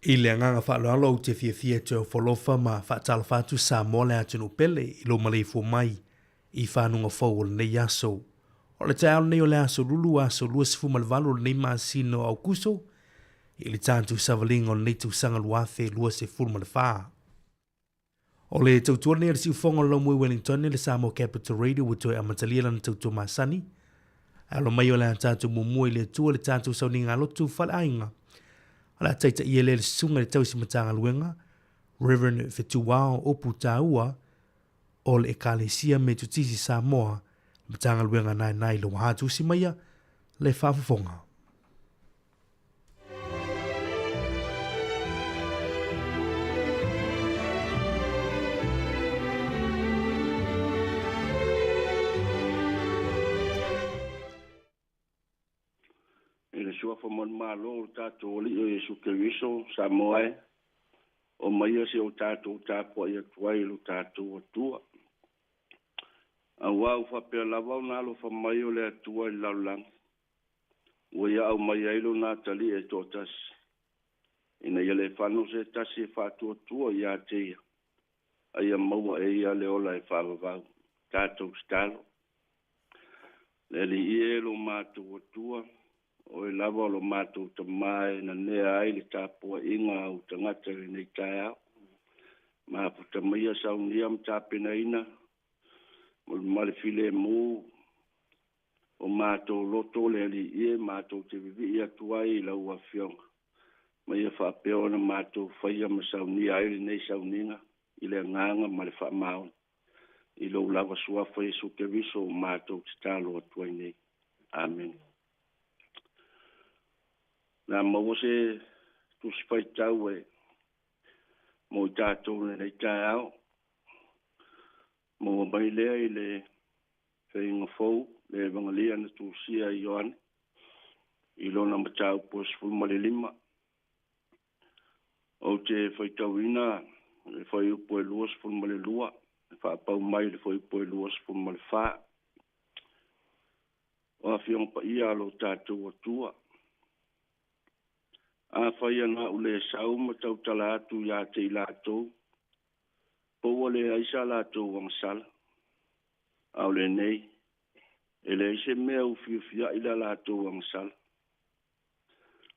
I le agaga faaaloalo ou te fiafia e toe ofo alofa ma faatalofa atu Samoa le atunuu pele i lou maleifua mai i fanuga fou o lenei aso. O le taeao lenei o le aso Lulu aso 28 o lenei masina o Aukuso i le tatou savaliga o lenei tausaga 2024. O le tautua lenei a le siufofoga o le Laumui Wellington le Samoa Capital Radio ua toe amatalia lana tautua masani. Alo mai o le a tatou muamua i le Atua le tatou sauniga lotu faleaiga. O le a taitaia lea le susuga i le tausi Matagaluega, Reverend Fetuao Opu Tāua o le Ekalesia Metotisi Samoa, Matagaluega Naenai Loa Tusi maia le faafofoga. I le suafa manumalo o le tatou Alii o Iesu Keriso, Samoa e, omaia si o tatou tapuai atu ai i lo tatou Atua. Auā ua faapea lava ona alofa mai o le Atua i le lalolagi, ua ia aumai ai lona atalii e toatasi, ina ia le fano se tasi e faatuatua iā te ia, a ia maua e ia le ola e faavavau. Tatou tatalo. Le Alii e lo matou Atua, Oe lava o lo matou Tamā e nanea ai le tapuaiga a ou tagata i lenei taeao. Mafuta maia saunia ma tapenaina mo le male filemu o matou loto le Alii e matou te vivii atu ai i lau Afioga, ma ia faapea ona matou faia ma saunia ai lenei sauniga i le agaga ma le faamaoni i lou lava suafa Iesu Keriso ua matou tatalo atu ai nei. Amene. Na maua se tusi faitau e mo i tatou lenei taeao. Maua mai lea i le feiga fou, le Evangelia na tusia e Ioane i lona mataupu e 15. Ou te faitauina le fuaiupu e 22 e faapau mai i le fuaiupu e 24. O Afioga Paia a lo tatou Atua, afai ana a'u le sau ma tautala atu iā te i latou, po ua leai sa latou agasala, a o lenei, e leai se mea ufiufia'i la latou agasala.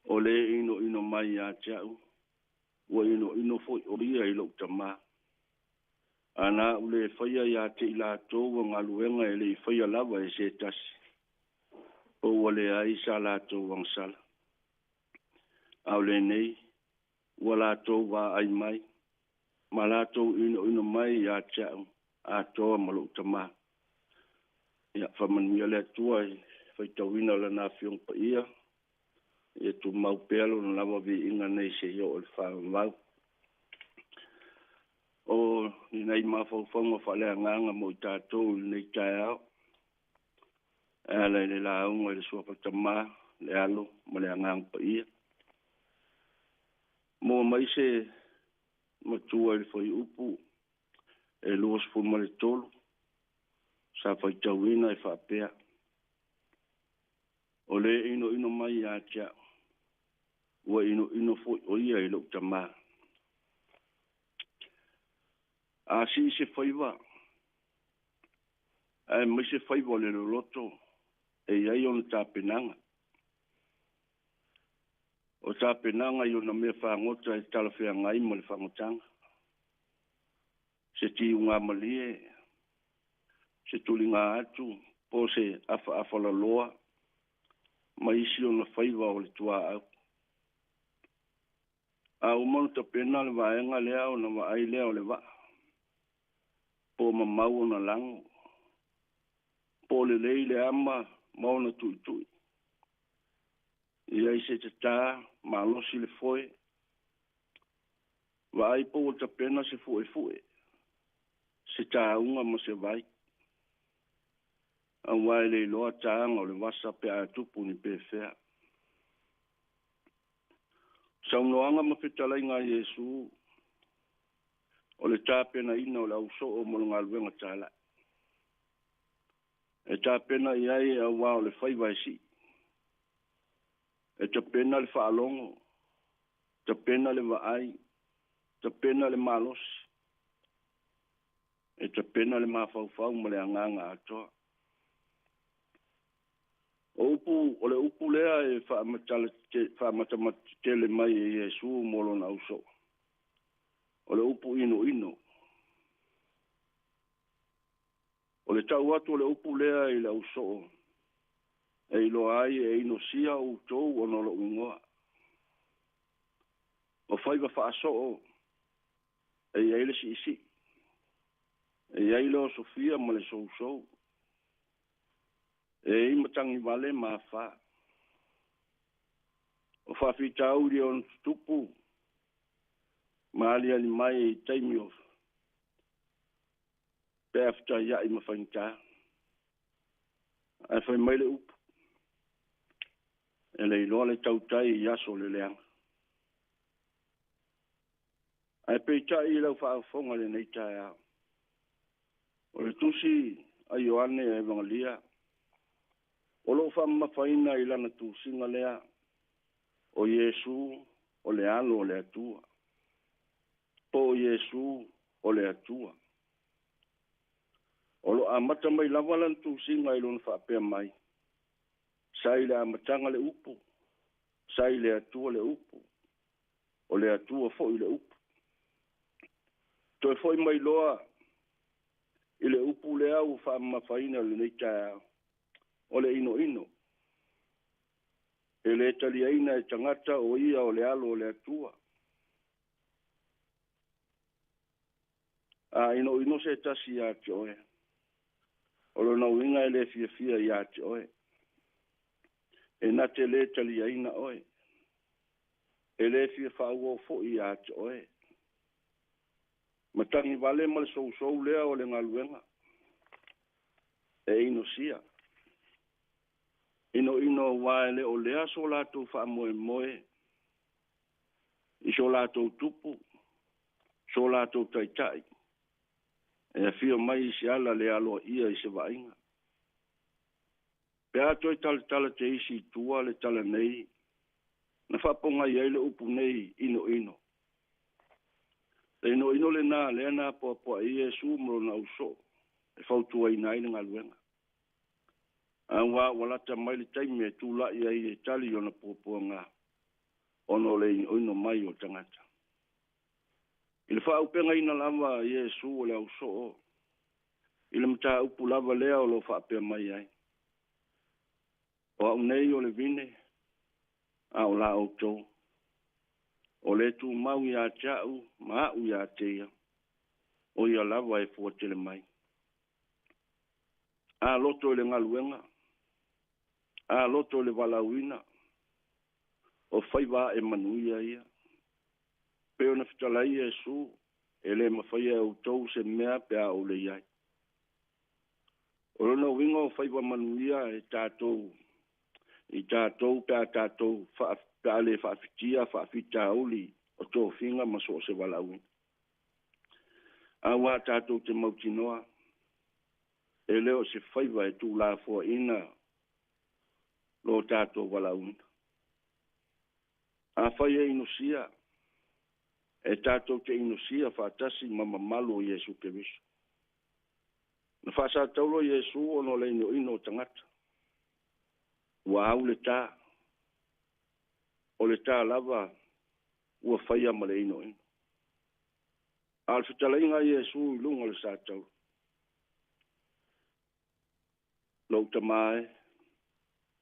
O le inoino mai ia te a'u, ua inoino foi o ia i lo'u Tamā. Ana a'u le faia iā te i latou a galuega e le i faia lava e se tasi, po ua leai sa latou agasala. A o lenei, ua latou vaai mai, ma latou inoino mai ia te a'u atoa ma lo'u Tamā. Ia faamanuia le Atua i faitauina o Lana Afioga Paia, ia tumau pea Lona lava viiga nei seia oo i le faavavau. O ni nai mafaufauga faaleagaga mo i tatou i lenei taeao, e ala i le lauga i le Suafa Tamā, le Alo ma le Agaga Paia. Maua mai se matua i le fuaiupu e 23 sa faitauina e faapea, O le inoino mai ia te a'u, ua inoino foi o ia i lo'u Tamā. A sii se faiva, aemaise faiva o le loloto, e i ai ona tapenaga. O tapenaga i ona mea fagota e talafeagai ma le fagotaga. Se tiugamalie, se tuliga atu, po o se afaafalaloa ma isi ona faiva o le tuaau. A uma ona tapena le vaega lea ona vaai lea o le vaa, po o mamau ona lago, po o lelei le ama ma ona tuitui. I ai se tatā, malosi le foe, vaai po ua tapena se fu'efu'e, se tāuga ma se vai. Auā e le iloa tāga o le vasa pe a tupu ni pefea. Saunoaga ma fetalaiga a Iesu o le tapenaina o le ausoo mo le galuega tala'i. E tapena i ai auā o le faiva e sii. E tapena le faalogo. Tapena le vaai, tapena le malosi, e tapena le mafaufau ma le agaga atoa. O upu, o le upu lea e faamatamatele mai e Iesu mo lona ausoo. O le upu inoino. O le tau atu o le upu lea i le ausoo, e iloa ai e inosia outou ona o lou igoa. O faiva faasoo e i ai le siisii, e i ai le osofia ma le sousou, e i ai matagivale ma afa. O faafitauli e ono tutupu ma aliali mai i taimi o peafetaiai ma faigata. Ae fai mai le upu, e le iloa le tautai i aso o le leaga. Ae peitai i lau faafofoga i lenei taeao, o le tusi a Ioane Evangelia, o lo o faamamafaina i lana tusiga lea, o Iesu o le alo o le Atua, po o Iesu o le Atua. O lo o amata mai lava lana tusiga i lona faapea mai, sa i le amataga le upu, sa i le Atua le upu, o le Atua foi le upu. Toe foi mai loa i le upu lea ua faamamafaina i lenei taeao, o le inoino. E le taliaina e tagata o ia o le alo o le Atua. A inoino se tasi ia te oe, o lona uiga e le fiafia ia te oe. E na te le taliaina oe. E le fia faaauau foi ia te oe. Matagivale ma le sousou lea o le galuega e inosia. Inoino aua e le o lea so latou faamoemoe i so latou tupu, so latou taitai, e afio mai i se ala le aloaia i se vaaiga. Pe a toe talatala te isi i tua le tala nei, na faapogai ai le upu nei inoino. Le inoino lena lea na apoapoai Iesu ma lona ausoo e fautuaina ai le galuega. Aua ua lata mai le taimi e tulai ai e tali ona puapuaga, ona o le inoino mai o tagata. I le faaaupegaina lava Iesu o le ausoo, i le mataupu lava lea o lo o faapea mai ai. O au nei o le vine, a o la outou. O le tumau ia te au ma au ia te ia, o ia lava e fuatele mai. A loto i le galuega, a loto i le valaauina, o faiva ae manuia ia. Pei ona fetalai Iesu, e le mafaia e outou se mea pe a ou le i ai. O lona uiga o faiva manuia e tatou i tatou pe a tatou pe a le faafitia faafitauli o tofiga ma so o se valaauina. Aua tatou te mautinoa, e le o se faiva e tuulafoaina lo tatou valaauina. Afai e inosia, e tatou te inosia faatasi ma mamalu o Iesu Keriso. Na faasataulo Iesu ona o le inoino o tagata. Ua au le tā. O le tā lava ua faia ma le inoino. A o le fetalaiga a Iesu i luga o le satauro. Lou tama e,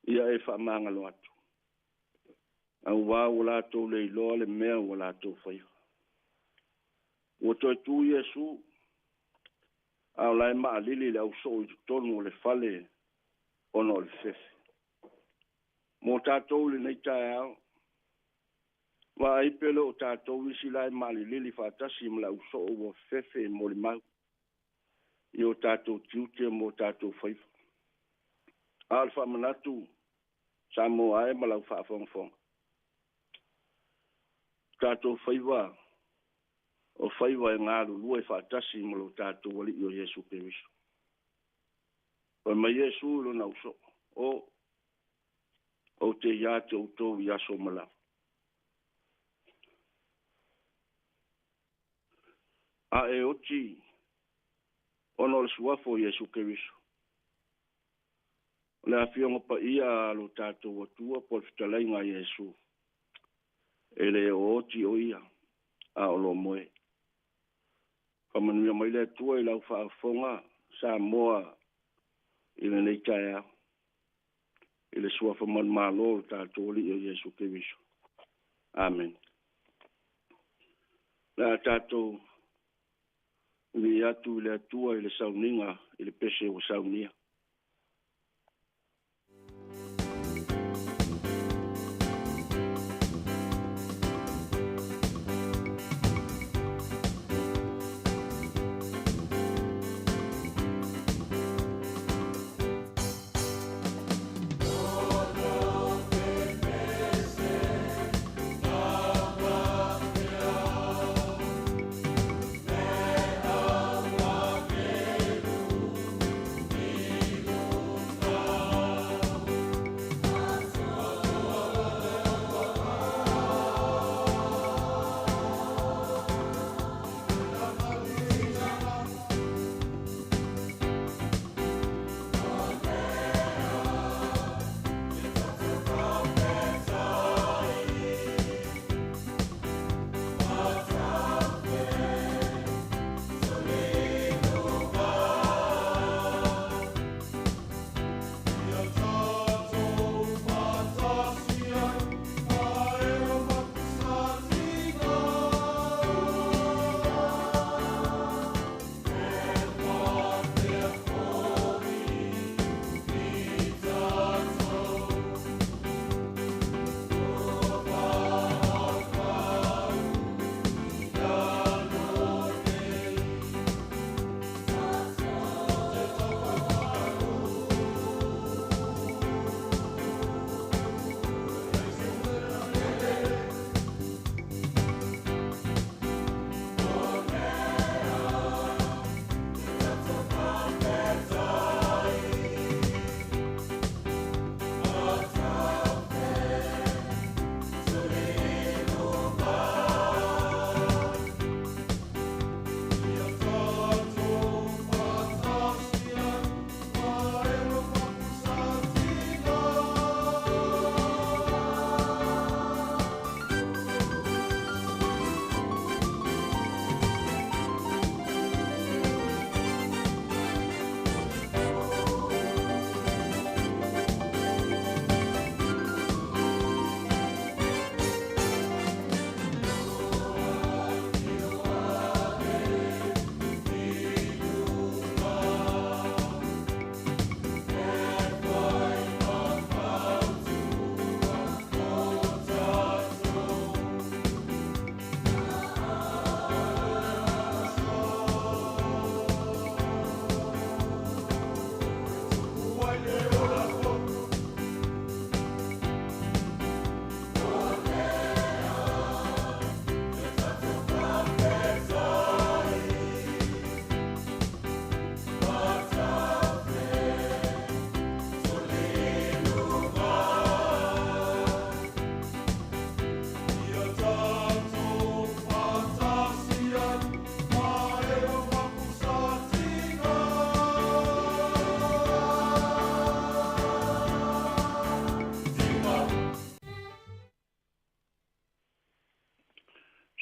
ia e faamagalo atu. Aua ua latou le iloa le mea ua latou faia. Ua toe tu Iesu, a o la e maalili le ausoo i totonu o le fale ona o le fefe. Mo tatou i lenei taeao, vaai pe le o tatou isi la e maalilili faatasi ma le ausoo ua fefe molimau i o tatou tiute ma o tatou faiva. A o le faamanatu, Samoa e ma lau faafogafoga. Tatou faiva o faiva e galulue faatasi ma lo tatou Alii o Iesu Keriso. Fai mai Iesu i lona ausoo, o ou te ia te outou i aso uma lava. A e oti ona o le suafa o Iesu Keriso. O le Afioga Paia a lo tatou Atua po o le Fetalaiga a Iesu, e le o oti o Ia, a o lo o moe. Faamanuia mai le Atua i lau faafofoga Samoa i lenei taeao, i le suafa manumalo o le tatou Alii o Iesu Keriso. Amene. O le a tatou vivii atu i le Atua i le sauniga i le pese ua saunia.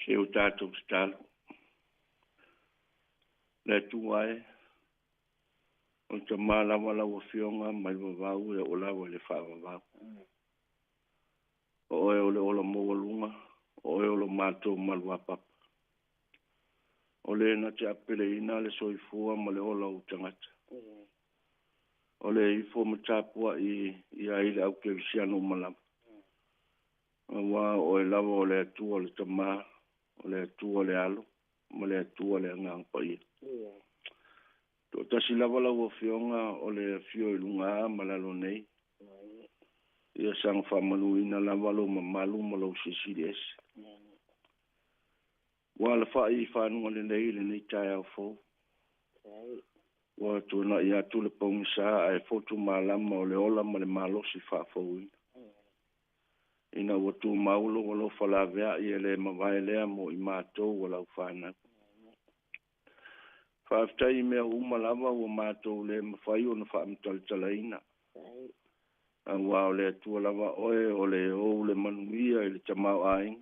Se o tatou tatalo. Le Atua e, o le Tama lava lau Afioga mai le vavau e oo lava i le faavavau. O oe o le ola maualuga, o oe o lo matou maluapapa. O le na te apeleina le soifua ma le ola o tagata. O le ifo ma tapuai ia i le au kerisiano uma lava. Aua o oe lava o le Atua o le Tama, o le Atua o le Alo, ma le Atua o le Agaga Paia. Toatasi lava lau Afioga o le afio i luga ma lalo nei. Ia saga faamanuina lava lou mamalu ma lou silisili ese. Ua alafai i fanuga lelei lenei taeao fou. Ua tuanai atu le pogisa ae fotu malama o le ola ma le malosi faafouina. Ina ua tumau lou alofa laveai e le mavae lea mo i matou o lau fanau. Faafetai i mea uma lava ua matou le mafai ona faamatalatalaina, auā o le Atua lava oe o le ou le manuia i le tamaoaiga,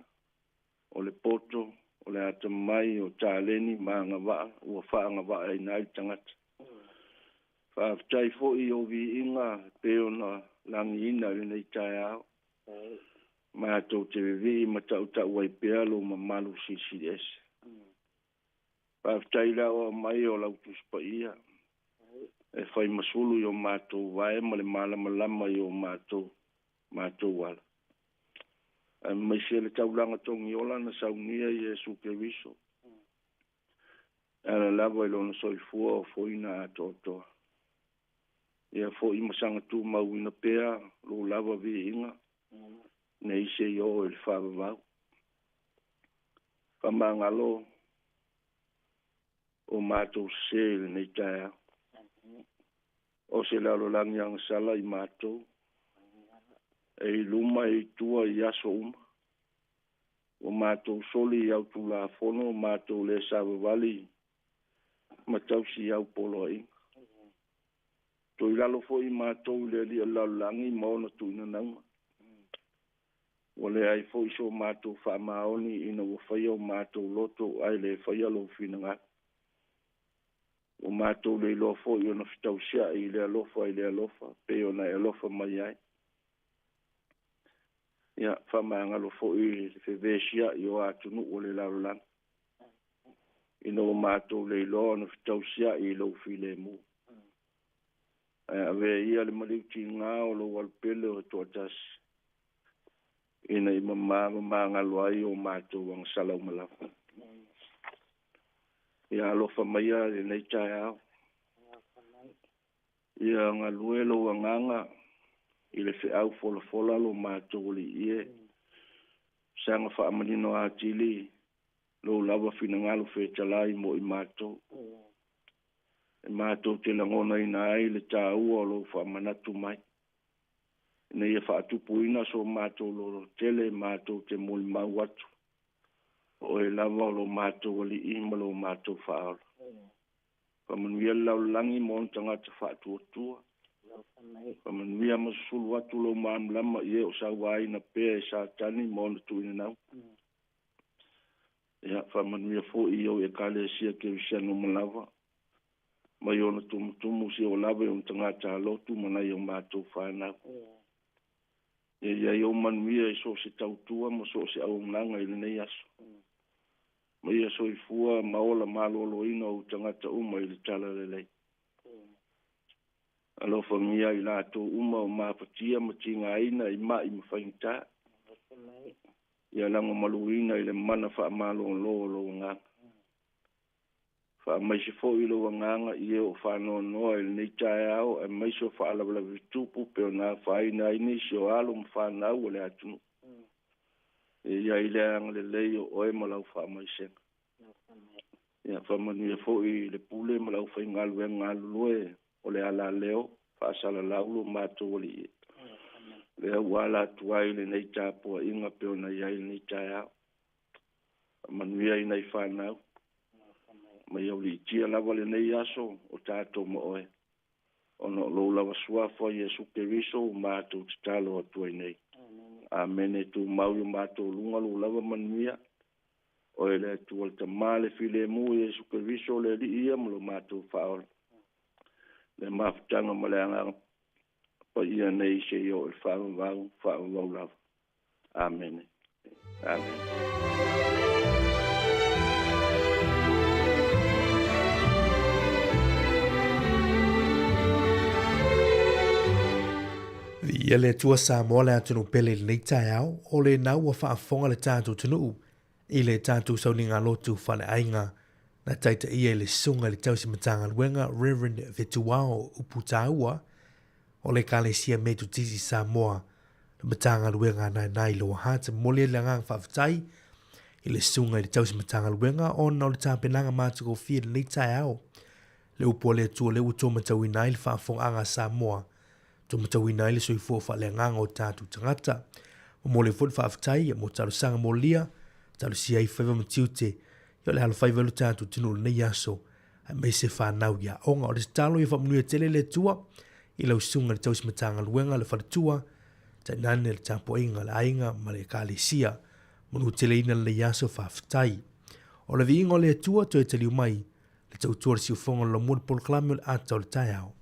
o le poto, o le atamamai, o taleni ma agavaa ua faagavaaina ai le tagata. Faafetai foi i ou viiga e pei ona lagiina i lenei taeao. Matou te vivii ma tautau ai pea lou mamalu silisili ese. Faafetai i le aoao mai o lau Tusi Paia e fai ma sulu i o matou vae ma le malamalama i o matou matou ala. Aemaise le taulaga togiola na saunia i Iesu Keriso, e ala lava i lona soifua ofoina atoatoa. Ia foi ma saga tumauina pea lou lava viiga nei se i oo i le faavavau. Faamagalo o matou sesē i lenei taeao. O se lalolagi agasala i matou, e i luma e i tua i aso uma. Ua matou soli i au Tulafono, matou le savavali ma tausi i au poloaiga. Toe i lalo foi matou i le alii o le lalolagi ma ona tuuinanauga. Ua leai foi so matou faamaoni ina ua faia o matou loto ae le faia lou finagalo. Ua matou le iloa foi ona fetausia'i i le alofa i le alofa pei ona e alofa mai ai. Ia, faamagalo foi le fevesia'i o atunuu o le lalolagi, ina ua matou le iloa ona fetausia'i i lou filemu. Ae avea ia le maliu tiga o lou alupele o toatasi, ina i mama ma magalo ai o matou agasala uma lava. Ia alofa maia i lenei taeao. Ia galue lou agaga i le feau folafola lo matou alii e. Saga faamanino atili lou lava finagalo fetalai mo i matou. E matou te lagonaina ai le taua o lou faamanatu mai, ina ia faatupuina so matou lolotele matou te molimau atu, o oe lava o lo matou Alii ma lo matou Faaola. Faamanuia le lalolagi ma ona tagata faatuatua. Faamanuia ma susulu atu lou malamalama i e o sauaina pea e Satani ma ona tuuinanau. Ia, faamanuia foi i ou Ekalesia Kerisiano uma lava, mai ona tumutumu seia oo lava i ona tagata alotu ma nai o matou fanau. Ia i ai ou manuia i so o se tautua ma so o se auaunaga i lenei aso. Ma ia soifua ma ola maloloina ou tagata uma i le talalelei. Alofagia i latou uma o mafatia ma tigaina i ma'i ma faigata. Ia lagomaluina i le mana faamalolo o lou agaga. Faamaise foi lou agaga i e o faanoanoa i lenei taeao aemaise o faalavelave tutupu pei ona afaina ai nisi o alo ma fanau o le atunuu. Ia i ai le agalelei o oe ma lau faamaisega. Ia faamanuia foi le pule ma le aufaigaluega galulue o le alaleo faasalalau lo matou alii. Lea ua ala atu ai lenei tapuaiga pei ona i ai lenei taeao. Faamanuia i nai fanau. Ma ia uliitia lava lenei aso o tatou ma oe, ona o lou lava suafa Iesu Keriso ua matou tatalo atu ai nei. Amene. Tumau i o matou luga lou lava manuia, oe le Atua le Tama le filemu, Iesu Keriso le Alii ia ma lo matou Faaola. Le mafutaga ma le Agaga Paia nei seia oo i le faavavau, faavavau lava. Amene. Amene. Viia le Atua Samoa le atunuu pele i lenei taeao, o lena ua faafofoga le tatou atunuu i le tatou sauniga lotu faaleaiga na taitaia i le Susuga i le Tausi Matagaluega Reverend Fetuao Uputaua o le Ekalesia Metotisi i Samoa, le Matagaluega a Nainai Lower Hutt. E momoli ai le agaga faafetai i le Susuga i le Tausi Matagaluega ona o le tapenaga matagofie i lenei taeao. Le upu a le Atua lea ua toe matauina ai le faafofogaaga a Samoa, toe matauina ai le soifua faaleagaga o tatou tagata. Momoli ai foi le faafetai mo talosaga molia, talosia ai faiva ma tiute, ia o le alofaiva ai lo tatou atunuu i lenei aso. aemaise fanau i aoga. O le tatalo ia faamanuia tele le Atua i lau susuga i le tausi Matagaluega, le faletua, tainane le tapuaiga a le aiga ma le Ekalesia. Manuteleina lenei aso faafetai. O le viiga o le Atua toe taliu mai le tautua le siufofoga o le Laumua le polokalame o le ata o le taeao.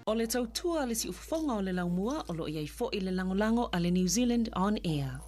O le tautua a le siufofoga o le laumua o lo o i ai foi le lagolago a le New Zealand On Air.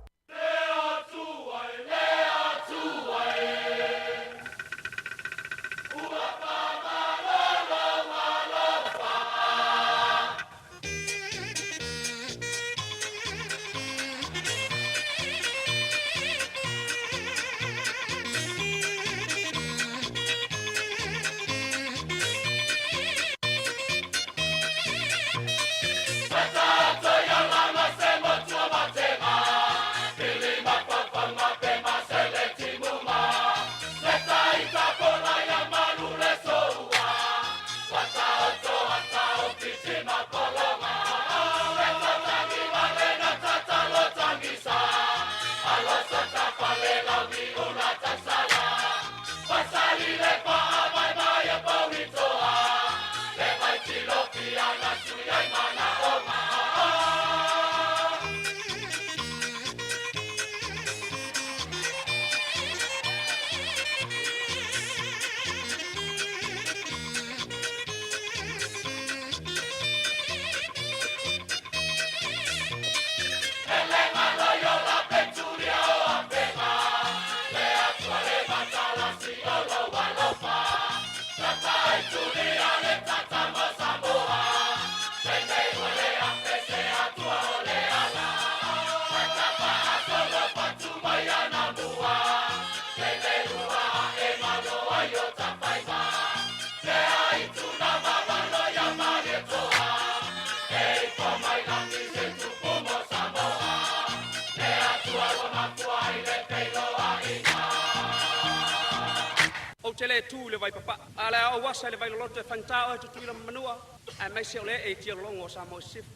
te le tu i le Vaipapaa, a o le a ou asa i le Vailoloto e faigata oe Tutuila ma Manua, aemaise o le ee i tialologo o Samoa i Sisifo.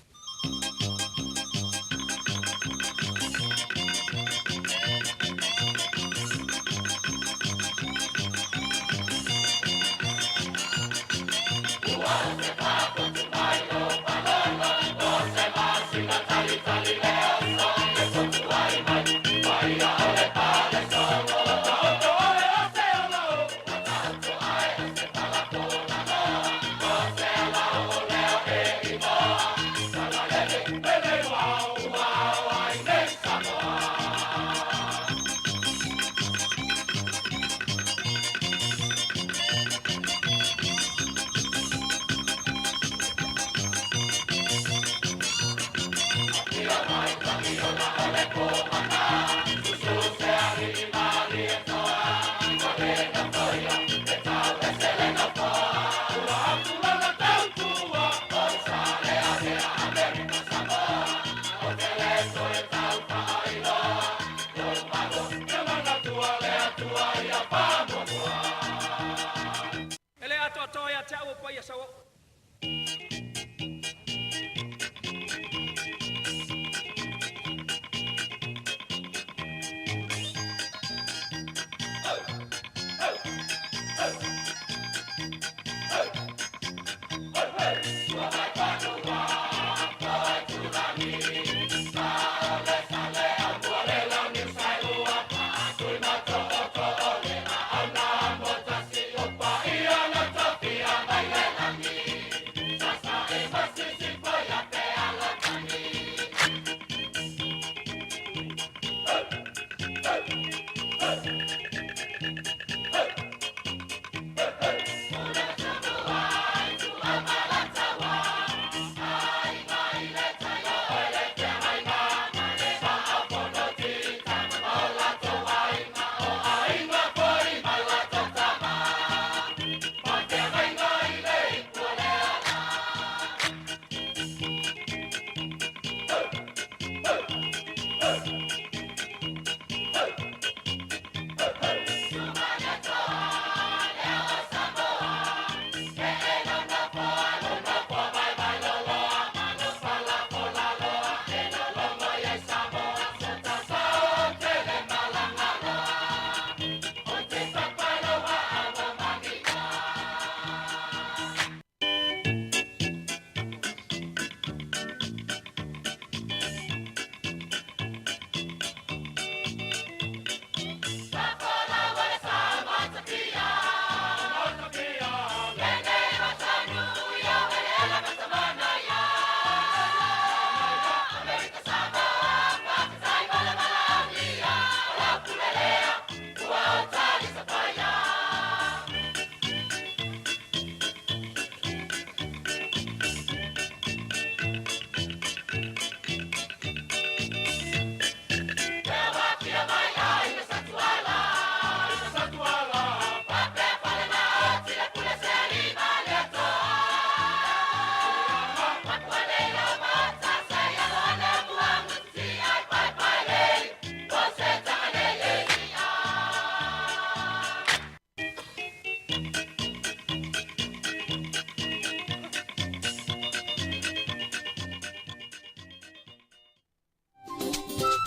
E le atoatoa ia te au o paia sauoo.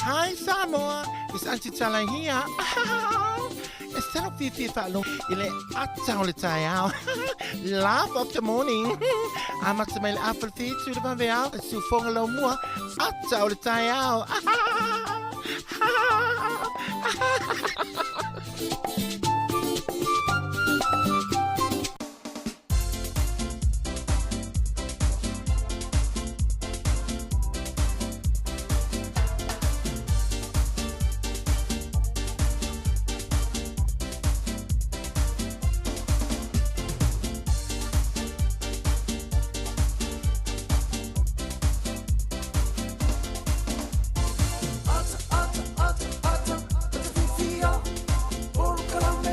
Hi Samoa, it's Auntie Tala here. E tau fiafia faalogo i le ata o le taeao. Laugh of the morning. Amata mai le afa le fitu le vaveao, e siufoga lau mua, ata o le taeao. Ata, ata, ata, ata, ata fifia, polo kalama.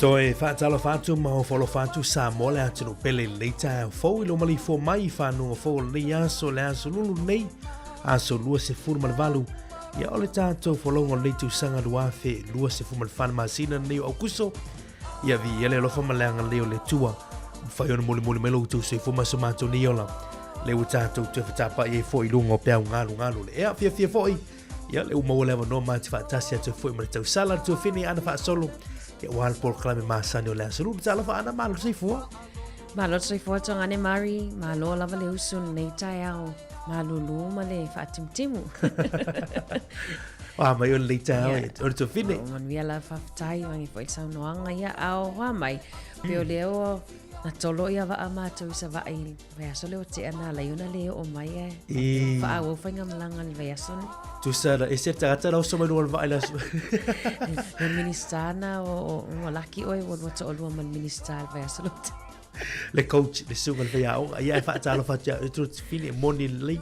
Toe faatalofa atu ma ofo-alofa atu Samoa le atunuu pele i lenei taeao fou i lou maleifua mai i fanuga fou o lenei aso, le aso lulu lenei, aso 28, ia o le tatou folauga o lenei tausaga 2024 masina lenei o Aukuso, ia viia le alofa ma le agalelei o le Atua, mafai ona molimoli mai lo outou soifua ma so matou nei ola, lea ua tatou toe fetapa'i ai foi i luga o peau galugalu o le ea. Fiafia foi Ia, lea ua maua le avanoa ma te faatasi atu foi ma le tausala le tuafine Ana Faasolo, ia ua le polokalame masani o le aso lulu. Talofa Ana, malo le soifua. Malo le soifua Tuagane Mari, malo lava le usu lenei taeao malulu ma le faatimutimu. Oa mai o lenei taeao e o le tuafine. O manuia la faafetai vangi foi le saunoaga ia a o mai. Pe o lea o na tolo ia vaa mātou i Savaii Vaiaso lea ua tea na ala ai ona le oo mai ae I... faaauau faigamalaga i le vaiaso nei. Tusa na ese le tagata na oso mai luga o le vaa i le aso. Le Minista na ua laki oe ua lua toalua ma le Minista i le vaiaso lea ua tea. Le coach, le susuga i le faiaoga, ia e faatalofa atu ia oe Tuafine, e moni lelei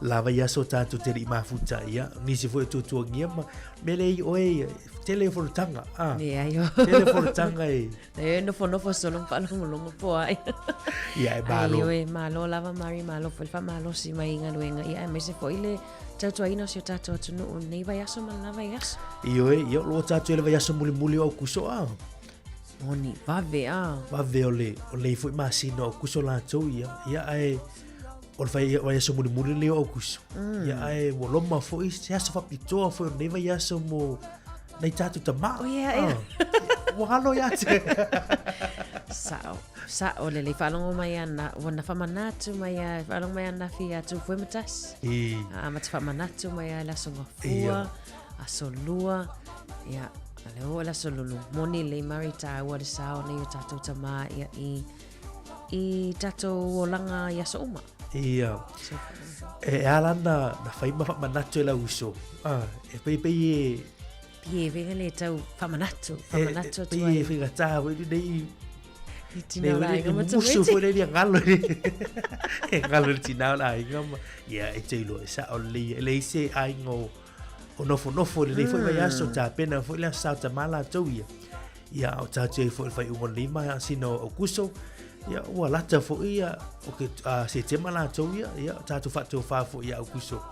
la vaiaso tatou te le i mafuta, ia, nisi foi o tuatuagia ma mea lea i oe, tele o fonotaga, ah. Leai o. Tele o fonotaga e. E nofonofo solo ma faalogologo po ai. Ia e malo. Ai ioe, malo lava Mari, malo foi le faamalosi mai i galuega, ia aemaise foi le tautuaina o si o tatou atunuu i lenei vaiaso ma lena vaiaso. Ioe, ia o lo o tatou i le vaiaso mulimuli o Aukuso a. Moni, vave a. Vave o le, o lenei foi masina o Aukuso latou ia, ia ae o le vaiaso mulimuli lenei o Aukuso. Ia ae ua loma foi se aso faapitoa foi o lenei vaiaso mo nai tatou tamā. Oh, yeah, yeah. Ua alo ia te. Sa'o, sa'o lelei faalogo mai ana, ua na faamanatu mai a, faalogo mai ana fi ia Tūfoe ma Tasi. I. A ma te faamanatu mai a le aso gafua, Ia. aso lua, ia, a le oo i le aso lulu. Moni lelei Mari tāua le sao nei o tatou tamā ia i i tatou olaga i aso uma. Ia. E ala na, na whai ma whamanatu e lau uso. Ah, e pei pei e... Pei e venga le tau whamanatu, whamanatu atu ai. Pei e whenga tā, wei nei... I tina o la inga ma Musu fo nei ngalo. E ngalo le tina o la inga ma. Ia, e te iloa, e sa o le, e le ise a inga o, o nofo nofo le nei foi mai aso tā pena foi le aso sa o tamala tou ia. Ia, o tātou ai foi le whai ungo nei mai asina o Aukuso, ia, ua lata foi ia, o ke, a, Setema lātou ia, ia, o tātou whaatau foi ia Aukuso.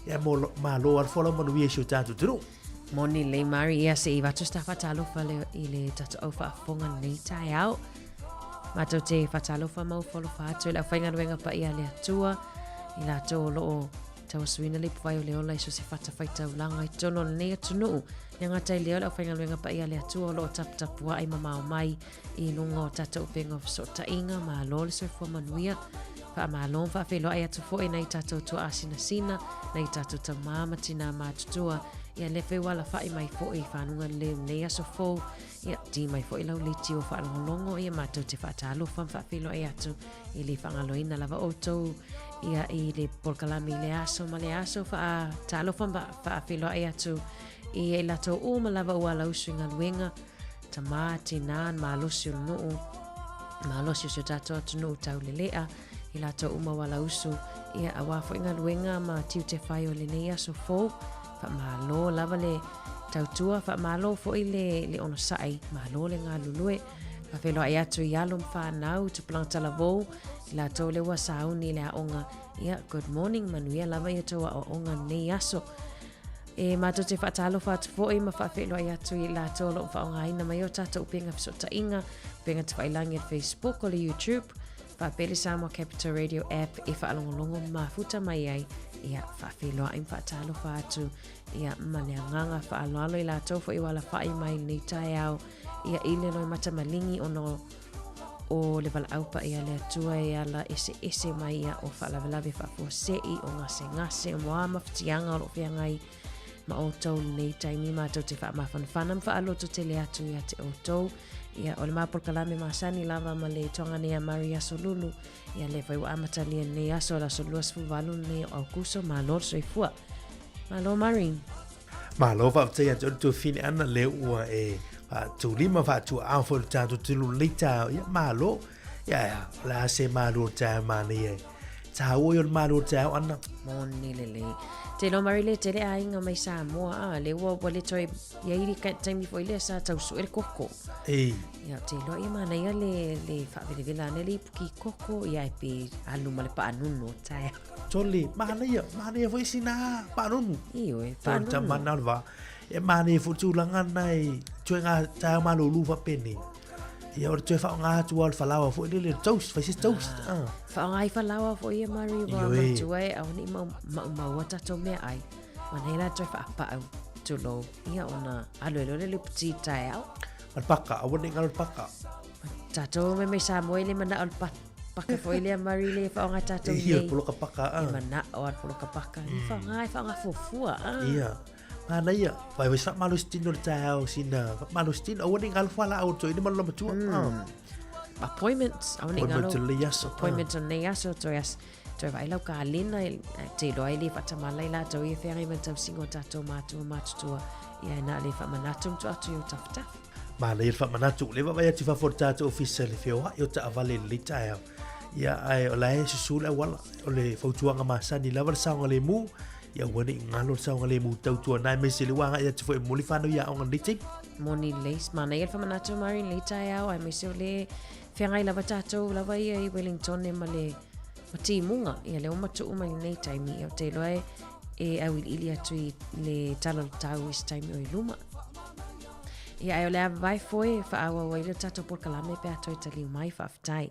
Ia, mo, malo ala fola manuia i si o tātou tunu. Moni lelei Mari, ia se i avatu se ta faatalofa le, i le tatou au faafofoga lenei taeao. Matou te faatalofa ma ufolofa atu i le aufaigaluega paia a le Atua, i latou o lo o tauasuina le ipuvai o le ola i so o se fatafaitaulaga i totonu o lenei atunuu. E gata i lea o le aufaigaluega paia a le Atua o lo o taputapuai mamao mai i luga o tatou upega o fesootaiga, malo le soifua manuia. Faamalo ma faafeiloai atu foi nai tatou tuaasinasina, nai tatou tamā ma tinā matutua, ia lea foi ua alafai mai foi i fanuga lelei o lenei aso fou, ia ti mai foi lau leitio faalogologo, ia matou te faatalofa ma faafeiloai atu e le faagaloina lava outou ia i le polokalame i le aso ma le aso faatalofa ma faafeiloai atu i e latou uma lava ua alausu i galuega tamā tinā malosi o le nuu malosi o si o tatou atunuu taulelea i latou uma ua alausu ia auā foi galuega ma tiute fai o lenei aso fou faamalo lava le tautua faamalo foi le, le onosai malo le galulue Faafeiloai atu i alo ma whanau, tupulaga talavou, i latou lea ua sauni i le aoga. Ia, good morning, manuia lava i a outou aoaoga lenei aso. E matou te faatalofa atu foi ma faafeiloai atu i latou o lo o faaaogaina mai o tatou upega fesootaiga, upega tafailangi o le Facebook, o le YouTube, faapea le Samoa Capital Radio app e faalogologo mafuta mai ai. Ia, faafeiloai ma faatalofa atu ia, ma le agaga faaaloalo i latou foi ua alafai mai lenei taeao Ia i le loimata maligi ona o le valaau paia a le Atua e ala eseese mai ia o faalavelave faafuasei, o gasegase, o moa mafatiaga o lo o feagai ma outou lenei taimi matou te faamafanafana ma faalototele atu ia te outou. Ia, o le ma polokalame masani lava ma le toga nei a Mari Aso Lulu. Ia, lea foi ua amatalia lenei aso, le aso 28 lenei o Aukuso. Malo le soifua. Malo Mari. Malo faafetai ia te oe le tuafine Ana lea ua e faatulima faatuaao foi le tatou tulu lenei taeao. Ia malo. Ia ia, o le a se malu o le taeao manaia e. Tāua i o le malu o le taeao ana. Moni lelei. Te iloa Mary le tele aiga mai Samoa a le ua ua le toe iai le taimi foi lea sa tau sue le koko. Ei. Ia te iloa ia manaia le le faavelevela ane le ipuki koko ia e pe alu ma le paanunu o taeao. Tole, manaia, manaia foi sina paanunu. Ioe, paanunu. Tamana o le vā. E manaia foi tulaga na i tuaiga taeao malūlū faapenei. Ia o le toe faaaoga atu lava o le falaoa foi lele, le toast, fai se toast. Ah. Ah. Faaaoga ai falaoa foi ia Mary ua Ioe. matua e aua ne i mau, maumaua tatou meaai. Manaia la toe faapau, tulou, ia ona alu ai loa lea le puti i taeao. Ma le paka, aua ne i galo le paka. Tatou me mai Samoa i le manao le paka foi lea Mary le faaaoga tatou Ia, nei. poloka paka. E Ah. manao a le poloka paka. Mm. Faaaoga, e faaaoga fuafua. Ah. Ia. Manaia, vai vai faamalosi tino le taeao sina, faamalosi tino, aua ne i galo fualaau toe ina ma lona matua. Mm. Appointments, aua ne i galo. Appointment o lenei aso. Appointment o lenei aso, toe as, toe vaai lau kalena, te iloa ai le faatamala i latou ia feagai ma le tausiga o tatou matua matutua, ia e na o le faamanatu ma tuu atu i ou tafatafa. Manaia le faamanatu, o lea e vaavaai atu i fafo o le tatou ofisa i le feoai o taavale i lenei taeao. Ia, ae o la e susu le auala, o le fautuaga masani lava le saogalemu, ia aua ne i galo le saogalemu tautuana aemaise le ua agai atu foi e momoli fanau i aoga i lenei taimi. Moni lelei, manaia le faamanatu Mari i lenei taeao, aemaise o le feagai lava tatou lava ia i Wellington ma le ma timuga, ia lea ua matuu mai lenei taimi, ia ou te iloa e e auiliili atu i le tala o le tau i se taimi o i luma. Ia ae o le a vavae foe faaauau ai le tatou polokalame pe a toe taliu mai, faafetai.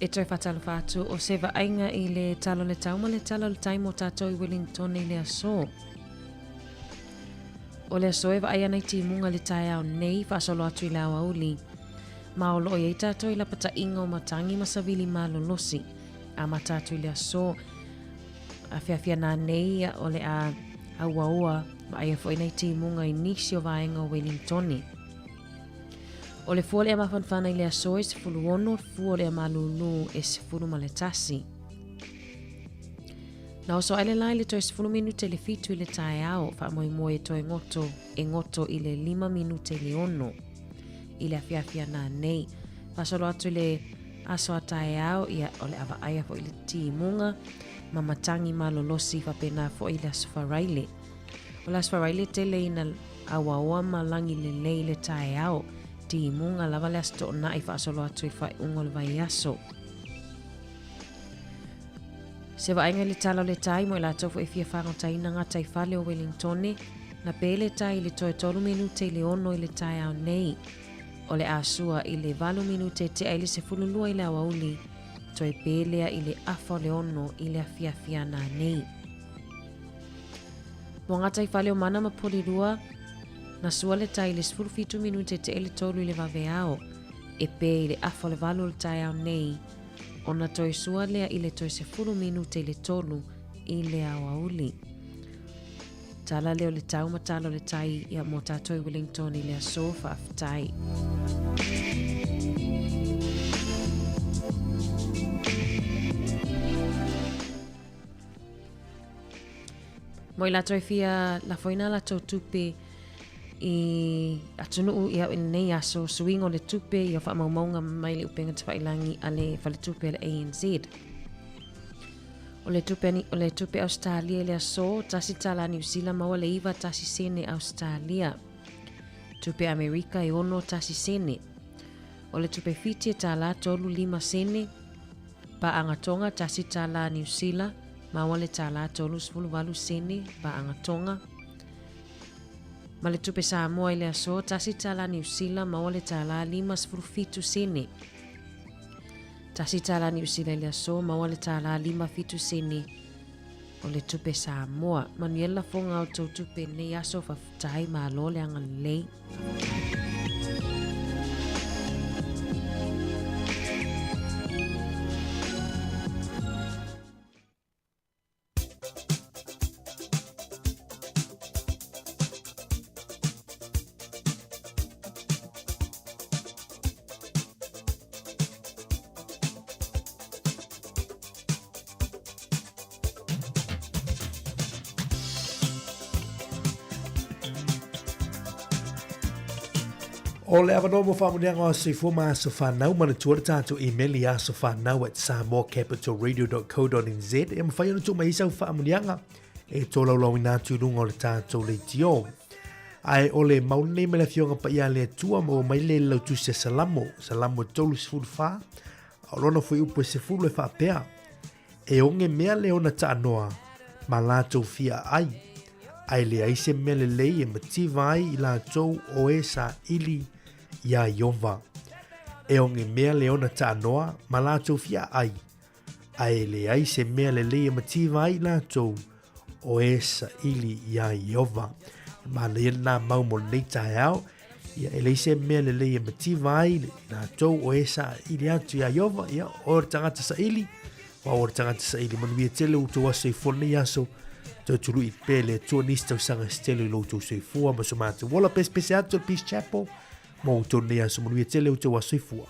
E toe faatalofa atu o se vaaiga i le tala o le tau ma le tala o le tai mo tātou i Wellington i le aso. O le aso e vaai ana i timuga i le taeao nei faasolo atu i le aoauli. Ma o loo i ai tātou i lapataʻiga o matagi ma savili malolosi. Amata atu i le aso afiafi ana nei o le a auaoa vaaia foi nai timuga i nisi o vaega o Wellingtone. O le fua o le ea mafanafana i le aso e 16, fua o le ea malūlū e 11. Na oso ae le la i le toe 10 minute i le 7 i le taeao, faamoemoe e toe goto, e goto i le 5 minute i le 6 i le afiafi ana nei. Faasolo atu i le aso a taeao, ia, o le a vaaia foi le timuga ma matagi malolosi faapena foi i le aso Faraile. O le Aso Faraile tele ina auaoa ma lagi lelei i le taeao, timuga lava le Aso Toonai faasolo atu i faaiuga o le vaiaso. Se vaaiga i le tala o le tai mo i latou foi e fia fagotaina gataifale o Wellingtone, na pe le tai i le toe 3 minute i le 6 i le taeao nei. O le a sua i le 8 minute tea i le 12 i le aoauli, toe pe lea i le afa o le 6 i le afiafi ana nei. Mo gataifale o Mana ma Polirua, na sua le tai i le 17 minute tea i le 3 i le vaveao, e pe i le afa o le 8 o le taeao nei, ona toe sua lea i le toe 10 minute i le 3 i le aoauli. Tala lea o le tau ma tala o le tai ia mō tātou i Wellington i le aso, faafetai. Mo i latou e fia lafoina a latou tupe i atunuu i au i lenei aso, suiga o le tupe ia faamaumauga mai le upega tafailangi a le faletupe a le ANZ. O le tupe, o le tupe Australia i le aso, tasi tala Niu Sila maua le iva tasi sene Australia. Tupe Amerika e ono tasi sene. O le tupe Fiti e tālā tolu lima sene. Paaga Tonga, tasi tālā Niu Sila, maua le tālā 38 sene, paaga Tonga. Ma le tupe Samoa i le aso, tasi tālā Niu Sila, maua le tālā 57 sene. Tasi tālā Niu Sila i le aso, maua le tālā 57 sene o le tupe Samoa. Manuia le lafoga o tou tupe nei aso, faafetai, malo le agalelei. O le avanoa mo faamanuiaga o Soifua ma Aso Fanau, manatua le tatou email i asofanau@samoacapitalradio.co.nz e mafai ona tuu mai ai sau faamanuiaga e tolaulauina atu i luga o le tatou leitio. Ae o le mau lenei mai le Afioga Paia a le Atua maua mai le lautusi a Salamo, Salamo 34, a o lona fuaiupu e 10 e faapea, E oge mea le ona taanoa ma latou fia ai, a e leai se mea lelei e mativa ai i latou o e saili iā Ieova. E oge mea le ona taanoa ma latou fia ai, a e leai se mea lelei e mativa ai i latou o e saili iā Ieova. E manaia lenā mau mo lenei taeao, ia e leai se mea lelei e mativa ai i latou o e saili atu iā Ieova, ia o le tagata saili, o au o le tagata saili. Manuia tele o outou aso soifua lenei aso, toe tului pea le Atua nisi tausaga se tele i lo outou soifua ma so matou ola pesepese atu o le Peace Chapel mo outou lenei aso. Manuia tele o outou aso soifua.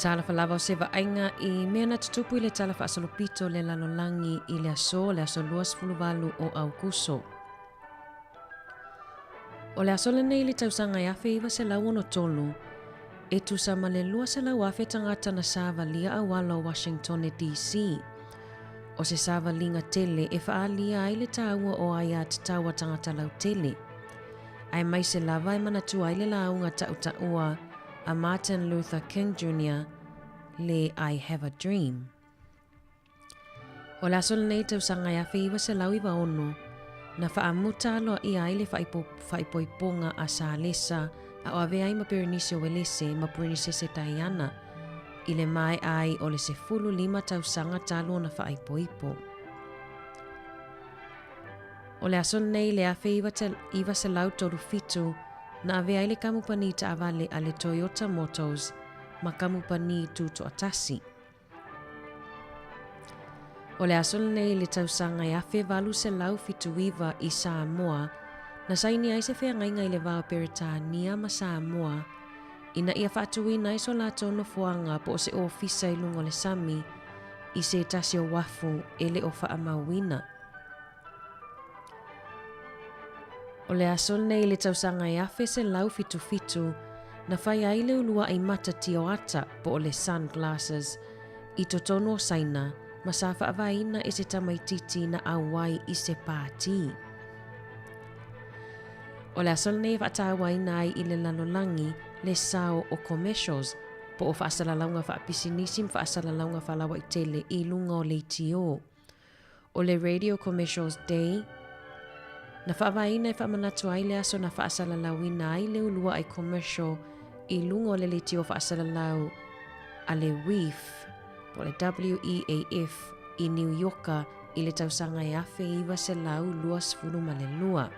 Talofa lava o se vaaiga i mea na tutupu i le Tala Faasolopito o le Lalolagi i le aso, le aso 28 o Aukuso. O le aso lenei i le tausaga e 1963, e tusa ma le 200,000 tagata na savalia auala o Washingtone DC. O se savaliga tele e faaalia ai le taua o aiatatau a tagata lautele. Aemaise lava e manatua ai le lauga tautaua a Martin Luther King Jr. le I Have a Dream. O le aso lenei tausaga e 1996, na faamuta aloaia ai le faaipoipoga a Salesa a o avea ai ma Perenise Uelese ma Perenisese Diana i le maea ai o le 15 tausaga talu ona faaipoipo. O le aso lenei i le 1937 na avea ai le kamupani taavale a le Toyota Motors ma kamupani tutoatasi. O le aso lenei i le tausaga e 1879 i Samoa, na saini ai se feagaiga i le va o Peretania ma Samoa ina ia faatuina ai so latou nofoaga po o se ofisa i luga o le sami i se tasi o uafu e le o faamauina. O le aso lenei i le tausaga e 1177, na fai ai le uluai mata tioata po o le sunglasses i totonu o Saina ma sa faavaeina e se tamaititi na auai i se pāti. O le aso lenei e faatauaina ai i le lalolagi le sao o commercials po o faasalalauga faapisinisi ma faasalalauga faalauaitele i luga o leitio. O le Radio Commercials Day, na faavaeina e faamanatu ai le aso na faasalalauina ai le uluai commercial i luga o le leitio faasalalau a le WEAF, po o le WEAF, i Niu Ioka i le tausaga e 1922.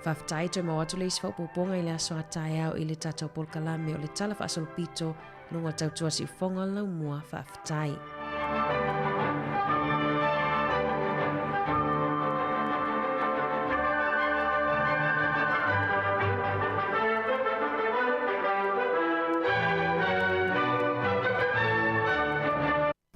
Faafetai toe mau atu le isi faaopoopoga i le aso a taeao i le tatou polokalame o le Tala Faasolopito luga o Tautua Siufoga o le Laumua. Faafetai.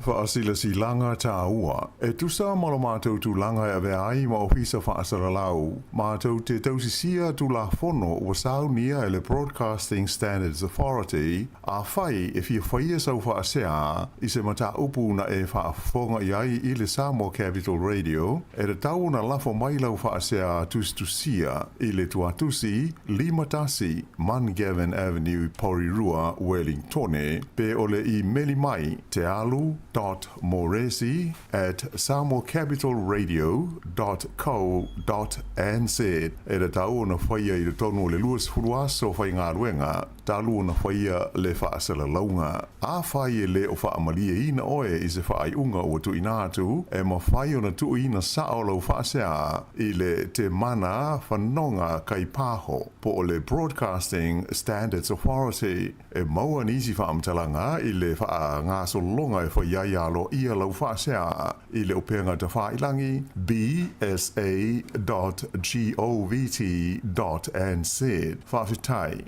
Faasilasilaga taua. E tusa ma lo matou tulaga e avea ai ma Ofisa Faasalalau, matou te tausisia Tulafono ua saunia e le Broadcasting Standards Authority, Afai e fia faia sau faasea i se mataupu na e faafofoga i ai i le Samoa Capital Radio, e tatau ona lafo mai lau faasea tusitusia i le tuatusi 51 Mungavin Avenue, Porirua, Wellingtone, pe o le imeli mai tealu dot moresi at samoacapitalradio dot co dot nz. E tatau ona faia i totonu o le 20 aso faigaluega talu ona faia le faasalalauga. Afai e le o faamalieina oe i se faaiuga ua tuuina atu, e mafai ona tuuina sao lau faasea i le Te Mana Whanonga Kaipaho po o le Broadcasting Standards Authority. E maua nisi faamatalaga i le faagasologa e fai ai aloaia lau faasea i le upega tafailangi bsa dot govt dot nz. Faafetai.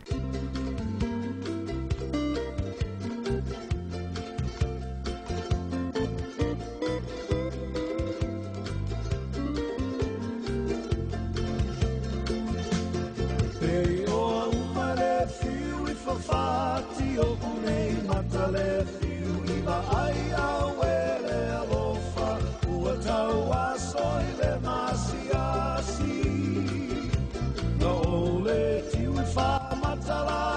Te ioa uma le fiu i fafati o ku nei mata le fiu i vaai au e le alofa ua tau aso i le masiasi. Na o le tiu i whamatala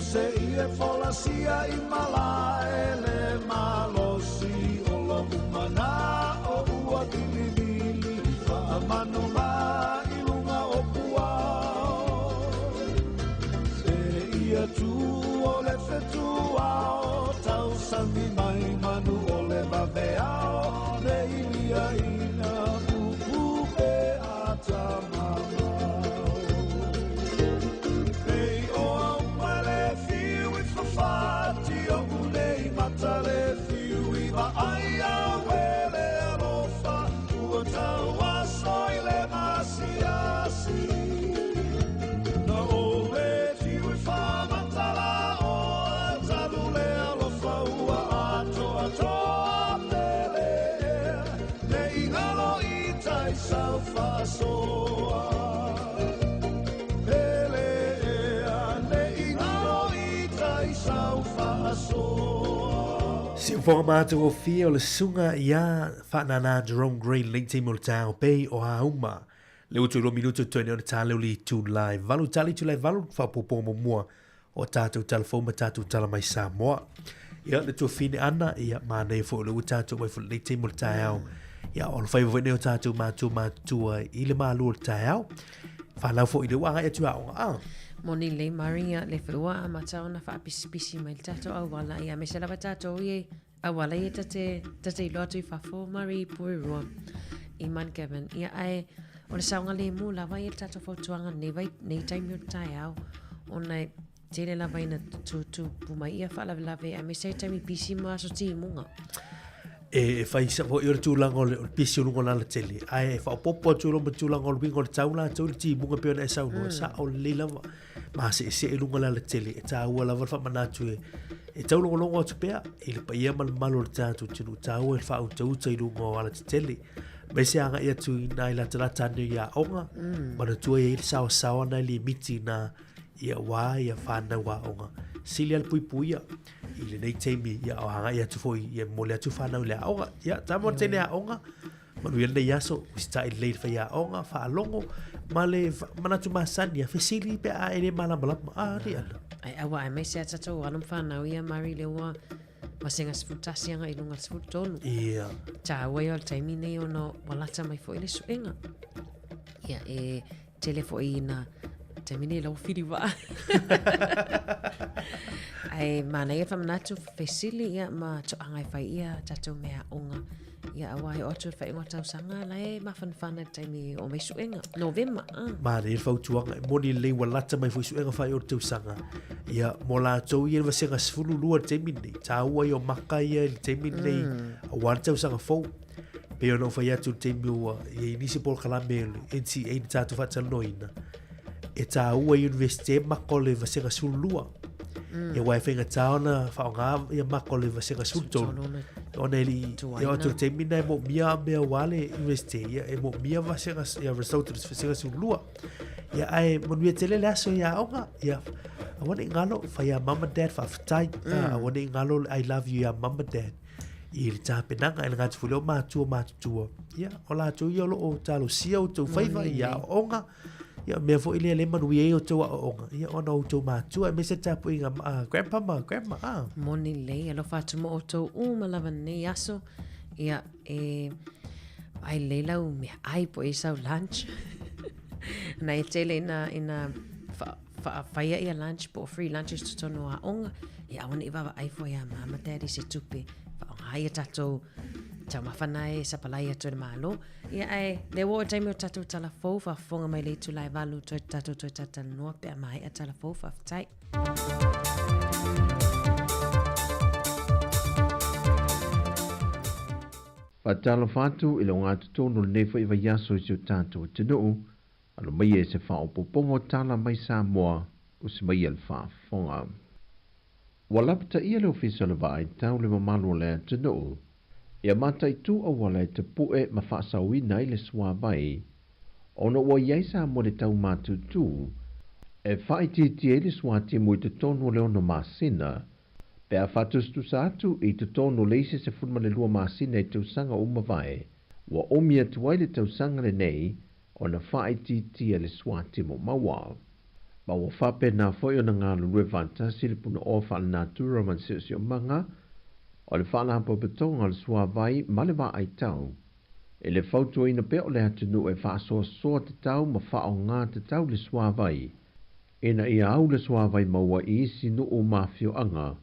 Se i e folasia i malae le malosi o lo'u mana'o ua vilivili fa'amanu mai luga o puao. E ia tu o le fetuao tausami mai manu o le vaveao le ilia ina pupu pe atamamao. Pei o au ma le fiu i fafati o ulei mata le fiu i vaai au e le alofa ua tauaso i le masiasi. Na o le fiu i whamatala o talu le alofa ua atoatoa pele ea. Ne i ngalo i tai sau whaasoa. Pele ea, ne i ngalo i tai sau whaasoa. Si ufoga mātou o fia o le sunga ia whaanana Jerome Green link team o le tau pei o hauma. Le utu ro minutu tone o le tāleo li tū lai valu tali tū lai valu whapopo mo mua o tātou talafou ma tātou tala mai Samoa. Ia le tuafine ana, ia mānei fo le u tātou mai fo le team o le taeao. Ia o le whaiwa nei o tātou mātua mātua i le mālu o le taeao. Whanau fo i le wanga e tua onga. Ah. Moni le Maria le wheua a matau na whaapisipisi mai le tātou auala ia me se lava tātou i auala ia tate iloa atu i fafo Marie Porirua i Mount Gavin. Ia ai o le saonga le mō lava ia le tātou fautuanga nei vai nei taimi o le taeao ona e tele lava ina tūtū mai ia whaalavelave a me se taimi pisi ma aso timuga. E whai sa fo i o le tūlanga o le pisi o lunga o lala tele. Ai e whaopopo atu lo ma tūlanga o le winga o le tau la tau le timuga pe ona e sau noa. Sa o le lava. Ma se se e lunga lala tele. E tāua lava le whamanatu e. E tau longo longo atu pea. I le paia ma le malo le tātou tunu. Tāua e whautauta i lunga o ala te tele. Me se anga i atu i nai lata lata ane i a onga. Mana tua i le sawa sawa nai le miti nā ia wā ia whānau a onga. Sili al pui puia i le nei taimi ia o hanga i atu foi ia mole atu whānau le aonga. Ia tā mo tene a onga. Manu ia nei aso usita i le whai a onga whaalongo ma le manatu masani a fesili pe a ere malamalama a ri ana. Ai awa ai mai se atatou alum whānau ia Mari le ua wasenga sefutasi anga i lunga 13. Ia. Tāua ia o le taimi nei ona walata mai foi le suenga. Ia e tele foi ina taimi nei lau whiri waa. Ai mana ia whamanatu fesili ia ma toanga e whai ia tātou mea onga. Ia awa he otu whai ingoa tausanga la e mawhanwhana taimi o mai suenga. Novemba. Mā le fautuanga e moni lei walata mai foi suenga whai o tausanga. Ia mo lātou ia le vasenga 12 le taimi nei. Tāua i o maka ia le taimi nei. A wā le tausanga fou. Pe ona o whai atu le taimi ua ia i nisi polokalame le NCA ni tātou whaatalanoina. E tāua i universite maka o le vasenga 12. Ia wai whainga tāona whaonga ia maka o le vasenga 13. Ona e li ia o te taimi nei mo mia mea wale universite ia e mo mia vasenga ia result o le vasenga 12. Ia ai manuia tele le aso ia aonga ia awane i ngalo whai a mama dad whawhatai. Awane i ngalo I love you ia mama dad. I le tāpenanga e le ngāti fule o mātua mātutua. Ia o lātou ia o lo o tālo sia o tau whaiva ia aonga. Ia mea foi le le manuia i o tau aonga. Ia ona o tau mātua e mese tāpu i ngā grandpa ma grandma. Moni lei alofa atu mo o tau uma lava nei aso. Ia e ai lei lau mea ai po e sau lunch. Na e tele ina whaia ia lunch po free lunches tutono aonga. Ia awane i wawa ai foi a mama daddy se tupe. Whaonga ia tātou tau mawhana e sapalai atu e malo. Ia ai, le o taimi o tātou talafou, whafonga mai le tū lai valu toi tātou toi tātou noa pe a mai a talafou whawhatai. Whatalo whātu i le ngā tutono le nei whai vaiaso i se o tātou te nuu, alo mai e se whaopopongo tala mai Samoa o se mai el whaafonga. Ua lapata ia le ofisa le vaai tau le mamalu o le atunuu. Ia matai tū awala e te pu'e ma whaasauina i le suavai. Ona ua iai sa mo le tau mātūtū, e whaititi e le suatimu i te tonu o le ono masina, pe a whatustusa atu i te tonu le isi se fulma le lua masina i tausanga o mavae, ua omi atu ai le tausanga le nei, ona whaititi e le suatimu maua. Ma ua faapena foi ona galulue faatasi le Punaoa Faalenatura ma le Siosiomaga, o le Faalapotopotoga o le Suavai ma le Vaai Tau, i le fautuaina pea o le atunuu e faasoasoa tatau ma faaaoga tatau le suavai, ina ia au le suavai maua i isi nuu ma afioaga,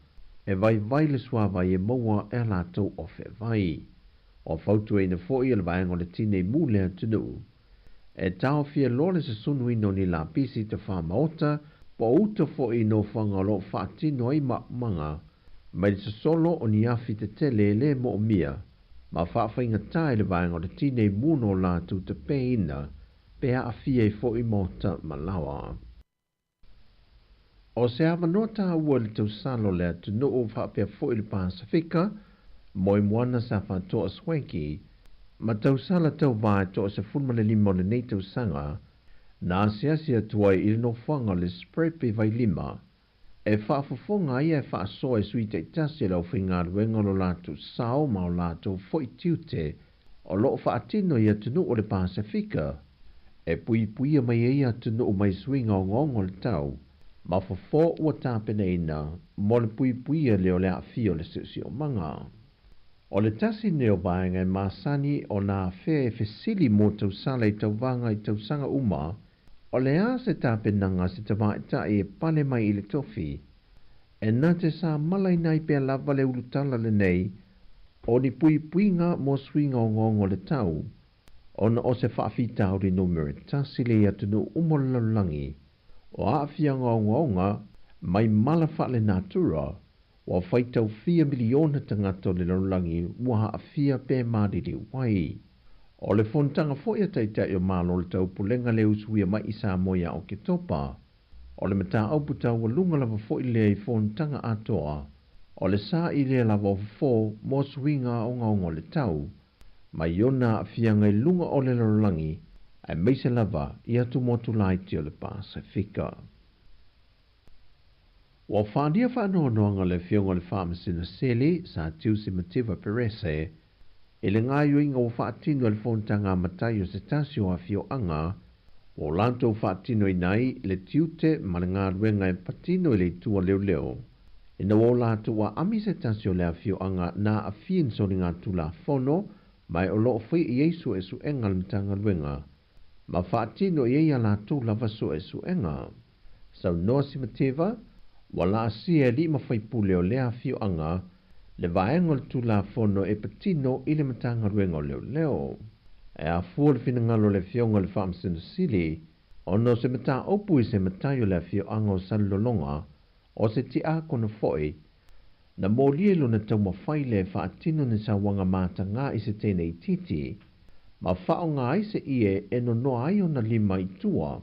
e vaivai le suavai e maua e a latou ofe vai. Ua fautuaina foi e le Vaega o le Tinei Mu le atunuu, e taofia loa le susunuina o ni lapisi tafā maota po o uta foi i nofoaga o lo o faatino ai maumaga mai le sosolo o ni afi tetele e le moomia ma faafaigata i le vaega o le tinei mu no latou tapeina pe aafia ai foi maota ma laoa. O se avanoa taua i le tausala o le atunuu faapea foi le Pasefika, Moemoana sa faatoa Swanky, ma tausala tauva e toa 15 o lenei tausaga, na asiasi atu ai i le nofoaga o le Spread i Vailima, e faafofoga ai ae faasoa i sui taitasi o le aufaigaluega o lo latou sao ma o latou foi tiute o lo o faatino i atunuu o le Pasefika, e puipuia mai ai atunuu mai suiga ogaoga o le tau, ma fofo ua tapenaina mo le puipuia lea o le aafia o le siosiomaga. O le tasi lenei o vaega e masani ona afea e fesili mo tausala i tauvaga i tausaga uma, O le a se tapenaga a se tamaitai e pale mai i le tofi? E na te samalaina ai pea lava le ulutala lenei o ni puipuiga mo suiga ogaoga o le tau, ona o se faafitauli numera tasi lea i atunuu uma o le lalolagi, o aafiaga ogaoga mai mala faalenatura ua faitau fia miliona tagata o le lalolagi ua aafia pe maliliu ai. O le fonotaga foi a Taitai o Malo o le Taupulega lea usuia mai i Samoa ia Oketopa, o le mataupu taualuga lava foi lea i fonotaga atoa, o le saili lava o fofo mo suiga ogaoga o le tau, mai ona aafiaga i luga o le lalolagi, aemaise lava i atumotu laiti o le Pasefika. Ua faaalia faanoanoaga le Afioga i le Faamasino Sili, Sir Tiusi Mativa Perese, i le gaoioiga ua faatino e le Fonotaga a Matai o se tasi o afioaga ua o latou faatinoina ai le tiute ma le galuega e patino i le itu a leoleo ina ua o latou aami se tasi o le afioaga na aafia i ni soligatulafono ma e o lo o fai i ai suesuega a le Matagaluega ma faatino i ai a latou lava suesuega. Saunoa Simateva, ua laasia e alii ma faipule o lea afioaga le vaega o le Tulafono e patino i le Matagaluega o Leoleo. E afua le finagalo o le Afioga i le Faamasino Sili ona o se mataupu i se matai o le afioaga o Salelologa, o se tiakono foi, na molia i lona taumafai lea e faatino ni sauaga matagā i se teine itiiti, ma faaaoga ai se ie e nonoa ai ona lima i tua,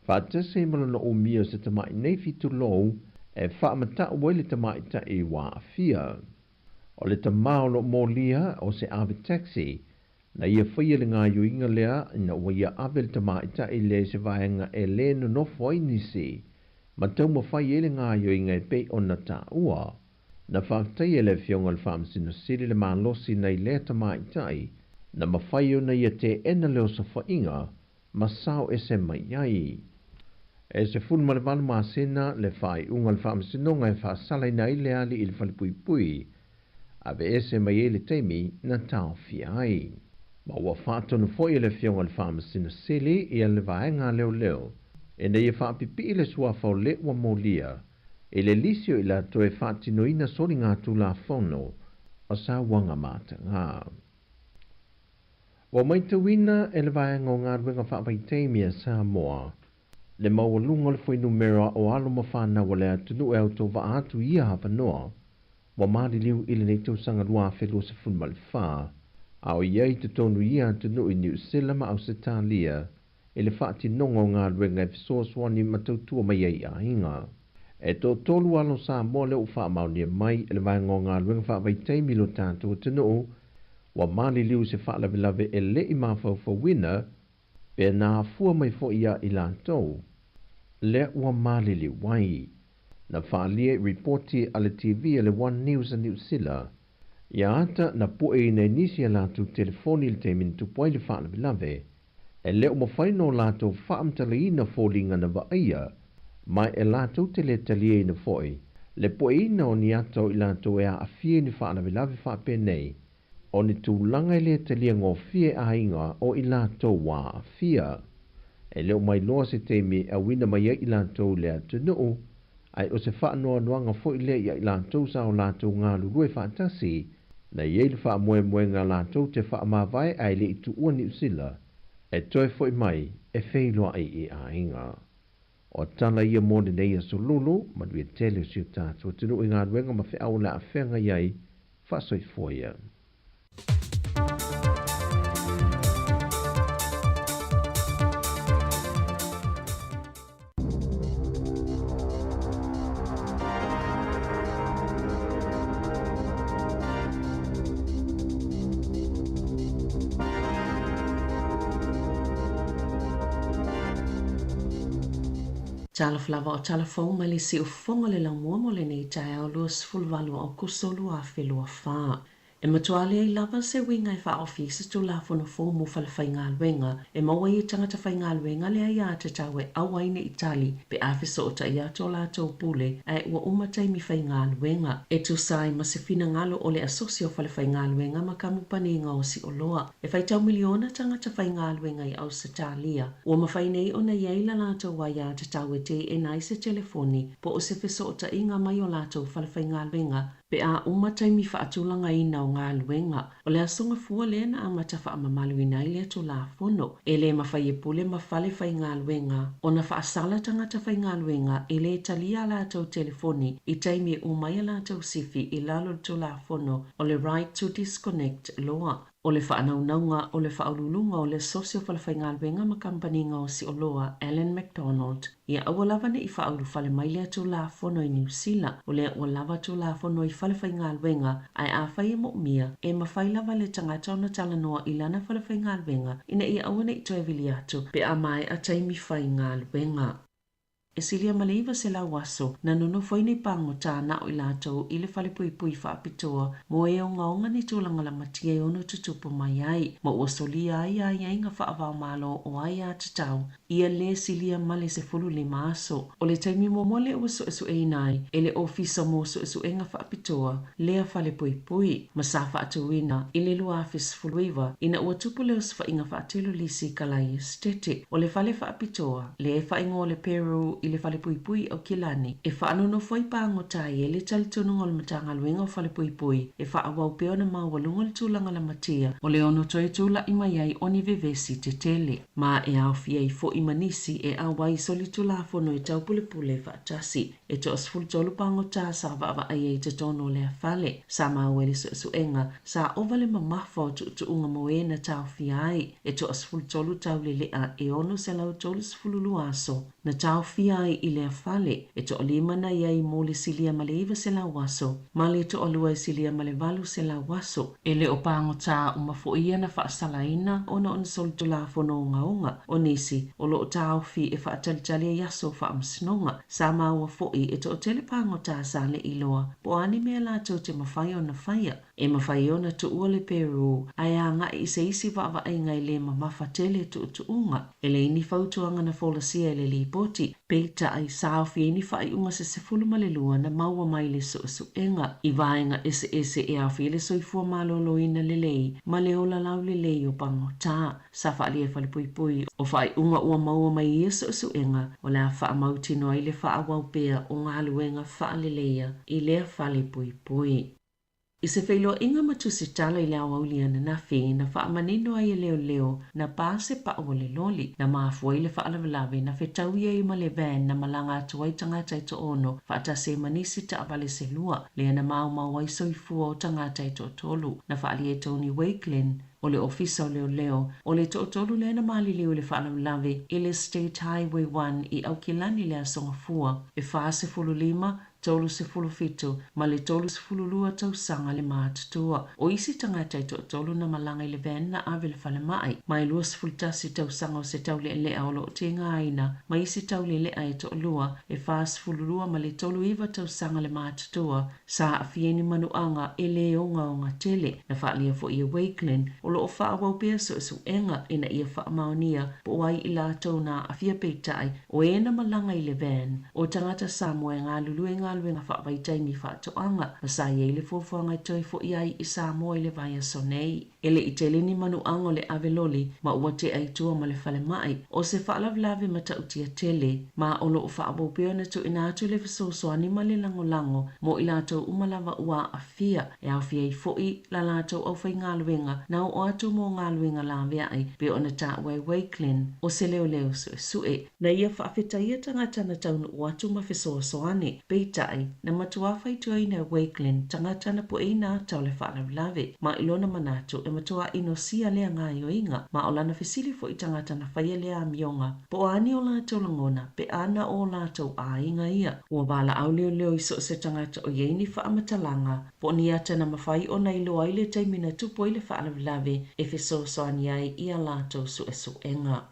faatasi ai ma lona umia o se tamai nei fitulou e faamatau ai le tamaitai ua aafia. O le tama o lo o molia o se ave taxi, na ia faia le gaoioiga lea ina ua ia ave le tamaitai lea i se vaega e lē nonofo ai nisi, ma taumafai ai le gaoioiga e pei ona taua. Na faafetaia e le Afioga i le Faamasino Sili le malosi nai lea tamaitai na mafai ona ia teena le osofaiga ma sao ese mai ai. E 18 masina le faaiuga a le Faamasinoga e faasalaina ai le alii i le falepuipui, aveese mai ai le taimi na taofia ai. Ma ua faatonu foi e le Afioga i le Faamasino Sili ia le vaega a leoleo ina ia faapipii le suafa o le ua molia i le lisi o i latou e faatinoina soligatulafono o sauaga matagā. Ua matauina e le Vaega o Galuega Faavaitaimi a Samoa le maualuga o le fuainumera o alo ma fanau a le atunuu e autovaa atu i ia avanoa ua maliliu i lenei tausaga 2024, a o i ai i totonu i ia atunuu i Niu Sila ma Ausetalia i le faatinoga o galuega e fesoasoani ma tautua mai ai i aiga. E toatolu alo Samoa lea ua faamaonia mai e le Vaega o Galuega Faavaitaimi i lo tatou atunuu ua maliliu i se faalavelave e le i mafaufauina pe na afua mai foi ia i latou lea ua maliliu ai. Na faaalia i ripoti a le TV a le One News a Niu Sila ia ata na pueina e nisi a latou telefoni i le taimi na tupu ai le faalavelave. E le o mafai no latou faamatalaina foliga na vaaia Ma e latou te le taliaina foi le pueina o ni ata o i latou e aafia i ni faalavelave faapenei, o ni tulaga e le talia gofie e aiga o i latou ua aafia. E le o mailoa se taimi e auina mai ai i latou i le atunuu, ae o se faanoanoaga foi lea ia i latou sa o latou galulue faatasi, na i ai le faamoemoega latou te faamavae ae le i tuua Niu Sila e toe foi mai e feiloai i aiga. O tala ia mo lenei aso lulu, manuia tele o si o tatou atunuu i galuega ma feau o le a feagai ai, faasoifua ia. Talofa lava o tala fou mai le siufofoga o le laumua mo lenei taeao 28 o Aokuso 2024. E matua leai lava se uiga e faaofi i se Tulafono fou mo falefaigaluega e maua ai e tagata faigaluega le aiatatau e aua ai ne i tali pe a fesootai atu o latou pule ae ua uma taimi faigaluega. E tusa ai ma se finagalo o le Asosi o Falefaigaluega ma Kamupani Gaosi Oloa, e faitau miliona tagata faigaluega i Ausetalia, ua mafai nei ona i ai la latou aiatatau e teena ai se telefoni po o se fesootaiga mai o latou falefaigaluega pe a uma taimi faatulagaina o galuega. O le Aso Gafua lea na amata faamamaluina ai lea Tulafono. E le mafai e pule ma fale faigaluega ona faasala tagata faigaluega e le talia a latou telefoni i taimi e uma ai a latou sifi i lalo o le Tulafono o le Right to Disconnect Law. O le faanaunauga o le Faauluuluga o le Asosi o Falefaigaluega ma Kamupani Gaosi Oloa, Alan McDonald, ia aua lava ne i faaulufale mai lea Tulafono i Niu Sila, o lea ua lava Tulafono i falefaigaluega, ae afai e moomia, e mafai lava le tagata ona talanoa i lana falefaigaluega ina ia aua ne i toe vili atu pe a maea taimi faigaluega. E silia ma le 900 aso na nonofo ai nei pagota na o i latou i le falepuipui faapitoa mo e ogaoga ni tulaga lamatia e ono tutupu mai ai, ma ua solia ai aiaiga faava-o-Malo o aiatatau ia lē silia ma le 15 aso. O le taimi muamua lea ua suesueina ai e le Ofisa mo Suesuega Faapitoa lea falepuipui, ma sa faatuina i le 2019 ina ua tupu le osofaiga faatelolisi i Kalai Esetete. O le fale faapitoa lea e faaigoa o le Peru i le falepuipui i Aukilani, e faanonofo ai pagota ai e le talitonuga o le Matagaluega o Falepuipui e faaauau pea ona maualuga le tulaga lamatia o le ono toe tula'i mai ai o ni vevesi tetele, ma e aofia ai fo'i ma nisi e auai solitulafono e taupulepule faatasi. E toa-13 pagota sa vaavaai ai i totonu o lea fale. Sa maua i le suesuega, sa ova le mamafa o tuutuuga mo e na taofia ai. E toa-13 taulelea e 632 aso na taofia ai i lea fale. E toalima na i ai mo le silia ma le 900 aso, ma le toalua e silia ma le 800 aso. E le o pagota uma foi ia na faasalaina ona o ni solitulafono ogaoga. O nisi, o lo o taofi e faatalitali ai aso o faamasinoga. Sa maua foi e toatele pagota sa le iloa po o a ni mea latou te mafai ona faia. E mafai ona tuua le Peru ae agai i se isi vaavaaiga e le mamafa tele tuutuuga. E leai ni fautuaga na folasia e le lipoti, peitai sa aofia ai ni faaiuga se 12 na maua mai le suesuega i vaega eseese e aofia ai le soifua maloloina lelei ma le ola laulelei o pagota. Sa faaalia e Falepuipui o faaiuga ua maua mai i ia suesuega o le a faamautinoa ai le faaauau pea o galuega faaleleia i lea falepuipui. I se feiloaiga ma Tusitala i le aoauli ananafi, na faamanino ai e leoleo na pa se pau o le loli, na mafua ai le faalavelave na fetaui ai ma le van na malaga atu ai tagata e toaono faatasi ai ma nisi taavale se lua, lea na maumau ai soifua o tagata e toatolu. Na faaalia e Tony Wakelin, o le Ofisa o Leoleo, o le toatolu lea na maliliu i le faalavelave i le State Highway 1 i Aukilani i le Aso Gafua e 45. 37 ma le 32 tausaga le matutua. O isi tagata e toatolu na malaga i le van na ave i le falemai, ma e 21 tausaga o se taulealea o lo o tigaina, ma isi taulealea e toalua e 42 ma le 39 tausaga le matutua sa aafia i ni manuaga e lē ogaoga tele. Na faaalia foi e Wakelin o lo o faaauau pea suesuega ina ia faamaonia po o ai i latou na aafia peitai o e na malaga i le van o tagata Samoa e galulue i galuega faavaitaimi faatoaga ma sa i ai le fuafuaga e toe fo'i ai i Samoa i le vaiaso nei. E le i tele ni manuaga o le ave loli ma ua tea i tua ma le falemai o se faalavelave matautia tele ma o lo o faaauau pea ona tuuina atu le fesoasoani ma le lagolago mo i latou uma lava ua aafia e aofia ai foi la latou aufaigaluega na oo atu mo galuega laveai pei ona taua e Wakelin o se leoleo suesue. Na ia faafetaia tagata na taunuu atu ma fesoasoani, peitai, na matuā faituaina e Wakelin tagata na pueina ata o le faalavelave, ma i lona manatu e matuā inosia lea gaoioiga, ma o lana fesili foi i tagata na faia lea amioga, po o a ni o latou lagona pe a na o latou aiga ia. Ua valaau leoleo i so o se tagata o i ai ni faamatalaga, po o ni ata na mafai ona iloa ai le taimi na tupu ai le faalavelave e fesoasoani ai i a latou suesuega.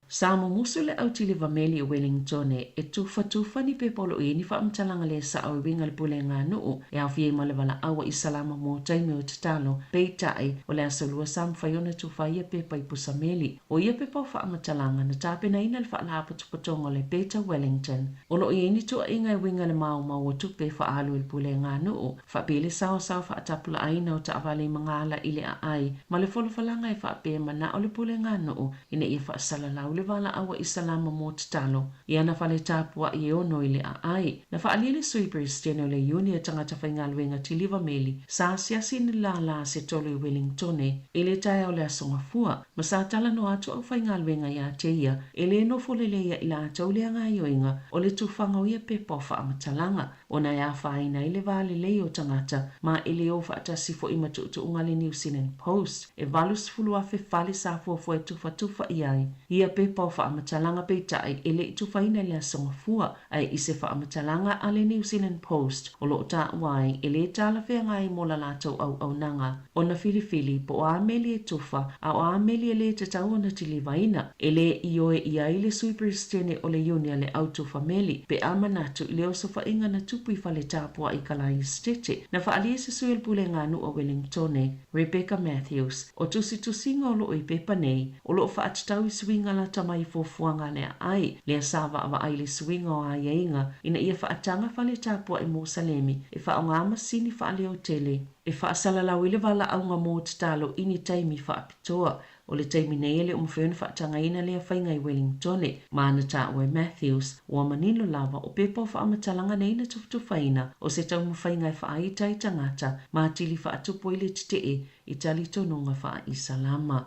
Sa mumusu le au tiliva meli o Wellingtone e tufatufa ni pepa o lo o i ai ni faamatalaga le sao e uiga i le pulega a nuu e aofia ai ma le valaau a Isalama mo taimi o tatalo. Peitai, o le aso Lua sa mafai ona tufa ia pepa i pusa meli. O ia pepa o faamatalaga na tapenaina e le Faalapotopotoga o le Better Wellington. O lo o i ai ni tuuaiga e uiga i le maomao o tupe e faaalu e le pulega a nuu, faapea le saosaoa faatapulaaina o taavale i magaala i le aai ma le folafolaga e faapea e manao le pulega a nuu ina ia faasalalau le valaau a Isalama mo tatalo i ana fale tapuai e ono i le aai. Na faaalia le Sui Peresetene o le Iuni a Tagata Faigaluega Tiliva Meli sa asiasi i ni lālā se tolu i Wellingtone i le taeao o le Aso Gafua ma sa talanoa atu aufaigaluega iā te ia e lē nofo lelei ia i latou le gaoioiga o le tufaga o ia pepa o faamatalaga ona e afaina ai le va lelei o tagata ma e lē o faatasi foi ma tuutuuga a le New Zealand Post e 80,000 fale sa fuafua e tufatufa i ai ia pepa o faamatalaga peitai e le i tufaina i le Aso Gafua ae i se faamatalaga a le New Zealand Post o lo o taua ai e lē talafeagai mo la latou auaunaga ona filifili po o a meli e tufa a o a meli e lē tatau ona tilivaina. E lē ioe i ai le Sui Peresetene o le Iuni a le Au Tufa Meli pe a manatu i le osofaiga na tupu i fale tapuai i Kalai Esetete na faaalia e se sui o le Pulega a Nuu a Welingtone, Rebecca Matthews, o tusitusiga o lo o i pepa nei o lo o faatatau i suiga lata mai i fuafuaga a le aai lea sa vaavaai i le suiga o aiaiga ina ia faataga fale tapuai Mosalemi e faaaoga masini faaleotele e faasalalau ai le valaauga mo tatalo i ni taimi faapitoa. O le taimi nei e le o mafai ona faatagaina lea faiga i Wellingtone, ma na taua e Matthews, ua manino lava o pepa o faamatalaga nei na tufatufaina o se taumafaiga e faaita ai tagata ma atili faatupu ai le tetee i talitonuga faa-Isalama.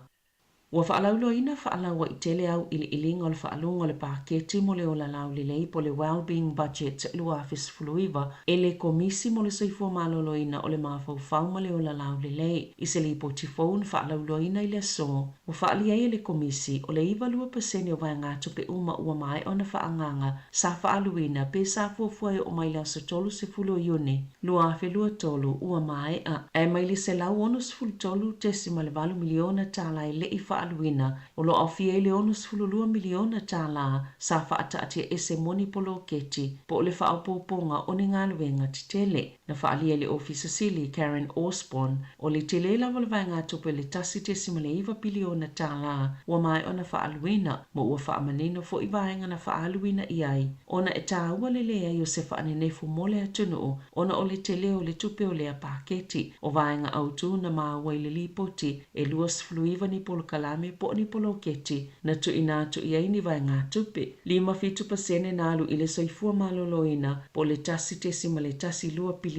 Ua faalauiloaina faalauaitele auiliiliga o le faaluga o le paketi mo le ola laulelei po o le Wellbeing Budget 2019 e le Komisi mo le Soifua Maloloina o le Mafaufau ma le Ola Laulelei. I se lipoti fou na faalauiloaina i le aso, ua faaalia ai e le Komisi o le 92% o vaegatupe uma ua maea ona faaagaaga sa faaaluina pe sa fuafua e oo mai le aso 30 o Iuni 2023 ua maea, ae mai le $163.8 miliona tala e le i faaaluina, o lo o aofia ai le $62 miliona tala sa faataatiaese mo ni poloketi po o le faaopoopoga o ni galuega tetele. Na faaalia e le Ofisa Sili Karen Osborne, o le tele lava o le vaegatupe o le $1.9 piliona tala ua maea ona faaaluina, ma ua faamanino foi vaega na faaaluina i ai, ona e taua le leai o se faanenefu mo le atunuu ona o le tele o le tupe o lea paketi. O vaega autū na maua i le lipoti e 29 ni polokalame po o ni poloketi na tuuina atu i ai ni vaegatupe. 57% na alu i le soifua maloloina po o le $1.12 piliona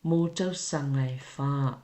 mo tausaga e fa.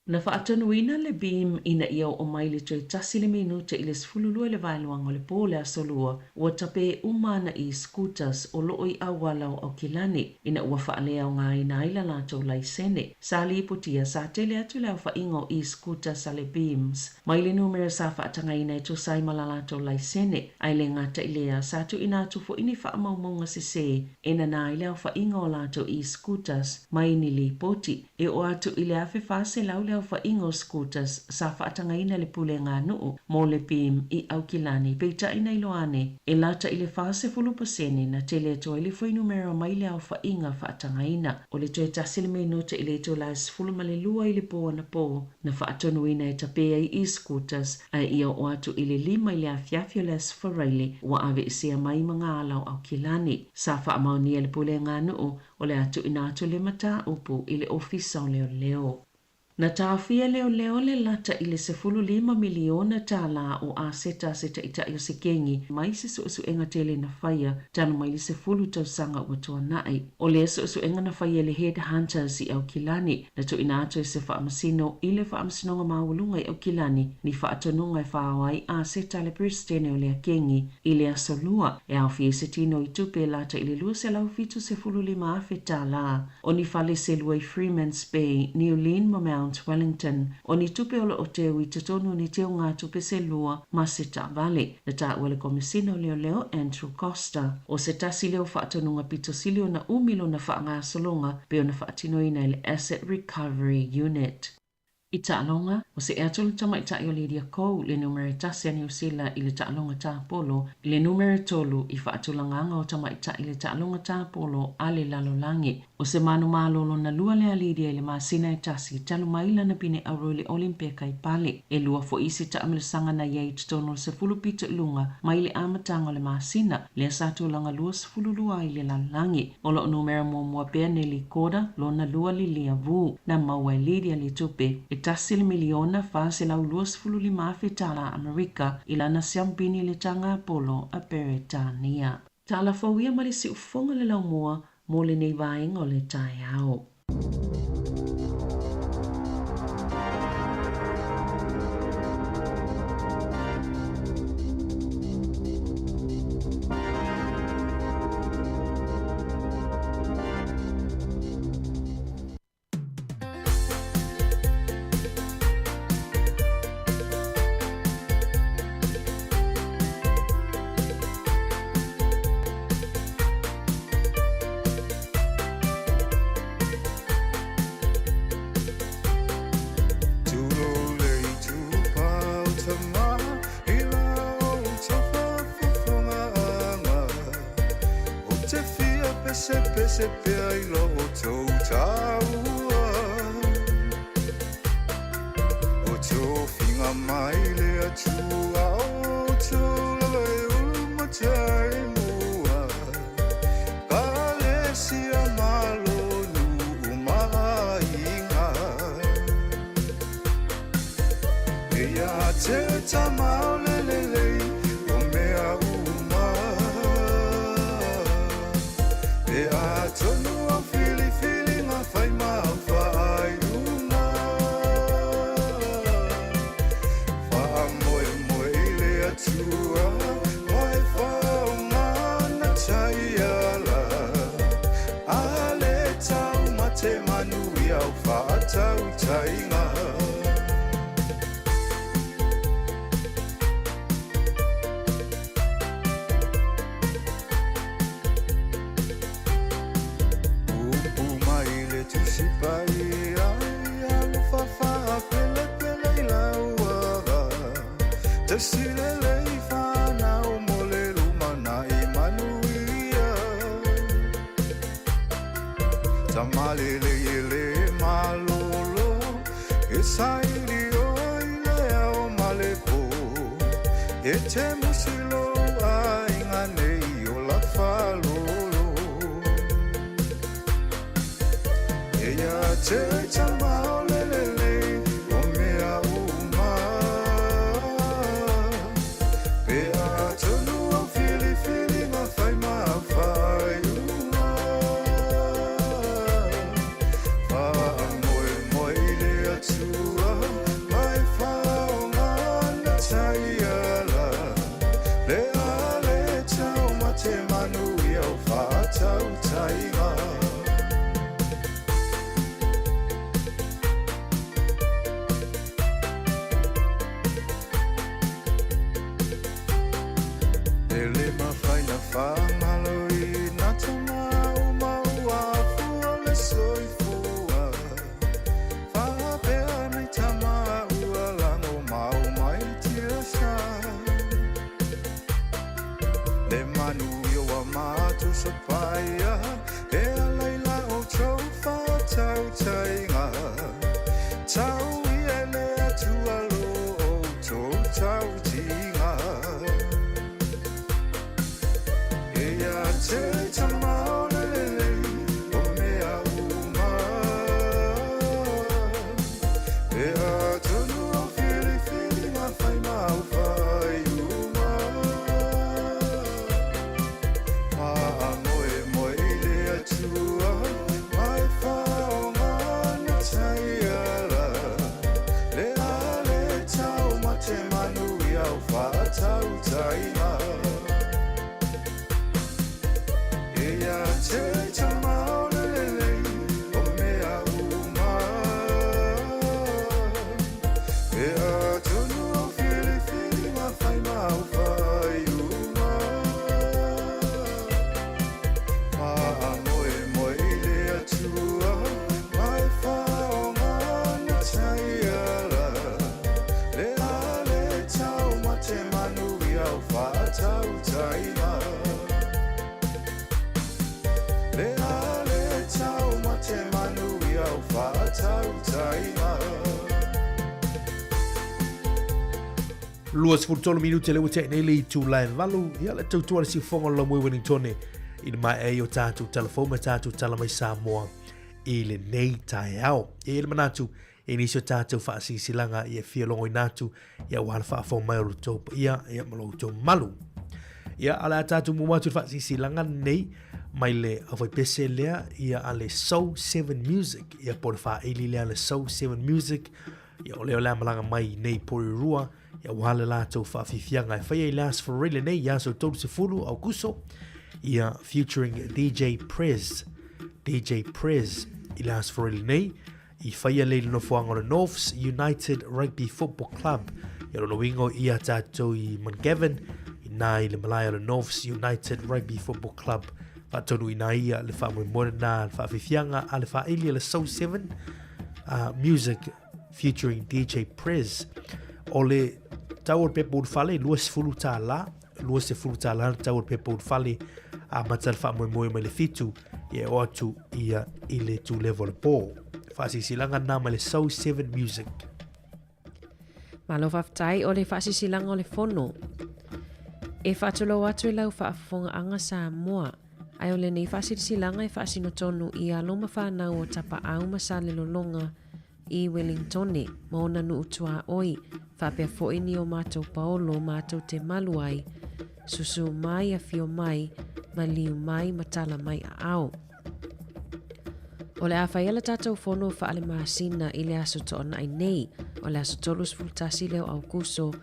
Na faatonuina le BEAM ina ia oo mai le toe tasi le minute i le 12 i le vaeluaga o le po o le Aso Lua, ua tapē uma ana e-scooters o loo i auala o Aukilani ina ua faaleaogaina ai la latou laisene. Sa lipotia sa tele atu le aofaiga o e-scooters a le BEAMS mai le numera sa faatagaina e tusa ai ma la latou laisene, ae le gata i lea, sa tuuina atu foi ni faamaumauga sesē e nanā ai le aofaiga o latou e-scooters mai ni lipoti. E oo atu i le 1,400 le aofaiga o scooters sa faatagaina e le Pulega a Nuu mo le BEAM i Aukilani, peitai na iloa ane e lata i le 40% na tele atu ai le fuainumera mai le aofaiga faatagaina. O le toe tasi le minute i le itula e 12 i le po anapo na faatonuina e tapē ai e-scooters, ae ia oo atu i le lima i le afiafi o le Aso Faraile ua aveesea mai ma ngā ala o Aukilani. Sa faamaonia e le Pulega a Nuu o le a tuuina atu le mataupu i le Ofisa o Leoleo. Na taofia e leoleo le lata i le $15 miliona tālā o aseta a se taitai o se kengi mai se suesuega tele na faia talu mai le 10 tausaga ua tuanai. O lea suesuega na faia e le Head Hunters i Aukilani, na tuuina atu e se faamasino i le Faamasinoga Maualuga i Aukilani ni faatonuga e faaoa ai aseta a le Peresetene o lea kengi I le Aso Lua, e aofia ai se tino i tupe e lata i le $275,000 tālā, o ni fale selua i Freemans Bay, Niulin ma Mount Wellington, o ni tupe o lo o teu i totonu o ni teugatupe selua ma se taavale, na taua e le Komesina o Leoleo Andrew Coster. O se tasi lea o faatonuga pito sili ona umi lona faagasologa pei ona faatinoina e le Asset Recovery Unit. I taaloga, ua see atu le tamaitai o Lydia Ko le numera tasi a Niu Sila i le taaloga tāpolo i le numera tolu i faatulagaga o tamaitai i le taaloga tāpolo a le lalolagi. O se manumalo lona lua lea a Lydia i le masina e tasi talu mai lana pine auro i le Olimpeka i Pale. E lua foi isi taamilosaga na i ai i totonu o le 10 pito i luga mai le amataga o le masina, lea sa tulaga 22 ai i le lalolagi. O lo o numera muamua pea Nelly Korda, lona lua Lilia Vu. Na maua e Lydia le tupe e tasi le miliona $425,000 tālā Amerika i lana siampini i le taga polo a Peretania. Tala fou ia ma le siufofoga le laumua mo lenei vaega o le taeao. Tau ia e le Atua lo outou tautiga. E ia te Tama o le lelei o mea uma. E a tonu au filifiliga fai ma au faaiuga. Faamoemoe i le Atua ma e faaaoga ana taiala. Le a le taumate manuia o faatautaiga. E ia te Tama o le lelei o mea uma. E a tonu au filifiliga fai ma au faaiuga. Faamoemoe i le Atua ma e faaaoga ana taiala. Le a le taumate manuia o faatautaiga. Le a le taumate manuia o faatautaiga. 23 minute le ua tea nei le itula e valu ia le tautua le siufofoga o le Laumui Wellingtone i le maea ai o tatou tala fou ma tatou tala mai Samoa i lenei taeao. E i ai le manatu e nisi o tatou faasilasilaga ia e fia logoina atu ia aua le faafofoga mai o lo outou paia ia ma lo outou mamalu. Ia a o le a tatou muamua atu i le faasilasilaga lenei mai le aufaipese lea ia a le Soul 7 Music ia po o le faaili lea a le Soul 7 Music ia o lea o le a malaga mai nei Porirua ia aua le latou faafiafiaga e faia i le Aso Faraile lenei i aso 30 Aukuso ia featuring DJ Prez DJ Prez i le Aso Faraile lenei i faia lea i le nofoaga o le Norths United Rugby Football Club. Ia lona uiga o ia tātou i Mount Gavin, inā i le malae o le Norths United Rugby Football Club. Faatonu inā ia le faamoemoe lena, le faafiafiaga a le faaili a le Soul 7 Music featuring DJ Prez. O le tau o le pepa ulufale, $20, $20 le tau o le pepa ulufale, amata le faamoemoe mai le 7 ia e oo atu ia i le tulevo o le pō. Faasilasilaga lena mai le Soul 7 Music. Malo faafetai o le faasilasilaga o le fono. E faatulou atu i lau faafofogaaga Samoa, ae o lenei faasilasilaga e faasino tonu i alo ma fanau o Tapaau ma Salelologa i Wellingtone ma ona nuu tuaoi, faapea foi ni o matou paolo matou te malu ai, susu mai afio mai, maliu mai ma tala mai aao. O le a faia le tatou fono faale-masina i le aso Toonai nei, o le aso 31 lea o Aukuso,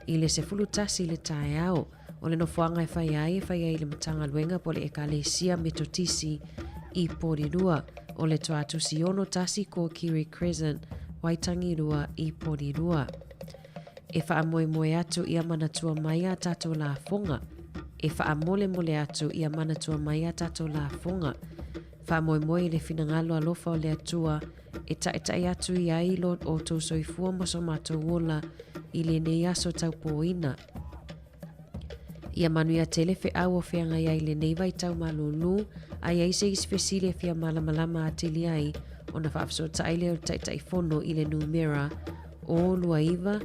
i le 11 i le taeao. O le nofoaga e fai ai, e fai ai i le Matagaluega po o le Ekalesia Metotisi i Porirua, o le Toatusi 61 Kōkiri Crescent, Waitangirua i Porirua. E faamoemoe atu ia manatua mai a tatou lafoga. E faamolemole atu ia manatua mai a tatou lafoga. Faamoemoe i le finagalo alofa o le Atua e taʻitaʻi atu i ai lo outou soifua ma so matou ola i lenei aso taupōina. Ia manuia tele feau o feagai ai lenei vaitau malūlū, a i ai se isi fesili e fia malamalama atili ai, ona faafesootai lea o le Taitaifono i le numera 029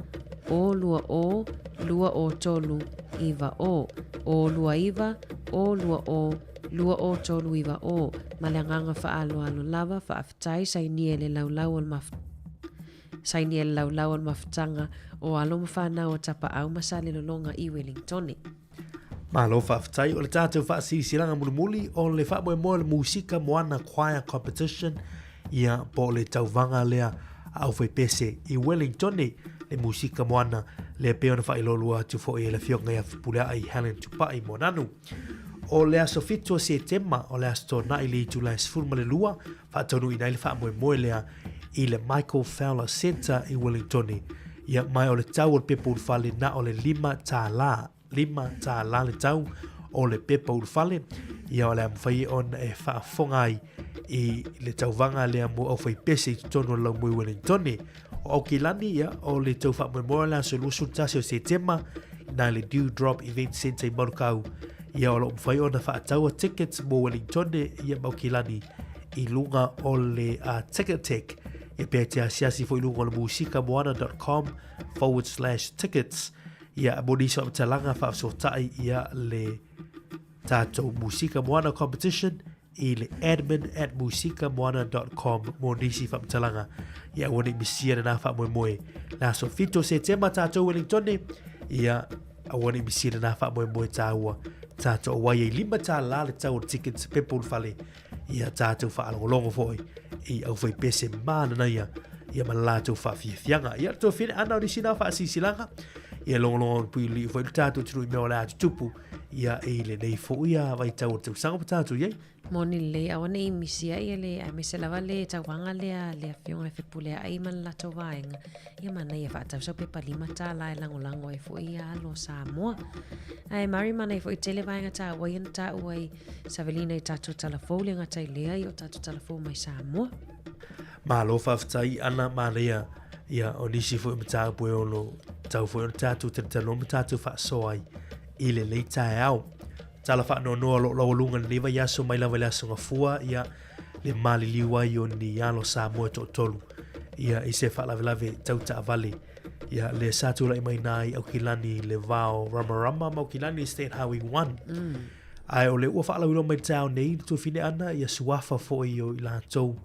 020 203 90, 029 020 20390, ma le agaga faaaloalo lava, faafetai, sainia i le laulau o le Sainia le laulau o le mafutaga o alo ma fanau o Tapaau ma Salelologa i Wellingtone. Malo faafetai. O le tatou faasilasilaga mulimuli o le faamoemoe o le Musika Moana Choir Competition, ia po o le tauvaga lea a aufaipese i Wellingtone, le Musika Moana lea pei ona faailoa atu foi e le Afioga ia Fepuleai Helen Tupai Moananu. O le aso 7 o Setema, o le aso Toonai le itula e 12, faataunuuina ai le faamoemoe lea i le Michael Fowler Centre i Wellingtone. Ia, mai o le tau o le pepa ulufale na o le $5, $5 le tau o le pepa ulufale. Ia, o le a mafai ona e faafofoga ai i le tauvaga lea mo aufaipese i totonu o le laumui Wellingtone. O Aukilani, ia, o le tau faamoemoe o le aso 21 o Setema, na le Dew Drop Event Centre i Manukau. Ia, o lo o mafai ona faataua tickets mo Wellingtone, ia, ma Aukilani i luga o le Ticketek. Ia pe te asiasi foi i luga o le musikamoana.com forward slash tickets. Ia, mo nisi faamatalaga faafesootai ia le tatou Musika Moana Competition i le admin at musikamoana.com mo nisi faamatalaga. Ia aua ne i misia lena faamoemoe. Le aso 7 o Setema tatou Wellingtone, ia aua ne i misia lena faamoemoe tāua. Tatou auai ai $5 le tau o le tickets pepa ulufale. Ia tatou faalogologo foi i aufaipese mananaia ia ma le latou faafiafiaga. Ia le tuafine ana o nisi na faasilasilaga, ia logologo puiliu foi le tatou atunuu i mea o le a tutupu ia i lenei foi a vaitau o le tausaga ua tatou i ai. Moni lelei, aua ne i misia ia le, aemaise lava le tauvaga lea a le Afioga i Fepuleai ma le latou vaega. Ia manaia faatau sau pepa $5 e lagolago ai foi ia alo o Samoa. Ae Mari manaia foi tele vaega taua ia na taua i Savelina i tatou tala fou le gata i lea i o tatou tala fou mai Samoa. Malo faafetai Ana manaia ia o nisi foi o mataupu e ono tau foi ona tatou talatalanoa ma tatou faasoa ai i lenei taeao. Tala faanoanoa o lo o laualuga i lenei vaiaso mai lava i le Aso Gafua ia le maliliu ai o ni alo Samoa e toatolu ia i se faalavelave tau taavale ia le sa tulai mai na i Aukilani i le vao Ramarama ma Aukilani State Highway 1. Ae o le ua faalauiloa mai le taeao nei le tuafine ana ia suafa foi o i latou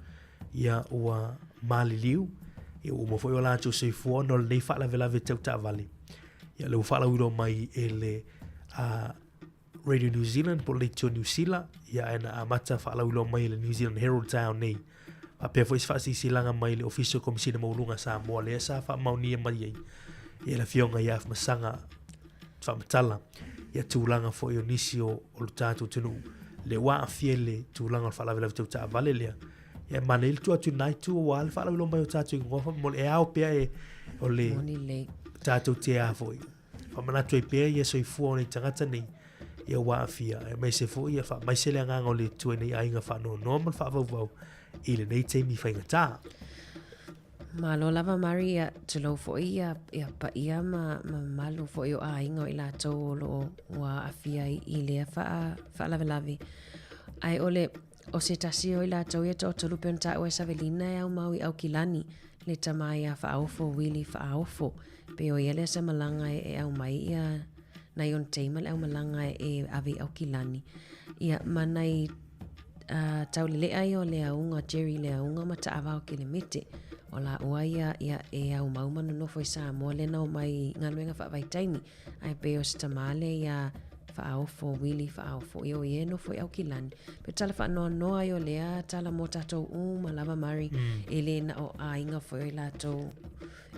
ia ua maliliu ia ua uma foi o latou soifua ona o lenei faalavelave tau taavale. Ia le ua faalauiloa mai e le Radio New Zealand po o le Leitio Niu Sila, ia ae na amata faalauiloa mai e le New Zealand Herald taeao nei. Faapea foi se faasilasilaga mai le Ofisa o Komesina Maualuga a Samoa lea sa faamaonia mai ai e le Afioga ia Afamasaga Faamatala ia tulaga foi o nisi o, o le tatou atunuu le ua aafia i le tulaga o le faalavelave tau taavale lea. Ia e manaia le tuu atu i lena itu aua le faalauiloa mai o tatou igoa faamolemole e ao pea e o le Moni lelei. tatou te a foi. Faamanatu ai pea ia soifua o nei tagata nei ia ua aafia, aemaise foi ia faamaise le agaga o le Atua i nei aiga faanoanoa ma le faavauvau i lenei taimi faigata. Malo lava Mari, ia tulou foi ia, ia paia ma, ma mamalu foi o aiga o i latou o lo o ua aafia i, i lea faa, faalavelave. Ae o le, o se tasi o i latou ia toatolu pei ona taua e Savelina e aumau i Aukilani, le tama ia Faaofo, Willie Faaofo. Pei o ia lea sa malaga e, e aumai ia nai ona tei ma le aumalaga e, e ave i Aukilani. Ia, ma nai uh, taulelea ia o Leauga, Jerry Leauga ma Taavao Kelemete. O laua ia, ia e aumau ma nonofo i Samoa lea na omai i galuega faavaitaimi. Ae pei o se tama lea ia Faaofo, Willie Faaofo, ia o ia e nofo i Aukilani. Pe tala faanoanoa ai o lea tala mo tatou uma lava Mari, e le na o aiga foi o i latou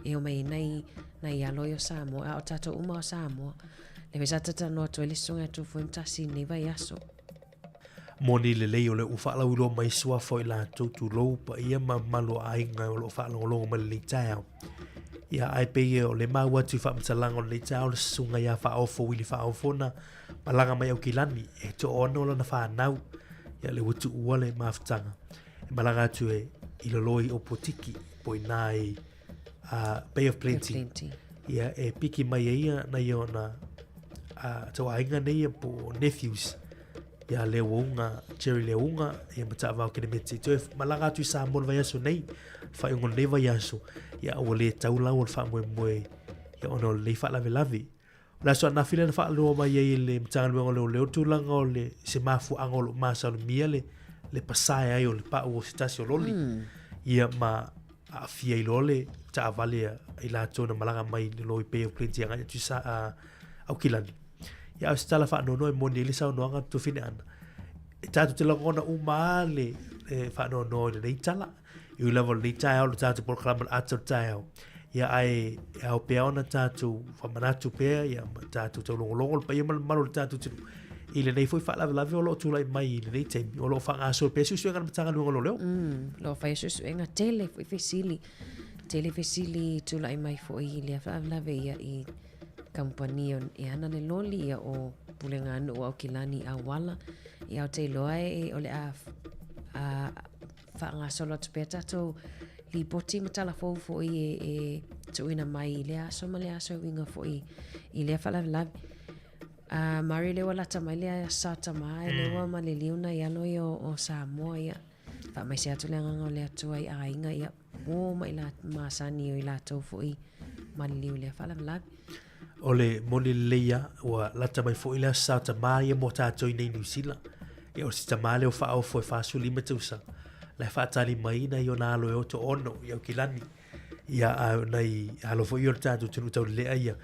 e omai ai nai, nai alo ia o Samoa, a o tatou uma o Samoa. Lea foi sa talatalanoa atu ai le susuga ia Tufuimatasi i lenei vaiaso. Moni lelei o lea ua faalauiloa mai suafa o i latou tulou paia ma mamalu o aiga o lo o faalogologo mai lenei taeao. Ia ae pei o le maua atu i faamatalaga o lenei taeao le susuga ia Faaofo Wili Faaofo na malaga mai Aukilani e toaono lana fanau ia le ua tuua le mafutaga e malaga atu e i lalo i Opotiki po i nā i uh, Bay of Plenty. Plenty. Ia e piki mai ai ia nai ona uh, tauaiga nei ia po nephews ia Leounga, Jerry Leounga, ia ma Taavao Kelemete. Toe malaga atu i Samoa le vaiaso nei, faaiuga o lenei vaiaso, ia ua le tau lau o le faamoemoe ia ona o lenei faalavelave. O le aso ananafi lea na faaloa mai ai e le Matagaluega o Leoleo le tulaga o le se mafuaaga o lo o masalomia le, le pasae ai o le pau o se tasi o loli. Ia ma aafia ai loa le taavale a i latou na malaga mai i lalo i Bay of Plenty agai atu i Sa, uh, Aukilani. Ia a o se tala faanoanoa e moni ai le saunoaga a Tofine Ana. E tatou te lagona uma lava le, le faanoanoa i lenei tala. E ui lava o lenei taeao le tatou polokalama le ata o le taeao. Ia ae e ao pea ona tatou faamanatu pea ia ma tatou taulogologo le paia ma le mamalu o le tatou atunuu i lenei foi faalavelave o lo o tulai mai i lenei taimi o lo o faagasolo pea suesuega a le Matagaluega o Leoleo. Lo o faia suesuega tele foi fesili, tele fesili tulai mai foi i lea faalavelave ia i kamupani e ana le loli ia o Puleganuu o Aukilani auala. Ia ou te iloa e, o le a, a faagasolo atu pea tatou lipoti ma tala fou foi e, e tuuina mai i lea aso ma lea aso e uiga foi i lea faalavelave. A Mari lea ua lata mai lea sa tama e lea ua maliliu nai alo ia o, o Samoa ia. Faamaise atu le agaga o le Atua i aiga ia. uō ma i masani o i latou foi maliliu i lea faalavelave. O le moni lelei ia, ua lata mai foi le Aso Sa o Tamā ia mo tātou i nei Niu Sila. Ia o si tamā lea o faaofo e 45 tausaga, la e faatali mai nai ona alo e oto ono i Aukilani. Ia a o nai alo foi ia o le tātou atunuu taulelea ia.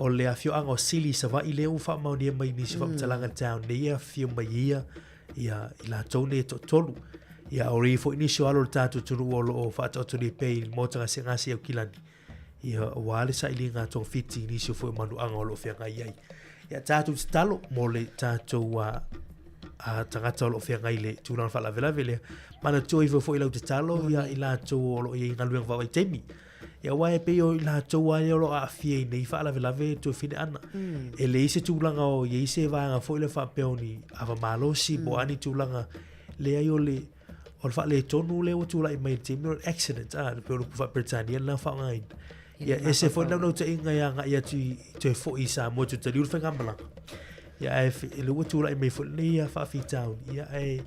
O le afioaga o Sili i Savaii lea ua faamaonia mai nisi o faamatalaga i le taeao nei e afifio mai ia ia i latou nei e toatolu. Ia o i foi nisi o alo o le tātou atunuu o lo o faataoto nei pea i le maota gasegase i Aukilani. Ia, aua le sailiga a togafiti i nisi o foi o manuaga o lo o feagai ai. Ia, tātou tatalo mo le tātou a, a tagata o lo o feagai le tulaga faalavelave lea. Manatua ifo foi lau tatalo ia i latou o lo o i ai i galuega faavaitaimi. Ia, aua e pei o i latou lava ia o lo o aafia i nei faalavelave tuafine ana. E leai se tulaga o i ai se vaega foi lea faapea o ni ava malosi po o a ni tulaga. Leai o le o le faaletonu lea ua tulai mai i le taimi o le accident, a, pei o le upu faa-Peretania lena faaaogaina. Ia, ese foi le naunautaiga e agai atu i toe foi i Samoa toe taliu le faigamalaga. Ia, ae lea ua tulai mai foi lenei faafitauli, ia, ae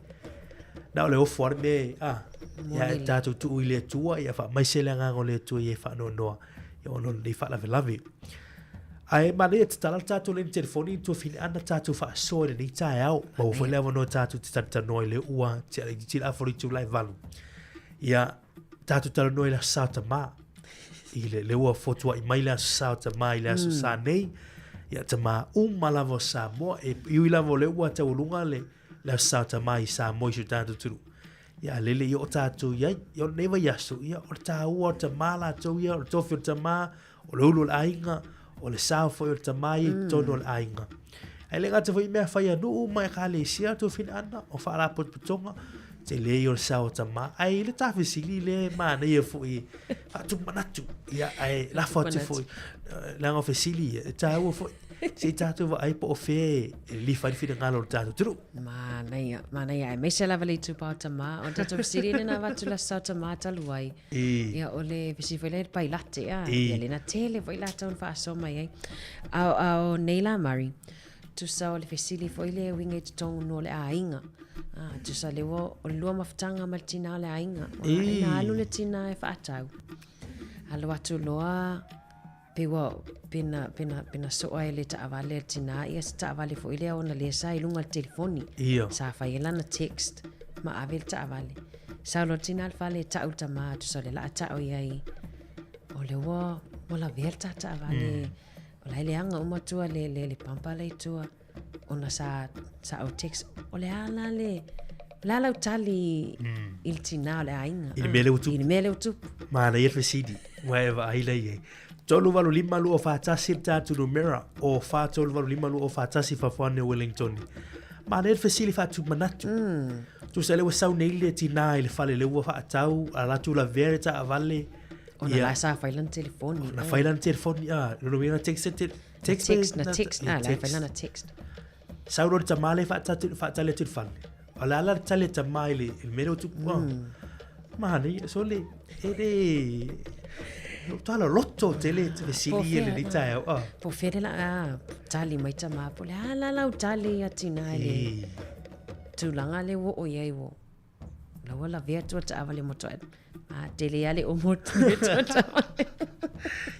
na o le ofo lava le mea, a, ia, ae tatou tuu i le Atua, ia faamaise le agaga o le Atua ia e faanoanoa, ia ona o lenei faalavelave. Ae manaia tatala le tatou laini telefoni i tuafine ana tatou faasoa i lenei taeao. Maua foi le avanoa tatou te talatalanoa i le ua tea laitiiti le afa o le itula e 8. Ia, tatou talanoa i le Aso Sa o Tamā. I le, le ua fotuai mai le Aso Sa o Tamā i le Aso Sa nei. Ia, tamā uma lava o Samoa. E ui lava o lea ua taualuga le, le Aso Sa o Tamā i Samoa i si o tatou atunuu. Ia, a lele i oo tatou i ai. Ia, o lenei vaiaso, ia, o le tāua o tamā latou ia, o le tofi o le tamā, o le ulu o le aiga, o le sao foi o le tamā ia i totonu o le aiga. Ae le gata foi i mea fai a nuu ma ekalesia tuafine ana, o faalapotopotoga, tele ia o le sao o tamā. Ae i le ta fesili lea e manaia foi faatupu manatu, ia, ae lafo atu foi, leaga o fesili ia, e tāua foi, se i tātou vaai po o fea e lilifa ai le finagalo o le tatou atunuu. Manaia, manaia, aemaise lava le itupa o tamā, o le tatou fesili lena avatu le Aso Sa o Tamā talu ai. Ia, o le fesili foi lea i le pailate, a, ia lena tele foi latou na faasoa mai ai. A, a o nei la, Murray, tusa o le fesili foi lea e uiga i totonu o le aiga. A, tusa le ua, o le lua mafutaga ma le tinā o le aiga. Ua na alu le tinā e faatau. Alo atu loa, Pei ua, pena, pena, pena soa e le taavale a le tinā, ia se taavale foi lea ona lea sa i luga o le telefoni. Ia. Sa fai ai lana text ma ave le taavale. Sau loa le tinā i le fale e tau i le tamā, tusa o le laa tau i ai, o lea ua, ua lavea le ta taavale. O la e leaga uma tua le, le, le pampa la i tua. Ona sa, sa ou text, o le a la le, o le a lau tali i le tinā o le aiga. I le mea lea ua tupu. I le mea lea ua tupu. Manaia le fesili, ua e vaai la i ai. 385 241 le tatou numera o 4385 241 Fafoane o Wellington. Manaia le fesili faatumanatu. Tusa lea ua sau nei le tinā i le fale lea ua faatau, a latou lavea le taavale. Ona la sa fai lana telefoni. Na fai lana telefoni, a, lona uiga na text te, Text, text, na text, ah, la fai lana text. Sau loa le tamā lea faatali atu i le fale. O le a la le tali a tamā i le mea lea ua tupu. Manaia, so le, e le, o tala loto tele te fesili ia lenei taeao. Ah. Po fea le la, ah, tali mai tamā, po le a la lau tali a tinā i le tulaga lea ua oo i ai ua. La ua lavea atu a taavale mo toa. A tele ia le omo atu le toa taavale.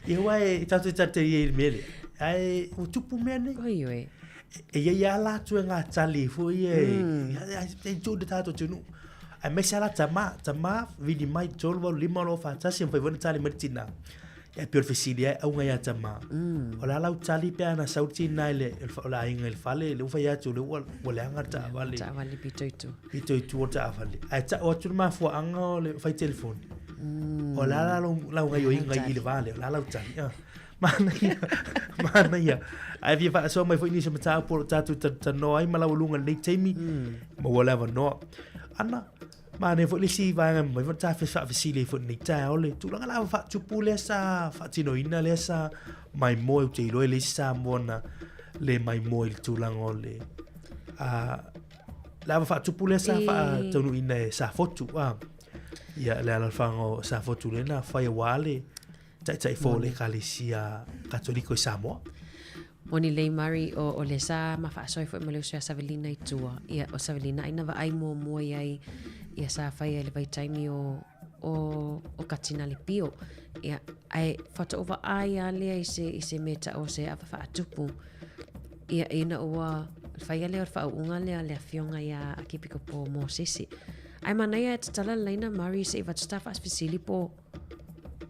Ia ua e tātou e tātou i e mea le. Ae ua tupu mea nei. Oi oi. E ia ia ala atu e ngā tali fo ia e. E tū te tātou tunu. Aemaise ala tamā, tamā vili mai tolu valu lima lo whātasi am whai wana tali mai tina. Ia pei o le fesili ai auga ia tamā. O le a lau tali pe ana sau le tinā i le, o le aiga i le fale, le ua fai atu, le ua, ua leaga le taavale. Taavale pito i tua. Pito i tua le taavale. Ae tau atu le mafuaaga o le fai telefoni. O le a la lau, lau gaioiga i le va lea, o le a lau tali. Ah. Manaia, manaia. Ae fia faasoa mai foi nisi o mataupu o lo o tatou talanoa ai ma laualuga i lenei taimi, maua le avanoa. Ana, Manaia foi le isi vaega mai foi ta faafesili ai foi lenei taeao le tulaga lava faatupu lea sa faatinoina lea sa maimoa ou te iloa e leai se Samoa na le maimoa i le tulaga o le a le ava faatupu lea sa faataunuuina e Safotu a ia le alaalafaga o Safotu lea na fai aua le taitai fou o le Ekalesia Katoliko i Samoa. Moni lelei Murray, o, o lea sa ma faasoa ai foi ma le uso ia Savelina i tua. Ia, o Savelina ai na vaai muamua i ai, ia sa fai ai le vaitaimi o, o, o Katina Lepio. Ia, ae faatoa ou vaai lava lea i se, i se mea tau o se ava faatupu. Ia, ina ua faia lea o le faauuga lea a le afioga ia Akipikopo Mosese. Ae manaia e tatala le laina Murray se i avatu ta faafesili po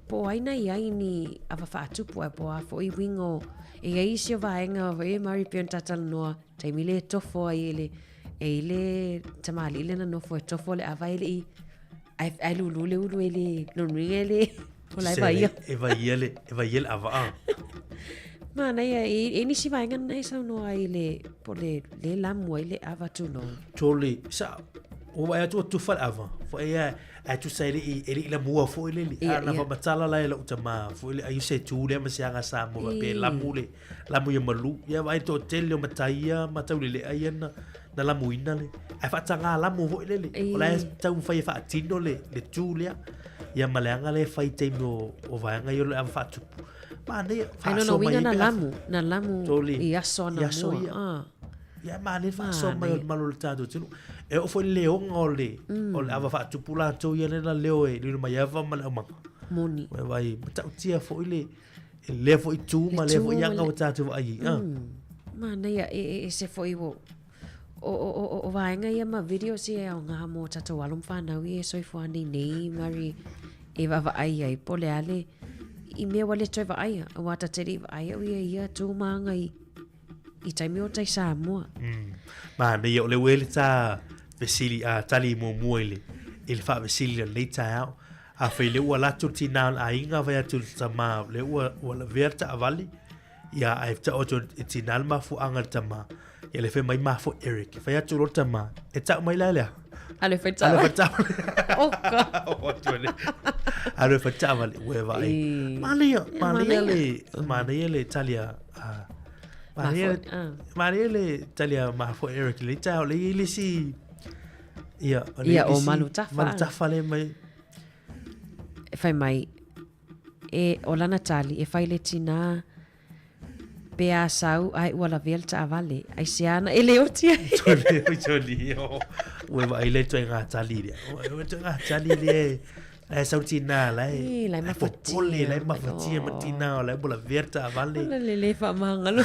po o ai na i ai ni ava faatupu ae po o a foi uiga o e i ai isi o vaega e Murray pei ona ta talanoa taimi le tofo ai e le e i le tamalii lea na nofo e tofo le ava e le i ae, ae lulu le ulu e le lona uiga e le o la e vaia. E vaia le, e vaia le ava a. Manaia, e, e nisi vaega na e saunoa ai le, po le, le lamu ai le ava tulou. Tole, sa, ua vaai atu ua tufa le ava. Foi e, ae tusa e le i, e le i lamua foi le li. Ia, A na ia. faamatala la e lou tama, foi le ai o se tu lea ma se aga Samoa faapea e lamu le, lamu ia malu. Ia vaai toatele o matai ia ma taulelea ia na, na lamuina le. Ae faataga lamu foi lele. O la e taumafai e faatino le, le tu lea. Ia ma le aga lea e fai i taimi o, o vaega ia o le ava faatupu. Manaia, Ai no, faasoa no mai uiga ai na pe a lamu, na lamu Toli. i aso I aso anamua. ia. Ah. Ia manaia le faasoa mai o le Manaia. malu o le tatou atunuu. E oo foi i le leoga o le, o le ava faatupu latou ia lea na leo e Lilo Maiava ma le aumaga. Moni. Ua vaai, matautia foi le, e lea foi tu ma Le lea tu foi ma aga le- ua tatou vaai ai. Ah. Manaia, e, e, ese foi ua, o, o, o, o, o vaega ia ma videos ia e aoga mo tatou alo ma fanau ia e soifua nei nei, Mary, e vaavaai ai, po o le a le, i mea ua le toe vaaia, aua ta te le i vaai au ia i ia tu ma aga i, i taimi o tai Samoa. Manaia, o le ua i le ta fesili, a tali muamua i le, i le faavesili o lenei taeao. Afai lea ua alu atu le tinā o le aiga fai atu i le tama, lea ua, ua lavea le taavale, ia ae tau atu e tinā le mafuaaga i le tama, ia le fai mai mafua Eric. Fai atu loa le tama, e tau mai la e le a? Alu e fai Alu e taavale. fai taavale. Oh God. Oh, atu e le. Alu e fai taavale, ua e vaai. E. Manaia, manaia Manaia. le, manaia le tali a, a manaia, Mafua, ah. manaia le tali a mafua Eric. Le taeao, le i ai le isi, ia, o le Ia, i le o isi Malutafa. Malutafa le mai. E fai mai, e, o lana tali, e fai le tinā, pe a sau ae ua lavea le taavale, aisea na e le oti ai. Toli, toli, o. Ua e vaai le ituaiga tali lea. Ua e ituaiga tali lea e, la e sau tinā, la e, Ī, la e la e mafatia. popole, la e mafatia ma tinā, o la e ua lavea le taavale. Ona le le faamagalo.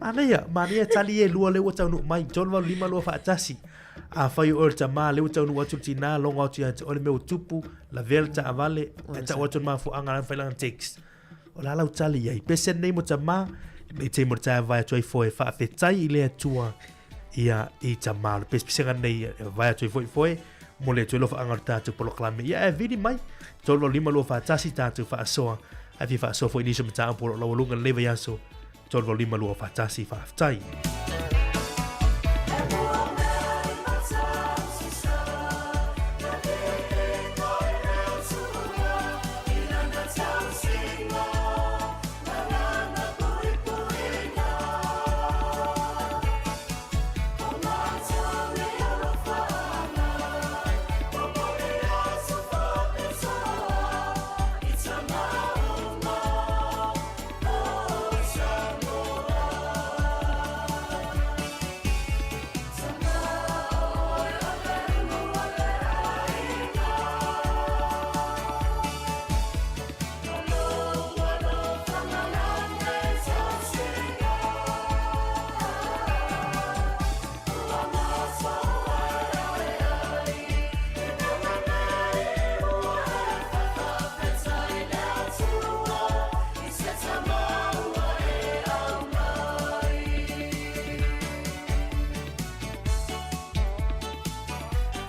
Manaia, manaia tali e lua lea ua taunuu mai, 3 8 5 2 faatasi. Afai o oe o le tama, lea ua taunuu atu le tinā, logo atu ia te oe le mea ua tupu, lavea le taavale, ae tau atu le mafuaaga la e mafai lana text. O le a lau tali i ai? Pese nei mo tama, nei te mo le tae vae atu ai foe faafetai i le Atua ia i tama. O le pesepesega nei e vae atu ai foi foe mo le Atua i alofaanga o le tatou polokalame. Ia e vili mai, 3 8 5 2 faatasi tatou faasoa. Ae fia faasoa foi nisi o mataupu o lo o laualuga lenei vaiaso. 3 8 5 2 faatasi faafetai.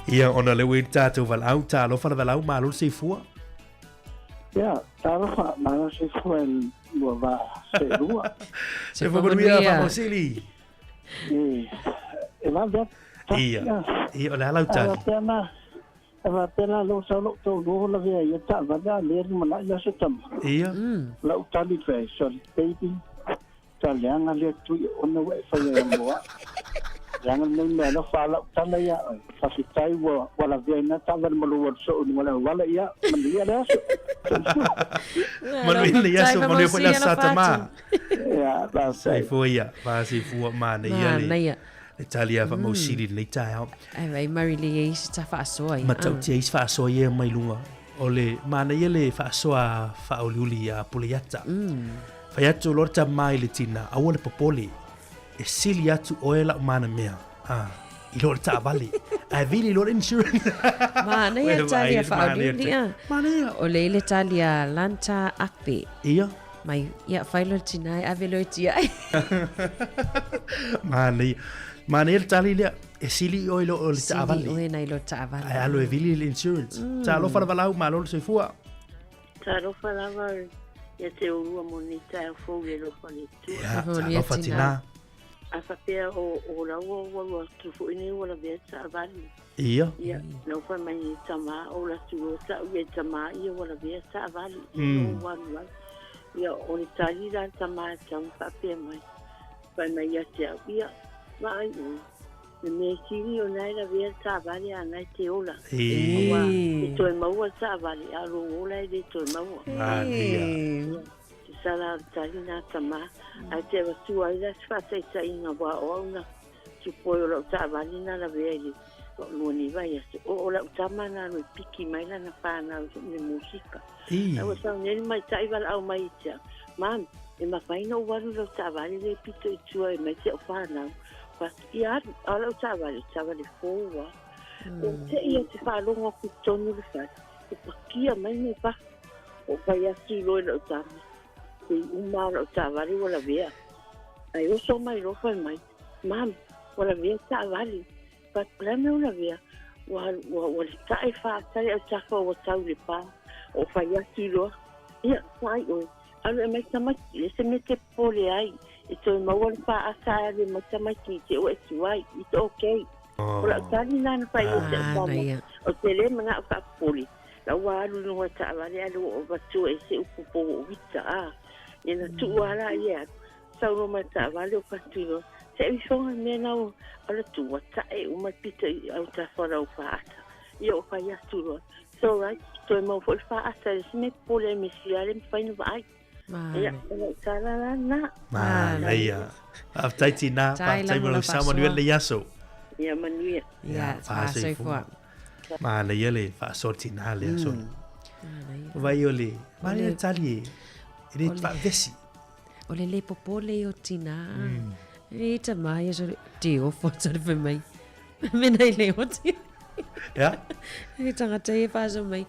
Ia, ona lea ua i le tatou valaau, talofa le valaau, malo le soifua. Ia, talofa, malo le soifua i lua va seelua. Soifua manuia, Faamausili. E, e vave atu. Ia, ia, o le a lau tali? A faapea na, a faapea la lou sau lou taulua ua lavea ai ia taavale a lea lumanai le aso tama. Ia. Lau tali pea, sorry baby, ta leaga lea tui ona ua e faia ia mo au. Leaga lenei mea alofa a lau tala ia oe. Faafetai ua ua lavea ai na taavale ma lou alu soo i luga o le auala ia manuia le aso. Soifua. Manuia le aso, manuia foi le aso sa tama. Ia, faafetai. Soifua ia, fasoifua manaia le. Manaia. Le tali a faamausili mm. lenei taeao. Ai vai mari le iai se ta faasoa ia. Matautia isi faasoa ia mai luga. O le manaia le faasoa faaoliuli a Puleiata. Mm. Fai atu loa le tama i le tina, aua le popole. E sili atu oe lau manamea. Ah, i lo le taavale. Ae vili loa le insurance. Manaia tali a faaoliuli a. Manaia. O le ile tali a Lanta Akpe. Ia. Mai, ia, fai loa le tina e ave loa e tiai. Manaia. Manaia le tali lea. E sili i oe i lo le taavale. Sili oe nai lo taavale. Ae alu e vili le insurance. Mm. Talofa le valaau, malo le soifua. Talofa lava ia te olua mo nei taeao fou i le alofa o le Atua. Ia, talofa tina. A faapea o, o laua ua alu atu foi nei ua lavea taavale. Ia. Ia, na ua fai mai nei tama, o la tu o tau ia tama ia ua lavea taavale. Ia mm. ua alu ai. Ia, o le tali la tama e tau faapea mai. Fai mai ia te au, ia, vaai oe. Le mea sili o na e lavea le taavale a na e te ola. Aua, e toe maua le taavale, a lou ola e le toe maua. Ia. Te sala o le tali nā tama, ae te avatua ai la se faataitaiga aua o au na tupoi o lau taavale na lavea i le toalua nei vaiaso. O, o lau tama na alu e piki mai lana whanau i le musika. Ae ua sau nei le maitai valaau mai i te au, Mum, e mafai ona ou alu i lau taavale lea e pito i tua e mai te au whanau. But, ia alu, a o lau taavale, taavale fou lava. Ua tei au te faalogo atu i totonu o le fale, e pakia mai nei fafo. O fai atu i loa i lau tama, te uma o lau taavale ua lavea. Ae oso mai loa fai mai, Mum, ua lavea taavale. But o le a mea ua lavea? Ua, ua, ua litae faatali au tafa ua tau i le pā. O fai atu i loa, ia, vaai oe, alu e mai tamaiti, e se mea te popole ai, e toe maua le pā ata ae alu e mai tamaiti i te oe tuai, it's okay. O lau tali lena na fai ai i si au tama, ou te le manao faapopole. La ua alu i luga o taavale ae le ua avatua e se upu po ua uita a. Ia na tuu a la ia alu. Sau loa ma le taavale o fatu loa. Se i ifoga mea na ua ala tu ua tae uma le pito i autafa o lau faata. Ia o fai atu loa. It's alright, toe mau foi le faata i le isi mea popole ai me sia le mafai na vaai. Ia, o lau tala la na. Manaia. Faafetai tina, faafetai mo lau sao manuia lenei aso. Ia manuia. Ia, faasoifua. Manaia le faasoa tina le aso. Vai o le, manaia le tali e, e le faavesi. O le le popole o tina. E tama ia so te ofo so le fai mai. Mena i le oti. Ia. E tangata e whaaso mai.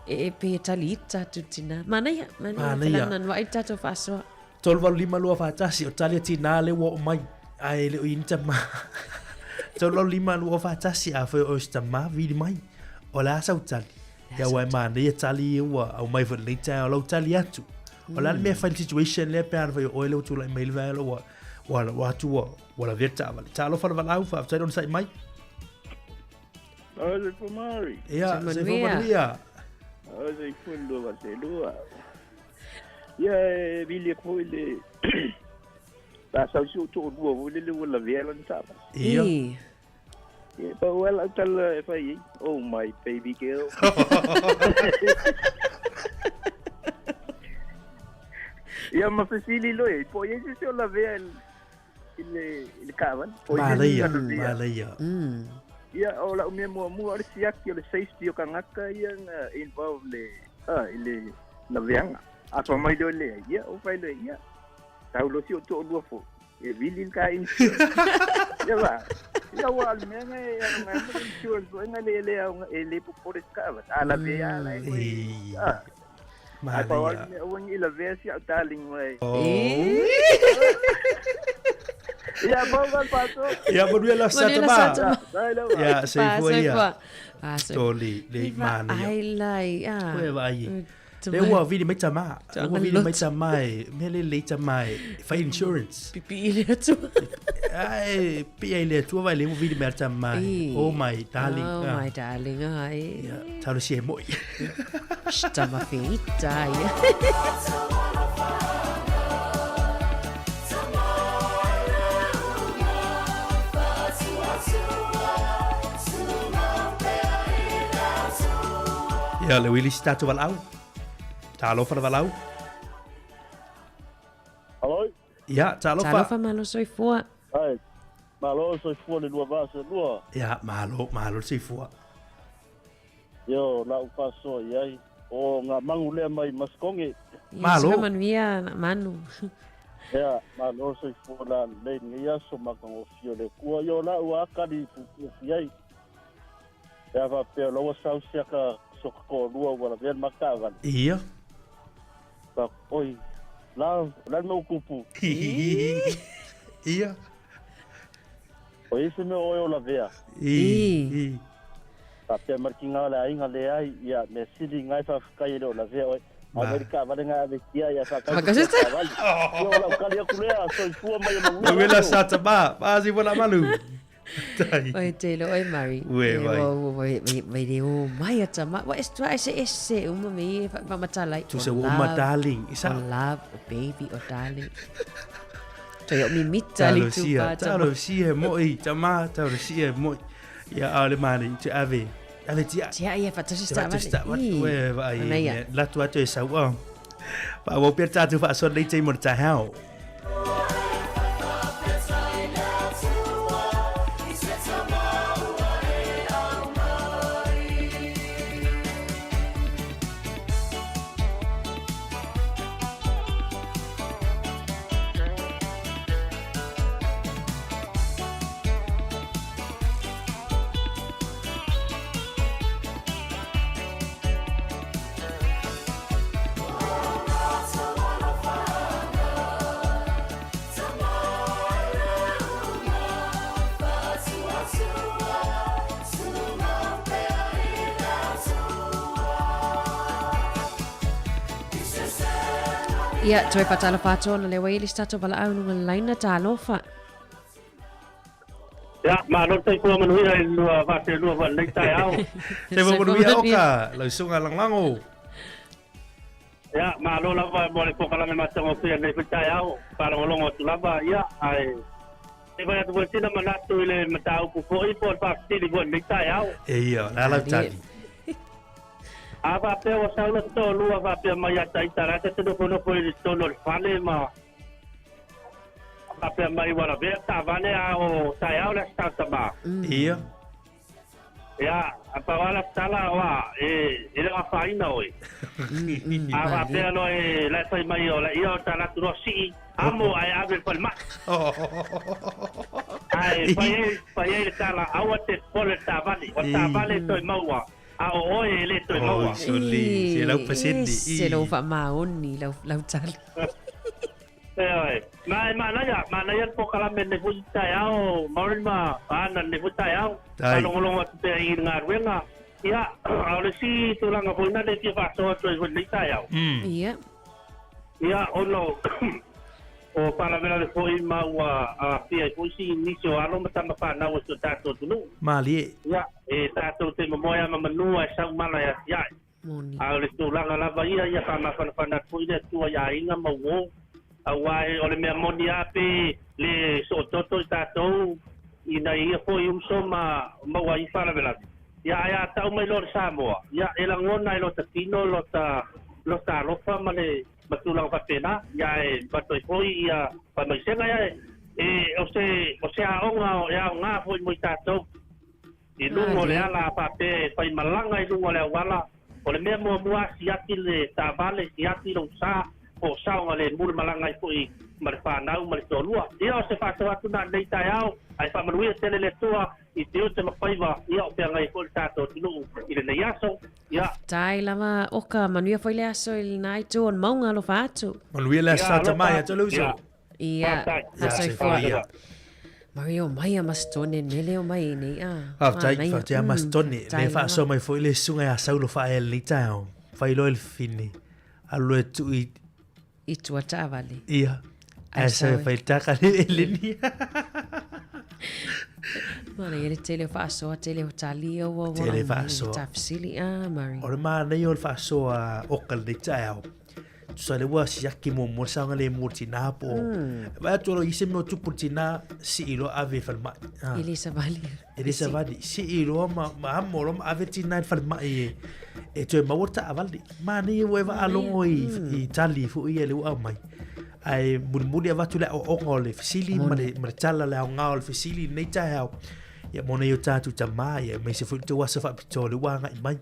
E pe tali i tātou tina. Manaia, manaia. Manaia. Whalana noa i tātou whaasoa. 385 2 4 1, o tali a tina le ua o mai. Ae le o i ni tama. 385 2 4 1, a whai o se tama, vili mai. O le a sau tali. Ia ua e manaia tali ia ua au mai foi lenei taeao lau tali atu. O le a le mea e fai i le situation lea pe ana fai o oe lea ua tulai mai i le vaega ua ua ua atu ua ua lavea le taavale. Talofa le valaau, faafetai le onosai mai. Oi se fumari. Ia, se manuia. Oi se fulu va se lua. Ia e vili foi le ta sau si o to lua foi le le ua lavea lana taavale. Ia. Ia pau ai lau tala e fai ai. Oh my baby girl. Ia ma fesili loa i ai, po o i ai se isi o lavea i le i le taavale. Po o i ai se isi Manaia, na lavea. manaia. Ia o lau mea muamua o le siaki o le safety o tagata ia na involve le ah i le laveaga. A fai mai loa leai, ia ou fai loa ia, tau loa si ou toalua foi. E vili le ta insurance. Ia va. Ia ua o le mea na e aoga ai ma le insurance foi na le le aoga e le popole se taavale. A lavea a la e koe. Ah. Ai pau a le mea aua ne i lavea si au darling mai. Ia pau ka paso. Ia manuia la Manuia la satama. satama. Ia soifua ia. Soifua. Toli le manaia. Ai lai. Ah. Koe vaai. Le ua vili mai tama. Ua vili mai tama e. Mea le lei tama e. Fai insurance. Pipi i le atua. Ai, pia i le atua vai le ua vili mai tama e. Oh my darling. Oh my darling. Ai. Ia, talo si e moi. Tama whiita. Ia, le uili si tātou valaau. Talofa le valaau. Hello? Ia, talofa. Talofa malo soifua. Ai. Malo le soifua le lua vaa selua. Ia, malo, malo le soifua. Io, lau faasoa i ai. O ngā mangu lea mai Masikoge. Malo. Ia, manuia na manu. Ia, malo le soifua la lelei lenei aso matagofie o le Atua. Io, lau akali pupufi ai. Ia faapea o la ua sau si aka soka toalua ua lavea le mataavale. Ia. Fa, oi, la, la le mea ua tupu. Ia. O i ai se mea o oe o lavea. I. Faapea mai le tiga o le aiga, leai, ia, mea sili na e faafetai e le o lavea oe. Ave le taavale na ave tia ia faatau se taavale. Ia o lau tali atu lea, soifua ma ia manuia. Manuia la sa tama, pa si wala malu. Tai. Oi te lo oi Mari. Ue vai. Vai vai le o mai a tama. Wa es tua ese ese uma me fa matalai. Tu se uma darling. Isa. O love, o baby, o darling. Toi o mimita li tu pa tama. Talo sia moi, tama, talo sia moi. Ia a le mani te ave. Ave tia. Tia ia fa tasi sta vale. Ue vai. La tua te sa ua. Pa wo pia tatu fa so nei te mo ta hao. Ia, toe whatalofa atu ona le wai le si tatou valaau luga le laina, talofa. Ia, malo le soifua manuia i le lua vaa selua foi i lenei taeao. Soifua manuia oka, lau susuga lagolago. Ia, malo lava mo le polokalame matagofie i lenei foi taeao, faalogologo atu lava, ia, ae se i fai atu foi sina manatu i le mataupu foi po o le faafesili foi i lenei taeao. Ia, o le a lau tali? A faapea ua sau lota toalua faapea mai ia Taita, la e ta te nofonofo i totonu o le fale ma faapea mai ua lavea le taavale a o taeao le Aso Tautama. Ia. Ia, a pau lava la tala, oa, e, e le o afaina oe. A faapea loa e, la e fai mai o la ia o ta latu loa sii, amo ae ave i le falemai. Ae fai ai, fai ai le tala, aua te popole i le taavale, o le taavale e toe maua. A o oe e le toe maua. Oi, soli, se lau pasene. Se lou faamaoni lau, lau tali. Ioe. Ma e manaia, manaia le polokalame lenei foi taeao, Maureen ma Ana lenei foi taeao. Faalogologo atu pea i le galuega. Ia, a o le isi tulaga foi lena e fia faasoa atu ai foi i lenei taeao. Ia. Ia, ona o o faalavelave foi ma ua aafia ai foi si nisi o alo ma tama fanau o si o tatou atunuu. Malie. Ia, e tatou te momoe lava ma manua e sau mala e asiae. Moni. A o le tulaga lava ia, ia faamafanafana atu foi le Atua i aiga ma uo, aua e o le mea moni lava pe le soototo i tatou ina ia foi uso ma maua ai faalavelave. Ia, ae a tau mai loa le Samoa, ia, e lagona e lota tino lota lota alofa ma le ma tulaga faapena, ia ae avatu ai foi ia faamaisega ia e o se o se aoga e aoga foi mo i tatou i luga o le ala a faapea e fai malaga i luga o le auala, o le mea muamua siaki le taavale, siaki lou sa po o saogalemu le malaga ai foi ma le fanau ma le toalua. Ia o se faasoa atu na i lenei taeao, ae faamanuia tele le Atua i tiute ma faiva ia o feagai ai foi le tatou atunuu i lenei aso. Ia. Faafetai lava Oka, manuia foi le aso i lena itu o le mauga alofa atu. Manuia le aso sa tama ia te le uso. Ia, Ia, soifua. Ia. Maria o mai a Masitone, nele o mai nei a. Faafetai, faafetai a Masitone. Le faasoa mai foi le susuga ia Saulo Faaea i lenei taeao. Fai loa i le fine. Alu loa e tuu i I tua taavale. Ia. Ae sa fai taka le eleni. Mana ia le tele o faasoa, tele o talia ua ua. Tele faasoa. Tafsili, ah, Mari. O le manaia o le faasoa o ka lenei taeao. Tusa le ua siaki muamua le saogalemu o le tinā po o. Vaai atu loa i se mea o tupu i le tinā, sii loa ave i falemai. Ah. E le savali. E le savali. Sii loa ma, ma amo loa ma ave le tinā i le falemai e, e toe maua le taavale. Manaia ua e vaalogo i, i tali foi ia le ua aumai. Ae mulimuli avatu le aoaoga o le fesili ma le, ma le tala le aoga o le fesili i lenei taeao. Ia mo nei o tātou tamā, ia aemaise foi le tou aso faapitoa le ua agai mai.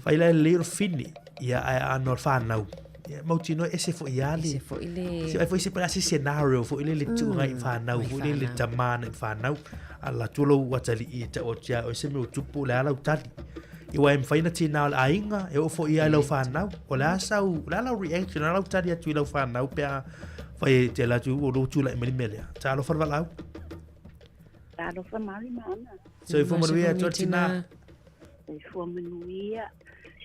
Fai la e lelei o le fine, ia ae ano le whanau. Ia mautinoa ese foi ia le. Ese foi le. Se ai foi se pala se scenario foi le le tuuga i whanau, foi le le tamā na i whanau. A la atu lou atalii e tau atu ia oe se mea o tupu, o le a lau tali. Ia aua e mafai ona tinā o le aiga, e oo foi ia i lau whanau. O le a sau, o le a lau reaction, o le a lau tali atu i lau whanau pe a fai e te ala atu ua lou tulai mai le mea lea. Talofa le valaau. Talofa Mari ma Ana. Soifua manuia atu tinā. Soifua manuia.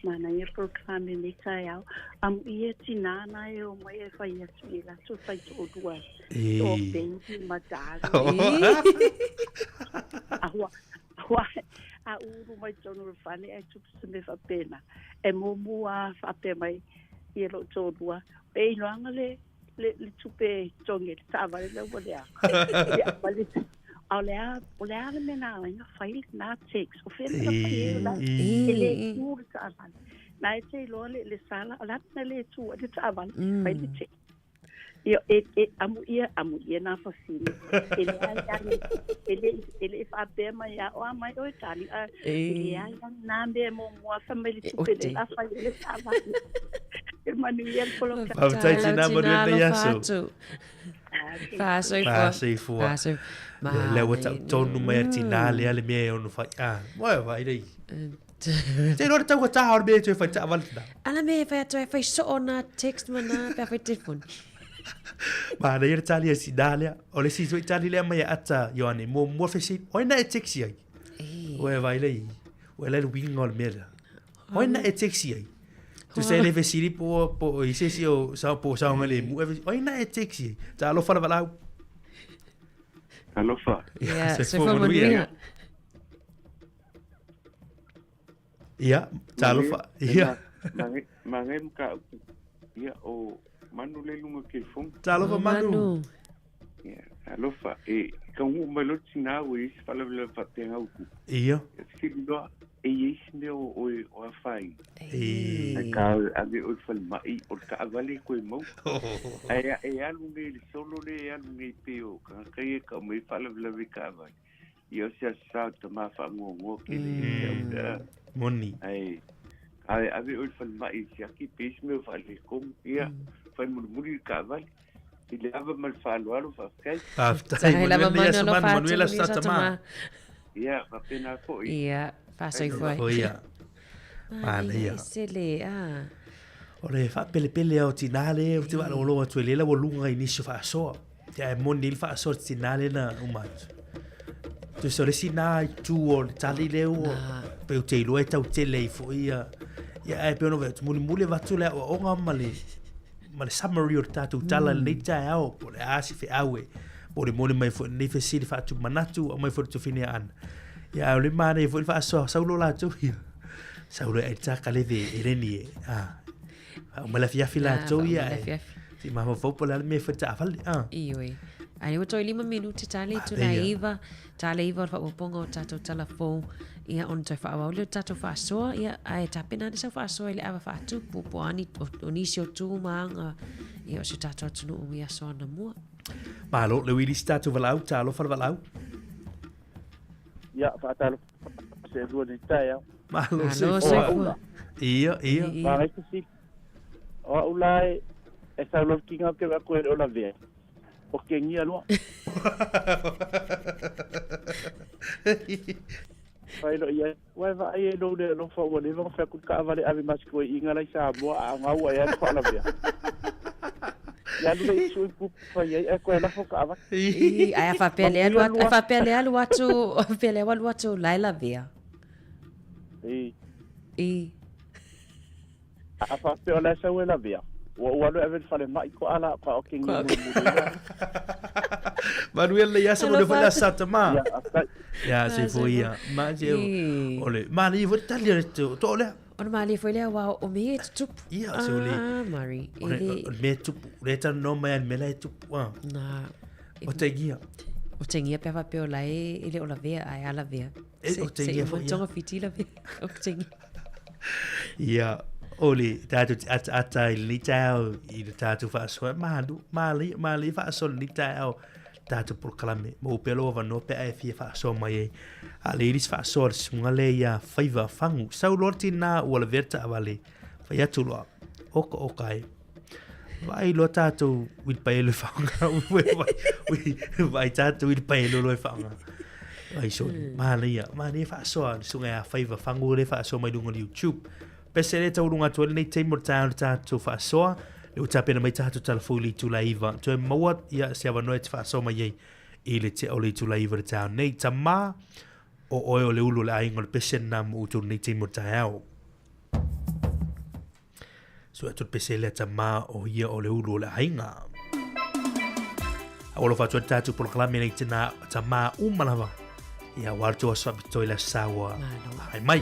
Manaia polokalame nei taeao. Amuia tinā na e o mai e fai atu i latou faitoalua. E. O Benji ma Darling. Ahua, ahua, a ulu mai tonu le fale ai tupu se mea faapena. E mumu a faapea mai ia lou toalua. E iloaga le le, le tupe togi le taavale lea ua leaga. Ia, ma le, a o le a, o le a le mea na ala ai ona fai lena text? O fea le mea na fai ai o la e le tu le taavale. Na e te iloa le, le sala, o le a le mea le tu ai le taavale, fai le text. Ia, e, e, amuia, amuia nā fafine. E leai lava ni, e le, e le i faapea mai ia, o a mai oe darling, a, e leai lava ni nā mea e muamua fai mai le tupe lea la fai ai le taavale. E manuia le polokalame. Faafetai tinā, manuia lenei aso. Faasoifua. Faasoifua. Faasoifua. Lea ua tau tonu mai a le tinā lea le mea e ono fai. Ah, moe vai lei. Te iloa le taugata o le mea e toe fai taavale tinā. Ala mea e fai atu ai, fai soo nā text ma nā pea fai telefoni. Manaia le tali a tinā lea. O le isi foi tali lea mai a Ata Ioane, muamua fesili, o ai na e text ai? Ua e vai lei, ua e lai le uiga o le mea lea. O ai na e text ai? Tusa e le fesili po po i se isi o sa po saogalemu e fesili, o ai na e text ai? Talofa le valaau. Talofa. Ia, soifua manuia. Ia, talofa. Ia. Mangai mataupu. Ia, o Manu le luga o telefoni. Talofa Manu. Ia, talofa. E taunuu mai loa le tinā ua i ai se faalavelave faapea upu. Ia. Ia fesili loa, e i ai se mea o oe o afaina? E. Ae ka ave oe i le falemai, o le taavale e toe maua. Ae e alu nei i le solo lea e alu nei pei o tagata ia e tau mai ai faalavelave i taavale. Ia o se aso sa o le tamā faagoagoa tele ia te au pe a. Moni. Ae ka e ave oe i le falemai e siaki pe i ai se mea o faaletonu. Ia, fai mulimuli le taavale. I le ava ma le faaaloalo, faafetai. Faafetai, manuia lenei aso Manu, manuia le aso sa tamā. Ia, faapena foi. Ia, faasoifua ai. Soifua ia. Manaia. Ese le, a. O le faapelepele lava o tinā lea ou te faalogologo atu ai lea la ua luga i nisi o faasoa. Ia ae moni ai le faasoa o le tinā lea na uma atu. Tusa o le isi nā itu o le tali lea ua pei ou te iloa e tau tele ai foi ia. Ia ae pei ona ou fai atu, mulimuli avatu le aoaoga ma le ma le summary o le tatou tala i lenei taeao po o le a se feau e molimoli mai foi i lenei fesili faatumanatu aumai foi le tufine a Ana. Ia ae o le manaia foi le faasoa saulo latou ia. Saulo e ai taka leve e leni e. Ah. Faauma le afiafi latou ia. Faauma le afiafi. Se i mafaufau po o le a le mea e fai taavale. Ah. Ioe. Ai ua toe 5 minute tale i tula iva, tale iva o le faaopoopoga o tatou tala fou, ia ona toe faaauau lea o tatou faasoa, ia ae tapena ane sau faasoa i le ava faatupu po o a ni, o, o nisi o tu ma aga, ia o si o tatou atunuu i aso anamua. Malo, le uili si tatou valaau, talofa le valaau. Ia, faatalofa se lua nei taeao. Malo, soifua. Ia, ia. Magai fesili. O au la e, e sau loa le kiga ou te vaai atu e le o lavea. O kegia loa. Fai loa i ai, Ua e vaai e lou le alofa ua leva ona fai atu le taavale e ave ma si toeaina la i Samoa a o gau ai lava le faalavea. Ia alu lea i sui pupu fai ai ae toe lafo le taavale. Ii, ae a faapea le alu atu, a faapea le alu atu, a faapea le alu atu la e lavea. Ii. Ii. A faapea o la e sau e lavea, ua ou alu e ave i le falemai koa la koa o kegia mulimuli ia. Manuia lenei aso, manuia foi le aso sa tamā. Ia, faafetai. Ia, soifua ia. Ma se o le malie foi le tali a le tootoo lea. O le malie foi lea aua o mea ia e tutupu. Ia, se o le... Ah, Murray. O le, o le mea e tupu, lea e talanoa mai lava i le mea la e tupu. Ah. Nā. O tengia. O tengia pe a faapea o la e, e le o lavea, ae a lavea. E, o tengia foi, ia. Se i togafiti lavea. O tengia. Ia. O le tatou te ataata i lenei taeao i le tatou faasoa. Malu, manaia, manaia faasoa i lenei taeao tatou polokalame. Maua pea lou avanoa pe a e fia faasoa mai ai. A le i le isi faasoa a le susuga lea ia Faiva Fagu. Sau loa le tina ua lavea le taavale, fai atu loa, oka oka e. Vaai loa tatou uilipaelo e faaaoga. Vaai tatou uilipaelo loa e faaaoga. Ai soli, manaia, manaia faasoa le susuga ia Faiva Fagu lea e faasoa mai luga o le YouTube. Pese lea e taualuga atu ai lenei taimi o le taeao i le tatou faasoa, lea ua tapena mai tatou talafou i le itula e 9. Toe maua ia se avanoa e te faasoa mai ai i le tea o le itula e 9 i le taeao nei. Tama, o oe o le ulu o le aiga o le pese lena mo outou i lenei taimi o le taeao. Sue atu le pese lea tama o ia o le ulu o le aiga. A ua alofa atu ai le tatou polokalame nei tina tama uma lava. Ia ua atu aso faapitoa i le aso Sa ua agai mai.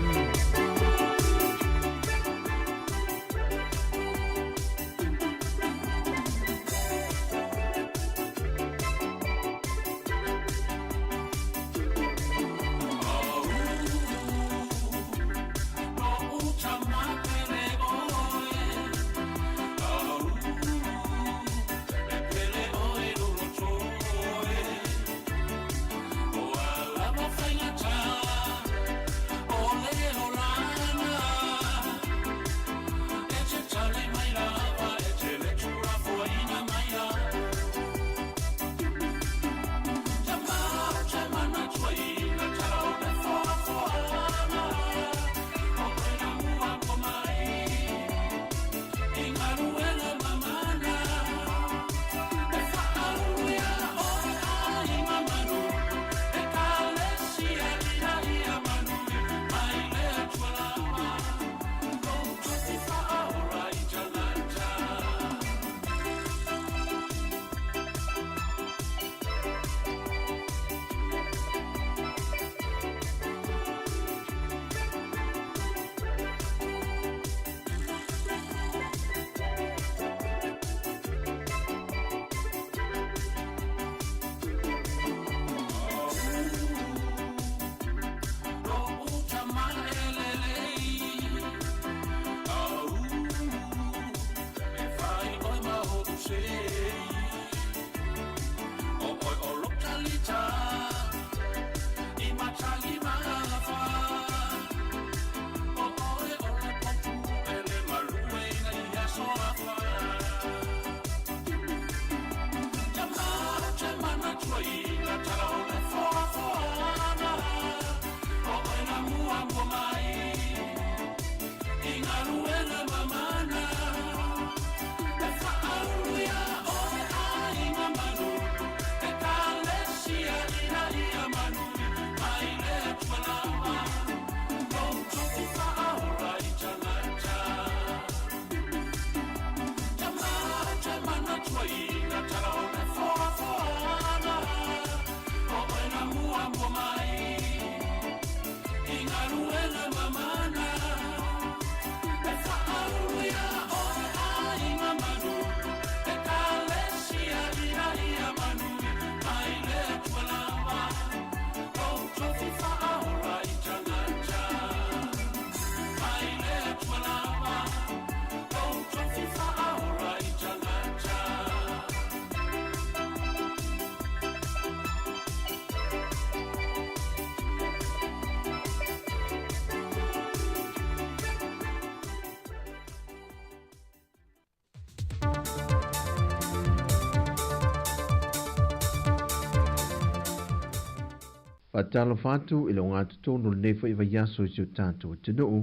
Faatalofa atu i le ogatotonu o lenei foi vaiaso i si o tatou atunuu,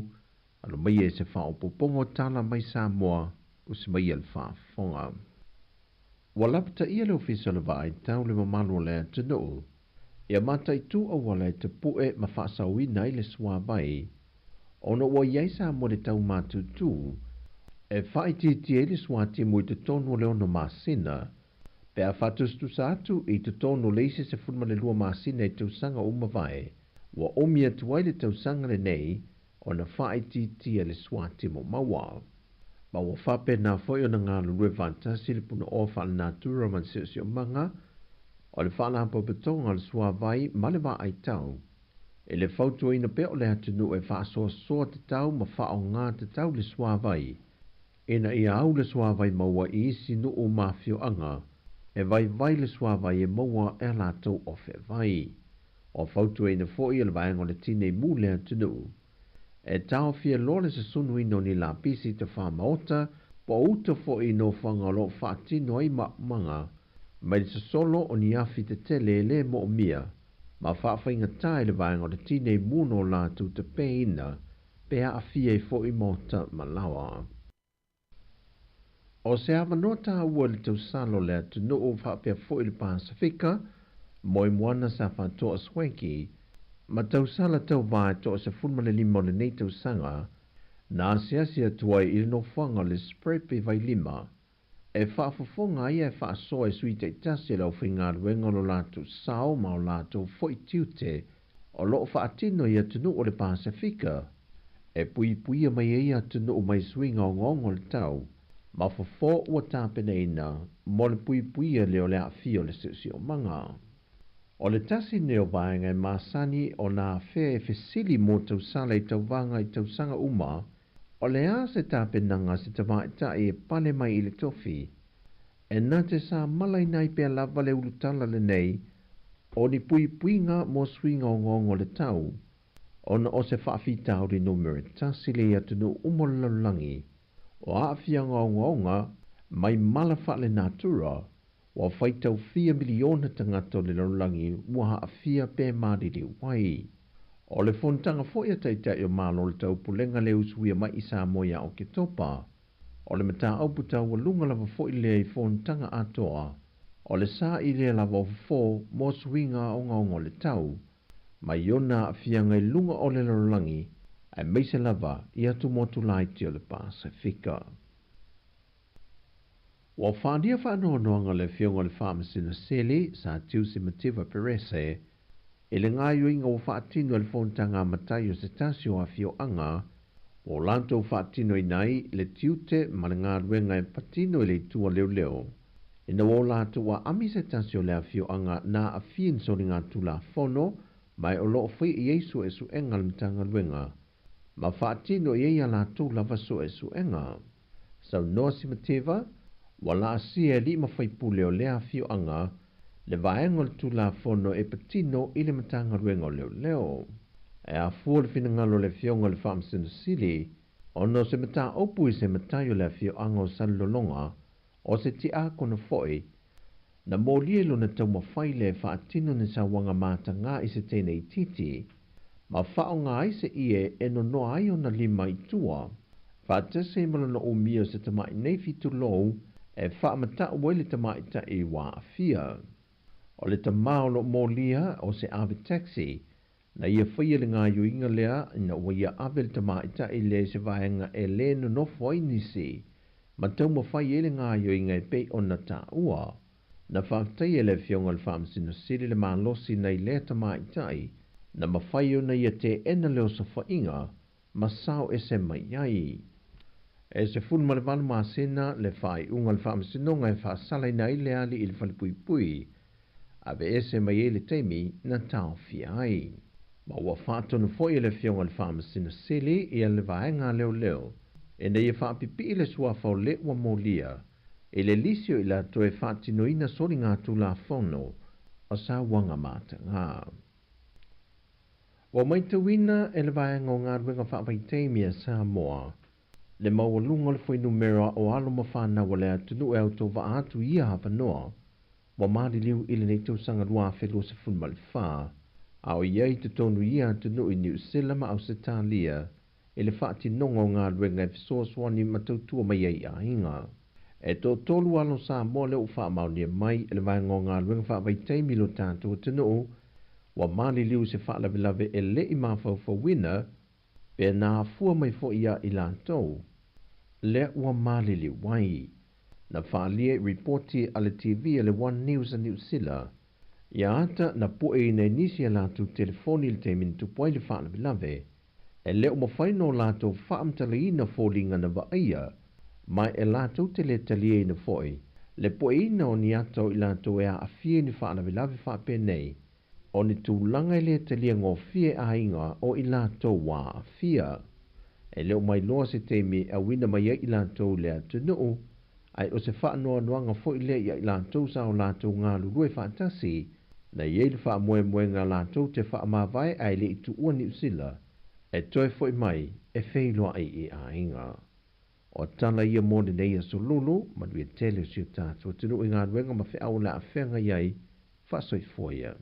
alo maia i se faaopoopoga o tala mai Samoa, usi maia le faafofoga. Ua lapataia le Ofisa o le Vaai Tau le mamalu o le atunuu ia mataitu auala e tapue ma faasaoina ai le suavai, ona ua i ai Samoa i le tau matutu e faaitiitia ai le suatimu i totonu o le ono masina, pe a faatusatusa atu i totonu o le isi 12 masina i tausaga ua mavae, ua umi atu ai le tausaga lenei ona faaitiitia le suatimu maua. Ma ua faapena foi ona galulue faatasi le punaoa faalenatura ma le siosiomaga o le Faalapotopotoga o le Suavai ma le Vaai Tau I le fautuaina pea o le atunuu e faasoasoa tatau ma faaaoga tatau le suavai, ina ia au le suavai maua i isi nuu ma afioaga, e vaivai le suavai e maua e a latou ofe vai. Ua fautuaina foi e le Vaega o le Tinei Mu le atunuu e taofia loa le susunuina o ni lapisi tafā maota po o uta foi i nofoaga o lo o faatino ai maumaga mai le sosolo o ni afi tetele e le moomia ma faafaigata i le Vaega o le Tinei Mu no latou tapeina pe aafia ai foi maota ma laoa. O se avanoa taua i le tausala o le atunuu faapea foi le Pasefika, Moemoana sa faatoa Swankie, ma tausala tauva e toa 15 o lenei tausaga, na asiasi atu ai i le nofoaga o le Sprep i Vailima, e faafofoga ai ae faasoa i sui taitasi o le aufaigaluega o lo latou sao ma o latou foi tiute o lo o faatino i atunuu o le Pasefika e puipuia mai ai atunuu mai suiga ogaoga o le tau ma fofo ua tapenaina mo le puipuia lea o le aafia o le siosiomaga. O le tasi lenei o vaega e masani ona afea e fesili mo tausala i tauvaga i tausaga uma, o le a se tapenaga a se tamaitai e pale mai i le tofi? E na te samalaina ai pea lava le ulutala lenei o ni puipuiga mo suiga ogaoga o le tau, ona o se faafitauli numera tasi lea i atunuu uma o le lalolagi, o aafiaga ogaoga mai mala faalenatura, ua faitau fia miliona tagata o le lalolagi ua aafia pe maliliu ai. O le fonotaga foi a Taitai o Malo o le Taupulega lea usuia mai i Samoa ia Oketopa, o le mataupu taualuga lava foi lea i fonotaga atoa, o le saili lea lava o fofo mo suiga ogaoga o le tau, mai ona aafiaga i luga o le lalolagi, aemaise lava i atumotu laiti o le Pasefika. Ua faaalia faanoanoaga le Afioga i le Faamasino Sili, Sir Tiusi Mativa Perese, i le gaoioiga ua faatino e le Fonotaga a Matai o se tasi o afioaga ua latou faatinoina ai le tiute ma le galuega e patino i le itu a leoleo ina ua o latou aami se tasi o le afioaga na aafia i ni soligatulafono ma e o lo o faia i ai suesuega a le Matagaluega ma faatino i ai a latou lava suesuega. Saunoa Simateva, ua laasia e alii ma faipule o lea afioaga le vaega o le Tulafono e patino i le Matagaluega o Leoleo. E afua le finagalo o le Afioga i le Faamasino Sili ona o se mataupu i se matai o le afioaga o Salelologa, o se tiakono foi, na molia i lona taumafai lea e faatino ni sauaga matagā i se teine itiiti, ma faaaoga ai se ie e nonoa ai ona lima i tua, faatasi ai ma lona umia o se tamai nei fitulou e faamatau ai le tamaitai ua aafia. O le tamā o lo o molia o se ave taxi, na ia faia le gaoioiga lea ina ua ia ave le tamaitai lea i se vaega e le nonofo ai nisi, ma taumafai ai le gaoioiga e pei ona taua. Na faafetaia e le Afioga i le Faamasino Sili le malosi nai lea tamaitai na mafai ona ia teena le osofaiga ma sao ese mai ai. E 18 masina le faaiuga o le Faamasinoga e faasalaina ai le alii i le falepuipui, aveese mai ai le taimi na taofia ai. Ma ua faatonu foi e le Afioga i le Faamasino Sili ia le vaega a leoleo ina ia faapipii le suafa o le ua molia i le lisi o i latou e faatinoina soligatulafono o sauaga matagā. Ua maitauina e le Vaega o Galuega Faavaitaimi a Samoa le maualuga o le fuainumera o alo ma fanau a le atunuu e autovaa atu i ia avanoa ua maliliu i lenei tausaga 2024, a o i ai i totonu i ia atunuu i Niu Sila ma Ausetalia i le faatinoga o galuega e fesoasoani ma tautua mai ai i aiga. E toatolu alo Samoa lea ua faamaonia mai e le Vaega o Galuega Faavaitaimi i lo tatou atunuu ua maliliu i se faalavelave e le i mafaufauina pe na afua mai foi ia i latou lea ua maliliu ai. Na faaalia i ripoti a le TV a le One News a Niu Sila ia ata na pueina e nisi a latou telefoni i le taimi na tupu ai le faalavelave. E le o mafai no latou faamatalaina foliga na vaaia, ma e latou te le taliaina foi le pueina o ni ata o i latou e aafia i ni faalavelave faapenei. O ni tulaga e le taliagofie e aiga o i latou ua aafia. E le o mailoa se taimi e auina mai ai i latou i le atunuu, ae o se faanoanoaga foi lea ia i latou sa o latou galulue faatasi, na i ai le faamoemoega latou te faamavae ae le i tuua Niu Sila e toe foi mai e feiloai i aiga. O tala ia mo lenei aso lulu, manuia tele o si o tatou atunuu i galuega ma feau o le a feagai ai, faasoifua ia.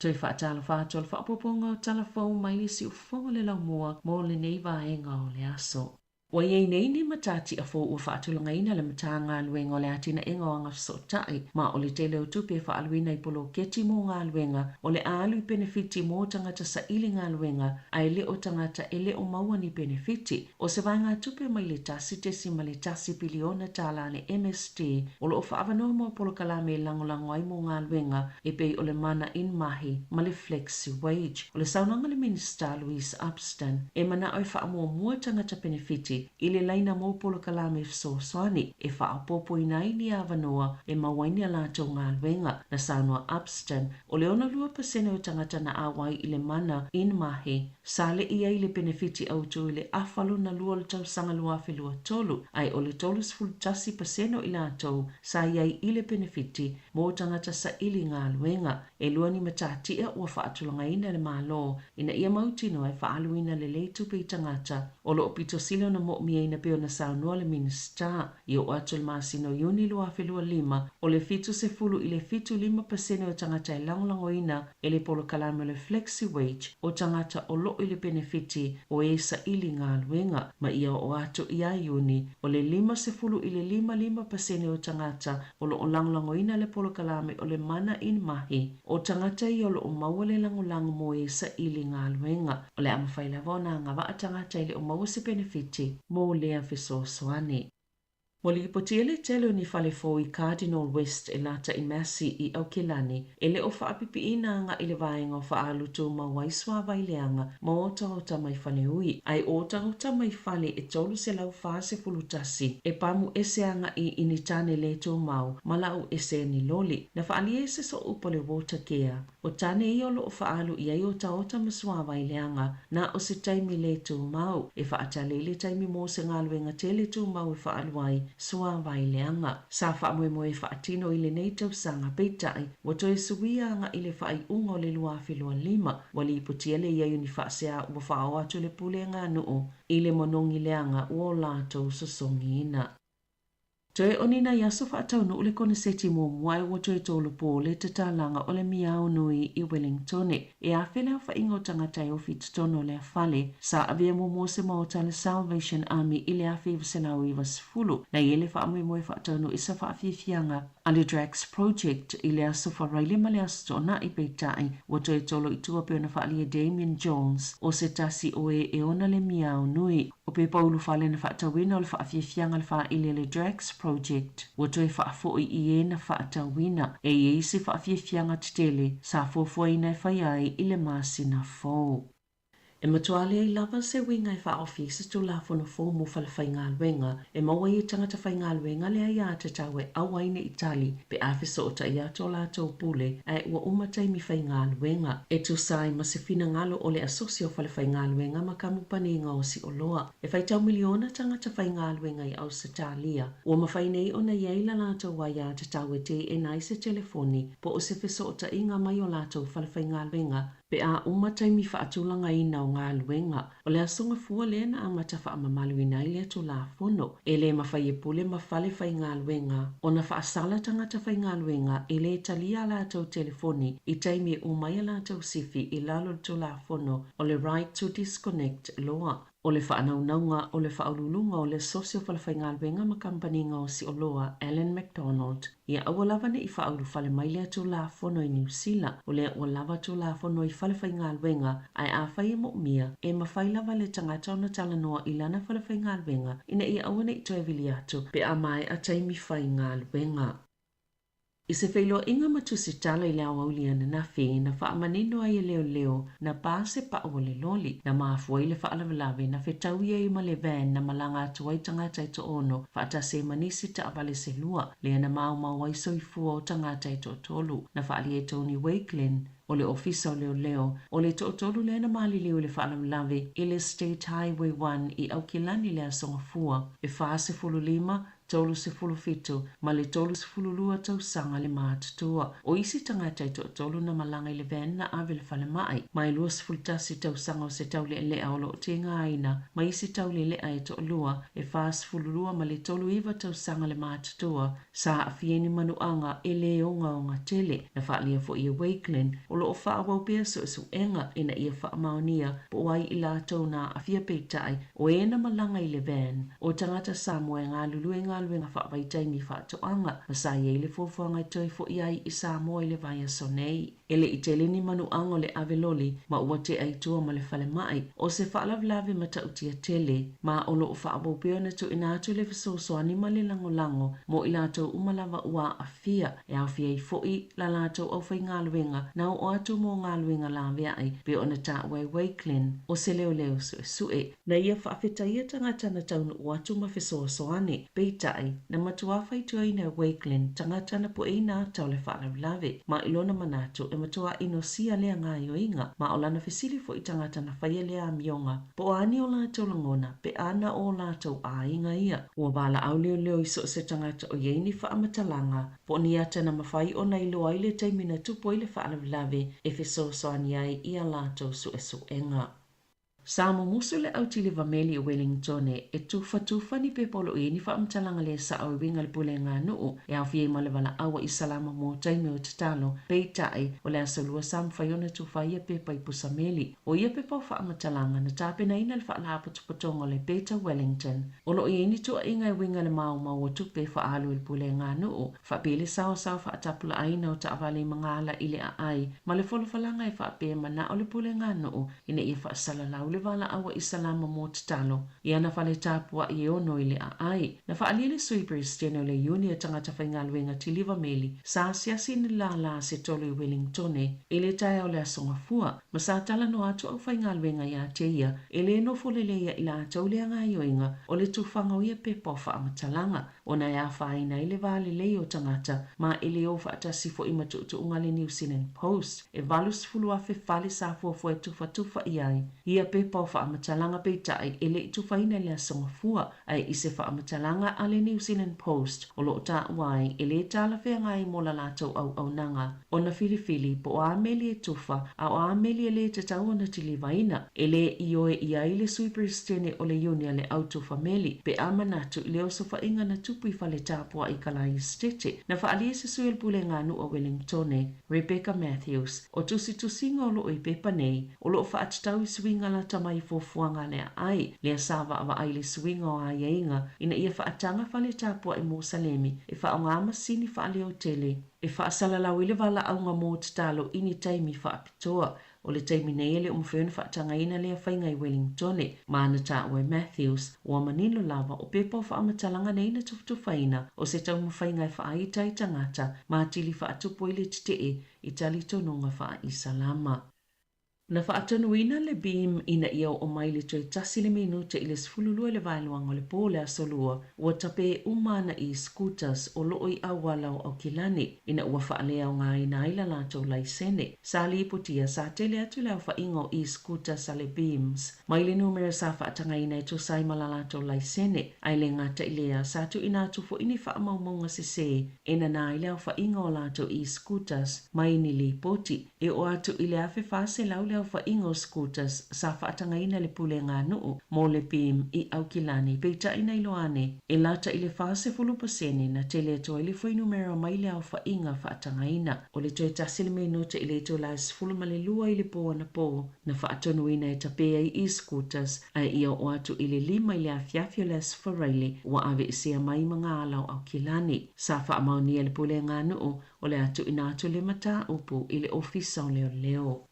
Toe faatalofa atu o le faaopoopoga o tala fou mai le siufofoga o le laumua mo lenei vaega o le aso. Ua i ai nei ni matatia fou ua faatulagaina e le Matagaluega o le Atinaega o Agafesootai, ma o le tele o tupe e faaaluina i poloketi mo galuega o le a alu i penefiti mo tagata saili galuega ae le o tagata e le o maua ni penefiti. O se vaegatupe mai le $1.1 piliona a le MSD o lo o faaavanoa mo polokalame e lagolago ai mo galuega e pei o le Mana in Mahi ma le Flexi Wage. O le saunoaga a le Minisita Louise Upston, e manao e faamuamua tagata penefiti i le laina mo polokalame fesoasoani e faaopoopoina ai ni avanoa e maua ai ni a latou galuega. Na saunoa Upston, o le 62% o tagata na auai i le Mana in Mahi sa le'i ai le penefiti autū i le afa lona lua o le tausaga 2023, ae o le 31% o i latou sa i ai i le penefiti mo tagata saili galuega. E lua ni matatia ua faatulagaina e le Malo ina ia mautinoa e faaaluina lelei tupe i tagata o lo o pito sili ona mo'omiaina pei ona saunoa le Minisita. I oo atu i le masina o Iuni 2025, o le 70 i le 75% o tagata e lagolagoina e le polokalame o le Flexi Wage o tagata o lo o i le penefiti o e saili galuega, ma ia oo atu ia Iuni, o le 50 i le 55% o tagata o lo o lagolagoina le polokalame o le Mana in Mahi, o tagata ia o lo o maua le lagolago mo e saili galuega. O le a mafai lava ona agavaa tagata e le o maua se penefiti mo lea fesoasoani. Ua lipotia le tele o ni fale fou i Cardinal West e lata i Massey i Aukilani e le o faapipiina agaʻi le vaega o faaalu tumau ai suāwai leaga ma otaota mai faleui, ae o otaota mai fale e 341 e pamu ese agaʻi i ni tane lē tumau ma lau ese e ni loli. Na faaalia e se sooupu a le Watercare, o tane ia o lo o faaalu i ai otaota ma suāwai leaga na o se taimi lē tumau, e faatali i le taimi mo se galuega tele tumau e faaalu ai suāwai leaga. Sa faamoemoe e faatino i lenei tausaga, peitai, ua toe suia agaʻi le faaiuga o le 2025, ua lipotia le i ai o ni faasea ua faaoo atu le pulega a nuu i le manogi leaga ua o latou sosogiina. Toe o ni nai aso faataunuu le koneseti muamua ae ua toe tolopo le tatalaga o le miao nui i Wellingtone. E afe le aofaiga o tagata e ofi i totonu o lea fale. Sa avea muamua se maota a le Salvation Army i le 1990. Na i ai le faamoemoe faataunuu i sa faafiafiaga a le Drax Project i le aso Faraile ma le aso Toonai, peitai, ua toe tolo i tua pei ona faaalia e Damien Jones, o se tasi o e e ona le miao nui. O pepa ulufale na faatauina o le faafiafiaga a le faaili a le Drax Project ua toe faafoi i e na faatauina. E i ai se faafiafiaga tetele sa fuafuaina e fai ai i le masina fou. E matua leai lava se uiga e faaofi ai se Tulafono fou mo falefaigaluega e maua ai e tagata faigaluega le aiatatau e ʻau ai nei tali pe a fesootai atu o latou pule ae ua uma taimi faigaluega. E tusa ai ma se finagalo o le Asosi o Falefaigaluega ma Kamupani Gaosi Oloa, e faitau miliona tagata faigaluega i Ausetalia, ua mafai nei ona i ai la latou aiatatau e teena ai se telefoni po o se fesootaiga mai o latou falefaigaluega Pe a uma taimi faatulagaina o galuega, o le aso Gafua lea na amata faamamaluina ai lea Tulafono. E le mafai e pule ma fale faigaluega ona faasala tagata faigaluega e le talia a latou telefoni i taimi e uma ai a latou sifi i lalo o le Tulafono o le Right to Disconnect Law. O le faanaunauga o le Faauluuluga o le Asosi o Falefaigaluega ma Kamupaniga o Sioloa, Alan McDonald, ia aua lava ne i faaulufale mai lea Tulafono i Niu Sila, o lea ua lava Tulafono i falefaigaluega, ae afai e moomia, e mafai lava le tagata ona talanoa i lana falefaigaluega ina ia aua ne i toe vili atu pe a maea taimi faigaluega. I se feiloaiga ma Tusitala i le aoauli ananafi, na faamanino ai e leoleo na pā se pau o le loli, na mafua ai le faalavelave na fetaui ai ma le van na malaga atu ai tagata e toono faatasi ai ma nisi taavale se lua, lea na maumau ai soifua o tagata e toatolu. Na faaalia e Tony Wakelin, o le Ofisa o Leoleo, o le toatolu lea na maliliu i le faalavelave i le State Highway 1 i Aukilani i le Aso Gafua e 45 37 ma le 32 tausaga le matutua. O isi tagata e toatolu na malaga i le van na ave i le falemai, ma e 21 tausaga o se taulealea o lo o tigaina ma isi taulealea e toalua e 42 ma le 39 tausaga le matutua sa aafia i ni manuaga e lē ogaoga tele. Na faaalia foi e Wakelin o lo o faaauau pea suesuega ina ia faamaonia po o ai i latou na aafia peitai o e na malaga i le van o tagata Samoa e galulue i galuega faavaitaimi faatoaga ma sa i ai le fuafuaga e toe fo'i ai i Samoa i le vaiaso nei. E le i tele ni manuaga o le ave loli ma ua tea i tua ma le falemai o se faalavelave matautia tele ma o lo o faaauau pea ona tuuina atu le fesoasoani ma le lagolago mo i latou uma lava ua aafia e aofia ai fo'i la latou aufaigaluega na oo atu mo galuega laveai pei ona taua e Wakelin o se leoleo suesue. Na ia faafetaia tagata na taunuu atu ma fesoasoani, peitai, na matuā faituaina e Wakelin tagata na pueina ata o le faalavelave, ma i lona manatu e matuā inosia lea gaoioiga, ma o lana fesili foi i tagata na faia lea amioga, po o a ni o latou lagona pe a na o latou aiga ia. Ua valaau leoleo i so o se tagata o i ai ni faamatalaga, po o ni ata na mafai ona iloa ai le taimi na tupu ai le faalavelave e fesoasoani ai i a latou suesuega. Sa mumusu le au tiliva meli i Wellingtone e tufatufa ni pepa o lo o i ai ni faamatalaga le sao e uiga i le pulega nuu e aofia ai ma le valaau a Isalama mo taimi o tatalo. Peitai, o le aso Lua sa mafai ona tufa ai ia pepa i pusa meli. O ia pepa o faamatalaga na tapenaina e le Faalapotopotoga o le Better Wellington. O lo o i ai ni tuuaiga e uiga i le maumau o tupe e faaalu e le pulega nuu, faapea le saoasao faatapulaaina o taavale i magaala i le aai ma le folafolaga e faapea e manao le pulega nuu ina ia faasalalau le valaau a Isalama mo tatalo i ana fale tapuai e ono i le aai. Na faaalia le Sui Peresetene o le Iuni a Tagata Faigaluega Tiliva Meli sa asiasi i ni lālā se tolu i Wellingtone i le taeao o le Aso Gafua ma sa talanoa atu aufaigaluega iā te ia e lē nofo lelei ia i latou lea gaoioiga o le tufaga o ia pepa o faamatalaga ona e afaina ai le va lelei o tagata ma e lē o faatasi fo'i ma tuutuuga a le New Zealand Post e 80,000 fale sa fuafua e tufatufa i ai ia pepa o faamatalaga peitai e le i tufaina i le Aso Gafua ae i se faamatalaga a le New Zealand Post o lo o taua ai e lē talafeagai mo la latou auaunaga ona filifili po o a meli e tufa a o a meli e lē tatau ona tilivaina. E lē ioe i ai le Sui Peresetene o le Iuni a le Au Tufa Meli pe a manatu i le osofaiga na tupu i fale tapuai i Kalaesetete na faaalia e se sui o le Pulega Nuu o Wellingtone, Rebecca Matthews, o tusitusiga o lo o i pepa nei o lo o faatatau i suiga lata mai i fuafuaga a le aai, lea sa vaavaai i le suiga o aiaiga ina ia faataga fale tapuai Musalemi e faaaoga masini faaleotele e faasalalau ai le valaauga mo tatalo i ni taimi faapitoa. O le taimi nei e le o mafai ona faatagaina lea faiga i Wellingtone, ma na taua e Matthews, ua manino lava o pepa o faamatalaga nei na tufatufaina o se taumafaiga e faaita ai tagata ma atili faatupu ai le tetee i talitonuga faa-Isalama. Na faatonuina le BEAM ina ia oo mai le toe tasi le minute i le 12 i le vaeluaga o le po o le Aso Lua, ua tapē uma ana e-scooters o lo o i auala o Aukilani ina ua faaleaogaina ai la latou laisene. Sa lipotia sa tele atu le aofaiga o e-scooters a le BEAMS mai le numera sa faatagaina e tusa ai ma la latou laisene, ae le gata i lea, sa tuuina atu fo'i ni faamaumauga sesē e nanā ai le aofaiga o latou e-scooters mai ni lipoti. E oo atu i le 1,400 le aofaiga o scooters sa faatagaina e le Pulega a Nuu mo le BEAM i Aukilani, peitai na iloa ane e lata i le 40% na tele atu ai le fuainumera mai le aofaiga faatagaina. O le toe tasi le minute i le itula e 12 i le po anapō na faatonuina e tape ai e-scooters ae ia oo atu i le lima i le afiafi o le Aso Faraile ua aveesea mai ma ngā ala o Aukilani. Sa faamaonia e le Pulega a Nuu o le a tuuina atu le mataupu i le Ofisa o Leoleo.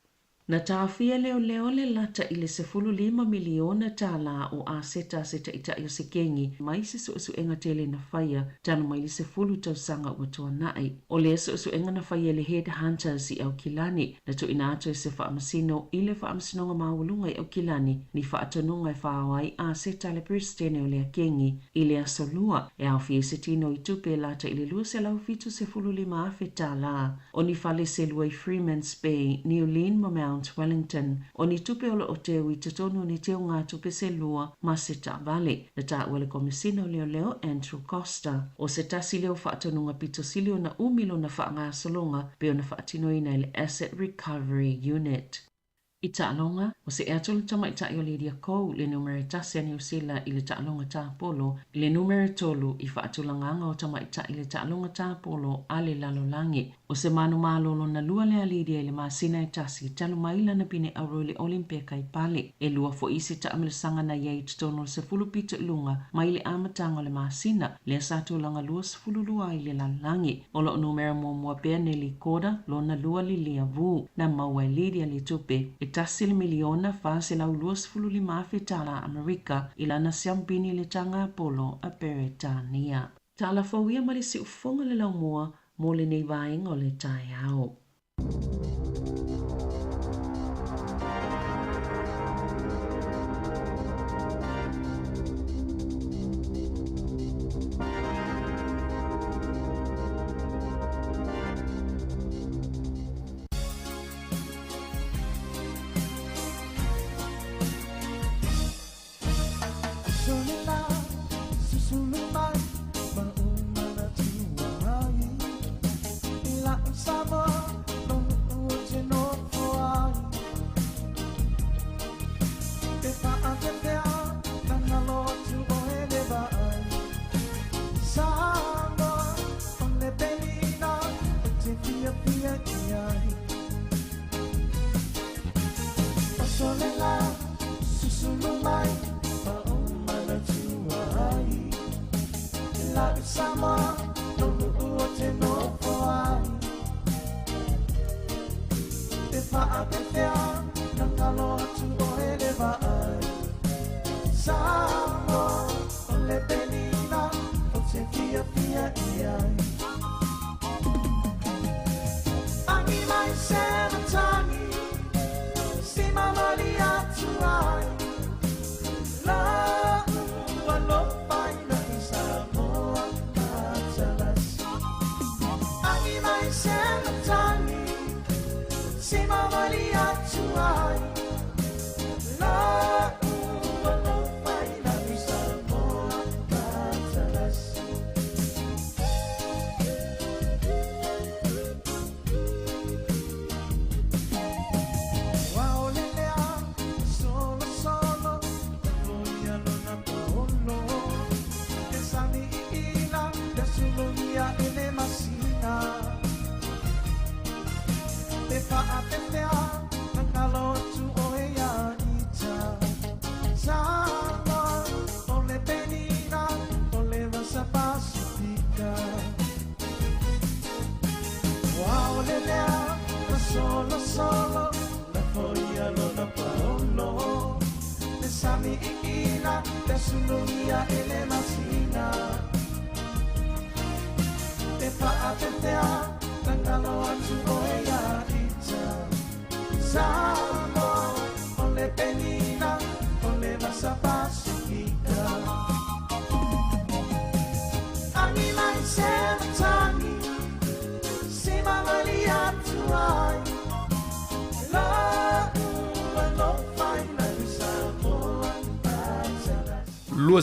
Na taofia e leoleo le lata i le $15 miliona tālā o aseta a se taitai o se kengi mai se suesuega tele na faia talu mai le 10 tausaga ua tuanai. O lea suesuega na faia e le Head Hunters i Aukilani, na tuuina atu e se faamasino i le Faamasinoga Maualuga i Aukilani ni faatonuga e faaoa ai aseta a le Peresetene o lea kengi i le Aso Lua, e aofia ai se tino i tupe e lata i le $275,000 tālā. O ni fale selua i Freemans Bay, New Lynn ma Mount Wellington. O ni tupe o lo o teu i totonu o ni teugatupe selua ma se taavale. Na taua e le Komesina o Leoleo Andrew Coster, o se tasi lea o faatonuga pito sili ona umi lona faagasologa pei ona faatinoina e le Asset Recovery Unit. I taaloga, ua see atu le tamaitai o Lydia Ko le numera e tasi a Niu Sila i le taaloga tāpolo i le numera e tolu i faatulagaga o tamaitai i le taaloga tāpolo a le lalolagi. O se manumalo lona lua lea a Lydia i le masina e tasi talu mai lana pine auro i le Olimpeka i Pale. E lua foi isi taamilosaga na i ai i totonu o le 10 pito i luga mai le amataga o le masina, lea sa tulaga 22 ai i le lalolagi. O lo o numera muamua pea Nelly Korda, lona lua Lilia Vu, na maua e Lydia le tupe e tasi le miliona $425,000 tālā Amerika i lana siampini i le taga polo a Peretania. Tala fou ia ma le siufofoga le laumua mo lenei vaega o le taeao.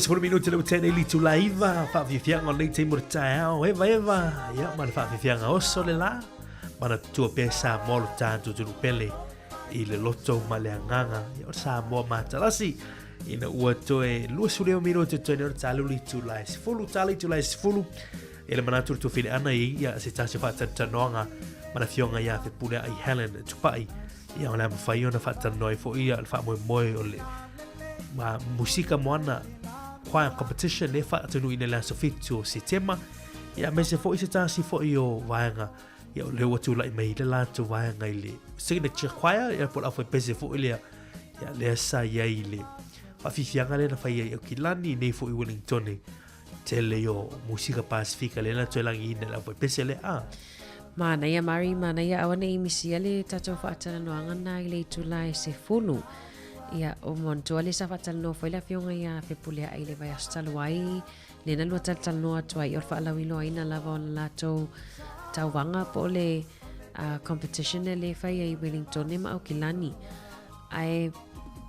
20 minute le ua nei litu la iva faafiafiaga o lenei taimi o le taeao evaeva ia ma le faafiafiaga oso le la mana tutua pea Samoa lo tatou atunuu pele. i le loto ma le agaga ia o Samoa matalasi ina ua toe 25 minute toe nei o le tali o le itula e 10 tali itula e 10 e le manatu le tuafine ana i ia se tasi o faatanoanoaga ma le afioga ia Fepuleai Helen Tupai ia o le a mafai ona faatalanoa ai foi ia le faamoemoe o le ma musika moana choir competition e faatunuina i le aso 7 o Setema ia aemaise foi se tasi foi o vaega ia o lea ua tulai mai le latou vaega i le signature choir ia po o le aufaipese foi lea ia lea sa i ai i le faafiafiaga lea na fai ai Aukilani nei foi Wellingtone tele o musika Pasifika lea na toe lagiina i le aufaipese lea a Manaia Mari, manaia aua ne i misia le tatou faatalanoaga na i le itula e 10. Ia, o manatua lea sa faatalanoa foi le afioga ia Fepuleai i le vaiaso talu ai, lea na lua talatalanoa atu ai, o le faalauiloaina lava o le latou tauvaga po o le uh, competition lea e fai ai i Wellingtone ma Aukilani. Ae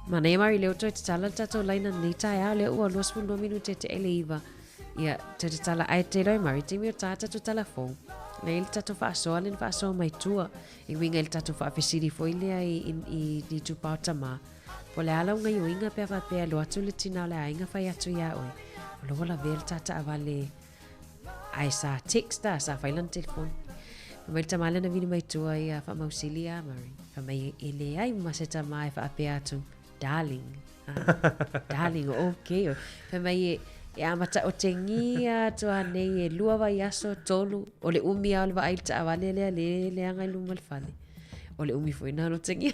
manaia Mari lea ua toe tatala le tatou laina lenei taeao lea ua 22 minute te ele iwa. Ia, toe tatala ae te iloa e Mari, taimi o tā tatou tala fou. Nei le tatou faasoa le na faasoa mai tua. I uiga i le tatou faafesili foi lea i, i, i, i tupao tamā. Po o le a lau gaioiga pe a faapea e alu atu le tina o le aiga fai atu iā oe, o la ua lavea le ta taavale ae sa text a, sa fai lana telefoni. Fai mai le tama lea na vili mai tua ia Faamausili a Murray. Fai mai e leai ma se tama e faapea atu, darling. Ah, darling, okay. Fai mai e, e amata otegia atu anei e lua vaiaso, tolu, o le umi lava o le vaai i le taavale lea le leaga i luma o le fale. O le umi foi na o tengia.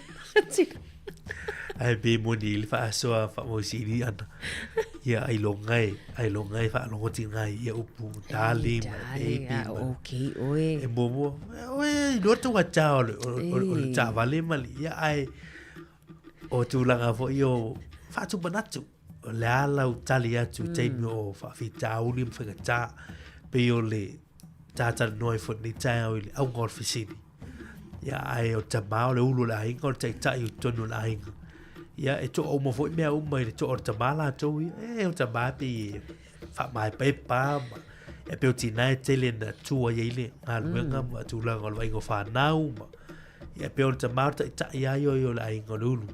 Ae pe moni i le faasoa faamausili ana. Ia ai longa e, ai longa e faalogoti ngai ia upu darling ma baby. Ah, okay, oe. E muamua, oe, iloa tou ata o le, o, o, o le taavale ma le, ia ae o tulaga foi o faatumanatu. O le a lau tali atu i taimi o faafitauli ma faigata. Pei o le tātalanoa ai foi lenei taeao i le auga o le fesili. Ia, ae o le tamā o le ulu o le aiga, o le taitai o totonu o le aiga. Ia, e toa uma foi mea uma i le toa o le tamā latou ia. E, o le tamā pei e faamaepaepa ma e pei o tinā e tele na tua i ai le galuega ma tulaga o le vaaiga o fanau ma ia pei o le tamā o le taitai lava ia o le aiga o le ulu.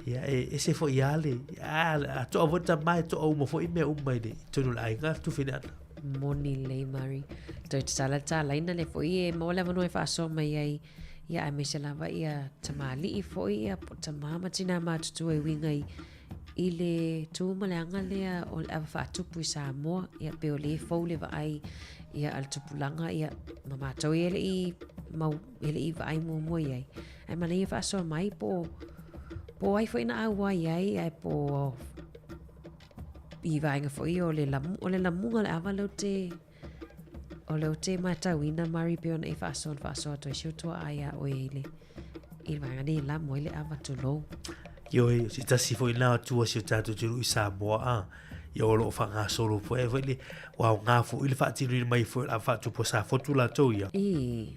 Ia, e ese foi lava le, a, a toa foi le tamā e toa uma foi mea uma i le i totonu o le aiga, tufine ana. Moni lelei Mari. Toe tatala le tālaina lea foi e maua le avanoa e faasoa mai ai ia aemaise lava ia tamalii foi ia po o tamā ma tinā matutua e uiga i i le tu ma le aga lea o le ava faatupu i Samoa ia pe o le fou le vaai ia a le tupulaga ia ma matou ia e le i mau e le i vaai muamua i ai. Ae manaia faasoa mai po o po o ai foi na auai ai ae po o i vaega foi o le lamu, o le lamuga o le ava lea ou te, o lea ou te matauina Mari pei ona e faasoa na faasoa atu ai si ou tuaa iā oe i le, i le vaega nei e lamu ai le ava tulou. Ioe, o se tasi foi lena o tua o si o tatou atunuu i Samoa a, ia o lo o faagasolo foi ai foi le, ua aoga foi le faatinoina mai foi o le ava faatupu a Safotu latou ia. I.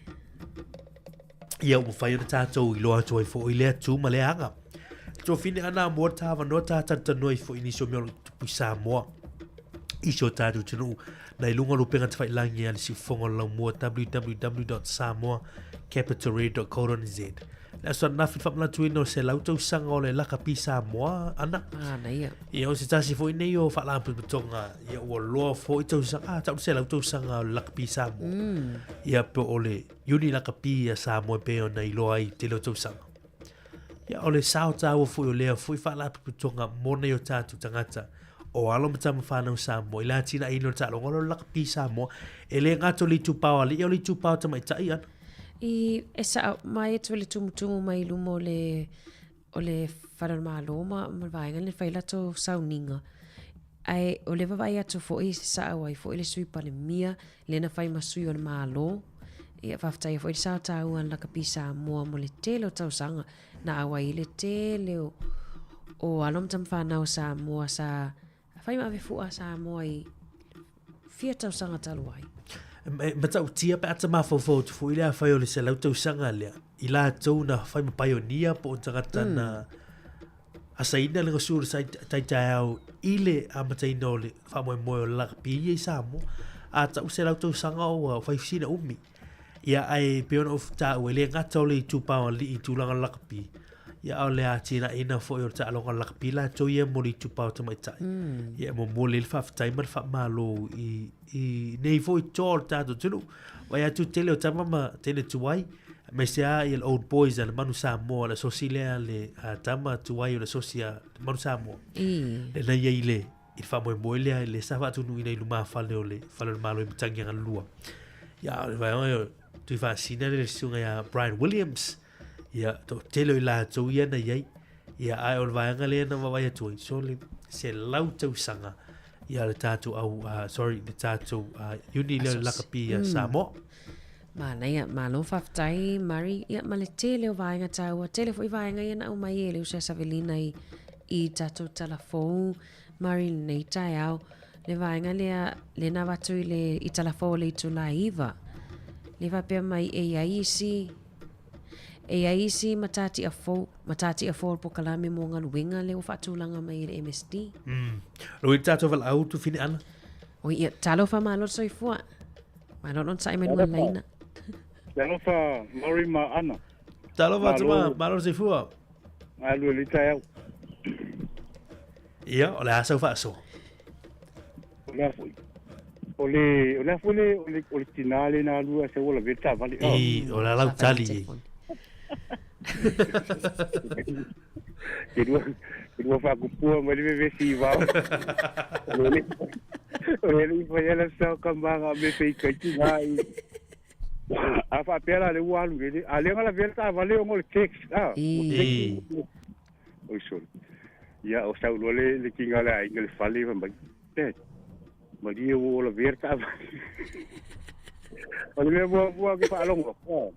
Ia ua mafai ona tatou iloa atu ai foi lea tu ma lea aga. Tuafine ana mo le tāvanoa tā talatalanoa ai foi i nisi o mea o lo o tutupu i Samoa. I si o tatou atunuu na i luga o le upega tafailangi a le siufofoga o le laumua www.samoacapitalradio.co.nz. Le aso ananafi le faamanatuina o se 100 tausaga o le lakapi Samoa ana. Manaia. Ia o se tasi foi nei o faalapotopotoga ia ua loa foi tausaga, ah, tau le 100 tausaga o le lakapi Samoa. Ia po o le Uni Lakapi a Samoa e pei ona iloa ai i tele o tausaga. Ia, o le sao tāua foi o lea foi faalapotopotoga mo nei o tātou tagata o alo ma tama whānau Samoa i le atinaeina o le taaloga o le lakapi Samoa e le gata o le itupa o alii o le itupa o tamaitai ana. I, e sao mai atu le tumutumu mai i luma o le, o le Fale o le Malo ma, ma le vaega le fai latou sauniga. Ae o le vaavaai atu foi e saʻau ai foi le Sui Palemia lea na fai ma sui o le Malo. Ia faafetaia foi le sao taua a le Lakapi Samoa mo le tele o tausaga na auai ai le tele o o alo ma tamafanau o Samoa sa fai ma ave fua a Samoa i fia tausaga talu ai. E matautia pe a ta mafaufau atu foi le afai o le 100 tausaga lea i latou na fai ma paionia po o tagata na asaina le gasu o le taitaeao i le amataina o le faamoemoe o le lakapi ia i Samoa. A tau 100 tausaga ua fai sina umi. Ia ae pei ona ou taua e le gata o le itupa o alii i tulaga o le lakapi. Ia a o le atinaeina foi o le taaloga o le lakapi latou ia mo le itupa o tamaitai. Ia e momoli ai le faafetai ma le faamalo i i nei foi toa o le tatou atunuu. Vaai atu tele o tama ma teine tuai, aemaise lava ia le Old Boys a le Manu Samoa, le asosi lea a le a tama tuai o le asosi a le Manu Samoa. Lena i ai i le i le faamoemoe lea le sa faatunuina i lumafale o le Fale o le Malo i Matagiagalua. Ia, o le vaega o Tuifaasina le susuga ia Brian Williams, ia, toatele o i latou ia na i ai. Ia, ae o le vaega lea na vaavaai atu ai, so le 100 tausaga ia le tatou au, sorry, le tatou uni lea o le lakapi ia Samoa. Manaia, malo faafetai Murray. Ia, ma le tele o vaega taua, tele foi vaega ia na aumai e le uso ia Savelina i, i tatou tala fou Murray i lenei taeao. Le vaega lea, le na avatu i le i tala fou o le itula e 9. Le faapea mai e i ai isi e i ai isi matatia fou, matatia fou o le pokalame mo galuega lea ua faatulaga mai e le MSD. Lou i tatou valaau tu fine ana. Oi, ia, talofa malo le soifua. Malo le onosai mai luga laina. Talofa Murray ma Ana. Talofa tama, malo le soifua. Galue le taeao. Ia, o le a sau faasoa? O le a foi. O le, o le a foi le, o le, o le tinā le na alua se ua lavea le taavale. I, o le a lau tali i. Ke lua, ke lua faakupua mai le vevesi i vao. O le, o le i fai ala sao ka manga me pe i kai tinā i. A faapea la le ua alu le, a le nga lavea le taavale ona o le text. Ah, I. Oi sole. Ia, o sau loa le, le kinga o le aiga le fale fai mai. Dad, malie ua ola vea le taavale. O le mea muamua ke faalogo, oh.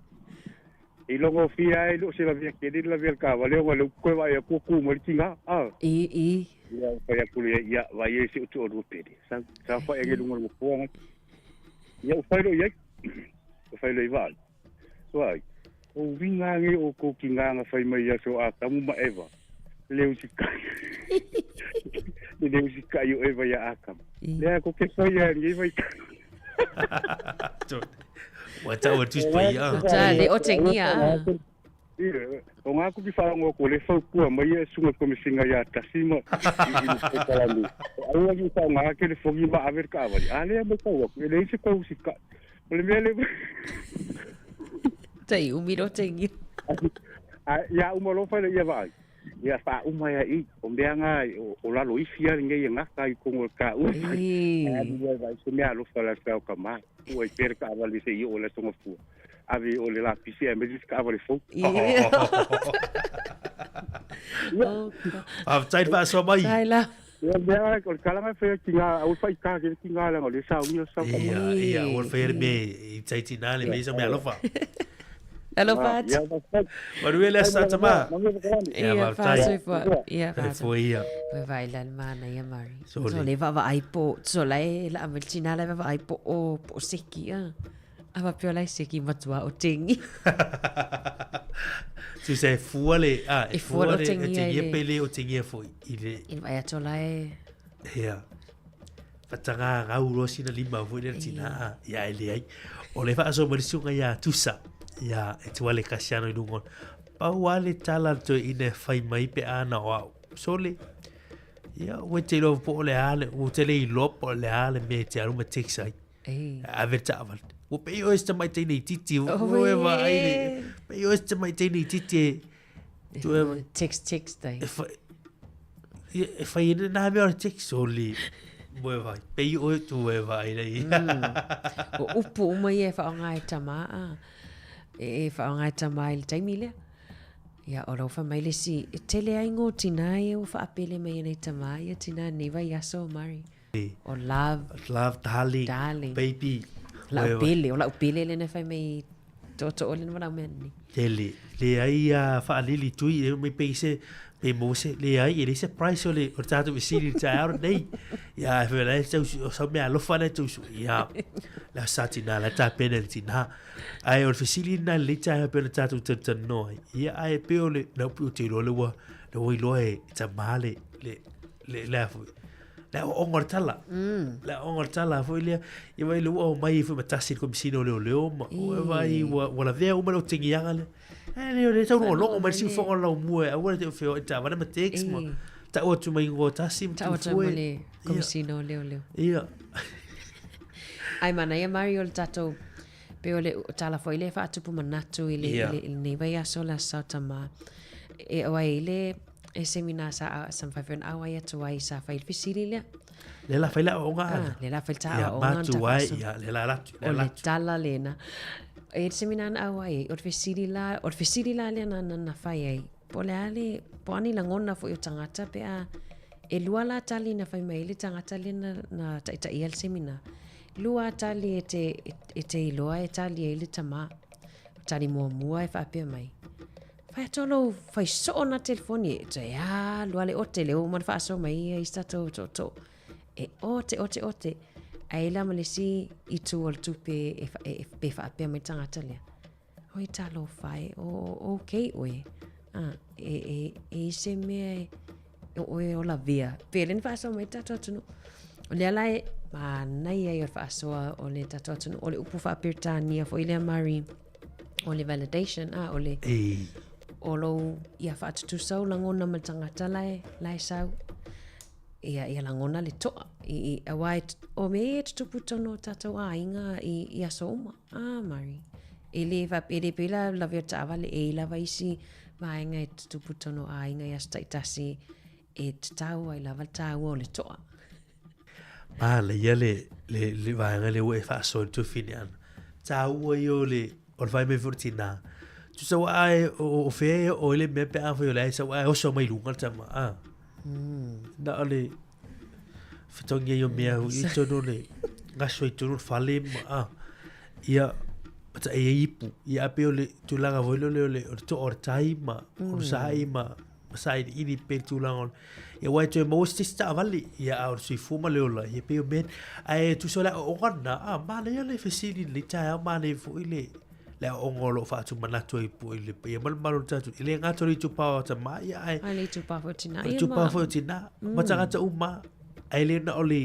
I logofia ai loo se lavea kele le lavea le taavale ona lea ua toe vaai atu ua tu mai le tiga. Ah. I, i. Ia, fai atu lea, ia, vaai ai si ou toalua pele. Sau, saofai ai i luga o le nofoa gai. Ia, ua fai loa i ai. Ua fai loa i vaai. Vaai, o uiga lava nei o outou tiga na fai mai i aso Atamu ma Eva, le usikai, le usikai o Eva iā Atamu. Lea tou te faia i lenei vaitau. Ua tau e Tusi Paia. Ta le otengia. O ngā kupi whaongo ko le whaukua mai e sunga komisinga ia tasi ma i i le kalani. Aua ki whaonga ake le whangi ma awe le kaawali. A lea mai tau aku, e le isi kau si ka. O le mea le... Tai umi ro tengi. A ia uma lo whaile ia vaai. Ia wha uma ia i, o mea ngā, o lalo ifi a ngei e ngaka i kongo ka ua. A ia vai se mea alofa la sa o ka mā. Ua i pere kaawali se i o le tonga fua. Ave o le lapisi ae mai se taavale fou. Faafetai le faasoa mai. Faafetai la. Ia mea o le tala e fai ki ngā au whai kā ke ki ngā langa o le sauni o sau. Ia, ia, ua whai le me i tai tina le me isa me alofa. Alofa atu. Manuia le asa tama. Ia, faafetai. Ia, faafetai. Ia. Vai vai la mana ia mari. So le va va ai po, so la e la amel tina la va va ai po o po seki a. A faapea o la e seki matua o tengi. Tusa e fua le, a, e fua le o tengia i le. Pe le o tengia foi i le. I le vai atu la e. Ia. Fatanga ngau ro sina lima foi le tina a, ia e le ai. O le faasoa mai le susuga ia Tusa, ia e tua le Kasiano i luga. Pau a le tala le toeaina e fai mai pe a na o au. Sole, ia, ua te iloa po o le a le, ua te le iloa po o le a le mea e te alu ma text ai. Ei. Ave le taavale. Ua pei oe se tamaitai nei titi. Ua e vaai le... Pei oe se tamaitai nei titi e... Text, text ai. E whai... E whai ina nā mea o le text o le... Moe vai. Pei oe tu e vaai nei. O upu uma ia e whaonga e tama a. E whaonga e tama i le taimi lea. Ia, o lau wha mai le si, e tele ai ngō tina e o whaapele mai e nei tama ia tina nei vai aso, Mari. O love. Love, darling. Darling. Baby. Lau pele, o lau pele lena fai mai toto o lena walau mea ni. Tele, le ai a whaalili tui, e mai pe se, pe mo se, le ai, e le se price o le, o le tātou vesili le tae nei. Ia, e whae lai, tau, o sau mea alofa nei tau su, ia, la sa tina, la tā pene le tina. Ai, o le fesili na le tae pe le tātou tantanoa. Ia, ai, pe o le, na upi o te iloa le ua, le ua iloa e ta maa le, le, le, le, le aoaoga o le tala. Le aoaoga o le tala foi lea, ia vai le ua aumai foi ma tasi i le Komesina o Leoleo ma ua vai ua ua lavea uma le otegiaga lea. E le o le tau logologo mai le siufoga o le laumua e aua le te feoai i taavale ma text ma tau atu mai igoa tasi ma Tau atu tufue. ma le Komesina o Leoleo. Ia. Ai manaia Mari o le tatou pe o le tala foi lea e faatupu manatu i le, i le, i lenei vaiaso le Aso Tama. E o ai le e seminar sa sa mafai foi ona auai atu ai sa fai le fesili lea. Le la fai le aoaoga ana. Ah, le la fai le ta aoaoga. Ia, matu ai, ia, le la latu, le la latu. O le tala lena. E le seminar na auai ai, o le fesili la, o le fesili la lea na, na, na fai ai. Po o le a le, po o a ni lagona foi o tagata pe a, e lua la tali na fai mai ai le tagata lea na, na taitaia le seminar. Lua tali e te, e te iloa e tali ai le tama. Tali muamua e faapea mai. Fai atu lou fai soo na telefoni e toe alu a le ote le uma ona faasoa mai ia i si tatou tootoo. E ote, ote, ote. Ae la ma le isi itu o le tupe e, e, e, pe faapea mai le tagata lea. Oi talofa e, o, o, okay oe. Ah, e, e, e i se mea e, o oe o lavea. Pe le na faasoa mai le tatou atunuu. O lea la e manaia ia o le faasoa o le tatou atunuu. O le upu faa-Peretania foi lea Mari, o le validation, ah, o le... Ei. O lou, ia faatutusa ou lagona ma le tagata la e, la e sau. Ia, ia lagona le toa. I, i, aua e, o mea ia e tutupu i totonu o tatou aiga i, i aso uma. Ah, Mari. E le, e le pei la lavea o le taavale, e i lava isi vaega e tutupu i totonu o aiga i aso taitasi e tatau ai lava le taua o le toa. Manaia le, le, le vaega lea ua e faasoa i le tuafafine ana. Taua ia o le, o le fai mai foi o le tinā. Tusa ua ae, o, o fea e oo ai le mea pe afai o le ae sau ae oso mai luga le tama, a. Na o le fetogi ai o mea hui i totonu o le gaso i totonu o le fale ma, a. Ia, ma taʻi ai ipu. Ia, a pei o le tulaga foi lele o le, o le toa o le tai ma, o le saʻi ma, ma sailiili pei le tulaga o ia aua e toe maua se isi taavale ia a o le soifua ma le ola ia pei o mea ae tusa o le aoaoga lena a manaia le fesili i lenei taeao manaia foi le le aoaoga o lo o faatumanatu ai po i le paia ma le mamalu o le tatou e le gata o le itupa o tama ia ae Ai le itupa foi o tina o le itupa foi o tina ma tagata uma ae le na o le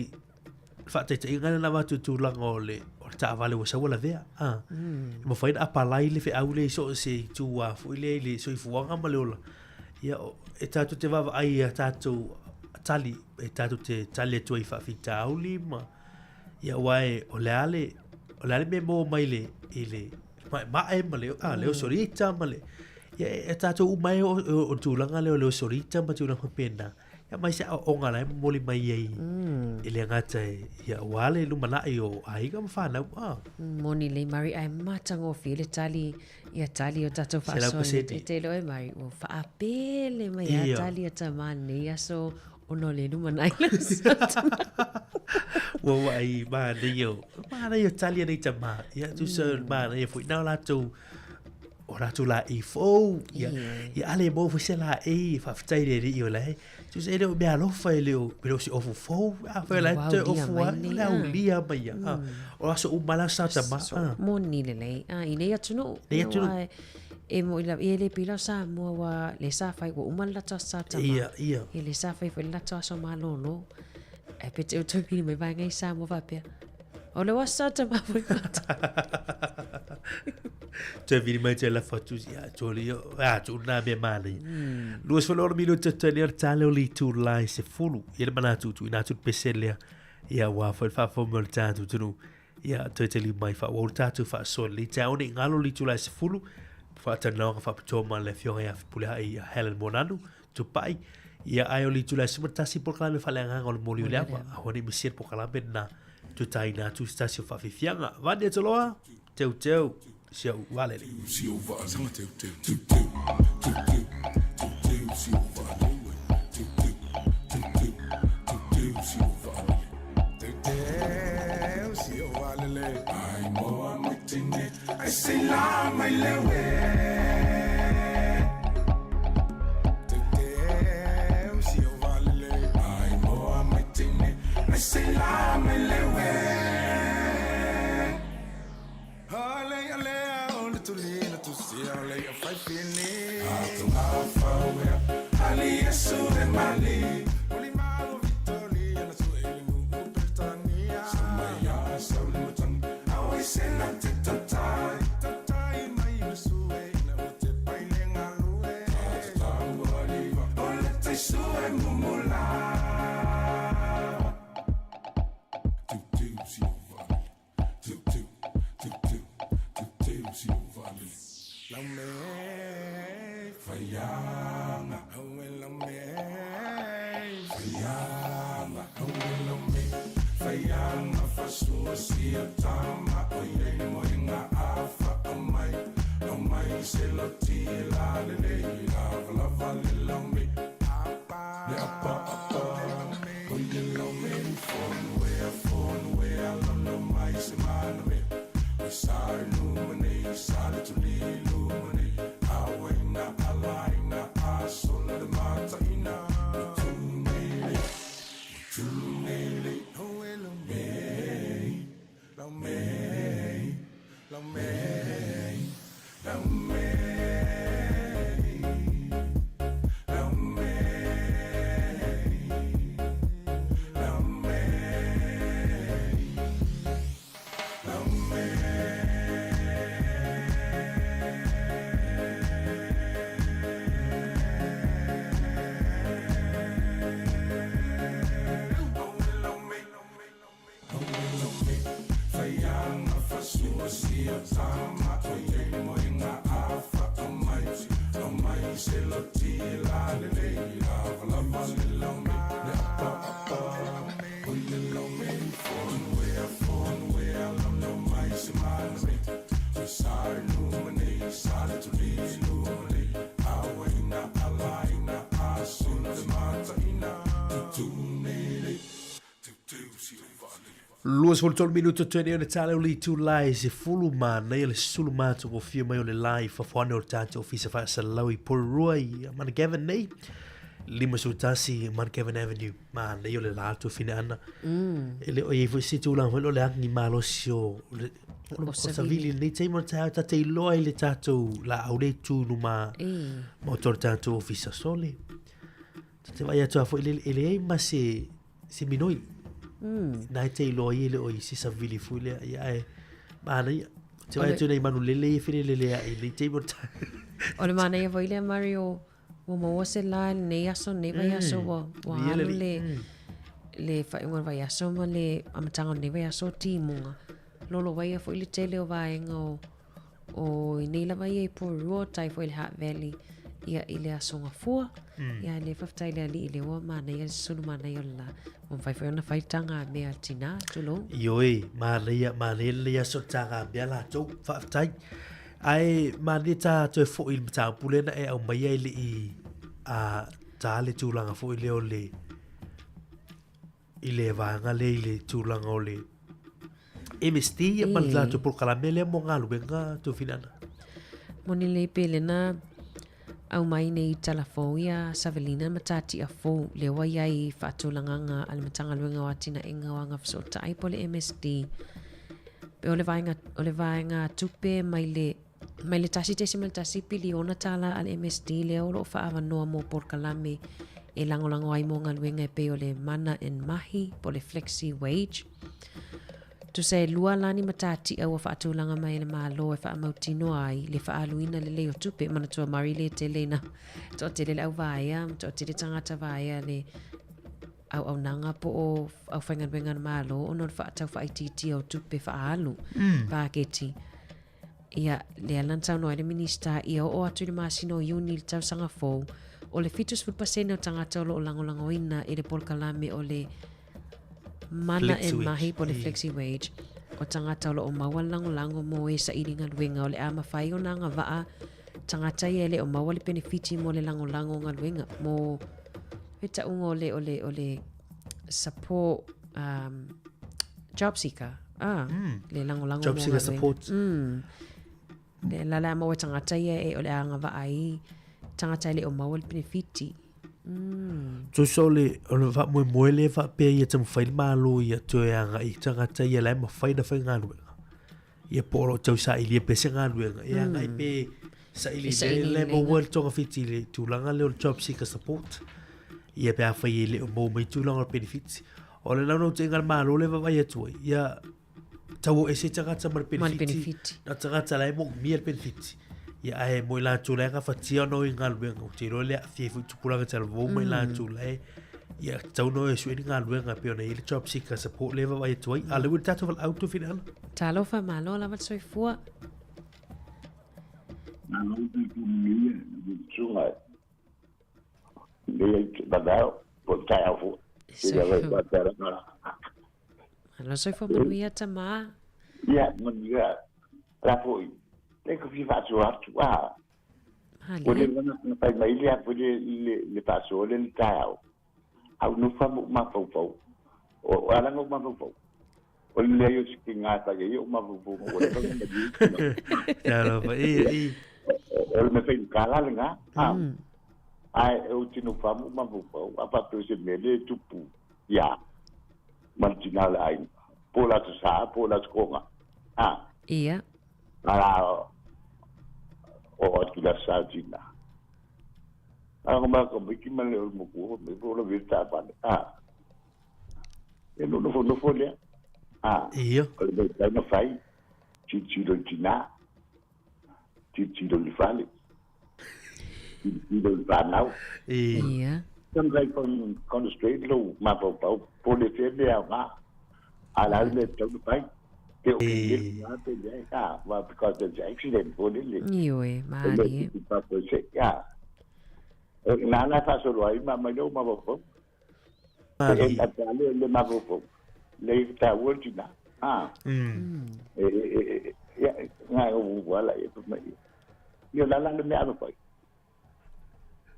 faataitaiga lea na avatu i tulaga o le, o le taavale ua sau ua lavea. A. Mm. E mafai ona apalai le feau lea i so o se itu a foi lea i le soifuaga ma le ola. Ia, e tātou te vaavaai i a tātou tali, e tātou te tali atu ai i faafitauli ma, ia aua e, o le a le, o le a le mea e maua mai le, i le maemae ma le, a, le osorita ma le, ia, e, e tātou uma e o, o, o le tulaga lea o le osorita ma tulaga faapena. Ia mai se aoaoga la e momoli mai ai e le gata e ia aua le lumanai o aiga ma whanau. Ah. Moni lelei Mari ae matagofie le tali ia tali o tatou faasoa e te iloa e Mari ua faapele mai a tali a tama nei aso ona o le lumanai la Ua vaai manaia o manaia o tali a nei tama. Ia tusa manaia foi na o latou o latou laei fou. Ia ia ale maua foi se laei faafetai i le Alii o la e tusa e le o mea alofa e le o e le o se ofu fou. Afai o la e toe ofu lava o le aulia mai ia. O aso uma la sa tama. Moni lelei. I nei atunuu. Nei atunuu. E moi lava, ia e le pei la o Samoa ua le sa fai ua uma le latou aso sa tama. Ia, ia. Ia le sa fai foi le latou aso malolo. Ae pe te outou pili mai vaega i Samoa faapea. O le aso sa tama foi matou. Toe vili mai toe lafo atu ia toli o a tu na mea manaia. 26 minute toe lea o le tale o le itula i se fulu. Ia le manatu tu ina atu le pese lea. Ia ua foi le faafofoga mai o le tatou atunuu. Ia toe tali mai faaauau le tatou faasoa lenei taeao nei galo le itula i se fulu. Faatalanoaga faapitoa ma le afioga ia Fepuleai ia Helen Moananu Tupai. Ia ae o le itula e 11 polokalame faaleagaga o le moli o le ava. Aua ne i misia le polokalame lena. Toe taina atu se tasi o faafiafiaga. Vane Atoloa, teuteu, si au valele. 23 minuto toe nei o le tala o le itula e 10 manaia le sulu matagofie mai o le la i fafoane o le tatou ofisa faasalalau i Porirua i Mount Gavin nei. 51 Mount Gavin Avenue. Manaia o le la atu fine ana. E le o i ai foi se tulaga foi lea o le agi malosi o le o savili lenei taimi o le taeao ta te iloa i le tatou laau le tu i luma maota o le tatou ofisa sole. Ta te vaai atu lava foi e leai ma se se minoi. Na e te iloa ai e le o i se savili foi lea. Ia ae manaia. Te vaai atu nei manu lele ia felelele ae i lenei taimi o le taeao. O le manaia foi lea Mario, ua maua se la i lenei aso, lenei vaiaso ua, ua alu le, le faaiuga o le vaiaso ma le amataga o lenei vaiaso o timuga. Lolovaia foi le tele o vaega o, o i nei lava ia i Porirua, tai foi i le Hutt Valley ia i le Aso Gafua. Ia le faafetai i le Alii lea ua manaia le sulu manaia o le la. Ua mafai foi ona fai taga mea a le tinā, tulou. Ioe, manaia, manaia lenei aso i le taga mea latou. Faafetai. Ae manaia ta toe foi i le mataupu lea na e aumaia e le i a, ta le tulaga foi lea o le i le vaega lea i le tulaga o le MSD ia ma le latou polokalame lea mo galuega Tofinana. Moni lelei pe lena aumai nei tala fou ia Savelina ma Tatia fou lea ua i ai i faatulagaga a le Matagaluega o Atinaega o Agafesootai po o le MSD. Pe o le vaega, o le vaega tupe mai le mai le 1.1 piliona tālā a le MSD lea o lo o faaavanoa mo polokalame e lagolago ai mo galuega e pei o le Mana in Mahi po o le Flexi Wage. Tusa e lua lani matatia ua faatulaga mai e le Malo e faamautinoa ai le faaaluina lelei o tupe. Manatua Murray le tele ina toatele le auvaea ma toatele tagata vaea le auaunaga po o aufaigaluega a le Malo ona o le faatau faaitiitia o tupe faaalu, paketi. Ia, lea la na saunoa ai le Minisita, ia oo atu i le masina o Iuni i le tausaga fou, o le 70% o tagata o lo o lagolagoina i le polokalame o le Mana e Mahi po o le Flexi Wage, o tagata o lo o maua le lagolago mo e saili galuega o le a mafai ona agavaa tagata ia e le o maua le penefiti mo le lagolago o galuega mo le tauga o le, o le, o le support job seeker. Ah, le lagolago Job seeker support. Le la le a maua tagata ia e o le a agavaa ai tagata e le o maua le penefiti. Tusa o le, o le faamoemoe lea faapea ia taumafai le Malo ia toe agai i tagata ia la e mafai ona faigaluega. Ia po o lo o tau sailia pea se galuega, e agai pe saili E le saili maua le togafiti i le tulaga lea o le job seeker support. Ia pe afai e le o maua mai tulaga o le benefits. O le naunautaiga a le Malo lea e vaavaai atu ai, ia tau o ese tagata ma le Ma le benefiti. benefiti. Na tagata la e moomia le benefiti. Ia ae mo i latou la e gafatia ona o i galuega, ou te iloa le aafia ai foi tupulaga talavou ma i latou la e ia tatau ona o e sue ni galuega pei ona i ai le job seeker support lea e vaavaai atu ai. A o lea ua i le tatou valaau Tofinana. Talofa, malo lava le soifua. Malo le manuia, le susuga e. Lenei taeao po o le taeao foi. Alo soifua manuia tamā. Ia, manuia. La foi. Le ko fi faasoa atu a. Malie. Ua leva na fai mai le apo le le le faasoa le le taeao. Au nofo ma ou mafaufau. O o ala na ou mafaufau. O le leai o se kiga e fai ai ou mafaufauga ua leva na malie i tulaga. Talofa e e. O le mea faigata la lena. A. Ae ou te nofo ma ou mafaufau a faapea o se mea lea e tupu ia ma le tina o le aiga. Po o le Aso Sa po o le Aso Toga. A. Ia. Ala oo atu i le aso sa tina. A ko ma ko miki ma le o mo ko me ko la vita pa. A. E no no no fo le. A. Ia. O le mea na fai. Ti ti lo tina. Ti ti lo le fale. Ti ti lo le whanau. Ia. Kan kai kon kon straight lo ma pau pau po le te mea nga. A la le tau pai. Te o ke a te le a wa because there's accident po le le. Ioe, malie. Pa po se ya. Na na fa so ai ma ma lo ma pau. E ta ta le le ma pau. Le ta wo ti na. Ah. E e ya nga o wala e pa mai. Yo la la le me a pai.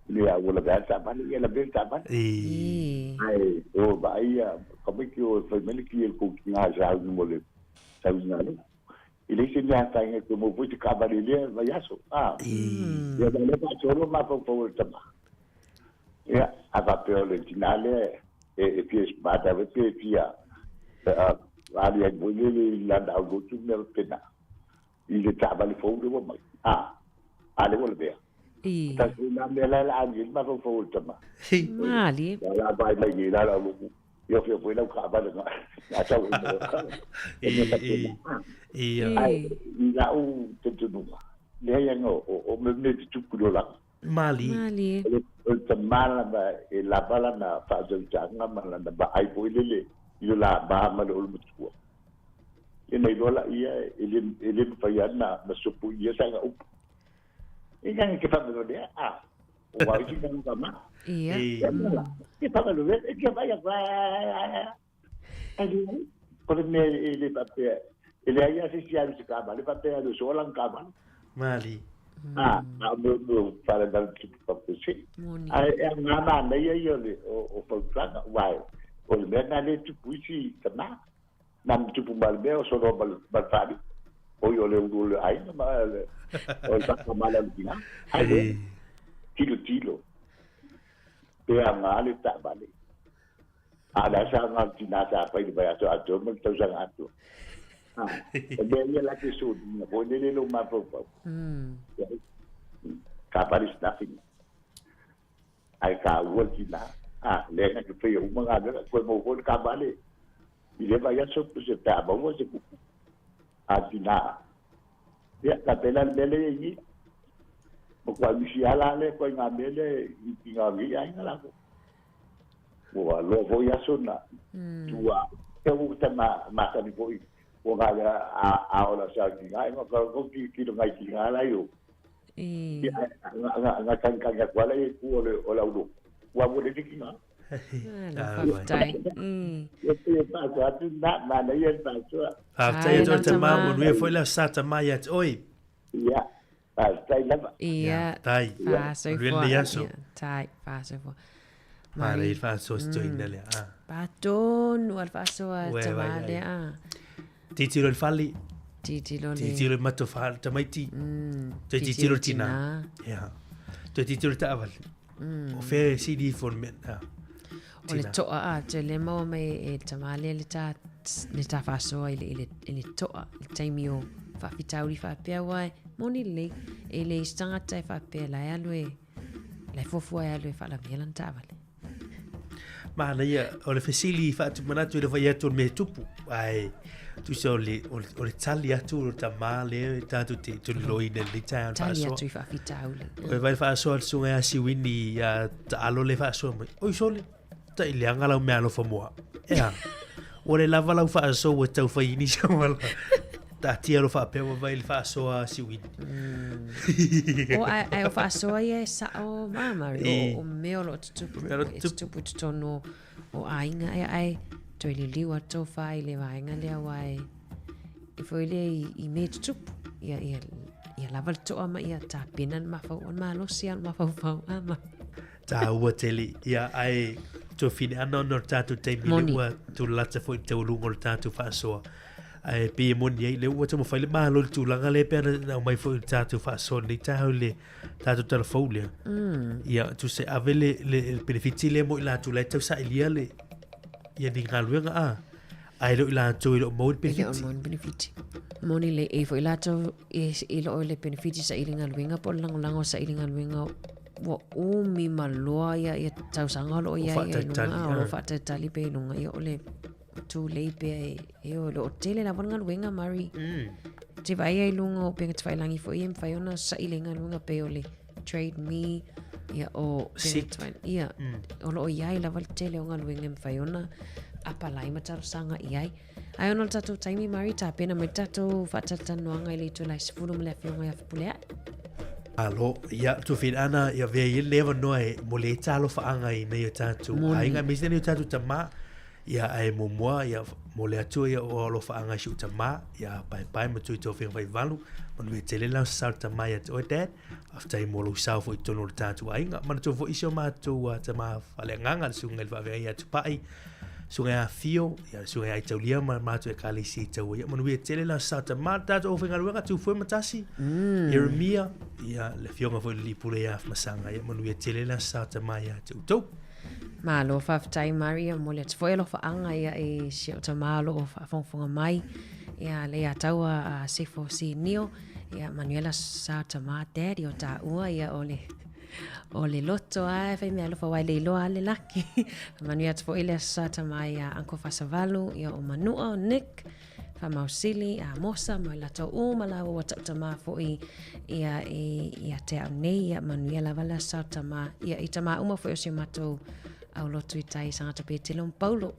Le a ua lavea le taavale, ia lavea le taavale. Ae o vaai ia ka mai ki o fai mai le ki e kou ki ngā sauni mo le sauni ngā leo. E leai se mea atainga e koe mau foi te kaavale i lea vaiaso. A. Ia na lea faasolo mafaufau o le tama. Ia, a faapea o le tinā lea e fia smart ave pe e fia ali ai foi lele i lana aulotu mea faapena i le taavale fou lea ua mai. A. A lea ua lavea. I. Tasi nā mea la la agi ma fau fau tama. Mali. La la bai mai ni la la luku. Ia fia foi lau ka vale nga. Nga tau i mo. I i. I. Ai i la u te tununga. Le ia ngo o o me me te tupu lo la. Mali. Mali. O te mala ma e la bala na fa jau tanga ma la na ba ai foi lele. I la ba ma le olu matua. Ia nei loa la ia e le e le mawhai ana na sopu ia sanga upu. E ngangi ke whamelo lea, a, o wau ki ngangi ka ma. Ia. Ia mea la, ke whamelo lea, e kia mai a koe, a le, ko le mea e le whapea, e le ai a se si alu se ka male, whapea alu so lang ka male. Mali. A, a mo mo whare nalo tupu whapea se. A e a ngā mā nei ai o le, o, o whautanga, wai, o le mea nā le tupu isi ka mā. Na me tupu mai le mea o soloa ma le fale, oi o le ulu o le aiga ma le o le whakamala o le tina. Ai le, tilo tilo. Pe a ngā le taavale. A la sa ngā le tina sa pai le vai aso atoa ma le tausaga atoa. Ha, o mea ia la ke so ni ko le le lo mafaufau. Ka pare is nothing. Ai ka ua le tina. A, le nga ke whai uma ngā mea, koe mau koe le ka vale. I le vai aso se pe a maua se kupu. A tina. Ia, ka pela le mele e ngi. Mo kua misi ala le koe ngā mele i ki ngā ngi ai ngā lako. Ua loa foi aso na tua. E u ta ma masani foi. Ua ngā lea a ola sa ki ngā inga ka ko ki ki lo ngai ki ngā lai o. Ia, nga nga kangi kangi atu ala e ku o le o le aulo. Ua ua le ki ngā. Faafetai. E faasoa atu na, manaia le faasoa. Faafetai atu e tamā, manuia foi le aso sa tamā ia te oe. Ia, faafetai lava. Ia, Tai. faasoifua. Manuia lenei aso. Ia, tai, faasoifua. Manaia le faasoa se toeaina lea. Ah. Patonu a le faasoa Ue, tamā vai, ai. lea. Ah. Titiro i le fale. Titiro le... Titiro i matua whare tamaiti. Toe titiro i tina. Ia. Toe titiro i taavale. O whea e siri ifo le mea. Ah. O le to'a a, te le maua mai e tamā lea le tā, le tā faasoa i le, i le, i le to'a, le taimi o faafitauli faapea ua e moni lelei, e leai se tagata e faapea la e alu e, la e fuafua e alu e faalavea lana taavale. Manaia, o le fesili i faatumanatu i le fai atu o le mea e tupu, ae tusa o le, o le, o le tali atu o le tamā lea e tātou te tuliloina i lenei taeao le Tali faasoa. atu i faafitauli. O e vai faasoa le susuga ia Siuini ia taalo le faasoa mai. Oi sole, tai leaga lau meaalofa moa. Ea, ua le lava lau faasoa ua tau fai nisi o ala. Taatia lo faapea ua vai le faasoa a Siuini. O, ae, ae o faasoa ia e sa'o ma, Mari, o, o mea o lo o tutupu, Mea o lo o e tutupu. tutupu i totonu o, o aiga, ae, ae Toe liliu atu tofa i le vaega lea aua e e foi lea i, i mea tutupu. Ia, ia, ia lava le toa ma ia tapena le mafau, o le malosi lava o le mafaufau. Ah, ma. Tāua tele. Ia, ae tuafine ana ona o le tātou taimi le Moni. ua tulalata foi i le taualuga o le tātou faasoa. Ae pei e moni ai, lea ua taumafai le Malo i le tulaga lea pe ana na aumai foi i le tātou faasoa lenei taeao i le tātou tala fou lea. Ia, tusa e ave le, le, le penefiti lea mo i latou la e tausailia le, ia ni galuega a. Ae le o i latou e le o maua ni E le o penefiti. maua ni penefiti. Moni le e foi latou e, e le o le penefiti saili galuega po o le lagolago saili galuega ua umi ma loa ia, ia tausaga o lo o i ai ai luga, o lo o faatalitali pea i luga, ia o le tulei pea e, e o lo o tele lava le galuega Mari. Te vaai ai i luga o upega tafailagi foi e mafai ona saili ai galuega pei o le Trade Me, ia o Seek. Ia, o lo o i ai lava le tele o galuega e mafai ona apalai ma talosaga i ai. Ae ona o le tatou taimi, Mari, tapena mai le tatou faatalatalanoaga i le itula e 10 ma le Afioga ia Fepuleai. Malo, ia, tuafilana, ia vea i le avanoa e mo le talofaaga i nei o tatou aiga, aemaise nei o tatou tamā. Ia, ae muamua, ia, mo le Atua, ia, o alofaaga i si ou tamā, ia paepae ma tui tofiga faivalu, manuia tele lau sasao le tamā ia te oe, Dad. Faafetai mo lou sao foi i totonu o le tatou aiga. Manatua foi si o matou tamā faaleagaga, le susuga i le Faafeagai ia Tupai, susuga ia Fio, ia le susuga ia Aitaulia ma le matou ekalesia i Taua. Ia manuia tele lau sasao tamā, le tatou aufaigaluega, Tufoe ma Tasi, Ieremia, ia le afioga foi i le alii pule ia Afamasaga. Ia manuia tele lau sasao tamā ia te outou. Malo faafetai Maria, momoli atu foi alofaaga ia i si ou tamā o lo o faafogafoga mai. Ia le ia taua a Sefo Sinio, ia manuia sa tamā daddy o tāua ia o le o le loto a e fai mea alofa wai le iloa le laki. Manuia atu foi le sa tamā ia Uncle Fasavalu, ia o Manua, o Nick, Faamausili, a Mosa ma latou uma lāua ua taʻu foi ia i ia te au nei ia manuia lava le aso tamā ia i tamā uma foi o si o matou aulotu i tai Sagata Petelo ma Paulo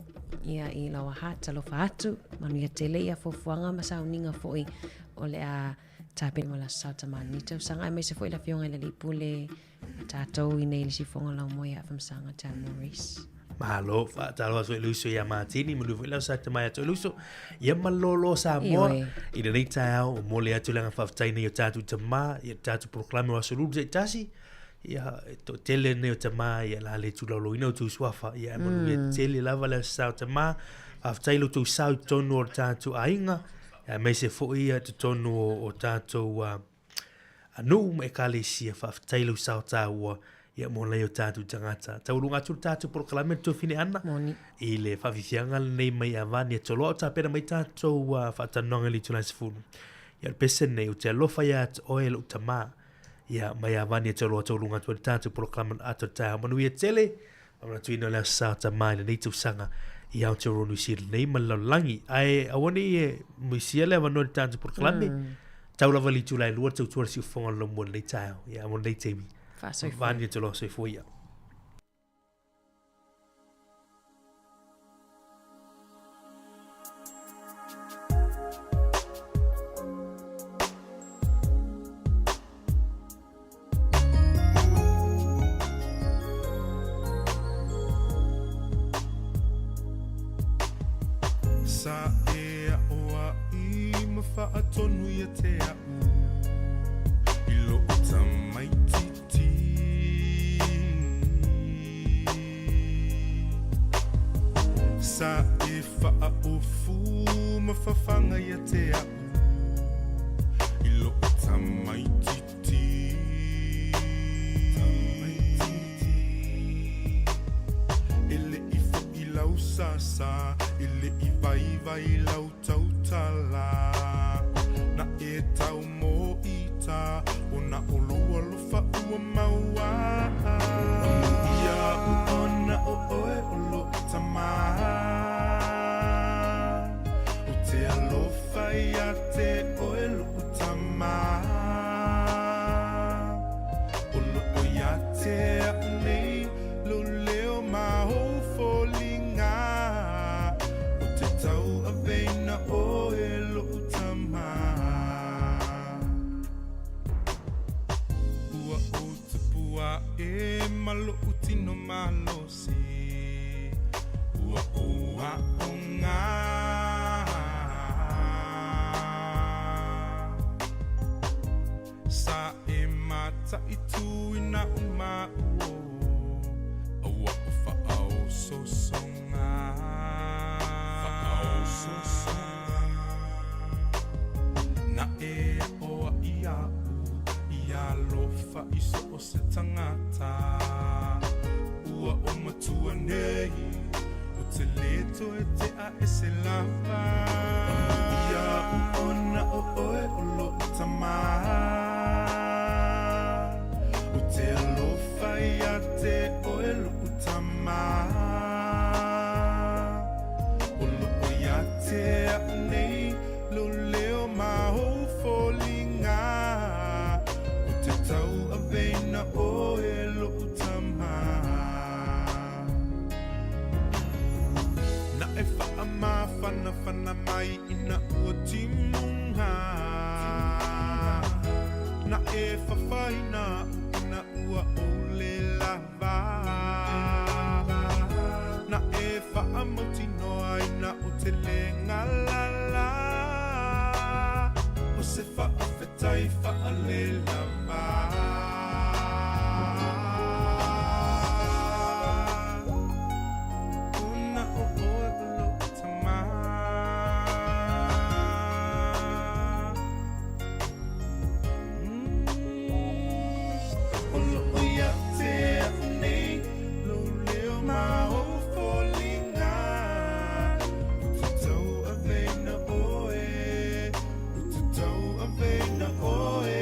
ia i Lauaha talofa atu manuia tele ia fuafuaga ma sauniga foi o le a tapena mo le aso tamā lenei tausaga aemaise foi le afioga i le alii pule a tatou i nei le sifoga laumua ia Afamasaga Dan Maurice. Malo, faatalofa atu i le uso ia Martini, manuia foi lau sa tamai atu i le uso. Ia malolo Samoa Ioe. i lenei taeao, o mole atu le agaga faafetai nei o tatou tamā, ia tatou polokalame o Aso Lulu taitasi. Ia, e toatele nei o tamā, ia la le tulaulauina o tou suafa, ia e manuia tele lava le aso sa o tamā. Faafetai lo tou sao i totonu o le tatou aiga, ia aemaise foi ia totonu o, o tatou uh, A nuu ma ekalesia, faafetai lou sao taua ia mo nai o tatou tagata. Taualuga atu le tatou polokalame le tuafine ana Moni. i le faafiafiaga lenei mai Avani e Toloa o tapena mai tatou faatalanoaga i le itula e 10. Ia o le pese lenei, ou te alofa ia te oe lou tamā. Ia mai Avani e Toloa taualuga atu ai le tatou polokalame atoa le taeao. Manuia tele, Faamanatuina o le Aso Sa Tamā i lenei tausaga i Aotearoa New Zealand nei ma le lalolagi. Ae aua ne i e muisia le avanoa i le tatou polokalame. Tau lava i le itula e lua le tautua le siufofoga o le laumua i lenei taeao. Ia, mo lenei taimi. Faasoifua. Vani te loa soifua ia. Sa e aʻoaʻi ma faatonu ia te aʻu i loʻu tamaititi. Sa e faaofu ma fafaga ia te aʻu i loʻu tamaititi. E le i foʻi lau sasa, e le i waiwai lau tautala. Na e tau mo ita, o na o lou alofa ua maua. Ia ona o oe o loʻu tamā. O te alofa ia te oe loʻu tamā. O loo ia te aʻu nei lou leo ma ou foliga. O te tauaveina oe loʻu tamā. Ua ou tupu aʻe ma loʻu tino malosi. Ua ou aʻo. faaese lava. Iaʻu ona o oe o loʻu tamā, Ou te alofa iā te oe loʻu tamā, O loo ia te aʻu nei lou leo ma ou foliga, Ou te tauaveina oe loʻu tamā. Na e faamafanafana mai ina ua timuga, Na e fafaina aʻu ina ua ou le lava, Na e faamautinoa ina ou te le galala, O se faafetai faalelava. Ona o oe o loʻu tamā. O loo ia te aʻu nei lou leo ma ou foliga, Ou te tauaveina oe, ou te tauaveina oe.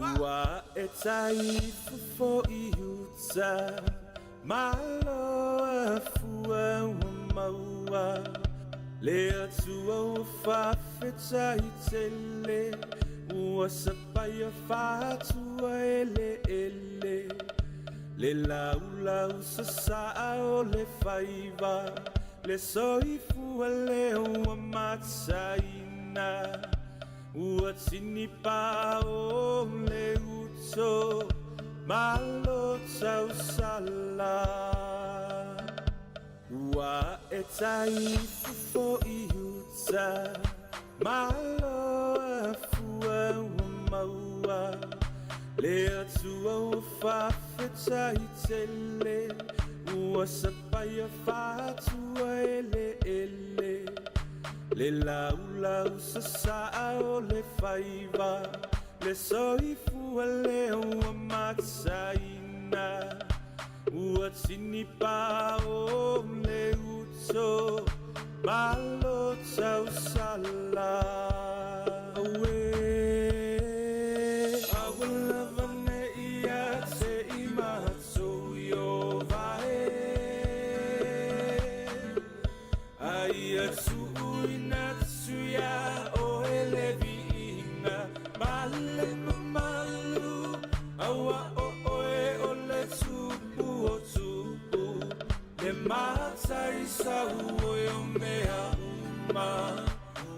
Ua e tai fofo i uta, malo afua ua maua. Le Atua ua faafetai tele, ua sapaia faatua eleele. Le laulau sasaa o le faiva, le soifua lea ua mataina. Ua tinipa o le uto, malo tausala. Ua e tai fofo i uta, malo afua ua maua. Le Atua ua faafetai tele, ua sapaia faatua eleele. Le laulau sasaa o le faiva, le soifua lea ua mataina. Ua tinipa o le uto, malo tausala. Auē, aua lava ne i ia te i matou i o vae. A ia tuuina atu iā oe le viiga ma le mamalu, auā o oe o le Tupu o tupu, le Mataisau oe o mea uma.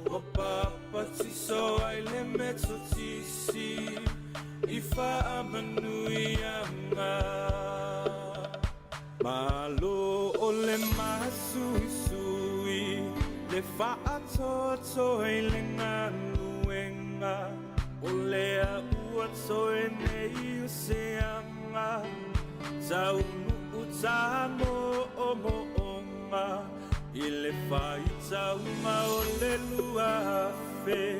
Ua papatiso ai le Metotisi i faamanuiaga. Malo o le masuisui, le faatoatoa i le galuega, o lea ua toe nei o se aga, taunuu tamoomooga, i le faitauga o le 2000,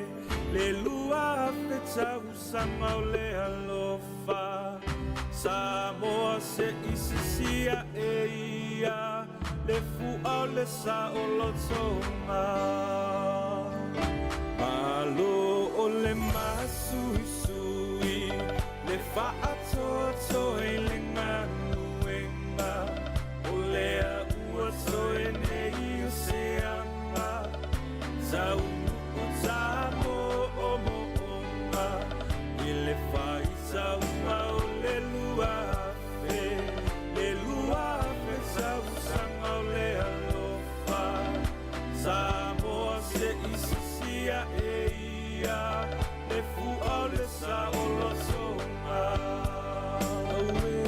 le 2000 tausaga o le alofa. Samoa se i sisia e ia, le fua o le saolotoga. Malo o le masuisui, le faatoatoa i le galuega, o lea ua toe nei o se aga, taunuu tamoomooga, i le faitauga o le 2000, le 2000 tausaga o le alofa. Samoa se i sisia e ia, le fua o le saolotoga. Auē,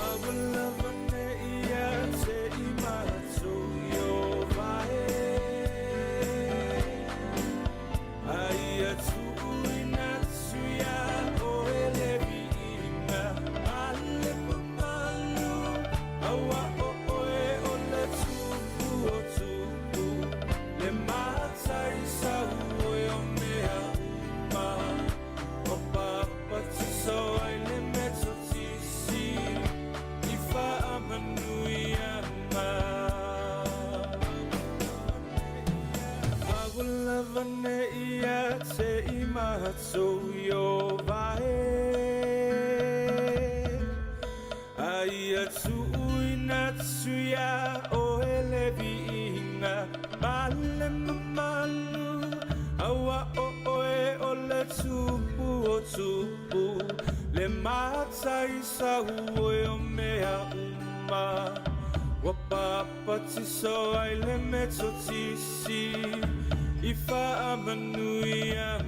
aua lava ne i ia te i matou i o vae. A ia tuuina atu iā oe le viiga ma le mamalu, auā o oe o le Tupu o tupu, le Mataisau oe o mea uma. Ua papatiso ai le Metotisi i faamanuiaga. Aua lava ne i ia te i matou i o vae. A ia tuuina atu iā oe le viiga ma le mamalu, auā o oe o le Tupu o tupu, le Mataisau oe o mea uma. Ua papatiso ai le Metotisi i faamanuiaga.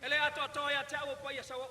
E le atoatoa ia te au o paia sauoo.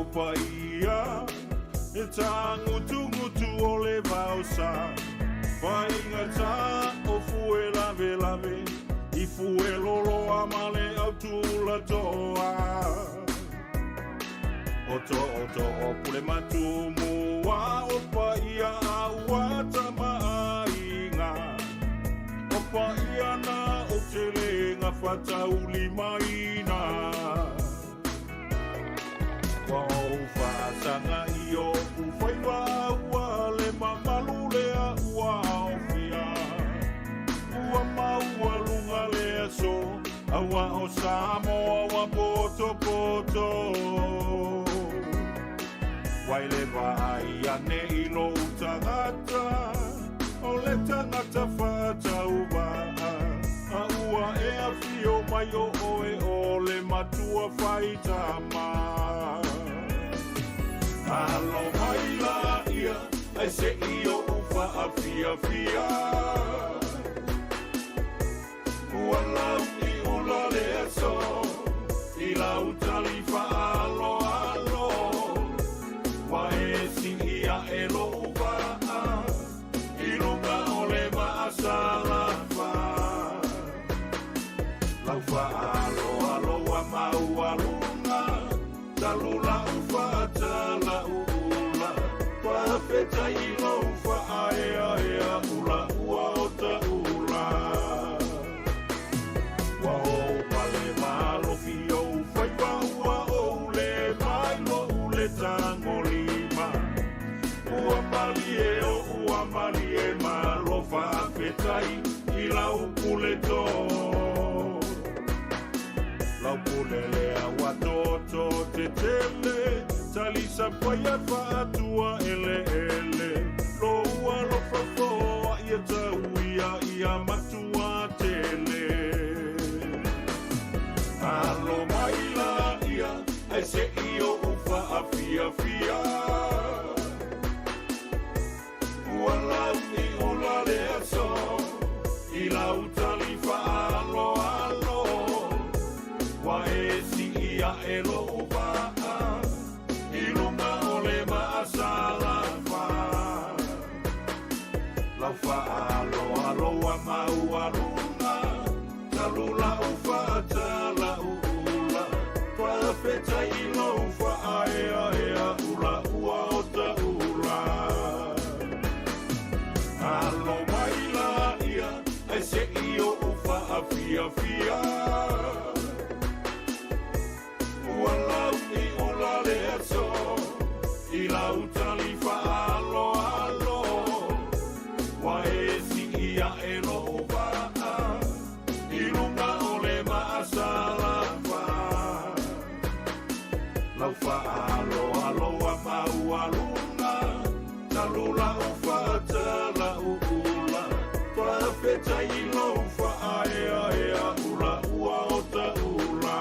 o paia E tāngutungutu o le vaosa Faigata o fue lave lave I fue loloa ma le autulatoa O to o to o pule matumua o paia a ua tamaaiga O paia na o te le gafataulimaina Ua ou faasaga i oʻu faiva ua le mamalu lea ua aofia Ua maualuga le aso auā o Samoa ua potopoto Wai le vaai ane i lou tagata O le tagata faatauvaa A ua e afio mai o oe o le matua faitama Alo mai laia ae se'i o'u faafiafia Ua lauiula le aso i lau tali faaaloalo Ua e sii aʻe loʻu vaa i luga o le vaa salafa Lau faaaloalo ua maualuga talu lau faatalauula Faafetai i lou faaeaea ula ua o taula Ua ou pale malofi ou faiva ua ou le mai loʻu le tagolima Ua malie oʻu ua malie malo faafetai i lau pule to Lau pule lea ua toto tetele Talisa paia faatua eleele Lou alofa foai e tauia ia matua tele Alo mai laia ae se'i o'u faafiafia Ua lauiula le aso i lau tali faaaloalo Ua e sii aʻe loʻu vaa i luga o le vaa salafa Lau faaaloalo ua maualuga talu lau faatalauula Faafetai i lou faaeaea ula ua o taula Alo mai laia ae se'i o'u faafiafia Ua lauiula le aso i lau tali faaaloalo Ua e sii aʻe loʻu vaa i luga o le vaa salafa Lau faaaloalo ua maualuga talu lau faatalauula Faafetai i lou faaeaea ula ua o taula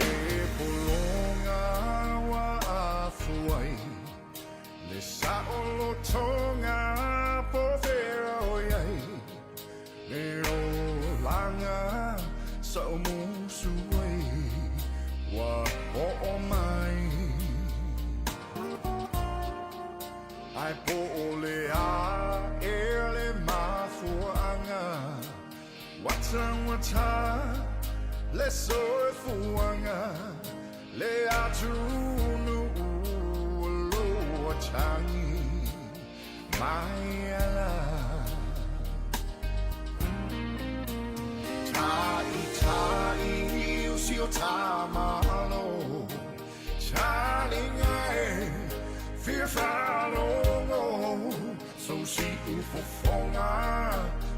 E pologa ua afu ai Le saolotoga po fea o i ai Le olaga sa o musu ai Ua oo mai Ae po o le a ea le mafuaaga Ua taugata le soifuaga Le atunuu o lo o tagi mai ala Ta'ita'i usi o tamalo. Fia faalogo Sou si'u fofoga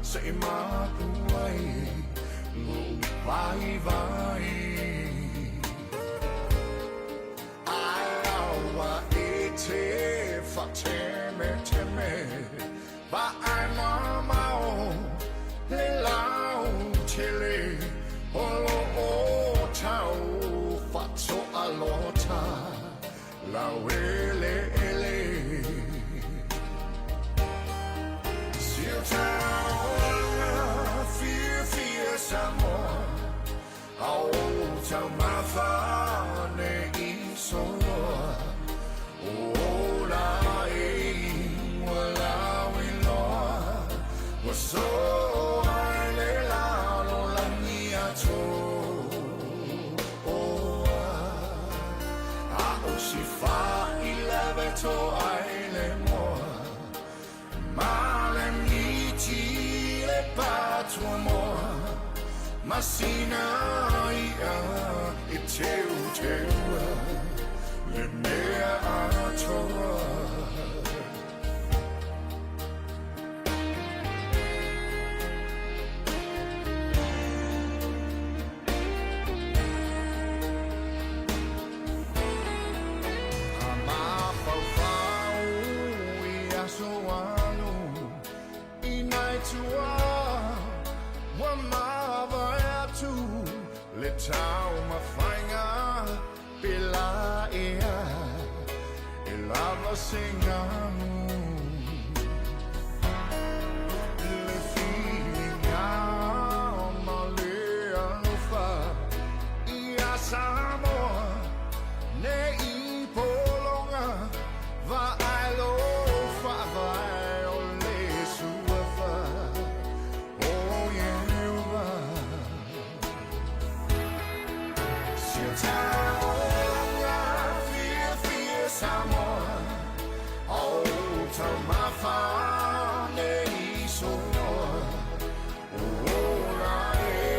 Se i mapu ai Lo'u vaivai Ae aua e te faatemeteme Vaai mamao le lautele O lo o tau faatoalota laueleele. Si o taulaga fiafia Samoa, A o taumafa ne i soloa, O ola e ua lauiloa, Ua soa i le lalolagi atoa. A o si fa'ilave toa i le moa, Ma le miti le patuamoa, Ma sina i'a e teuteua le mea atoa. A mafaufau i aso alu i nai tua ua mavae atu le taumafaiga pe la ea e lava se galu. Le filiga ma le alofa ia Samoa ne i pologa vaai lo faavae o le suafa o Ieova. Si o taulaga fiafia Samoa, O taumafa ne i soloa, O ola e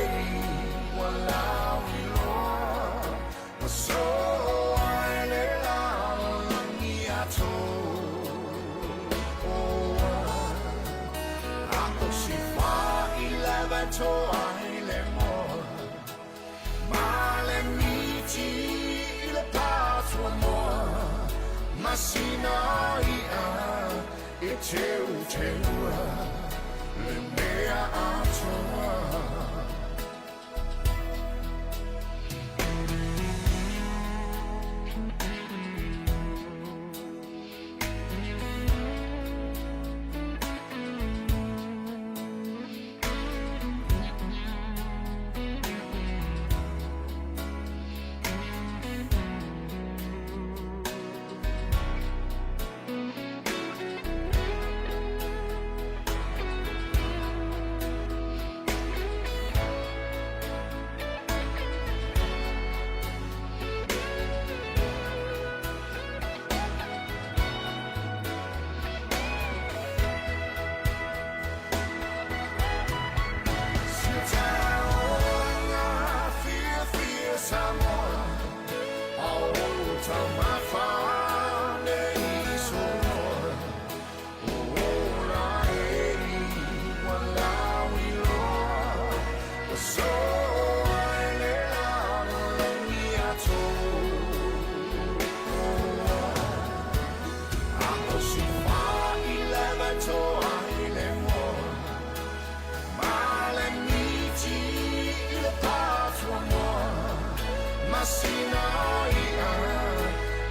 ua lauiloa, Ua soa i le lalolagi atoa. A o si fa'ilave toa i le moa, Ma le miti i le patuamoa, Ma sina i'a e teuteua le mea atoa. Si o taulaga fiafia Samoa, A o taumafa ne i soloa, O ola e ua lauiloa, Ua soa i le lalolagi atoa. A o si fa'ilave toa i le moa, Ma le miti i le patuamoa, Ma sina i'a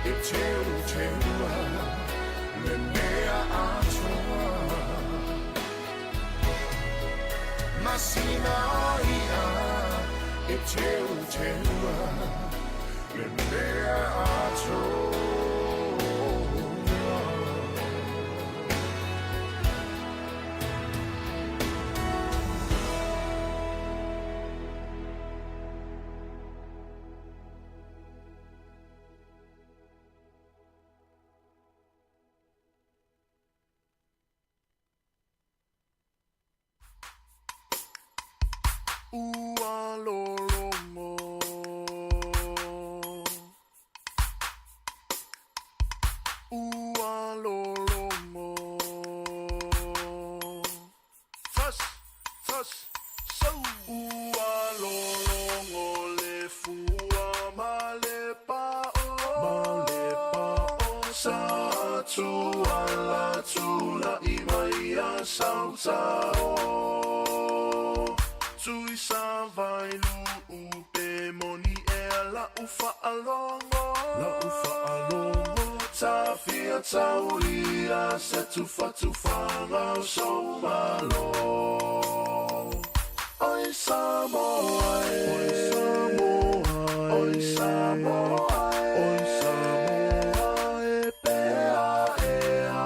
e teuteua le mea atoa. Ma sina i'a e teuteua le mea atoa. Ua lologo. sautao Tui sa vai luu pe moni ea la'u fa'alogo La'u fa'alogo Tafia taulia se tufatufaga o sou malo Oi Samoa e Oi Samoa e Oi Samoa e Oi Samoa e Pea ea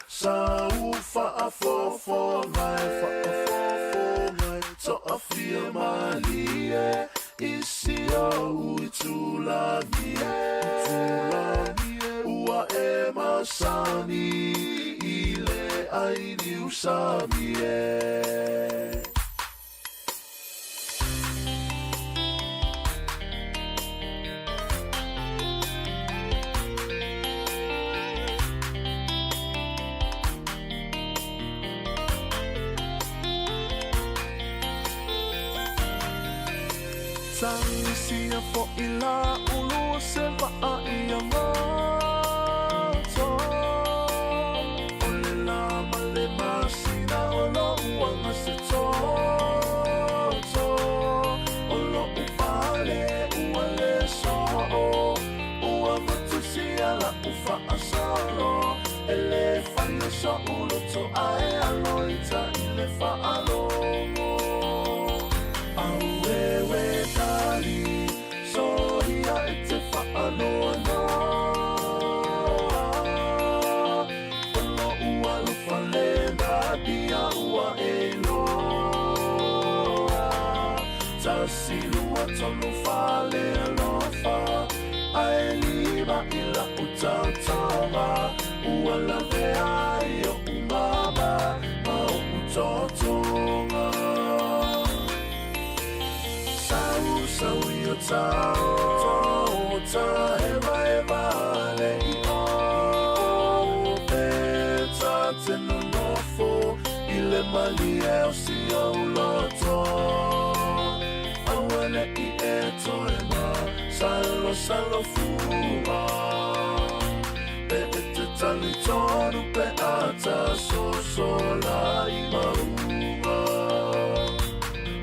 Sa u fa'afofoga e fa'afofoga e To'afia malie I si o'u itulagi e Itulagi e Ua e masani I le ai niusami e. Tagisia fo'i la ulu o se va'a i Agoto. O le lā ma le masina o lo'u aga se toto. O lo'u fale ua le so'o. Ua matusia la'u fa'asolo. E lē faia so'u loto ae alo ita i le fa'alogo. Auewe tali soia e te fa'anoanoa. O lo'u alofa lena dia ua e iloa. Tasi lua tolu fale alofa. Ae lima i la'u taotaoga. Ua lavea ai o'u mama ma o'u totoga. Sau sau i o tao ta hevaheva le i o. Pe ta te nonofo i le malie o si ou loto. Aua le'i e toe ma salo salo fua. Pe e te talitonu pe a ta sosola i mauga.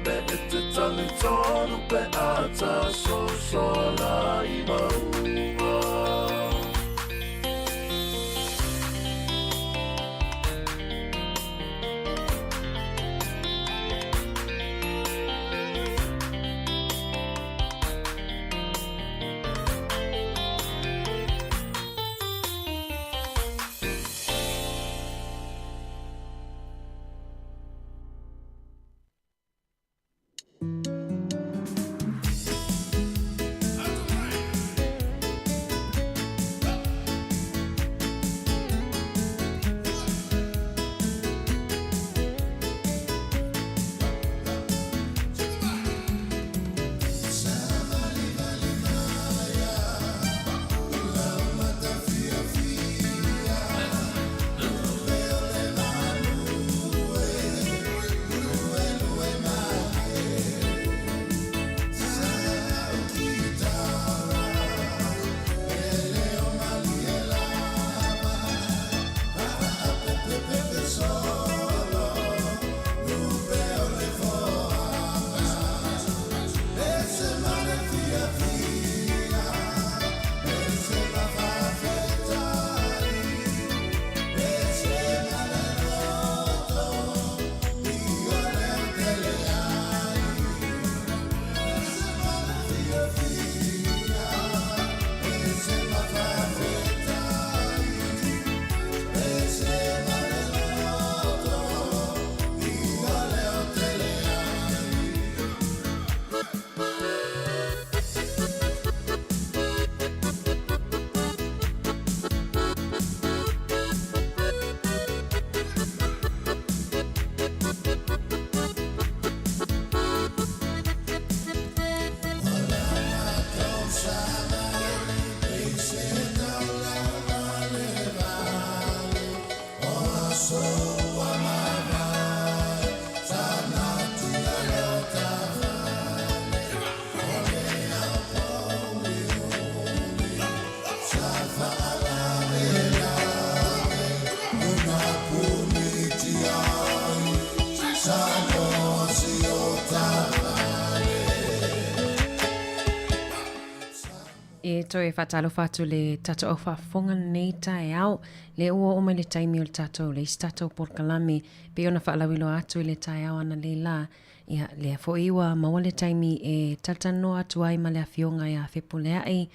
Pe e te talitonu pe a ta sosola i mauga. toe faatalofa atu i le tatou au faafofoga lenei taeao. Lea ua oo mai le taimi o le tatou le isi tatou polokalame pei ona faalauiloa atu i le taeao analeila. Ia, lea foi ua maua le taimi e talatalanoa atu ai ma le Afioga ia Fepuleai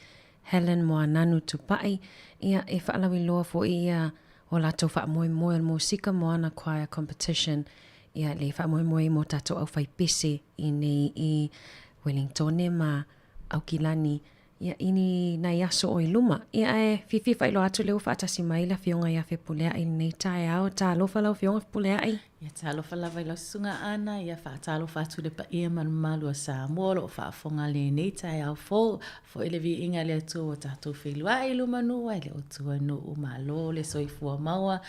Helen Moananu Tupai, ia, e faalauiloa foi ia o latou faamoemoe o le Musika Moana Choir Competition, ia, le faamoemoe mo tatou aufaipese i nei i Wellingtone ma Aukilani, ia, i ni nai aso o i luma. Ia, ae fiafia faailoa atu lea ua faatasi mai le Afioga ia Fepuleai i lenei taeao. Talofa lau Afioga Fepuleai. Ia talofa lava i lau Susuga Ana, ia faatalofa atu i le paia ma le mamalu o Samoa o lo o faafofoga i lenei taeao fou. Foi le viiga i le Atua ua tatou feiloai i luma nuu ai le otua nuu malo le soifua maua.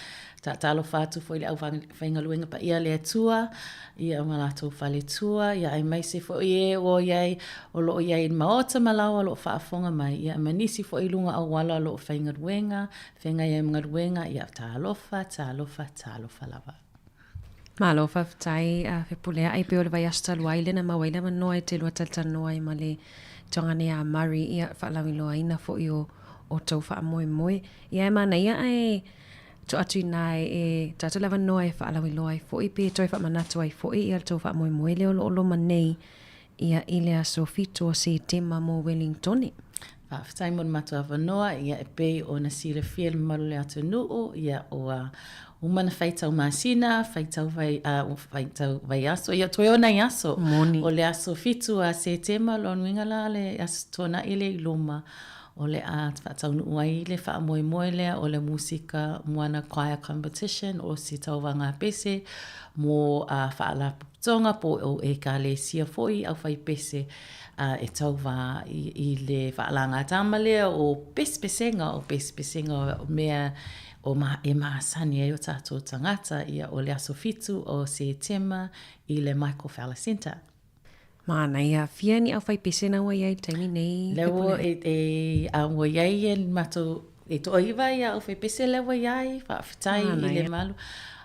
Taatalofa atu foi i le aufaigaluega paia a le Atua, ia ma latou faletua, ia aemaise foi e ua i ai, o lo o i ai i le maota ma laoa o lo o faafofoga mai, ia ma nisi foi i luga auala o lo o faigaluega, feagai ai ma galuega, ia talofa, talofa, talofa lava. Malo faafetai a Fepuleai pei o le vaiaso talu ai lea na maua ai le avanoa e te lua talatalanoa ai ma le tuagane ia Murray ia faalauiloaina foi o outou faamoemoe. Ia e manaia ae tuu atu i ina e tuu atu le avanoa e faalauiloa ai foi pe toe faamanatu ai foi ia le tou faamoemoe lea o lo o loma nei ia i le aso 7 o Setema mo Welingtone. Faafetai mo le matou avanoa, ia e pei ona silafia e le mamalu o le atunuu, ia ua uma ona faitau masina, faitau vai, uh, faitau vaiaso, ia toe o nai aso. Moni. O le aso 7 a Setema, lona uiga la le aso tuanai lea i luma, o le a faataunuu ai le faamoemoe lea o le Musika Moana Choir Competition o se tauvaga pese mo uh, faalapotopotoga po o ekalesia foi aufaipese uh, e tauva i, i le faalagatama lea o pesepesega, o pesepesega o mea o ma, e masani ai o tātou tagata, ia o le aso 7 o Setema i le Michael Fowler Centre. Manaia, fia ni aufaipese na ua i ai i le taimi nei? Lea ua e, e, a ua i ai e matou, e toaiwa ia aufaipese lea ua i ai, faafetai i le malu.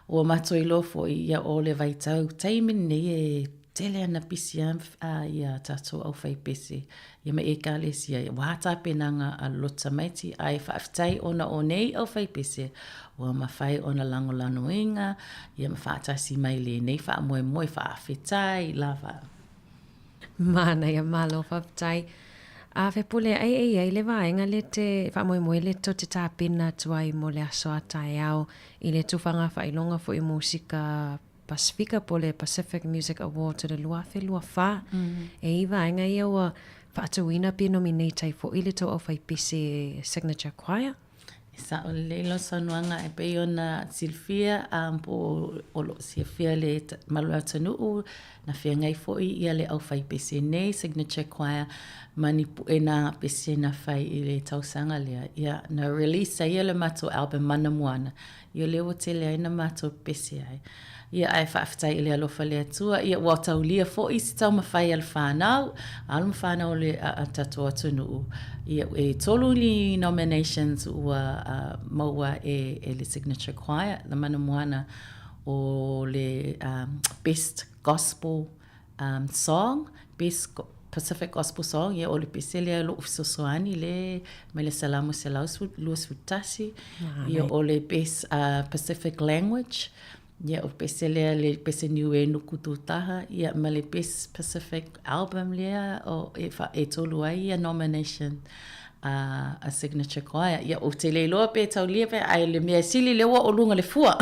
Ua matou iloa foi ia o le vaitau taimi lenei e tele ana pisi a ia tatou aufaipese ia ma ekalesia ia wā tapenaga a le loto tamaiti ae faafetai ona o nei aufaipese ua mafai ona lagolagoina ia ma faatasi mai lenei faamoemoe faafetai lava. Manaia, malo faafetai. A Fepule, ai e i ai le vaega le te faamoemoe le tou te tapena atu ai mo le aso a taeao i le tufaga faailoga foi o musika Pasifika po o le Pacific Music Awards o le 2024. E i vaega ia ua faatuina pe nominate ai foi le tou aufaipese Signature Choir. E sao lelei lau saunoaga e pei ona silafia po o lo o silafia e le mamalu o le atunuu na feagai foi ia le aufaipese nei Signature Choir ma ni puena pese na fai i le tausaga lea. Ia na release ai le matou album Mana Moana Ia lea ua tele ai na matou pese ai. Ia ae faafetai i le alofa le Atua, ia ua taulia foi se taumafai a le whanau, alo ma whanau o le a, a tatou atunuu. Ia e tolu ni nominations ua uh, maua e, e le Signature Choir, le Mana Moana o le um, Best Gospel um, song, best Pacific Gospel Song, ia o le pese lea lo'u fesoasoani le mai le Salamo 121, ia o le best uh, Pacific Language, ia o pese lea le pese Niue Nuku Tūtaha, ia ma le best Pacific Album lea o e, fa, e tolu ai ia nomination a, a Signature Choir. Ia, ou te le iloa pe taulia pe, ae le mea sili lea ua o luga le fua.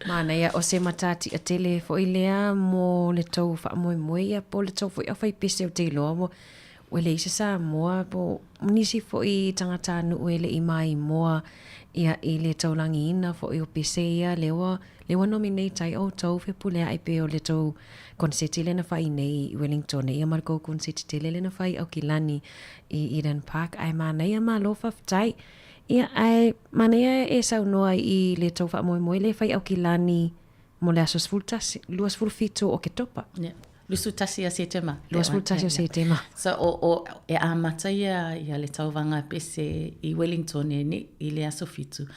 Manaia, o se matatia tele foi lea mo le tou faamoemoe ia po o le tou foi aufaipese ou te iloa ua ua leai se Samoa po o nisi foi tagatanuu e le i maimoa ia i le taulagiina foi o pese ia lea ua lea ua nominate ai outou Fepuleai pei o le tou Koneseti lea na fai nei i Wellington ia ma le kou koneseti tele lea na fai i Aukilani i Eden Park ae manaia malo faafetai. Ia ae manaia e saunoa i le tou faamoemoe lea e fai i Aukilani mo le aso 11, 27 o Oketopa. Yeah. 21 o Setema. 21 o Setema. So, o, o, e amata ia, ia le tauvaga pese i Wellington e nei, i le aso 7.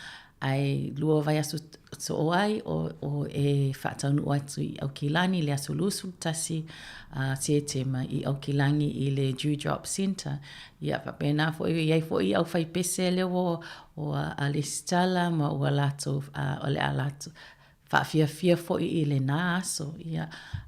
Ae lua vaiaso soo ai o, o e faataunuu atu i Aukilani i le aso 21 a Setema i Aukilani i le Dewdrop Centre. Ia faapena foi, e i ai foi aufaipese lea ua, ua lesitala ma ua latou, o le a latou faafiafia foi i lena aso. Ia,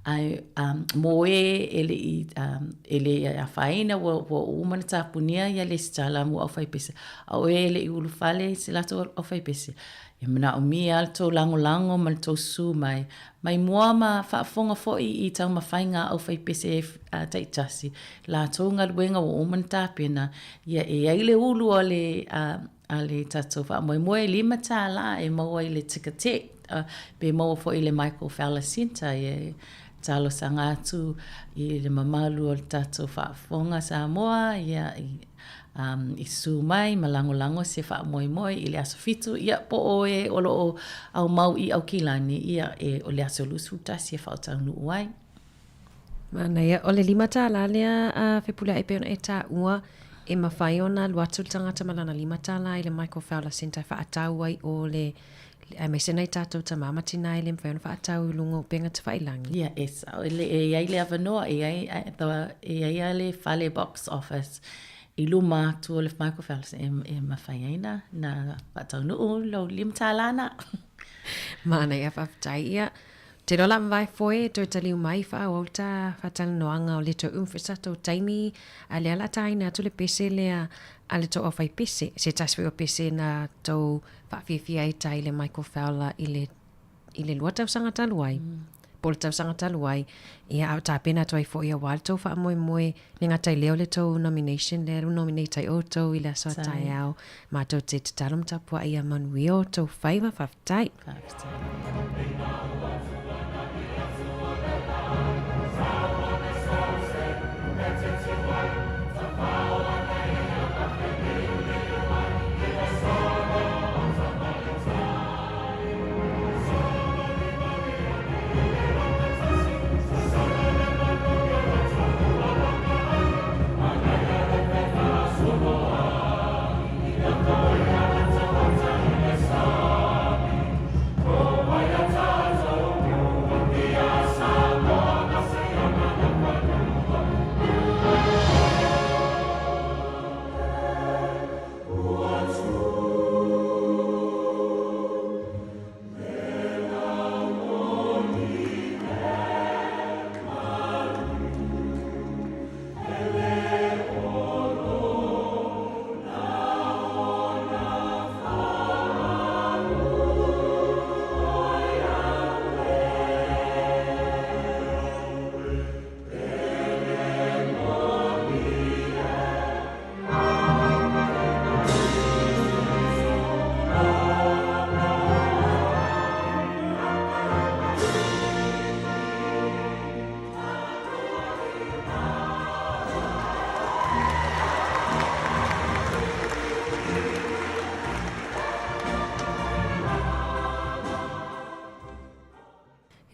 ae um, mō e e le i, um, e le afaina ua, ua uma ona tapunia ia lesitala mo aufaipese, a o e e le i ulufale i se latou aufaipese, e manaomia lava le tou lagolago ma le tou susu mai, mai mua ma faafofoga foi i taumafaiga a aufaipese taitasi, latou galuega ua uma ona tapena, ia e i ai le ulu a le, a le tatou faamoemoe, $5 e maua i le Ticketek, pe maua foi i le Michael Fowler Centre. E talosaga atu i le mamalu o le tatou faafofoga Samoa, ia, i, um, i susu mai ma lagolago se faamoemoe i le aso 7, ia, po o e o lo o aumau i Aukilani, ia, e, o le aso 21 e faataunuu ai. Manaia. O le $5 lea a Fepuleai pei ona e taua, e mafai ona alu atu le tagata ma lana $5 i le Michael Fowler Centre e faatau ai o le, aemaise nai tatou tama ma tina e le mafai ona faatau i luga o upega tafailagi. Ia, e sao. E, e i ai le avanoa, e i ai, e i ai lava le fale box office i luma atu o le Michael Fowler Centre e, e mafai ai na, na faataunuu lou $5 na. Manaia, faafetai. Ia, Te iloa la mavae foe e toe taliu mai faaauau le ta faatalanoaga o le toe umi foi se tatou taimi a lea la taina atu le pese lea a le tou aufaipese se tasi foi o pese na tou faafiafia ai tai le Michael Fowler i le i le lua tausaga talu ai po o le tausaga talu ai ia a o tapena atu ai foi aua le tou faamoemoe le gata i lea o le tou nomination lea ua nominate ai outou i le aso a taeao matou te tatalo ma tapuai ia manuia outou faiva faafetai. Faafetai.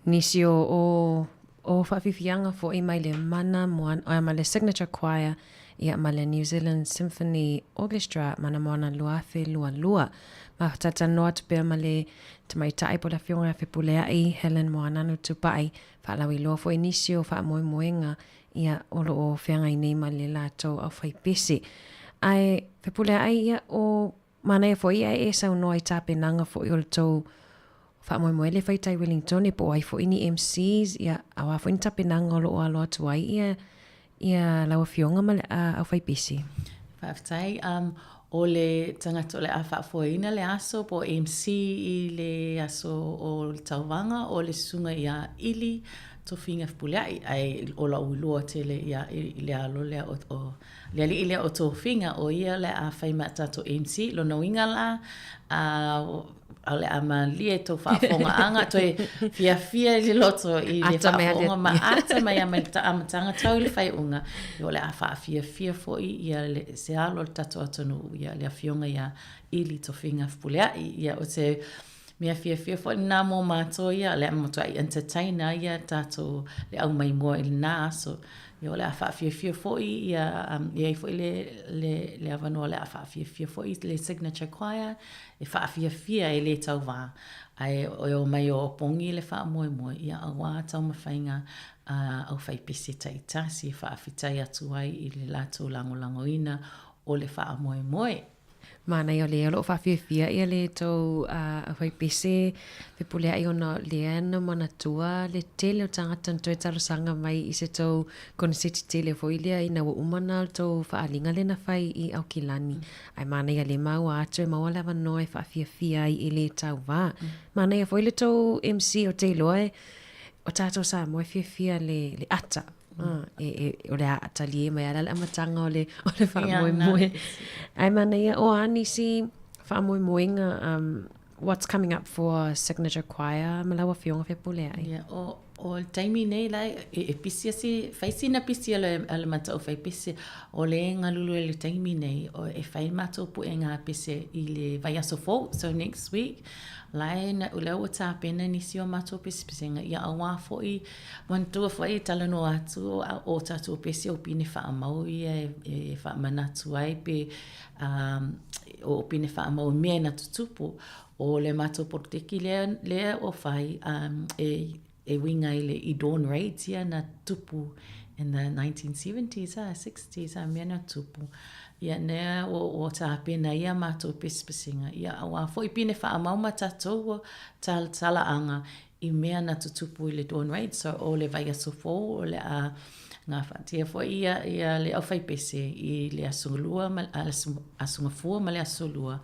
Nisi o, o, o faafiafiaga foi mai le Mana Moana, ma le Signature Choir, ia ma le New Zealand Symphony Orchestra Mana Moana 2022. Ma fatalanoa atu pea ma le tamaitai po o le Afioga ia Fepuleai Helen Moananu Tupai, faalauiloa foi nisi o faamoemoega ia o lo o feagai nei ma le latou aufaipese. Ae Fepuleai ia o Manaia foi ia e saunoa i tapenaga foi o le tou faamoemoe le fai tai Wellingtone po o ai foi ni MCs ia a o a foi ni tapenaga o lo o alo atu ai ia ia lau afioga ma le aufaipese. Faafetai. Um, o le tagata o le a faafoeina le aso po o MC i le aso o le tauvaga o le susuga ia Ili Tofiga Fepuleai, ae o lau iloa tele ia i le alo lea o, o Le alii lea o Tofiga, o ia le a fai ma tatou MC, lona uiga la, a, o le a malie tou faafofogaaga, toe fiafia i le loto i le faafofoga ma ata mai lava mai le amataga tau i le faaiuga, o le a faafiafia foi ia le, se alo o le tatou atunuu, ia le Afioga ia Ili Tofiga Fepuleai. Ia, o se. Mea fiafia foi lena mo matou ia, o le a matuai entertain lava ia tatou le au maimoa i lena aso. Ia o le a faafiafia foi ia, e i ai foi le, le, le avanoa o le a faafiafia foi le Signature Choir, e faafiafia e le tauvā, ae e omai e opogi le faamoemoe, ia auā taumafaiga a aufaipese taitasi e faafetai atu ai i le latou lagolagoina o le faamoemoe. Manaia o lea o lo o faafiafia ia le tou aufaipese Fepuleai ona o lea na manatua le tele o tagata na toe talosaga mai i se tou koneseti tele foi lea ina ua uma ona le tou faaaliga lea na fai i Aukilani. Ae manaia lea maua atu e maua le avanoa e faafiafia ai e le tauvā. Manaia foi le tou MC ou te iloa e o tatou Samoa e fiafia le le ata. E, e, o le a talie mai ala le amataga o le, o le faamoemoe. Ae manaia o a nisi faamoemoega um, what's coming up for Signature Choir ma lau Afioga Fepuleai? Yeah, o, o le taimi nei la e, e pisi asi, fai sina pisi a le, a le matou fai pese, o le galulue i le taimi nei, o e fai matou puega pese i le vaiaso fou, so next week, la e, na, o lea ua tapena nisi o matou pesepesega, ia auā foi, manatua foi e talanoa atu o, o tatou pese o pine faamau ia e, e faamanatu ai pe o pine faamau i mea na tutupu, o le matou poloketi lea, lea ua fai e, e uiga i le i dawn raids ia na tupu in the 1970s a, 60s a, mea na tupu. Ia nea ua, ua tapena ia matou pesepesega, ia auā foi pine faamau ma tatou talaaga i mea na tutupu i le Dawn Raid, so o le vaiaso fou o le a gafatia foi ia, ia le aufaipese i le Aso Lua ma, a, Aso Gafua ma le Aso Lua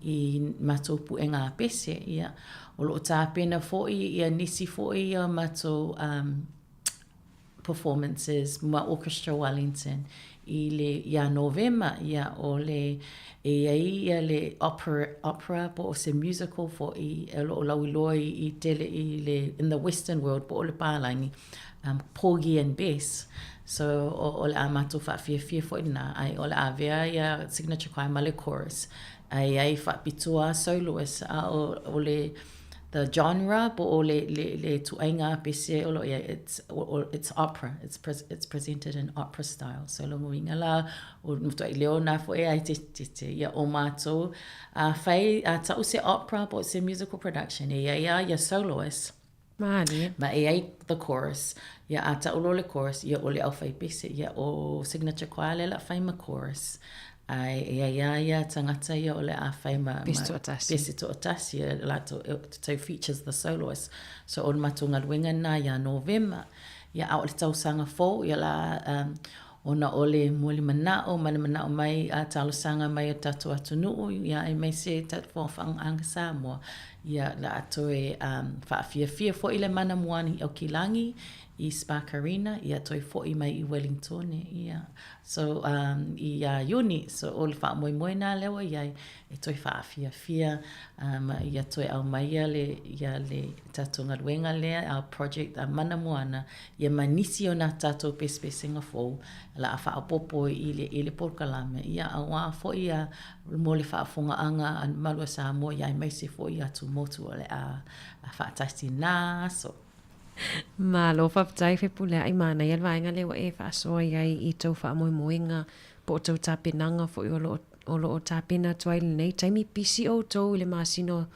i matou puega pese, ia. O lo o tapena foi ia nisi foi ia matou um, performances ma Orchestra Wellington i le iā Novema, ia o le e i ai ia le opera, opera po o se musical foi o lo o lauiloa i, i tele i le in the western world po o le palagi um, Porgy and Bess. So o, o le a matou faafiafia foi lena, ai o le a avea ia Signature Choir ma le chorus. Ai ai faapitoa soloist a o, o le the genre po o le, le, le tuaiga pese o lo o i ai, it's, o, it's opera, it's, pre, it's presented in opera style. So lona uiga la, o matuai leo nā foi ai te, te, te, ia o mātou, a whai, a tau se opera po o se musical production, e ia ia ia soloist, Mālie. Ma e ai the chorus, ia a tau lo le chorus, ia o le au whai pese, ia o signature choir le la whai ma chorus. Ae e ai a ia tangata ia o le a whai ma... Pese toatasi. Pese toatasi, e lato, e, to features the soloist. So o le matou galuega na ia Novema, ia a o le tausaga fou, ia la, um, ona o le moli manao ma le manao mai a talosaga mai o tatou atunuu, ia aemaise tatou faafogafoga Samoa, ia la a toe um, faafiafia foi le mana moana i Aukilagi, i Spark Arena, ia toe foi mai i Wellingtone, ia. So, um, i ia Iuni, so o le faamoemoe nā lea ua i ai, e toe faafiafia, um, ia toe aumaia le, ia le tatou galuega lea, our project a Mana Moana, ia ma nisi o nā tatou pesepesega fou, la a faaopoopo i le, i le polokalame, ia auā foi ia mo le faafogaaga a Malu a Samoa, ia aemaise foi atumotu o le a, a faatasi nā aso. Malo faafetai Fepuleai manaia le vaega lea ua e faasoa i ai i tou faamoemoega po o tou tapenaga foi o lo o o lo o tapena atu ai i lenei taimi. Pisi outou i le masina o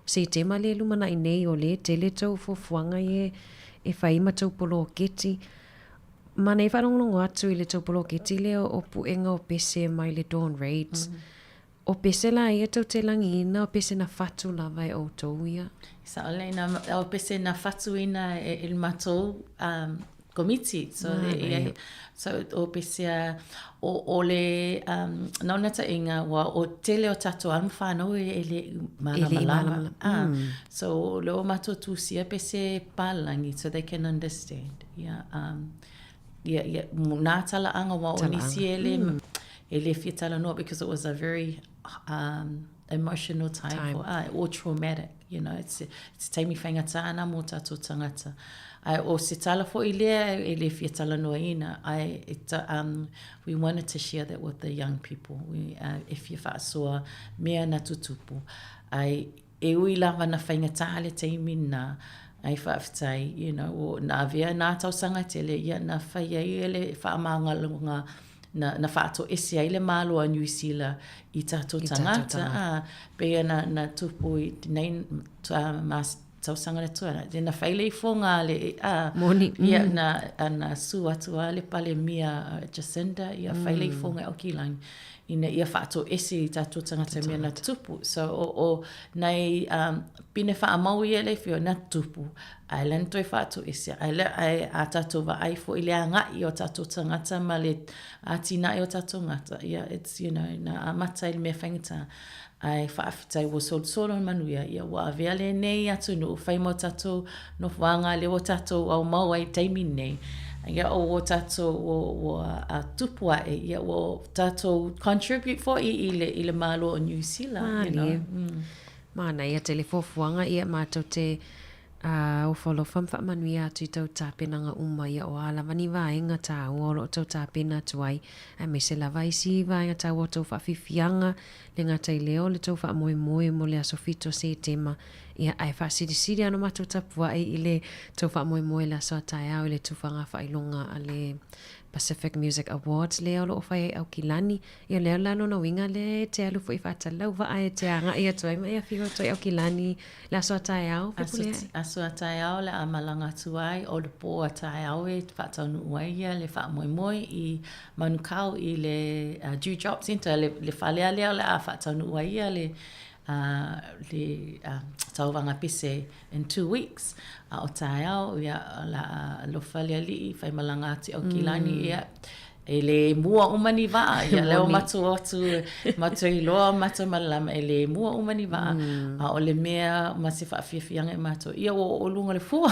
Setema lea e lumanai nei o lea e tele tou fuafuaga ia e fai ma tou poloketi. Manaia faalogologo atu i le tou poloketi lea o Puega o Pese mai le Dawn Raids. O pese la ia tou te lagiina, o pese na fatu lava e outou ia? Sao lelei, na, o pese na fatuina e, e le matou um, komiti. So, ah, e, so o pese a, o, o le um, naunautaiga ua o tele o tatou alo ma fanau e, e le malamalama. Ah, mm. So, le o matou tusia pese palangi, so they can understand. Yeah, um, ia, ia, nā talaaga wa o nisi e le, mm. e le fia talanoa because it was a very um, emotional time, time. for uh, or traumatic, you know, it's, it's taimi whaingata ana mō tātou tangata. Ai, o se tala foi lea e le fia talanoaina, ai, it, um, we wanted to share that with the young people. We, uh, e fia whaasoa mea na tutupu. Ai, E ui lava na faigata le taimi lena, ae faafetai, you know, ua na avea na tausaga tele, ia na fai ai le faamagaloga, na, na faatoese ai le Malo a Niu Sila i tatou tagata, ā, pei na, na tupu i nei mas, tausaga na tuanai, na fai le ifoga a le, ā, Moni, ia, na, na sue atu a le Palemia a Jacinda, ia fai le ifoga i Aukilani. ina ia faatoese i tatou tagata mea na tupu. So, o, o nai um, pine whaamau ia le whio na tupu, ae le na toe faatoese, ae le, ae a tatou vaai foi le agai o tatou tagata ma le atinae o tatou gata, ia, it's, you know, na amata i le mea faigata. Ae faafetai ua solosolo le manuia, ia ua avea lenei atunuu fai mo tatou nofoaga lea ua tatou aumau ai i taimi nei. Ia o ua tatou ua, ua a, tupu ae, ia ua tatou contribute foi i le, i le Malo o Niu Sila, you know. Mālie. Manaia tele fuafuaga ia matou te a ofo alofa ma faamanuia atu i tou tapenaga uma ia o a lava ni vaega taua o lo o tou tapena atu ai, aemaise lava isi vaega taua o tou faafiafiaga le gata i lea o le tou faamoemoe mo le aso 7 o Setema, ia ae faasilisili ana matou tapuai i le tou faamoemoe i le aso a taeao i le tufaga faailoga a le Pacific Music Awards lea o lo o fai ai Aukilani. Ia lea la lona uiga lea e te alu foi faatalau vaa e te agai atu ai ma e afio atu ai Aukilani le aso a taeao, Fepuleai. Aso a taeao le a malaga atu ai, o le pō a taeao e faataunuu ai ia le faamoemoe i Manukau i le Dew Drop Centre, le, le fale lea o le a faataunuu ai ia le, le tauvaga pese in 2 weeks. A o taeao, ia, o le a alofa le Alii, faimalaga atu i Aukilani, ia, e le mua uma ni vaa, ia lea ua matou o atu, matou iloa, matou malama, e le mua uma ni vaa, a o le mea ma se faafiafiaga i matou, ia ua oo i luga o le fua.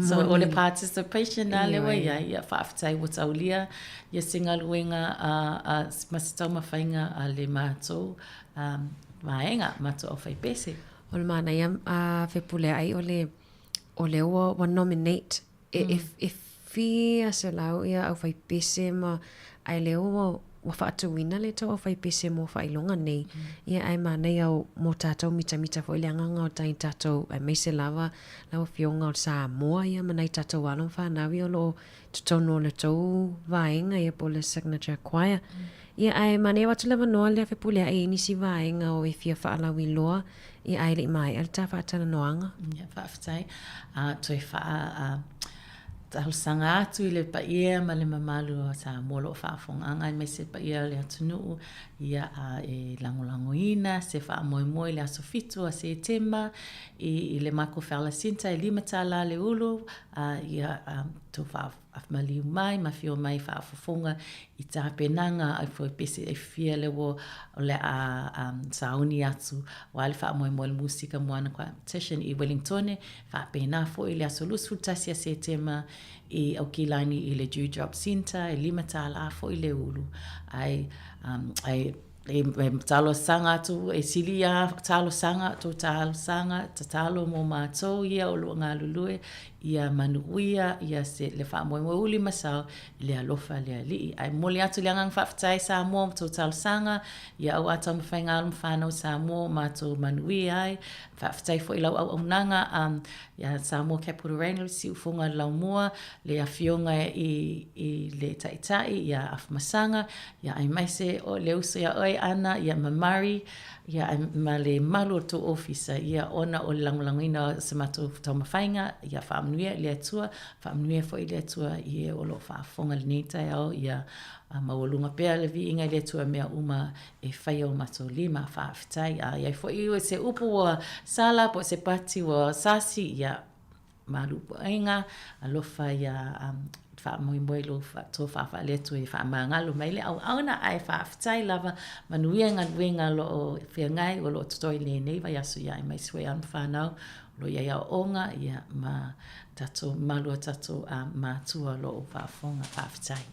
So, o le participation lena lea ua i ai, ia faafetai ua taulia ia se galuega a, a, ma se taumafaiga a le matou um, vaega, matou aufaipese. O le manaia a Fepuleai o le, o lea ua, ua nominate e, e, e fia selau ia aufaipese ma ae lea ua, ua faatuina le tou aufaipese mo faailoga nei. Ia ae manaia o mo tatou mitamita foi le agaga o tai tatou aemaise lava lau afioga o le Samoa ia ma nai tatou alo ma fanau ia o lo o totonu o le tou vaega ia po o le Signature Choir. Ia ae manaia atu le avanoa lea Fepuleai e i ai nisi vaega o e fia faalauiloa ia ae le i maea le ta faatalanoaga. Ia faafetai. A toe faa talosaga atu i le paia ma le mamalu o Samoa o lo o faafofogaaga aemaise le paia o le atunuu, ia a e lagolagoina se faamoemoe i le aso 7 o Setema i le Michael Fowler Centre e $5 le ulu, a ia tou faamaliu mai ma afio mai faafofoga i tapenaga a Pese e fia le ua o le a sauni atu aua le faamoemoe le musika Moana Competition i Wellingtone, faapena foi le aso 21 a Setema i Aukilani i le Dew Drop Centre, e $5 foi le ulu. Ae, ae e talosaga atu, e sili lava talosaga, tou talosaga, tatalo mo matou ia o lo o galulue, ia manuia ia se, le faamoemoe uli ma sao i le alofa a le Alii. Ae momoli atu le agaga faafetai Samoa ma tou talosaga, ia auā taumafaiga alo ma fanau Samoa o matou manuia ai. Faafetai foi i lau auaunaga um, ia Samoa Capital Radio, le siufofoga o le laumua, le afioga i, i le Taitai, ia Afamasaga, ia aemaise o le uso ia oe Ana, ia ma Murray, ia ma le malu o le tou ofisa, ia ona o le lagolagoina o se matou taumafaiga, ia faamanuia i le Atua, faamanuia foi i le Atua i e o lo o faafofoga i lenei taeao, ia maualuga pea le viiga i le Atua i mea uma e fai o matou lima. Faafetai. A i ai foi se upu ua sala po o se pati ua sasi, ia malu puaiga, alofa ia faamoemoe i lou tofa faale-Atua e faamagalo mai le auauna, ae faafetai lava, manuia galuega o lo o feagai, o lo o totoe i lenei vaiaso ia aemaise foi alo ma fanau o lo o i ai aoaoga ia ma tatou mamalu o tatou matua o lo o faafofoga. Faafetai.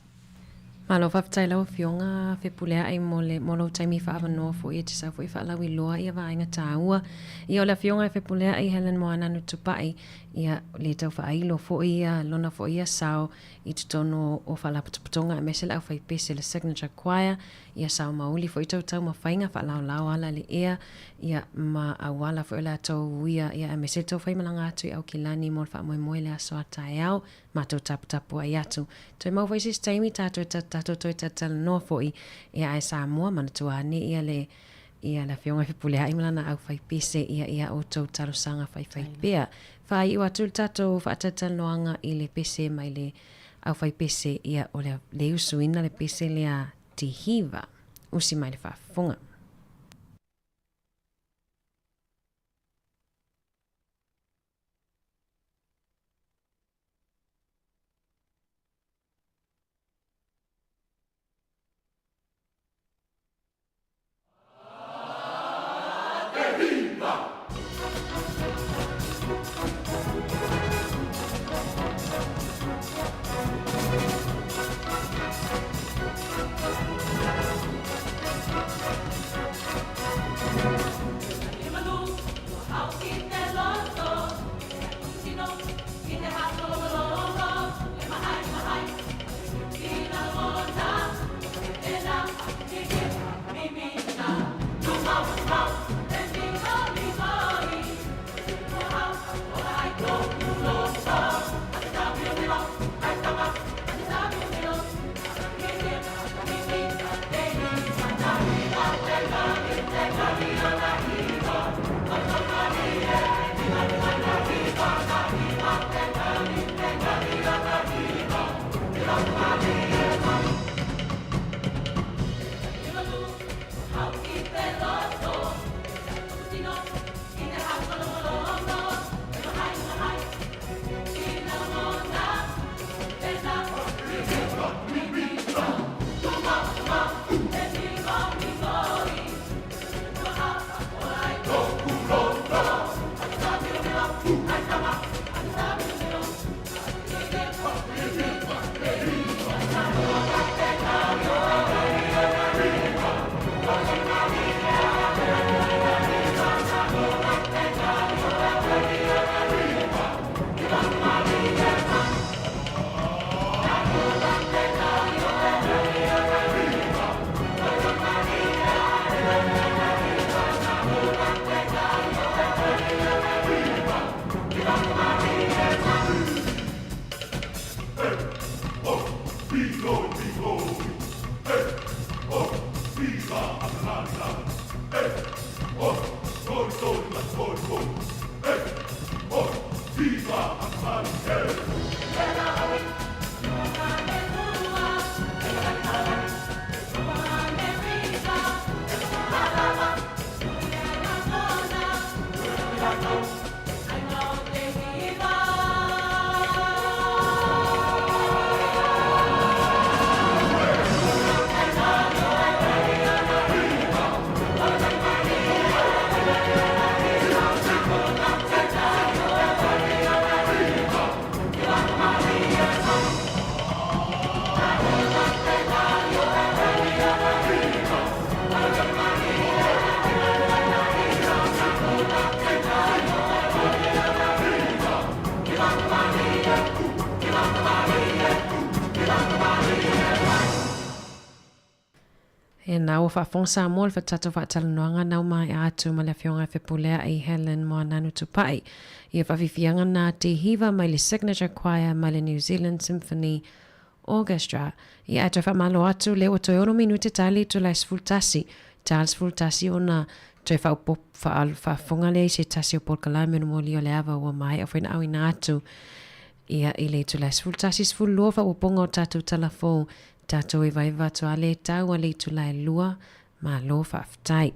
Malo faafetai lau Afioga Fepuleai mo le mo lou taimi faaavanoa foi e te sau foi faalauiloa ia vaega taua. Ia o le Afioga e Fepuleai Helen Moananu Tupai, ia le tau faailo foi ia lona foi ia sao i totonu o Faalapotopotoga aemaise le aufaipese le Signature Choir. Ia sao maoli foi tou taumafaiga faalaolao ala i le ea, ia, ma auala foi o le a tou uia, ia, aemaise le tou faimalaga atu i Aukilani mo le faamoemoe i le aso a taeao, matou taputapuai atu. Toe maua foi se isi taimi tatou tatou toe talatalanoa foi, ia, ae Samoa, manatua ane ia le, ia le Afioga i Fepuleai ma lana aufaipese, ia, i a outou talosaga faifaipea. Faaiu atu le tatou faatalatalanoaga i le pese mai le aufaipese, ia, o le, le usuina le pese lea Tihiva. Usi mai le faafofoga. E na ua faafofoga Samoa le tatou faatalanoaga nau maea atu ma le Afioga Fepuleai Helen Moananu Tupai. Ia faafiafiaga na te hiva mai le Signature Choir mai le New Zealand Symphony Orchestra. Ia ae toe faamalo atu lea ua toe ono minute tali itula e 11. Tali 11 ona toe faafofoga lea i se tasi o polokalame ona molia o le ava ua maea foi na auina atu ia i le itula e 11, 12 faaopoopoga o tatou tala fou tatou e vaivai atu a le tau a le itula e 2. Malo faafetai.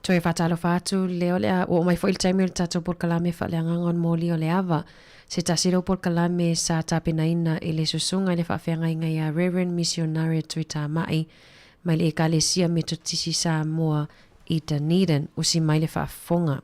Toe faatalofa atu lea o le a ua oo mai foi le taimi o le tatou polokalame faaleagaga o le moli o le ava. Se tasi lea o polokalame sa tapenaina e le Susuga i le Faafeagaiga ia Reverend Misionare Tuitamai mai le Ekalesia Metotisi Samoa i Dunedin. Usi mai le faafofoga.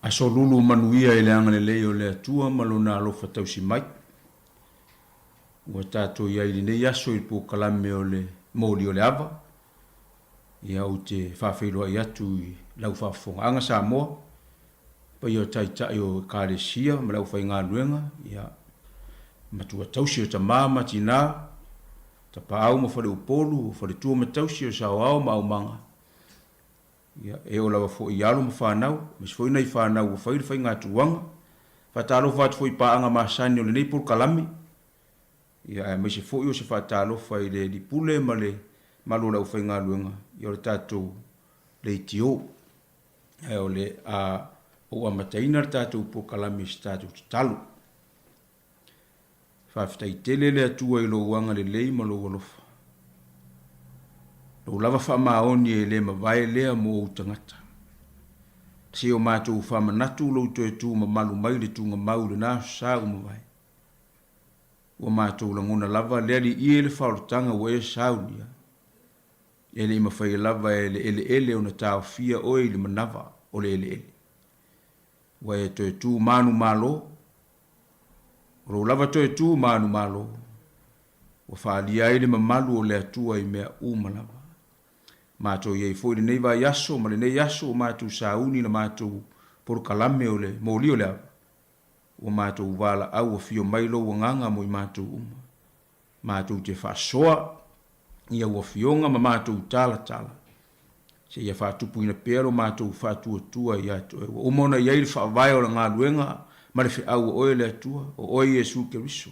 Aso lulu manuia i le agalelei o le Atua ma Lona alofa tausi mai. Ua tatou i ai i lenei aso i le polokalame o le Moli o le Ava. Ia ou te faafeiloai atu i lau faafofogaaga Samoa, paia o Taitai o Ekalesia ma le aufaigaluega, ia, matua tausi o tama ma tina, tapaau ma faleupolu, o faletua ma tausi, o saoao ma aumaga, Ia, e oo lava foi i alo ma fanau, aemaise foi nai fanau ua fai le faigatuaga. Faatalofa atu foi i paaga masani o lenei polokalame, ia, aemaise foi o se faatalofa i le Alii Pule ma le malu o le aufaigaluega, ia, o le tatou leitio. Ae o le a ou amataina le tatou polokalame i se tatou tatalo. Faafetai tele le Atua i lou agalelei ma lou alofa. Lou lava faamaoni e le mavae lea mo ou tagata. Se o matou faamanatu lou toe tu mamalu mai le tugamau i lena aso sa ua mavae. Ua matou lagona lava le alii e le faaolataga ua e saunia. E le i mafai lava e le eleele ona taofia oe i le manava o le eleele. Ua e toe tu manumalo O lou lava toe tu manumalo, ua faaalia ai le mamalu o le Atua i mea uma lava. Matou i ai foi i lenei vaiaso ma lenei aso ua matou sauni i la matou polokalame o le moli o le ava, ua matou valaau afio mai lou agaga mo i matou uma. Matou te faasoa i au afioga ma matou talatala, seia faatupuina pea lo matou faatuatua ia te Oe. Ua uma ona i ai le faavae o le galuega ma le feau a Oe le Atua, o Oe Iesu Keriso.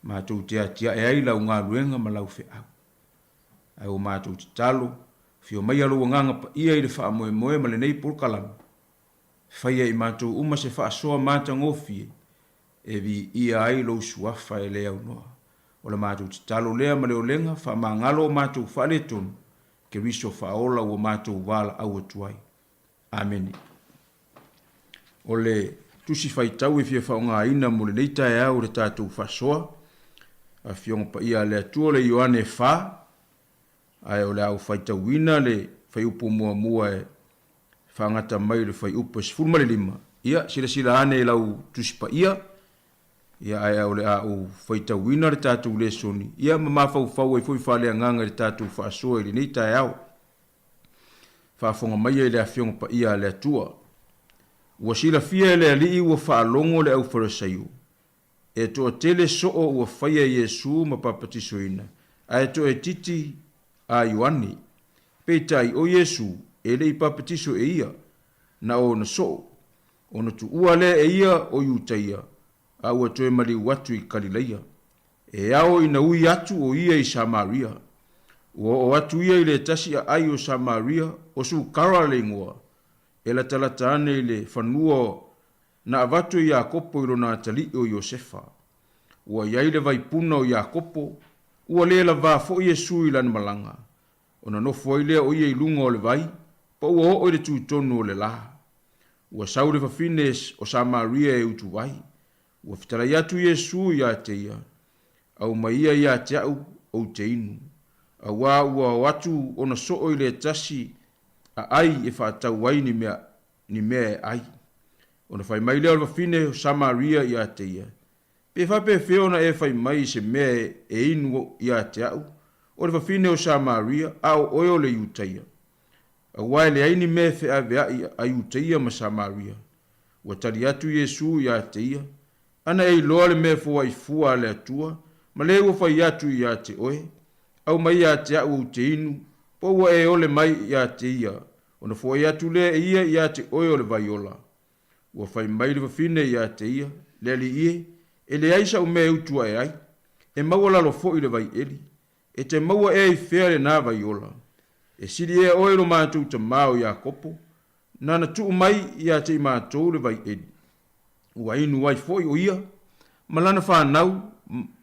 Matou te atiae ai lau galuega ma lau feau. Ae ua matou tatalo, afio maia lou Agaga Paia i le faamoemoe ma lenei polokalame, faia i matou uma se faasoa matagofie e viia ai lou suafa e le aunoa. O le matou tatalo lea ma le olega, faamagalo o matou faaletonu, Keriso faaola ua matou valaau atu ai. Amene. O le Tusi Faitau e fia faaaogaina mo lenei taeao i le tatou faasoa, Afioga Paia a le Atua o le Ioane 4, ae o le a ou faitauina le fuaiupu muamua e faagata mai i le fuaiupu e 15. Ia, silasila ane i lau Tusi Paia, ia ae o le a ou faitauina le tatou lesoni, ia ma mafaufau ai foi faaleagaga i le tatou faasoa i lenei taeao. Faafofoga maia i le Afioga Paia a le Atua. Ua silafia e le Alii ua faalogo le aufalesaio, e toatele soo ua faia Iesu ma papatisoina, ae toaitiiti a Ioane. Peitai, o Iesu, e le i papatiso e ia, na o ona soo, ona tuua lea e ia o Iutaia, a ua toe maliu atu i Kalilaia. E ao ina ui atu o ia i Samaria. Ua oo atu ia i le tasi aai o Samaria, o Sukara le igoa, e latalata ane i le fanua na avatu e Iakopo i lona atalii o Iosefa. Ua i ai le vaipuna o Iakopo, ua le lavā foi Iesu i lana malaga, ona nofo ai lea o ia i luga o le vai, pa ua oo i le tutonu o le lā. Ua sau le fafine o Samaria e utuvai. Ua fetalai atu Iesu iā te ia, Aumai ia iā te a'u ou te inu. Auā ua o atu ona soo i le tasi aai e faatau ai ni mea, ni mea e ai. Ona fai mai lea o le fafine o Samaria iā te ia, Pe faapefea ona e fai mai i se mea e inu iā te a'u, o le fafine o Samaria, a o oe o le Iutaia? Auā e leai ni mea e feaveaʻi a Iutaia ma Samaria. Ua tali atu Iesū iā te ia, Ana e iloa le mea e foai fua a le Atua, ma le ua fai atu iā te oe, Aumai iā te a'u ou te inu, po ua e ole mai iā te ia, ona foai atu lea e ia iā te oe o le vai ola. Ua fai mai le fafine iā te ia, Le alii e, e leai sa'u mea e utu aʻe ai, e maualalo foʻi le vai ʻeli. E te maua ea i fea lenā vai ola? E sili ea oe i lo matou tamā o Iakopo, nāna tuu mai iā te i matou le vai ʻeli. Ua inu ai foʻi o ia ma lana fanau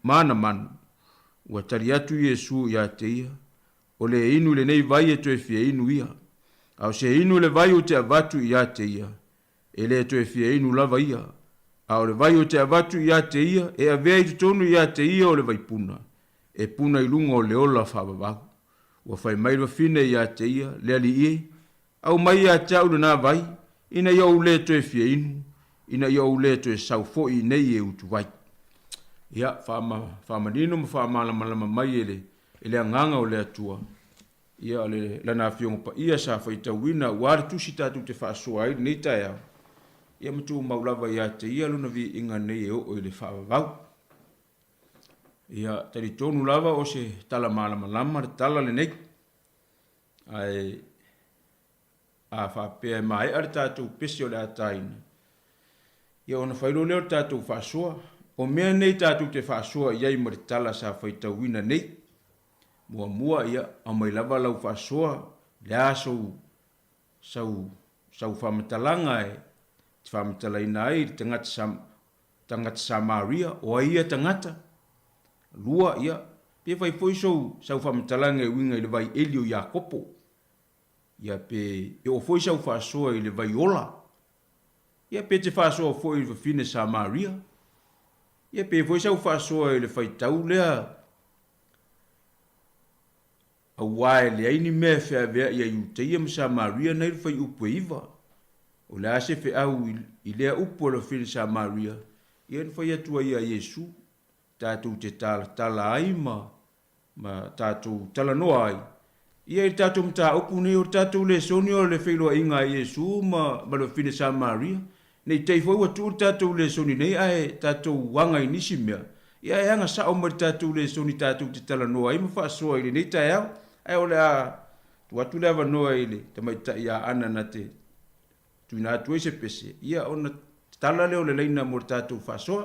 ma ana manu. Ua tali atu Iesū iā te ia, O le inu i lenei vai e toe fia inu ia. A o se inu i le vai ou te avatu iā te ia, e le toe fia inu lava ia. A o le vai ou te avatu iā te ia, e avea i totonu iā te ia o le vaipuna, e puna i luga o le ola faavavau. Ua fai mai le fafine iā te ia, Le alii e, aumai iā te a'u lenā vai, ina ia ou le toe fia inu, ina ia ou le toe sau foʻi iinei e utuvai. Ia, faamanino ma faamalamalama mai e le e le Agaga o le Atua, ia o le Lana Afioga Paia sa faitauina aua le tusi tatou te faasoa ai lenei taeao, ia ma tumau lava ia te Ia Lona viiga nei e oo i le faavavau. Ia, talitonu lava o se tala malamalama le tala lenei, ae A faapea e maea le tatou pese o le a taina, ia ona fai loa lea o le tatou faasoa. O mea nei tatou te faasoa i ai ma le tala sa faitauina nei. Muamua, ia, aumai lava lau faasoa, le a sou, sau, sau faamatalaga e te faamatalaina ai le tagata sa, tagata Samaria, o ai ia tagata? Lua, ia, pe fai foi sou, sau faamatalaga e uiga i le vai eli o Iakopo. Ia pe e oo foi sau faasoa i le vai ola. Ia pe te faasoa foi i le fafine Samaria. Ia pe foi sau faasoa i le faitau lea auā e leai ni mea e feaveai ia Iutaia ma Samaria nai le fuaiupu e 9. O le a se feau i lea upu a le fafine Samaria, ia na fai atu ai ia Iesu, tatou te talatala ai ma ma tatou talanoa ai ia i le tatou mataupu nei o le tatou lesoni o le feiloaiga a Iesu ma, ma le fafine Samaria. Ne i te i foi ua tuu le tatou lesoni nei ae tatou aga i nisi mea, ia ae aga sao mai le tatou lesoni tatou te talanoa ai ma faasoa i lenei taeao. Ae o le a tuu atu le avanoa i le tamaitai ia Ana na te tuuina atu ai se pese, ia ona tatala lea o le laina mo le tatou faasoa.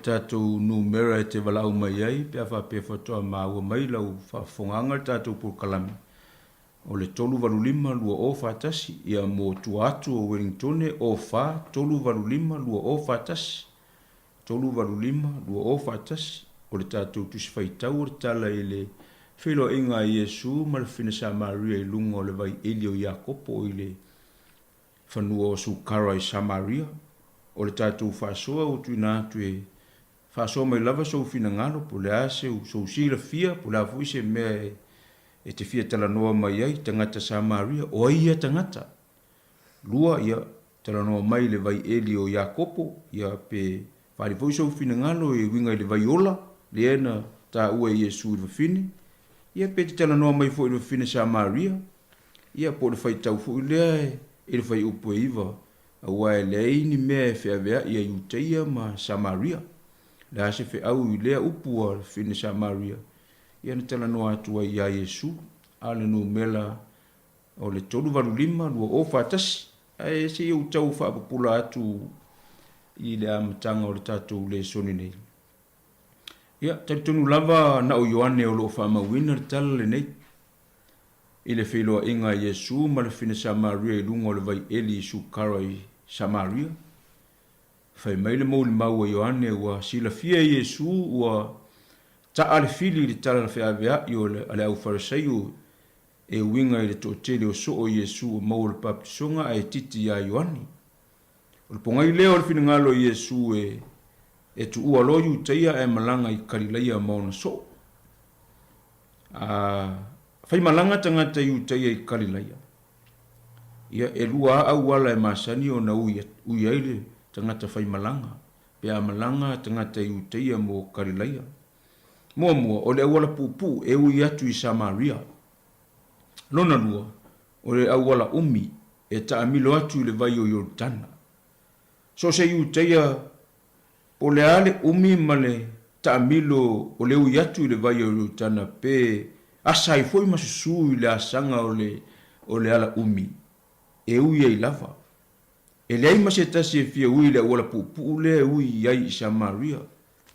tatou numera e te valaau mai ai pe a faapea faatoa maua mai lau faafofogaaga le tatou polokalame, o le 385 2041, ia mo tua atu o Uelingitone, 04 385 2041, 385 2041, o le tatou Tusi Faitau o le Tala i le Feiloaiga a Iesu ma le Fafine Samaria i luga o le vai eli o Iakopo i le fanua o Sukara i Samaria. O le tatou faasoa ua tuuina atu e faasoa mai lava sou finagalo, po o le a sou silafia, po o le a foi se mea e te fia talanoa mai ai, tagata Samaria, o ai ia tagata? Lua, ia, talanoa mai i le vai eli o Iakopo, ia, pe faaali foi sou finagalo e uiga i le vai ola, lea na taua e Iesu i le fafine, ia, pe te talanoa mai foi i le fafine Samaria, Ia, po o le faitau foi lea i le fuaiupu e 9, aua e leai ni mea e feaveai a Iutaia ma Samaria. O le a se feau i lea upu a le fafine Samaria? Ia na talanoa atu ai iā Iesu, a o le numera o le 385 2041. Ae se i ou tau faapupula atu i le amataga o le tatou lesoni nei. Ia, talitonu lava na o Ioane o lo o faamauina le tala lenei. I le feiloaiga a Iesu ma le fafine Samaria i luga o le vai eli i Sukara i Samaria, fai mai le moulimau a Ioane ua silafia e Iesu ua taa le fili i le tala feaveai o le a le aufarisaio e uiga i le toatele o soo Iesu ua maua le papatisoga ae titi iā Ioane. O le pogai lea o le finagalo o Iesu e e tuua loa Iutaia ae malaga i Kalilaia ma ona soo. A faimalaga tagata Iutaia i Kalilaia, ia e lua a auala e masani ona ui, ui ai le tagata faimalaga, pe a malaga tagata Iutaia mo Kalilaia. Muamua, o le auala puupuu e ui atu i Samaria. Lona lua, o le auala umi e taamilo atu i le vai o Ioritana. So o se Iutaia, po o le a le umi ma le taamilo o le ui atu i le vai o Ioritana pe asa ai foi ma susū i le asaga o le o le ala umi, e ui ai lava. E leai ma se tasi e fia ui i le auala puupuu lea e ui ai i Samaria,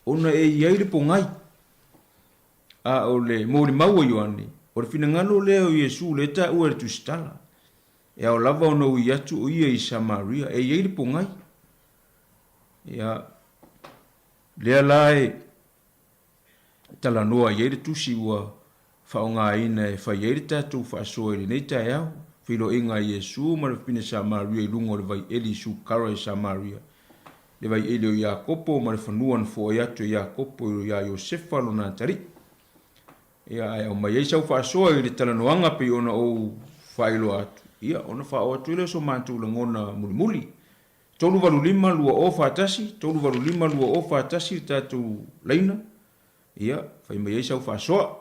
ona e i ai le pogai. A o le molimau a Ioane, o le finagalo lea o Iesu lea e taua e le Tusitala, e ao lava ona ui atu o ia i Samaria, e i ai le pogai. Ia, lea la e talanoa i ai le tusi ua faaaogaina e fai ai le tatou faasoa i lenei taeao, feiloaiga a Iesu ma le fafine Samaria i luga o le vai eli i Sukara i Samaria, le vai eli o Iakopo ma le fanua na foai atu e Iakopo iā Iosefa lona atalii. Ia, ae aumai ai sau faasoa i le talanoaga pei ona ou faailoa atu, ia, ona faaoo atu ai lea o so matou lagona mulimuli. 385 2041, 385 2041 le tatou laina, ia, fai mai ai sau faasoa.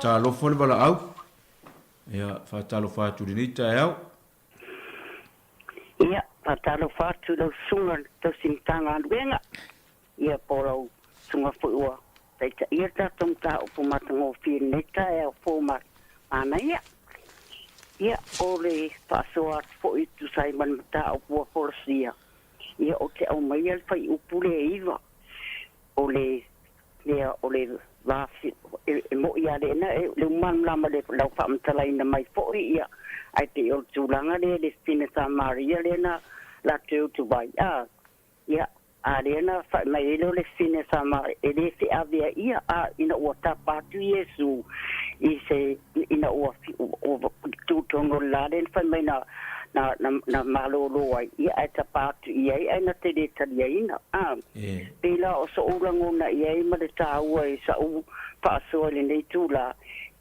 Talofa le valaau. Ia, faatalofa atu i lenei taeao. Ia, faatalofa atu i lau susuga i le tausi Matagaluega, ia po o lau susuga foi ua taitaia le tatou mataupu matagofie i lenei taeao fou manaia. Ia, o le faasoa atu foi e tusa ai ma le mataupu ua folasia, ia ou te aumaia le fuaiupu lea e 9, o le mea o le va e mo'i a lena e le umalamalama le lau faamatalaina mai foi ia ae pei o le tulaga lea le fine Samaria lea na latou tu vai a ia a lea na fai mai ai lea o le fine Samaria e le feavea ia a ina ua tapa atu Iesu i se ina ua tu tonu o le la lea na fai mai na na na na malōlō ai ia ae tapa atu i ai ae na te le taliaina a Pēlā o soʻu lagona i ai ma le tāua i saʻu faasoa i lenei itulā,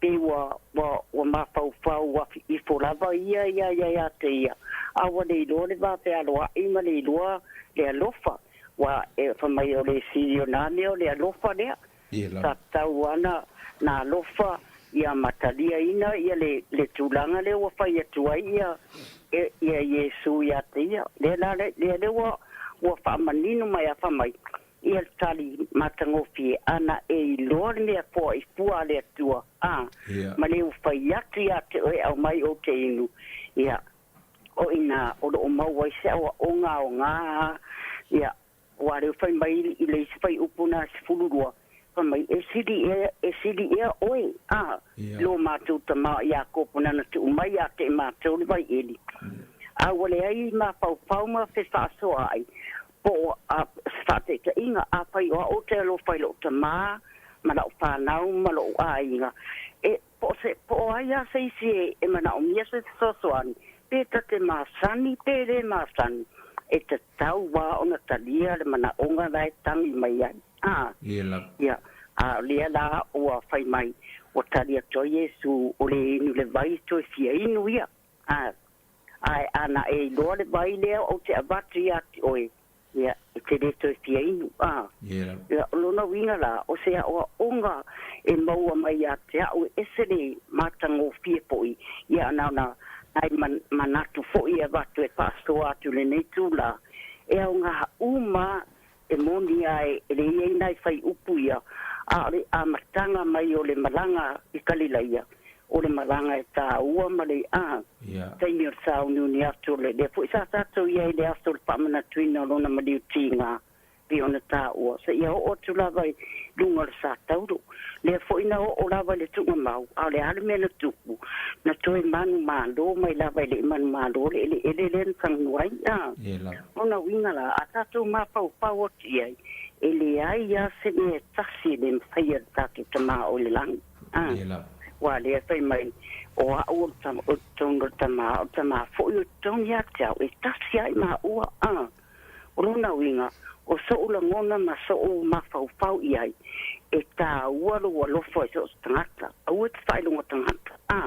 pei ua, ua, ua mafaufau ifo lava ia iā ia iā te ia, a ua le iloa le va fealoaʻi ma le iloa le alofa, ua e fai mai o le sili o nā mea o le alofa lea. Sa tatau ana na alofa ia ma taliaina ia le, le tulaga lea ua fai atu ai ia, ia Iesū iā te ia. Lea la, lea, lea ua, ua faamanino mai a fai mai, ia le tali matagofie, ana e iloa le mea foa i fua a le Atua, a, ma le ua fai atu iā te oe aumai ou te inu, ia, o inā o loo maua ai se aoaoga aoga, ia, Ua leu fai mai i le isi fuaiupu na 12, fai mai, E sili ea, e sili ea oe, a, lo matou tama o Iakopo nana tuu mai ia te i matou le vaieli. A ua leai mafaufau ma fefaasoaai, po o a, se faataitaiga, afai o au ou te alofa i lou tama ma lau fanau ma lou aiga, e, Po o se, po o ai a se isi e, e manaomia se fesoasoani, pe ta te masani pe le masani, e tatau a ona talia le manaoga la e tagi mai ai. A, ia, a o lea la ua fai mai, ua tali atu ai Iesu, o le inu le vai toe fia inu ia. A, ae ana e iloa le vai lea ou te avatu ia te oe, Ia, e te le toe fia inu, ā. Ia, o lona uiga la, o se aoaoga e maua mai ia te au e ese le matagofie foi, ia na ona nai manatu foi e avatu e faasoa atu i lenei itulā, e aoga uma e moni a e le i ai nai fuaiupu ia, a o le amataga mai o le malaga i Kalilaia, o le malaga e tāua ma le a taimi o le sauniuni atu o le lea foi sa tatou i ai i le aso o le faamanatuina o lona maliu tiga pei ona tāua seia oo atu lava i luga o le sa tauro. Lea foi na oo lava i le tuugamau, a o le a le mea na tupu? Na toe manumalo mai lava e le i manumalo le eleele lea na tagu ai. A lona uiga la, a tatou mafaufau atu i ai, e leai lava se mea e tasi e le mafai e le tatou Tama o i le lagi. A, ua lea fai mai, o au o le tama, o totonu o le tama, o le tama foi o totonu ia te au, e tasi ai maua. A, o lona uiga, o soʻu lagona ma soʻu mafaufau i ai, e tāua lou alofa i so o se tagata, aua e te faailoga tagata. A,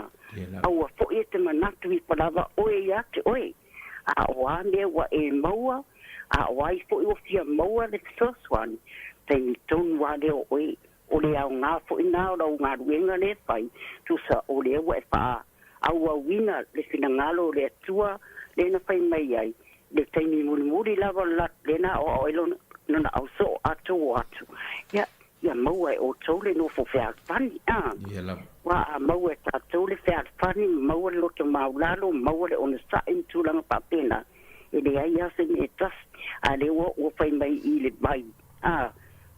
aua foi e te manatu ifo lava oe ia te oe, a o a mea ua e maua, a o ai foi ua fia maua le fesoasoani, taimi tonu lava lea o oe O le aoga foi na o lau galuega lea e fai, tusa o lea ua e faaauauina le finagalo o le Atua lea na fai mai ai, le taimi mulimuli lava o le lea na aoao ai lona, lona ausoo atu o atu, ia, ia maua e outou le nofo fealofani. A, Ia lava. Ua a maua e tatou le fealofani, maua le loto maulalo, maua le onosai ma tulaga faapena, e leai lava se mea e tasi, a lea ua, ua fai mai i le vai. A,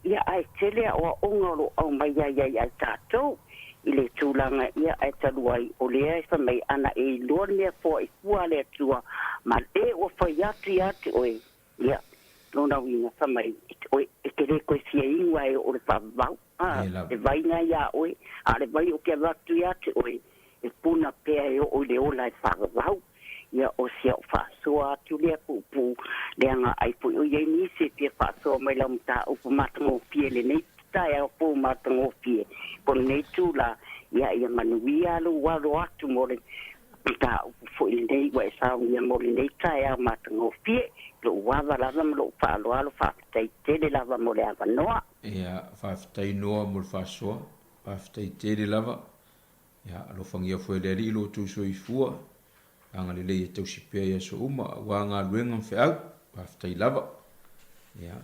ia, ae tele aoaoga o lo o aumai ai ai ai tatou i le tulaga ia, ae talu ai, o lea e fai mai, ana e iloa le mea foa i fua a le Atua, ma le ua fai atu ia te oe, ia, lona uiga, fai mai, oe, e te le toe fia inu ae oo le faavavau, a, le vai na iā oe, a o le vai ou te avatu ia te oe, e puna pea e oo i le ola e faavavau. Ia, o si au faasoa atu lea puupuu, leaga ai foi o i ai nisi e fia faasoa mai lau mataupu matagofie lenei taeao fou matagofie po lenei itulā, ia, ia manuia lou alo atu mo le mataupu foi lenei ua e saunia mo lenei taeao matagofie. Lou ava lava ma lou faaaloalo, faafetai tele lava mo le avanoa. Ia, faafetai Noa mo le faasoa. Faafetai tele lava. Ia, alofagia foi e le Alii lo outou soifua, agalelei e tausi pea i aso uma, aua galuega ma feau. Faafetai lava. Ia.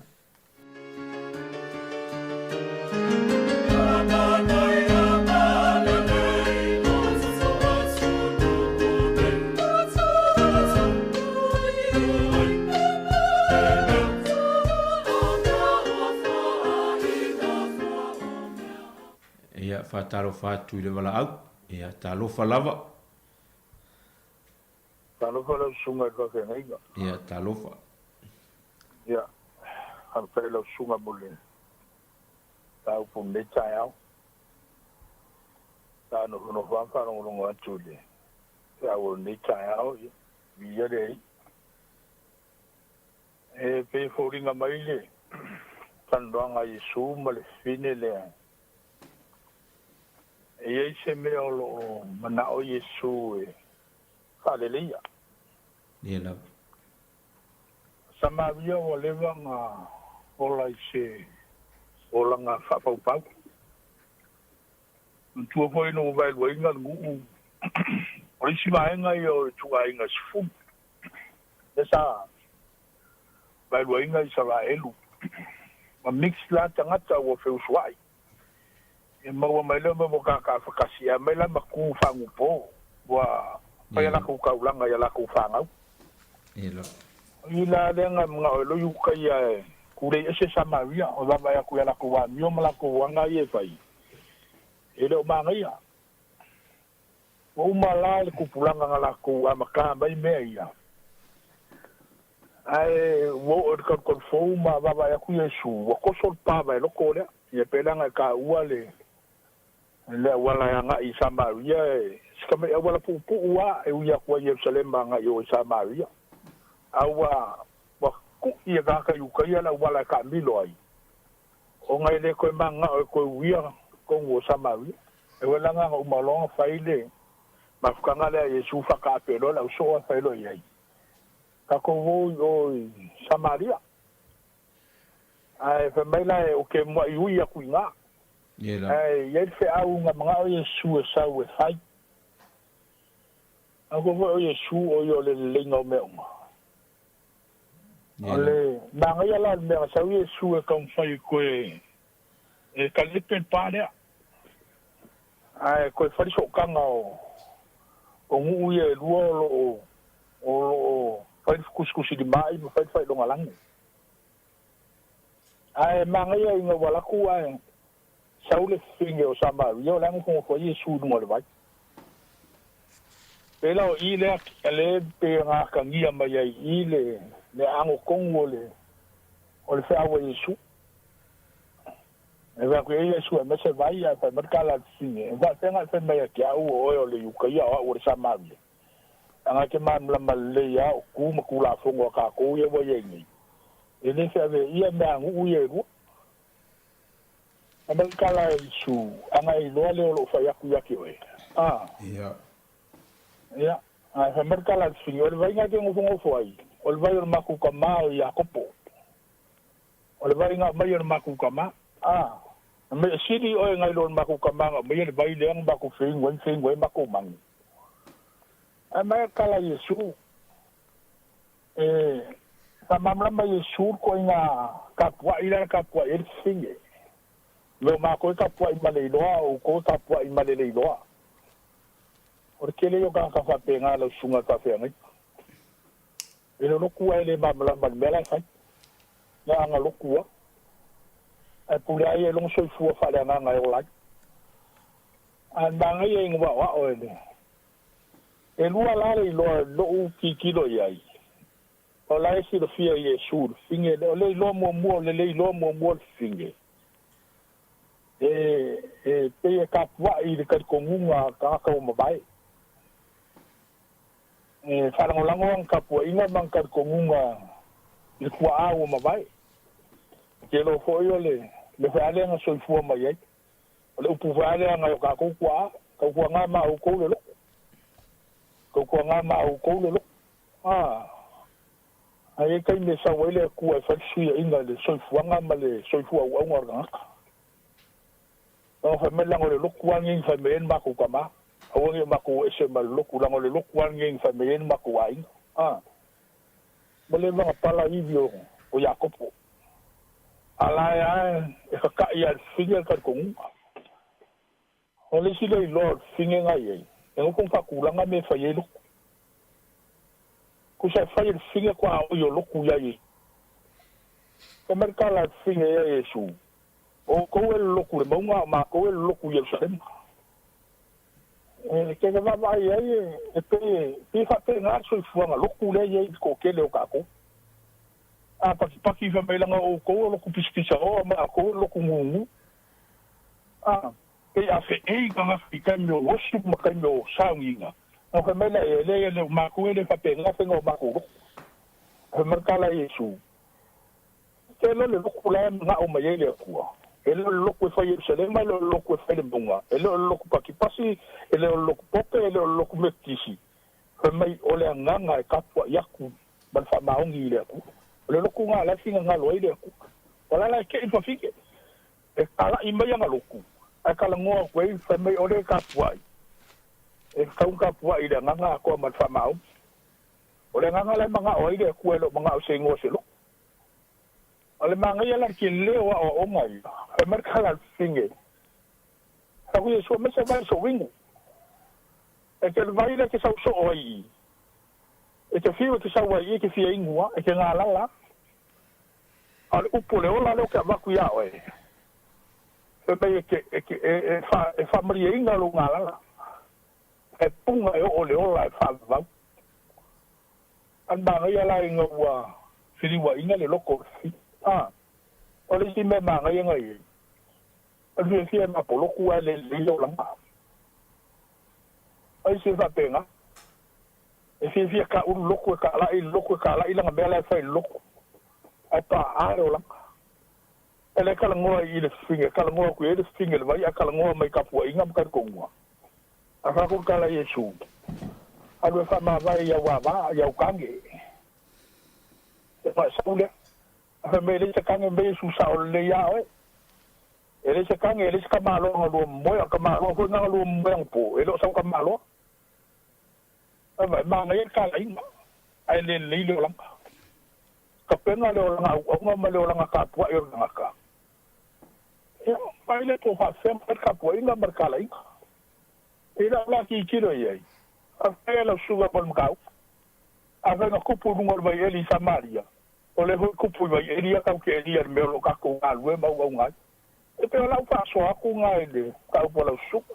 Ia, faatalofa atu i le valaau. Ia, talofa lava. Talofa lau susuga i le faafeagaiga. Ia, talofa. Ia, faafetai lau susuga mo le mataupu i lenei taeao. Sa nofonofo lava ma faalogologo atu i le feau o lenei taeao, ia, viia le Alii. E pei e foliga mai le talanoaga a Iesu ma le fafine lea, e i ai se mea o lo o manao Iesu e faaleleia. Ia lava. Samaria ua leva ona ola i se olaga faapaupau. Manatua foi ina ua vaeluaina le nuu, o le isi vaega ia o le ituaiga sefulu, lea sa vaeluaina Isaraelu, ma mix la tagata ua feusuai. Ia maua mai lea mea ua kaakaafakasi, ae aumai la ma tu faagupo, ua fai a latou taulaga i a latou fanau. O i la lea na manao ai loa Iuta ia e tulei ese Samaria, o vaavaai atu i a latou amio ma latou aga ia e fai, e le o manaia. Ua uma la le tupulaga na latou amata mai mea ia, ae ua oo i le talutalu fou ma vaavaai atu Iesu, ua toso le pa vaeloko lea. Ia pei la na e taua le le auala e agai i Samaria, e si tamai auala puupuu lava e ui atu ai i Ierusalema agai i o i Samaria. A ua ua ku'i e tagata Iutaia le auala e taamilo ai, ona e le toe mananao e toe uia tonu o Samaria. E uelaga na uma loa ona fai le mafutaga lea a Iesu faataape loa le ausoo ae fai loa i ai, Tatou o i o i Samaria. Ae fai mai la e, Ou te muaʻi ui aku i ina. Ae i ai le feau na manao Iesu e sau e fai. Manatua foi o Iesu o ia o le leleiga o mea uma. O le manaia la o le mea na sau Iesu e taumafai e toe e talipe le pa lea, ae toe fai le sootaga o o nuu ia e lua o lo o o lo o fai le fetusitusilimai ma fai le faailogalagi. Ae manaia ina ua alu atu ae sau le fafine o Samaria o la e nofonofo ai Iesu i luga o le vai. Pei la o i lea lea pei ona atagia mai ai i i le le aano tonu o le o le feau a Iesu. E vaai atu i ai Iesu e aumai se vai ae fai mai le tala a le fafine, E faapefea ona e fai mai ia te au o oe o le Iutaia o au o le Samaria? Leaga e te malamalama lelei lava o tu ma Tulafono a tatou ia ua i ai nei, e le feaveaia mea a nuu ia e lua. Fai mai le tala a Iesu, Ana e iloa le o lou fai atu ia te oe. A. Ia. Ia. Ae fai mai le tala a le fafine, O le vai na e te nofonofo ai, o le vai o le matou tama o Iakopo. O le vai na aumai e le matou tama. A. Na mea sili oe nai lo le matou tama na aumaia le vai lea na matou feinu ai ma feinu ai matou manu. Ae mai le tala a Iesu, E faamalamalama Iesu le ituaiga tapuai lea na tapuai ai le fafine. Mea o matou e tapuai ma le iloa, o outou e tapuai ma le le iloa. O le tele ia o tagata faapena lau susuga i le faafeagaiga. E le lotu ae le malamalama i le mea la e fai. Na aga lotu lava. Ae pule lava ia i lona soifua faaleagaga e ola ai. Ae manaia ina ua aoao e le. E lua la le iloa i lou tilotilo i ai, o la e silafia e Iesu le fafine lea, o le iloa muamua, o le le iloa muamua le fafine, e, e pei e tapuai i le talitonuga a tagata ua mavae. E faalagolago ana tapuaiga ma ana talitonuga i le tuaa ua mavae. Ou te iloa foi o le mea foi lava lea na soifua mai ai. O le upu foi lava lea nai o tatou tuaa, tautuana ma outou le loto. Tautuana ma outou le loto. A, a i ai taimi e sau ai le Atua e fai le fesuiaiga i le soifuaga ma le soifua auauna o le tagata. Ona fai mai, leaga o le lotu lava lenei na fai mai ai le matou tama. Aua ne i o matou o ese ma le lotu, leaga o le lotu lava lenei na fai mai ai le matou aiga. A, ua leva ona pala ivi o, o Iakopo. A la e lava e kakaʻi lava i le fafine le talitonuga. O le isi lea iloa o le fafine na i ai, e nofo ma faatulaga mea e fai ai lotu. Tusa e fai e le fafine tuaoi o lotu ia Iesu. Fai mai le tala a le fafine ia Iesu, O outou e lolotu i le mauga a o matou e lolotu i Ierusalema. E te vaavaai ai e pei e pei e faapena le soifuaga lotu lea e i ai i le toatele o tatou. A patipati fai mai leaga o outou e lotu pisapisaoa a matou e lotu gugu. A pei a feei tagata i taimi o worship ma taimi o sauniga, ona fai mai lea, e leai e le o matou e le faapena faiga o matou lotu. Fai mai le tala a Iesu, E le o le lotu la e manao mai ai le Atua. E le o le lotu e fai i Ierusalema, e le o le lotu e fai i le mauga, e le o le lotu Patipasi, e le o le lotu Pope, e le o le lotu Metotisi. Fai mai, o le agaga e tapuai atu ma le faamaoni i le Atua. O le lotu lena o la e finagalo ai le Atua. O la la e tei le fafine, e talai mai ana lotu, ae talanoa atu ai, fai mai, o le tapuai, e tatau ona tapuai i le agaga atoa ma le faamaoni. O le agaga la e manao ai le Atua e le o manao i se igoa o se lotu. O le manaia la le tele o aoaoga ia, fai mai le tala a le fafine, Sau Iesu aemaise vai sou inu. E te vai lea e te sau soo ai i i. E te fiu e te sau ai i i e te fia inu a, e te galala a. A o le upu o le ola lea ou te avatu iā oe, fai mai e te, e te, e, e, fa, e faamalieina lou galala. E punga e oo le ola e faavavau. A manaia la ina ua feliuaina le loko o le fafine. A, o le isi mea manaia na i ai, o le fiafia e mapoloku ae le lelei le olaga. O isi e faapena, e fiafia ka ulu lotu e kalaʻi le lotu e kalaʻi lana mea la e fai i le lotu, ae paʻa le olaga. E le talanoa i le fafine, e talanoa atu i ai le fafine i le vai ae talanoa mai i tapuaiga ma talitonuga. A fai atu le tala i Iesu, Alu e faamavae i au ava, i au kage. E faasau lea. A fai mai e leai se kage, mei Iesu sao lelei ia oe. E leai se kage, e leai se tamaloa na lua momoe, a o le tamaloa foi lena na lua momoe anapo, e le o sau tamaloa. Ava, e manaia le talaiga, ae le lelei le olaga. Tapena le olaga auauna ma le olaga tapuai o le tagata. Ia, vaai lea po o faapefea mai le tapuaiga ma le talaiga. I lau la tilotilo i ai, faafetai e lau susuga mo le mataupu. Afai na tupu i luga o le vaieli i Samaria, o lea foi e tupu i vaieli ia tatou te elia i le mea o lo o tatou galulue ma auauna ai. E pei o lau faasoa atu lena i le mataupu a lau susuga.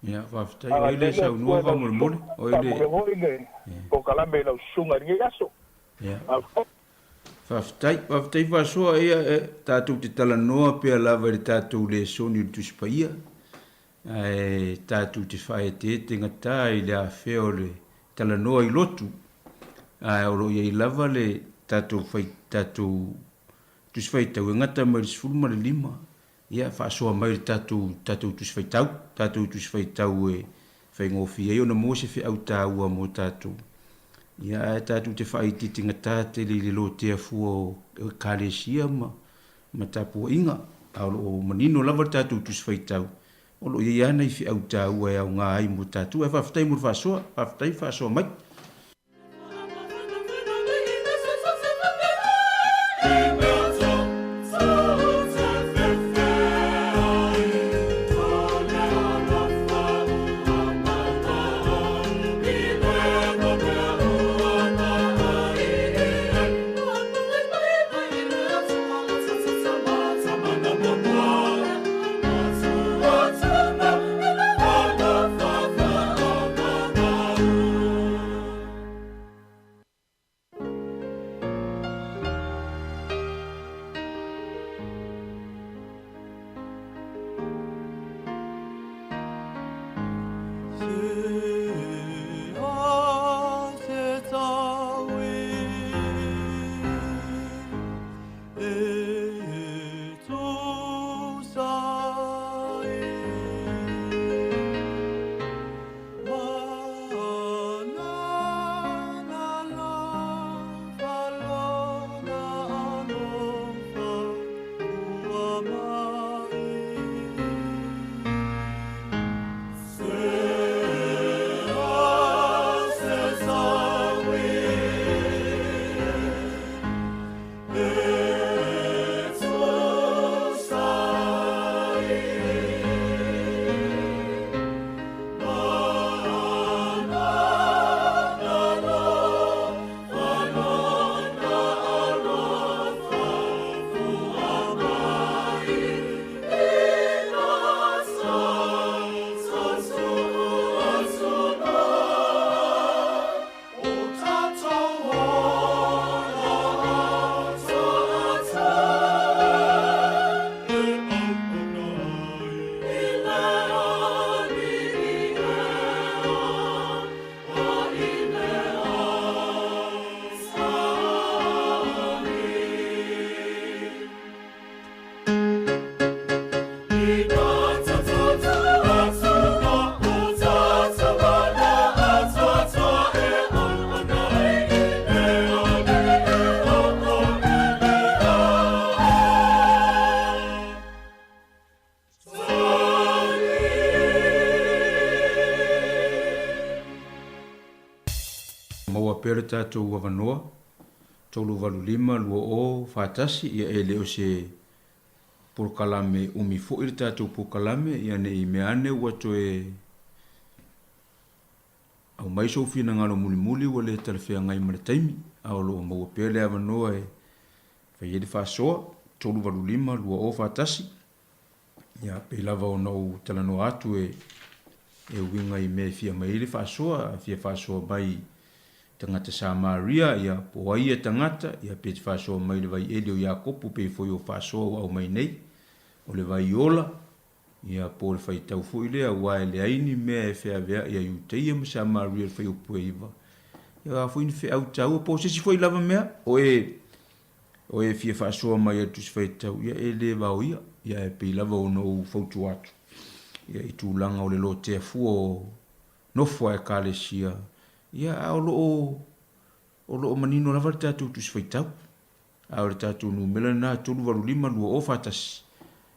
Ia, faafetai. O ai le saunoa faamolemole? O ai le. Faamanuia foi le polokalame i lau susuga i lenei aso. Ia. Faafetai. Faafetai, faafetai Faasoa, ia e tatou te talanoa pea lava i le tatou lesoni o le Tusi Paia, ae tatou te faaeteete gata i le afea o le talanoa i lotu, ae o lo o i ai lava le tatou fai, tatou Tusi Faitau e gata mai i le 15, ia faasoa mai le tatou, tatou Tusi Faitau, tatou Tusi Faitau e faigofie ai ona maua se feau taua mo tatou. Ia ae tatou te faaitiiti gata tele i le lotea fua o Ekalesia ma, ma tapuaiga, a o lo o manino lava le tatou Tusi Faitau, o lo o i ai lava nai feau taua e aoga ai mo tatou. Ae faafetai mo le faasoa, faafetai faasoa mai. Maua pea le tatou avanoa, 385 20 41, ia e le o se polokalame umi foi le tatou polokalame, ia ne i mea ane ua toe aumai sou finagalo mulimuli ua le talafeagai ma le taimi, a o lo o maua pea le avanoa e fai ai le faasoa, 385 20 41. Ia, pei lava ona ou talanoa atu e e uiga i mea e fia aumai ai le faasoa, a fia faasoa mai i tagata Samaria, ia, po o ai ia tagata, ia, pe te faasoa mai i le vai eli o Iakopo pei foi o faasoa ua aumai nei, o le vai ola, ia, po o le faitau foi lea, aua e leai ni mea e feaveai a Iutaia ma Samaria i le fuaiupu e 9. Ia, o a foi ni feau taua, po o se isi foi lava mea, o e O e fia faasoa mai ai le Tusi Faitau, ia e le vaoia, ia ae pei lava ona ou fautua atu, ia i tulaga o le lotea fua o nofo a Ekalesia, ia a o lo o, o lo o manino lava le tatou Tusi Faitau. A o le tatou numera lena 385 2041,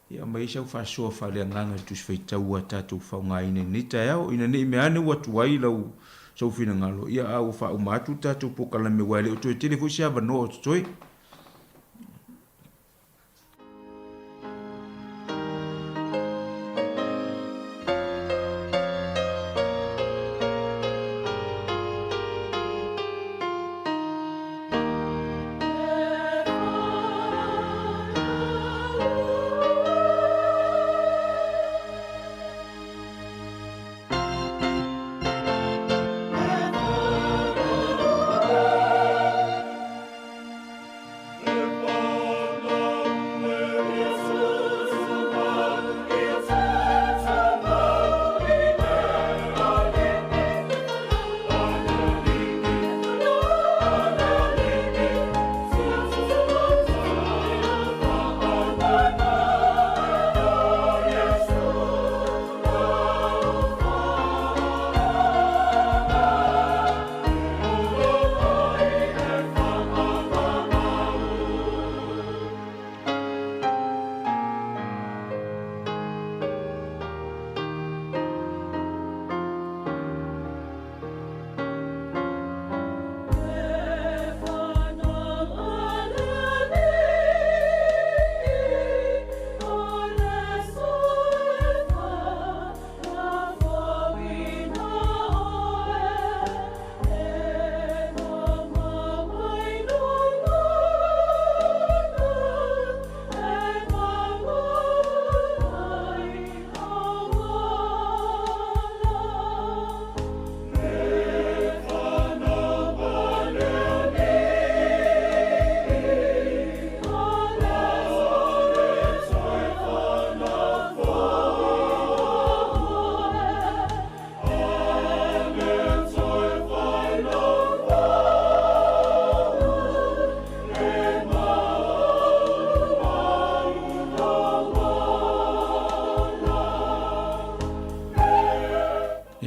ia aumai ai sau faasoa faaleagaga i le Tusi Faitau ua tatou faaaogaina i lenei taeao, ina ne i mea ane ua tuai lau sou finagalo, ia a ua faauma atu le tatou polokalame aua e le o toe tele foi se avanoa o totoe.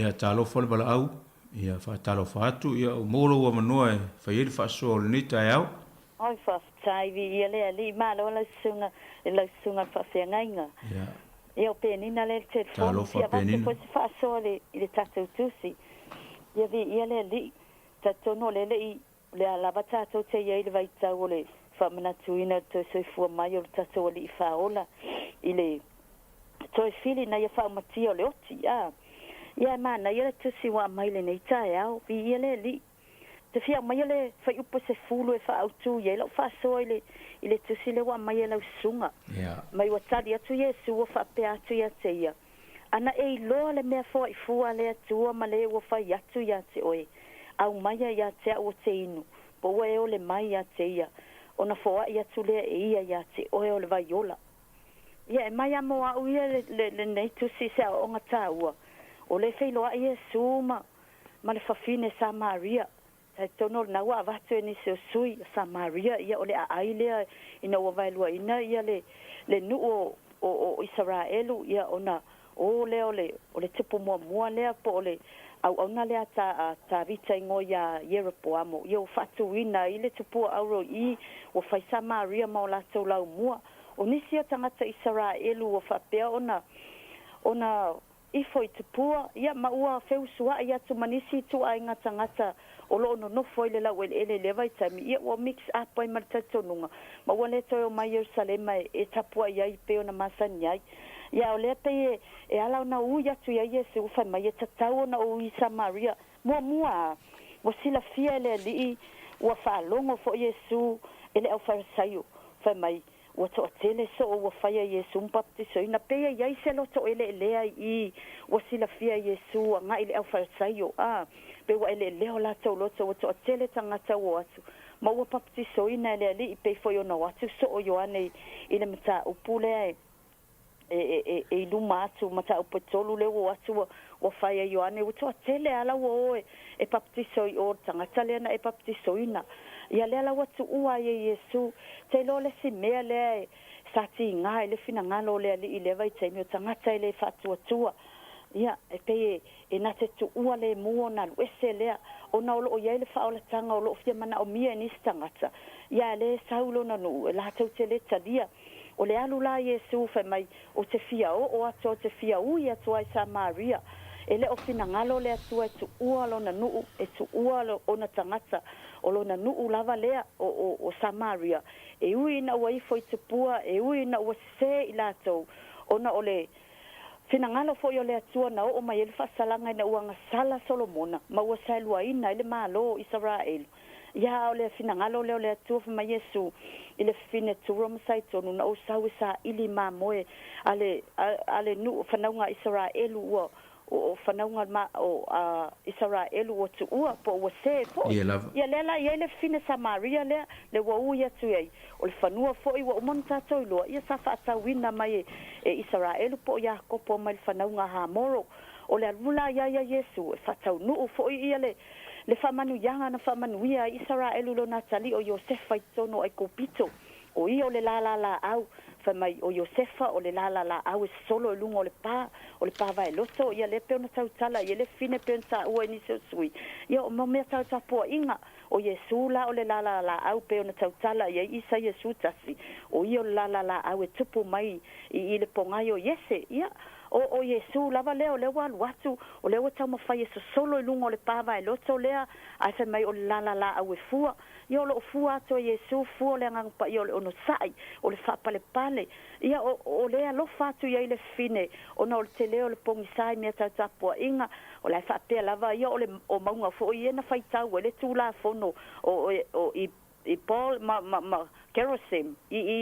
Ia talofa le valaau, ia faatalofa atu, ia ua maua lou avanoa e fai ai le faasoa o lenei taeao. Oi faafetai viia le Alii malo lau susuga i lau susuga le faafeagaiga. Ia. Ia o Penina lea i le telefoni Talofa fia avatu Penina. foi se faasoa i le i le tatou tusi. Ia viia le Alii. Talitonu o lea le i o lea lava tatou te i ai i le vaitau o le faamanatuina o le toe soifua mai o le tatou Alii Faaola i le toe fili ina ia faaumatia o le oti. A. Ia e manaia le tusi ua aumai i lenei taeao. Viia le Alii. Te fia aumaia le fuaiupu e sefulu e faaautu i ai lau faasoa i le, i le tusi lea ua aumai e lau susuga. Mai ua tali atu Iesu ua faapea atu ia te ia, Ana e iloa le mea foaifua a le Atua ma le ua fai atu ia te oe, aumaia ia te a'u o te inu, po ua e ole mai ia te ia, ona foai atu lea e ia ia te oe o le vai ola. Ia, e mai a mo a'u ia le, le, lenei tusi i se aoaoga taua, o le feiloai Iesu ma, ma le fafine Samaria. Talitonu o lena ua avatu e nisi o sui o Samaria, ia o le aai lea ina ua vaeluaina ia le, le nuu o, o, o Isaraelu, ia ona o lea o le, o le tupu muamua lea po o le auauna lea a Ta, a Tavita igoa ia Ieropoamo, ia ua faatuina ai le tupua auro i i, ua fai Samaria ma o latou laumua. O nisi o tagata Isaraelu ua faapea ona, ona. ifo i Tupua, ia, ma ua feusua'i atu ma nisi ituaiga tagata o lo o nonofo ai le laueleele i lea vaitaimi, ia, ua mix up ai ma le talitonuga, ma ua le toe omai i Ierusalema e tapuai ai pei ona masani ai. Ia, o lea pei e, e ala ona ui atu iā Iesu, fai mai, e tatau ona ou i Samaria. Muamua a, ua silafia e le Alii, ua faalogo foi Iesu e le aufaifasaio, fai mai, Ua toatele soo ua faia Iesu ma baptisoina, pei e i ai se loto eleelea i i, ua silafia e Iesu agai i le aufaifasaio, a, pei ua eleelea o latou loto, ua toatele tagata ua o atu, ma ua baptisoina e le Alii, pei foi ona o atu soo Ioane i le mataupu lea e e, e, i luma atu mataupu e tolu lea ua o atu ua, ua fai e Ioane, ua toatele lava la ua o e, e baptiso i o le tagata lea na e baptisoina. Ia lea la ua tuua ai e Iesu. Te iloa le isi mea lea e sa tiga ai le finagalo o le Alii i lea vaitaimi, o tagata e le faatuatua. Ia, e pei e, e na te tuua lemu ona alu ese lea, ona o lo o i ai le faaolataga o lo o fia manaomia e nisi tagata. Ia, a lea e sau i lona nuu, e latou te le talia. O le alu la a Iesu, fai mai, Ou te fia oo atu, ou te fia ui atu ai Samaria. E le o finagalo le Atua e tuua lona nuu, e tuua ona tagata, o lona nuu lava lea, o, o, o Samaria. E ui ina ua ifo i tupua, e ui ina ua sesē i latou, ona o le finagalo foi o le Atua na oo mai ai le faasalaga ina ua gasala Solomona ma ua saeluaina ai le Malo o Isaraelu. Ia, a o le finagalo lea o le Atua, fai mai Iesu i le fafine Turo ma Saitonu, na ou sau e saili mamoe a le, a, a le nuu, fanauga a Isaraelu ua, o, o fanauga ma, o, a Isaraelu ua tuua, po o ua sē foi. Ia lava. Ia, lea la i ai le fafine Samaria lea, le ua ui atu i ai, o le fanua foi ua uma ona tatou iloa, ia sa faatauina mai e, e Isaraelu po o Iakopo mai le fanauga a Hamoro. O le alu la ia ia Iesu, e faataunuu foi ia le, Le faamanuiaga na faamanuia ai Isaraelu lona atalii o Iosefa i totonu o Aikupito, o ia o le lālā lāʻau. Fai mai, o Iosefa o le lālā lāʻau e sosolo i luga o le pā, o le pā vaeloto, ia lea pei ona tautala i ai le fine pei ona taua e nisi o sui. Ia, o mea tau tapuaiga, o Iesū la o le lālā lāʻau pei ona tautala i ai Isaia 11, o ia o le lālā lāʻau e tupu mai i i le pogai o Iese. Ia, O, o Iesū lava lea, o lea ua alu atu, o lea ua taumafai e sosolo i luga o le pā vaeloto lea, ae fai mai o le lala lāʻau e fua. Ia, o lo o fua atu e Iesū, fua o le Agaga Paia o le onosai, o le faapalepale. Ia, o, o lea e alofa atu i ai le fafine, ona o le tele o le pogisa i mea tau tapuaiga, o la e faapea lava ia o le, o mauga foi ia na faitau ai le Tulafono o, o, o i i Paul ma, ma, ma Gerizim, i, i,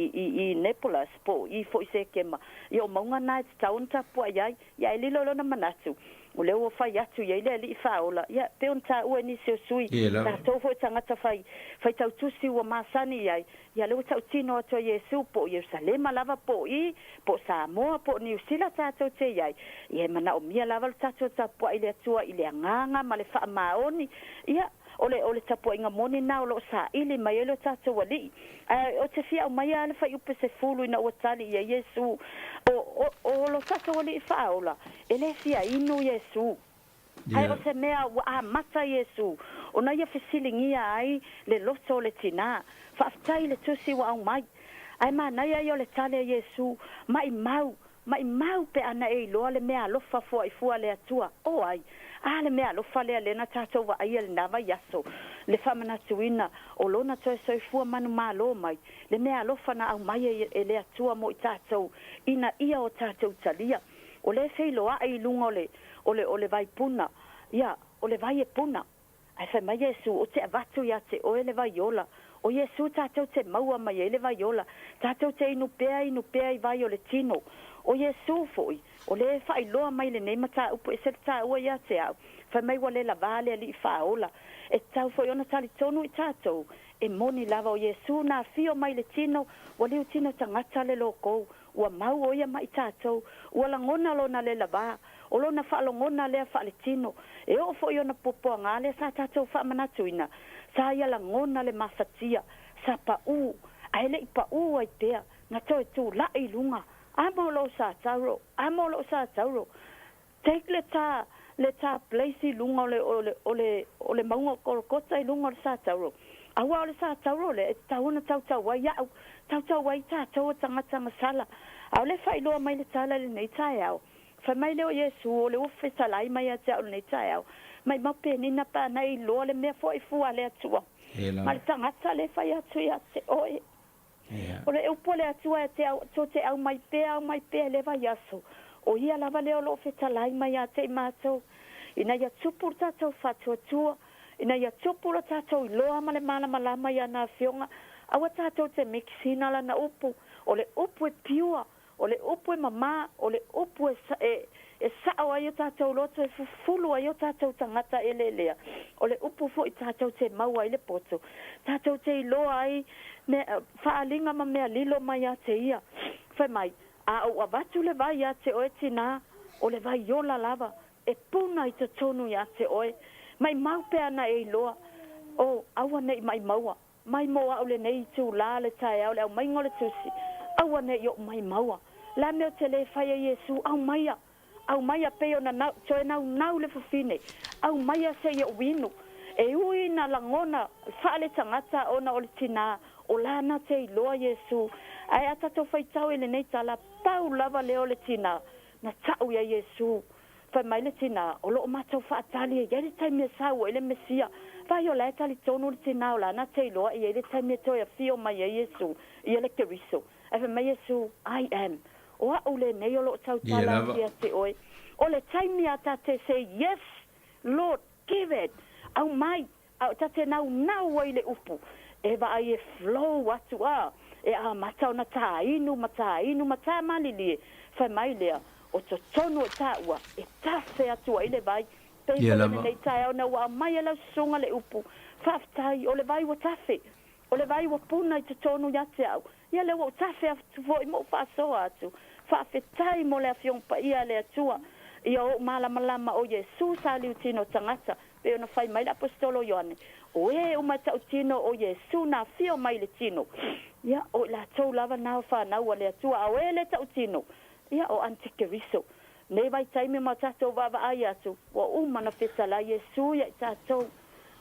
i, i, i Nepolas, po o i foi Sekema, ia o mauga na e tatau ona tapuai ai, ia ae lilo lona manatu, o lea ua fai atu i ai le Alii Faaola, ia pei ona taua e nisi o sui, Ia lava. tatou foi tagata fai, faitautusi ua masani i ai, ia lea ua tautino atu a Iesu, po o Ierusalema lava, po o i, po o Samoa, po o Niusila tatou te i ai, ia e manaomia lava lo tatou tapuai i le Atua i le agaga ma le faamaoni, ia, O le, o le tapuaiga moni lena o lo o saili mai ai lo tatou Alii. Ae ou te fia aumaia lava le fuaiupu 10 ina ua tali i ai Iesu, o, o, o lo tatou Alii faaola, e le fia inu Iesu. Ae o se mea ua amata Iesu ona ia fesiligia ai le loto o le tinā. Faafetai i le tusi ua aumai. Ae manaia ia o le tali a Iesu, Maimau, Maimau pe ana e iloa le meaalofa foaifua a le Atua. O ai? A le meaalofa lea lea na tatou vaaia i lena vaiaso, le faamanatuina o Lona toe soifua manumalo mai, le meaalofa na aumai e le Atua mo i tatou, ina ia o tatou talia. O lea e feiloai i luga o le, o le, o le vaipuna, ia, o le vai e puna. Ae fai mai Iesu, Ou te avatu ia te oe le vai ola. O Iesu tatou te maua mai ai le vai ola. Tatou te inu pea, inu pea i vai o le tino. O Iesu foi, o lea e faailoa mai lenei mataupu ese le taua ia te au, fai mai ua le lavā le Alii Faaola. E tatau foi ona talitonu i tatou, e moni lava o Iesu na afio mai le tino, ua liutino tagata le loko, ua mau o ia ma i tatou, ua lagona lona le lavā. O lona faalogona lea faaletino, e oo foi ona puapuaga lea sa tatou faamanatuina, sa ia lagona le mafatia, sa paʻū, ae le i paʻū ai pea, na toe tulaʻi i luga, Amo lou sa tauro, amo lou sa tauro. Take le ta, le ta place i luga o le, o le, o le, o le mauga o Kolokota i luga o le sa tauro. Aua o le sa tauro lea e tatau ona tautau ai au, tautau ai tatou o tagata gasala. A o lea e faailoa mai le tala i lenei taeao. Fai mai lea o Iesu, O le ua fetalai mai ia te au i lenei taeao, maimau penina pe ana e iloa le mea foi fua a le Atua, ma le tagata lea e fai atu ia te oe. O le upu a le Atua e te au, tou te aumai pea, aumai pea i le vaiaso, o ia lava lea o lo o fetalai mai ia te i matou, ina ia tupu le tatou faatuatua, ina ia tupu lo tatou iloa ma le malamalama i ana Afioga, aua tatou te mix-ina lana upu, o le upu e pure, O le upu e mamā, o le upu e, e, e sao ai o tatou loto, e fufulu ai o tatou tagata eleelea. O le upu foi tatou te maua ai le poto, tatou te iloa ai mea, faaaliga ma mea lilo mai ia te ia. Fai mai, A ou avatu le vai ia te oe tinā, o le vai ola lava, e puna i totonu ia te oe. Maimau pea ana e iloa, o, aua ne i maimaua. Mai mo au lenei itulā le taeao le aumaiga o le Tusi, aua ne i oʻu maimaua. Le a mea ou te lē fai ai Iesu, aumaia, aumaia pei ona nau, toe naunau le fafine, aumaia se i oʻu inu. E ui ina lagona faaletagata ona o le tinā, o lana te iloa Iesu. Ae a tatou faitau i lenei tala, pau lava lea o le tinā na taʻu iā Iesu. Fai mai le tinā, O lo o matou faatali e i ai le taimi e sau ai le Mesia. Vaai o la e talitonu le tinā o lana te iloa e i ai le taimi e toe afio mai ai Iesu, ia le Keriso. Ae fai mai Iesu, I am. O a'u lenei o lo o tautala atu ia te oe. O le taimi a ta te say yes, Lord, give it. Aumai, A o ta te naunau ai le upu, e vaai e flow atu a, e amata ona tāinu ma tāinu ma tāmalilie, fai mai lea, o totonu o tāua, e tawhe atu ai le vai, pei foi o lenei taeao ina ua aumai e lau susuga le upu, faafetai, o le vai ua tawhe, o le vai ua puna i totonu ia te au, ia lea ua ou tawhe atu foi ma ou faasoa atu, faafetai mo le Afioga Paia a le Atua, ia ou malamalama o Iesu sa liutino tagata, Pei ona fai mai le Aposetolo o Ioane, O e uma e tautino o Iesu na afio mai i le tino, ia, o i latou lava na o fanau a le Atua, a o e le tautino, ia, o Antikeriso. Nei vaitaimi ma o tatou vaavaai atu, ua uma ona fetalai Iesu ia i tatou,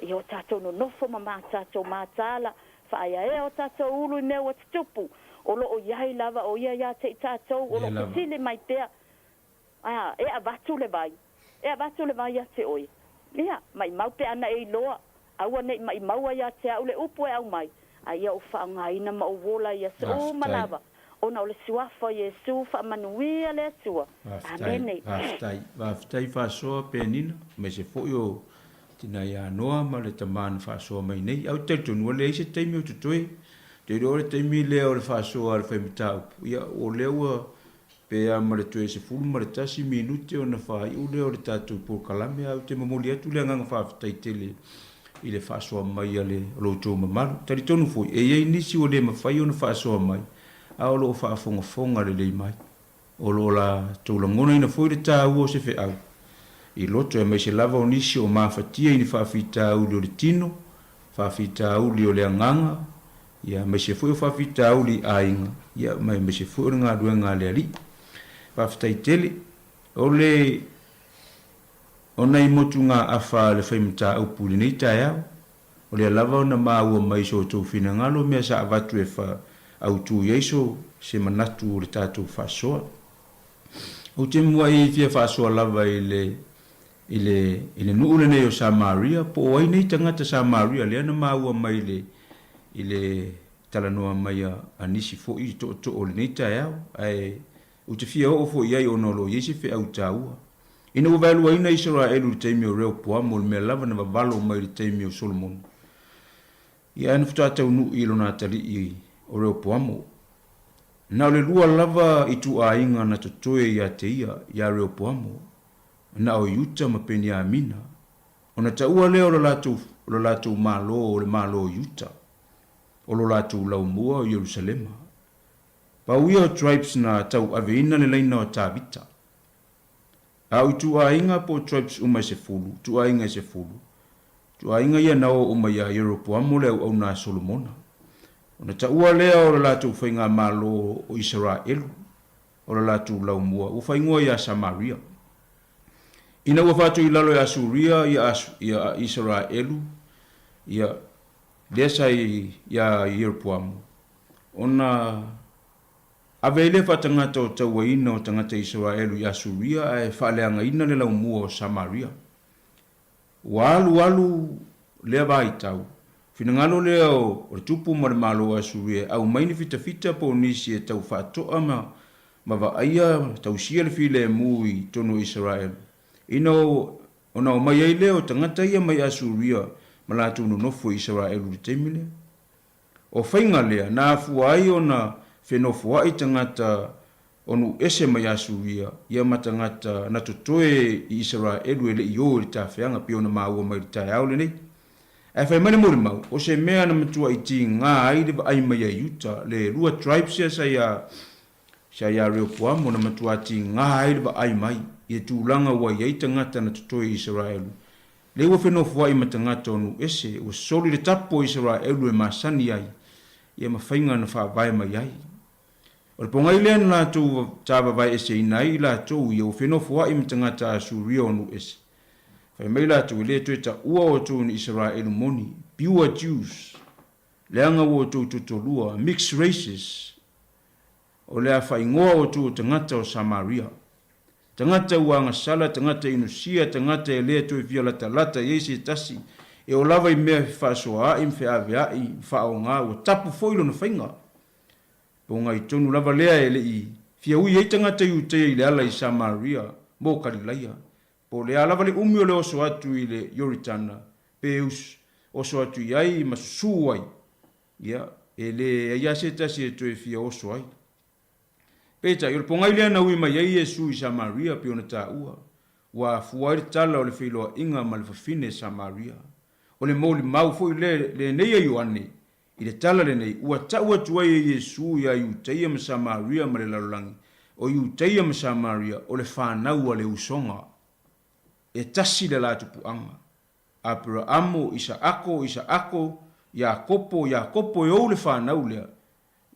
ia o tatou nonofo ma ma tatou mataala, faaeaea o tatou ulu i mea ua tutupu, o lo o i ai lava o Ia ia te i tatou, o lo o fesili mai pea, Ā, e avatu le vai, e avatu le vai ia te oe. Ia, maʻimau pe ana e iloa, aua ne i maʻimaua ia te au le upu e aumai, a ia ou faaaogaina ma ou ola i aso uma lava, ona o le Suafa o Iesu, faamanuia le Atua. Amene. Faafetai, faafetai faasoa Penina, aemaise foi o Tina ia Noa ma le tama na faasoa mai nei. Ae ou te talitonu ua leai se taimi o totoe. Ou te iloa o le taimi lea o le faasoa a le fai mataupu, ia o lea ua Pe a ma le toe 11 minute ona faaiu lea o le tatou polokalame, ae ou te momoli atu le agaga faafetai tele i le faasoa mai a le lo outou mamalu. Talitonu foi, e i ai nisi ua le mafai ona faasoa mai, a o lo o faafogafoga lelei mai. O lo o latou lagonaina foi le taua o se feau i loto, aemaise lava o nisi o mafatia i ni faafitauli o le tino, faafitauli o le agaga, ia, aemaise foi o faafitauli i aiga, ia, ma aemaise foi o le galuega a le Alii. Faafetai tele. O le, o nai motugaafa a le fai mataupu i lenei taeao, o lea lava ona maua mai so outou finagalo mea sa avatu e fa, autu i ai so, se manatu o le tatou faasoa. Ou te muai fia faasoa lava i le, i le, i le nuu lenei o Samaria, po o ai nei tagata Samaria lea na maua mai i le, i le talanoa mai a, a nisi foi tootoo o lenei taeao, ae ou te fia oo foi i ai ona o lo o i ai se feau taua. Ina ua vaeluaina Isaraelu i le taimi o Rehoboamo, o le mea lava na vavalo mai i le taimi o Solomona, ia ae na faatoa taunuu i lona atalii o Rehoboamo. Na o le lua lava ituaiga na totoe ia te ia, ia Rehoboamo, na o Iuta ma Peniamina, ona taua lea o lo latou, o lo latou malo o le malo o Iuta, o lo latou laumua o Ierusalema. Pau ia o tribes na tauaveina le laina o Tavita. A o ituaiga po o tribes uma e sefulu, ituaiga e sefulu, ituaiga ia na o uma iā Ieropoamo le auauna a Solomona. Ona taua lea o le latou faigamalo o Isaraelu, o le latou laumua, ua faaigoa iā Samaria. Ina ua faatu i lalo e Asuria ia, ia Isaraelu, ia, lea sa iā Ieropoamo, ona. Ave ai lea faatagata o tauaina o tagata Isaraelu i Asuria ae faaleagaina le laumua o Samaria. Ua alu alu lea vaitau, finagalo lea o le tupu ma le malo o Asuria e aumai ni fitafita po o nisi e tau faatoa ma ma vaaia tausia le filemu i totonu o Isaraelu. Ina ona omai ai lea o tagata ia mai Asuria ma latou nonofo i Isaraelu i le taimi lea. O faiga lea na afua ai ona fenofoa'i tagata o nuu ese mai Asuria ia ma tagata na totoe i Isaraelu e le i o i le tafeaga pei ona maua mai i le taeao lenei. Ae fai mai le molimau, o se mea na matua'i tigā ai le vaai mai a Iuta, le lua tribes ia sa iā sa iā Reopoamo na matuā tigā ai le vaai mai i le tulaga ua i ai tagata na totoe i Isaraelu Lea ua fenofoai ma tagata o nuu ese, ua soli le tapu o Isaraelu e masani ai, ia ma faiga na faavae mai ai. O le pogai lea na latou tāvavaeeseina ai i latou ia ua fenofoai ma tagata Asuria o nuu ese. Fai mai latou, E le toe taua outou ni Isaraelu moni, pure Jews, leaga ua outou totolua, mixed races, O le a faaigoa outou o tagata o Samaria. Tagata ua agasala, tagata inusia, tagata e le toe fia latalata i ai se tasi, e oo lava i mea fefaasoaai ma feaveai ma faaoga, ua tapu foi lona faiga. Pogai tonu lava lea e le i fia ui ai tagata Iuteia i le ala i Samaria mo Kalilaia, po o le a lava le umi o le oso atu i le Ioritana, pe oso atu i ai ma susū ai. Ia, e leai lava se tasi e toe fia oso ai. Peitai, o le pogai lea na ui mai ai Iesu i Samaria pei ona taua, ua afua ai le tala o le feiloaiga ma le fafine Samaria. O le molimau foi lenei a Ioane i le tala lenei, ua tau atu ai e Iesu iā Iutaia ma Samaria ma le lalolagi, o Iutaia ma Samaria o le fanau a le usoga, e tasi le latou puaga. Aperaamo, Isaako, Isaako, Iakopo, Iakopo e ou le fanau lea,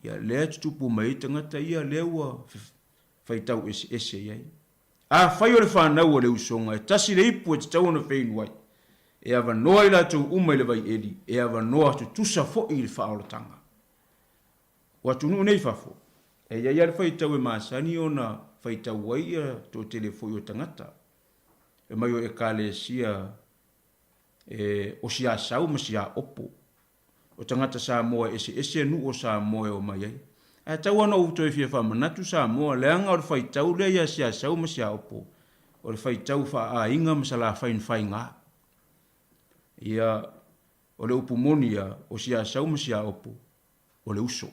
ia lea e tutupu mai ai tagata ia lea ua faitau eseese i ai. Afai o le fanau a le usoga e tasi le ipu e tatau ona feinu ai, e avanoa i latou uma i le vaieli, e avanoa tutusa foi i le faaolataga. O atunuu nei i fafo, e i ai lava le faitau e masani ona faitau ai ia toatele foi o tagata. E mai o Ekalesia e o Siasau ma Siaopo. O tagata Samoa e eseese nuu o Samoa e omai ai. Ae tau ana ou toe fia faamanatu Samoa, leaga o le faitau lea ia Siasau ma Siaopo, o le faitau faa-aiga ma Salafai na faiga. Ia, o le upu moni ia, o Siasau ma Siaopo, o le uso.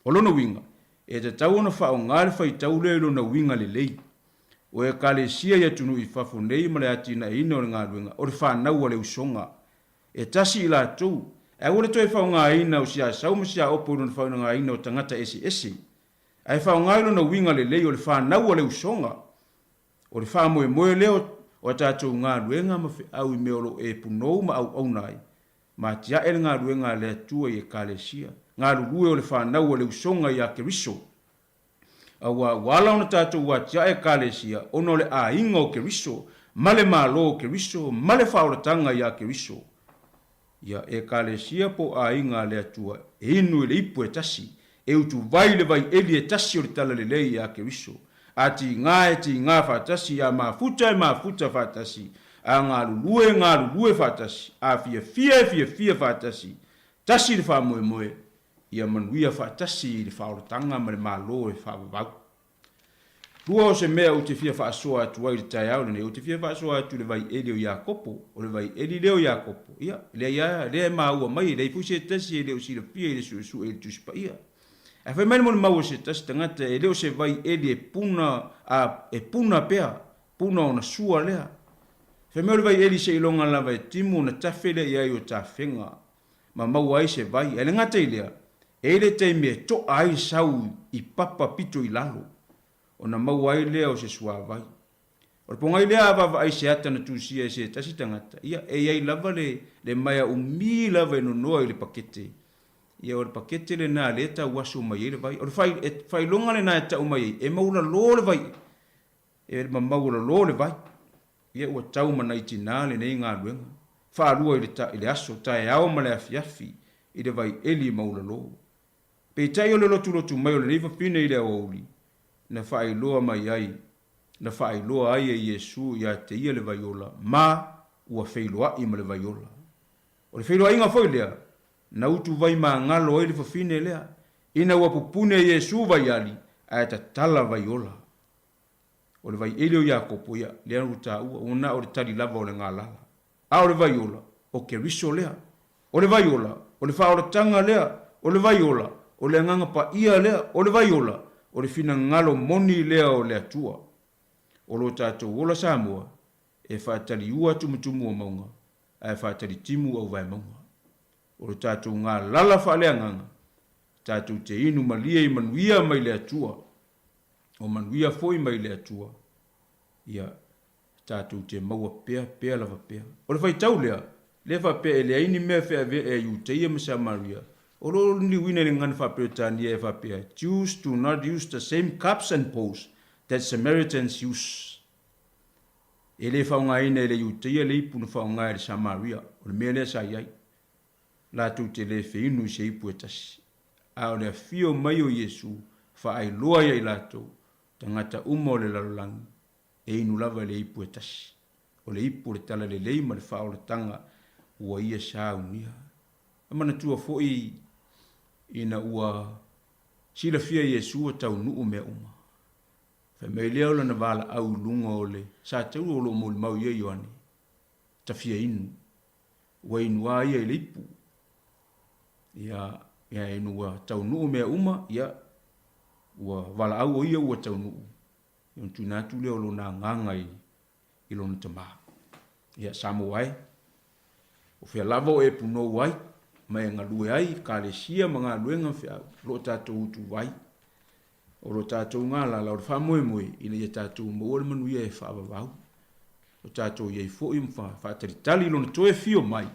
O lona uiga, e tatau ona faaaoga le faitau lea i lona uiga lelei. O Ekalesia i atunuu i fafo nei ma le atinaeina o le galuega, o le fanau a le usoga. E tasi i latou, ae aua le toe faaaogaina o Siasau ma Siaopo i lona faaaogaina o tagata eseese, ae faaaoga i lona uiga lelei o le fanau a le usoga. O le faamoemoe lea o a tatou galuega ma feau i mea o lo o e punou ma auauna ai, ma atiae le galuega a le Atua i Ekalesia, galulue o le fanau a le usoga iā Keriso. Auā ua ala ona tatou atiae Ekalesia ona o le aiga o Keriso, ma le Malo o Keriso, ma le faaolataga iā Keriso. Ia Ekalesia po o aiga a le Atua e inu i le ipu e tasi, e utuvai i le vai eli e tasi o le Talalelei iā Keriso. A tigā e tigā faatasi, a mafuta e mafuta faatasi, a galulue e galulue faatasi, a fiafia e fiafia faatasi, tasi le faamoemoe, ia manuia faatasi i le faaolataga ma le Malo e faavavau. Lua o se mea ou te fia faasoa atu ai i le taeao lenei, ou te fia faasoa atu i le vaieli o Iakopo. O le vaieli lea o Iakopo, ia, leai lava, lea e maua mai, e leai foi se tasi e le o silafia i le suesue i le Tusi Paia. Ae fai mai le molimau a se tasi tagata, e le o se vai eli e puna, a, e puna pea, puna ona sua lea. Fai mai o le vai eli seiloga lava e timu ona tafe lea i ai o tafega, ma maua ai se vai. Ae le gata i lea, e i ai le taimi e to'a ai le sau i papa pito i lalo, ona maua ai lea o se suavai. O le pogai lea a vaavaai se ata na tusia e se tasi tagata, ia, e i ai lava le, le maea umi lava e nonoa i le pakete. Ia, o le pakete lena lea e tauaso mai ai le vai. O le fai, e, faailoga lena e tau mai ai, e maualalo le vai, e mamaualalo le vai. Ia, ua tau ma nai tinā lenei galuega. Faalua i le, ta, i le aso, taeao ma le afiafi, i le vai eli maualalo. Peitai o le lotulotu mai o lenei fafine i le aoauli, na faailoa mai ai, na faailoa ai e Iesu ia te ia le vaiola, ma ua feiloai ma le vaiola. O le feiloaiga foi lea, na utuvai magalo ai le fafine lea, ina ua pupune Iesu vaiali, ae tatala vaiola. O le vaieli o Iakopo, ia, lea ua taua, ua na o le tali lava o le galala. A o le vaiola, o Keriso lea. O le vaiola, o le faaolataga lea. O le vaiola, o le Agaga Paia lea. O le vaiola, o le finagalo moni lea o le Atua. O lo tatou ola Samoa, e faataliua tumutumu o mauga, ae faatalitimu auvaemauga. O lo tatou galala faaleagaga, tatou te inu malie i manuia mai le Atua. O manuia foi mai le Atua, ia, tatou te maua pea, pea lava pea. O le faitau lea, lea faapea e leai ni mea feaveai a Iuteia ma Samaria, o lo o liliuina i le gagana faa-Peretania e faapea, Jews do not use the same cups and bowls that Samaritans use. E le faaaogaina e le Iuteia le ipu na faaaoga e le Samaria, o le mea lea sa i ai. Latou te le feinu i se ipu e tasi. A o le afio mai o Iesu, faailoa ia i latou, tagata uma o le lalolagi, e inu lava i le ipu e tasi. O le ipu o le talalelei ma le faaolataga ua ia saunia. E manatua foi ina ua silafia e Iesu ua taunuu mea uma. Fai mai lea o lana valaau i luga o le sataua o lo o molimau i ai Ioane, tafia inu. Ua inu a ia i le ipu. Ia, ia inu ua taunuu mea uma, ia, ua valaau o ia ua taunuu. Ia ona tuuina atu lea o lona agaga i, i lona tamā. Ia, Samoa e, o fea lava o e punou ai, ma e galue ai i kalesia ma galuega ma feau, o lo o tatou utuvai, o lo tatou galala, o le faamoemoe ina ia tatou maua le manuia e faavavau. O tatou i ai foi ma faatalitali i lona toe afio mai,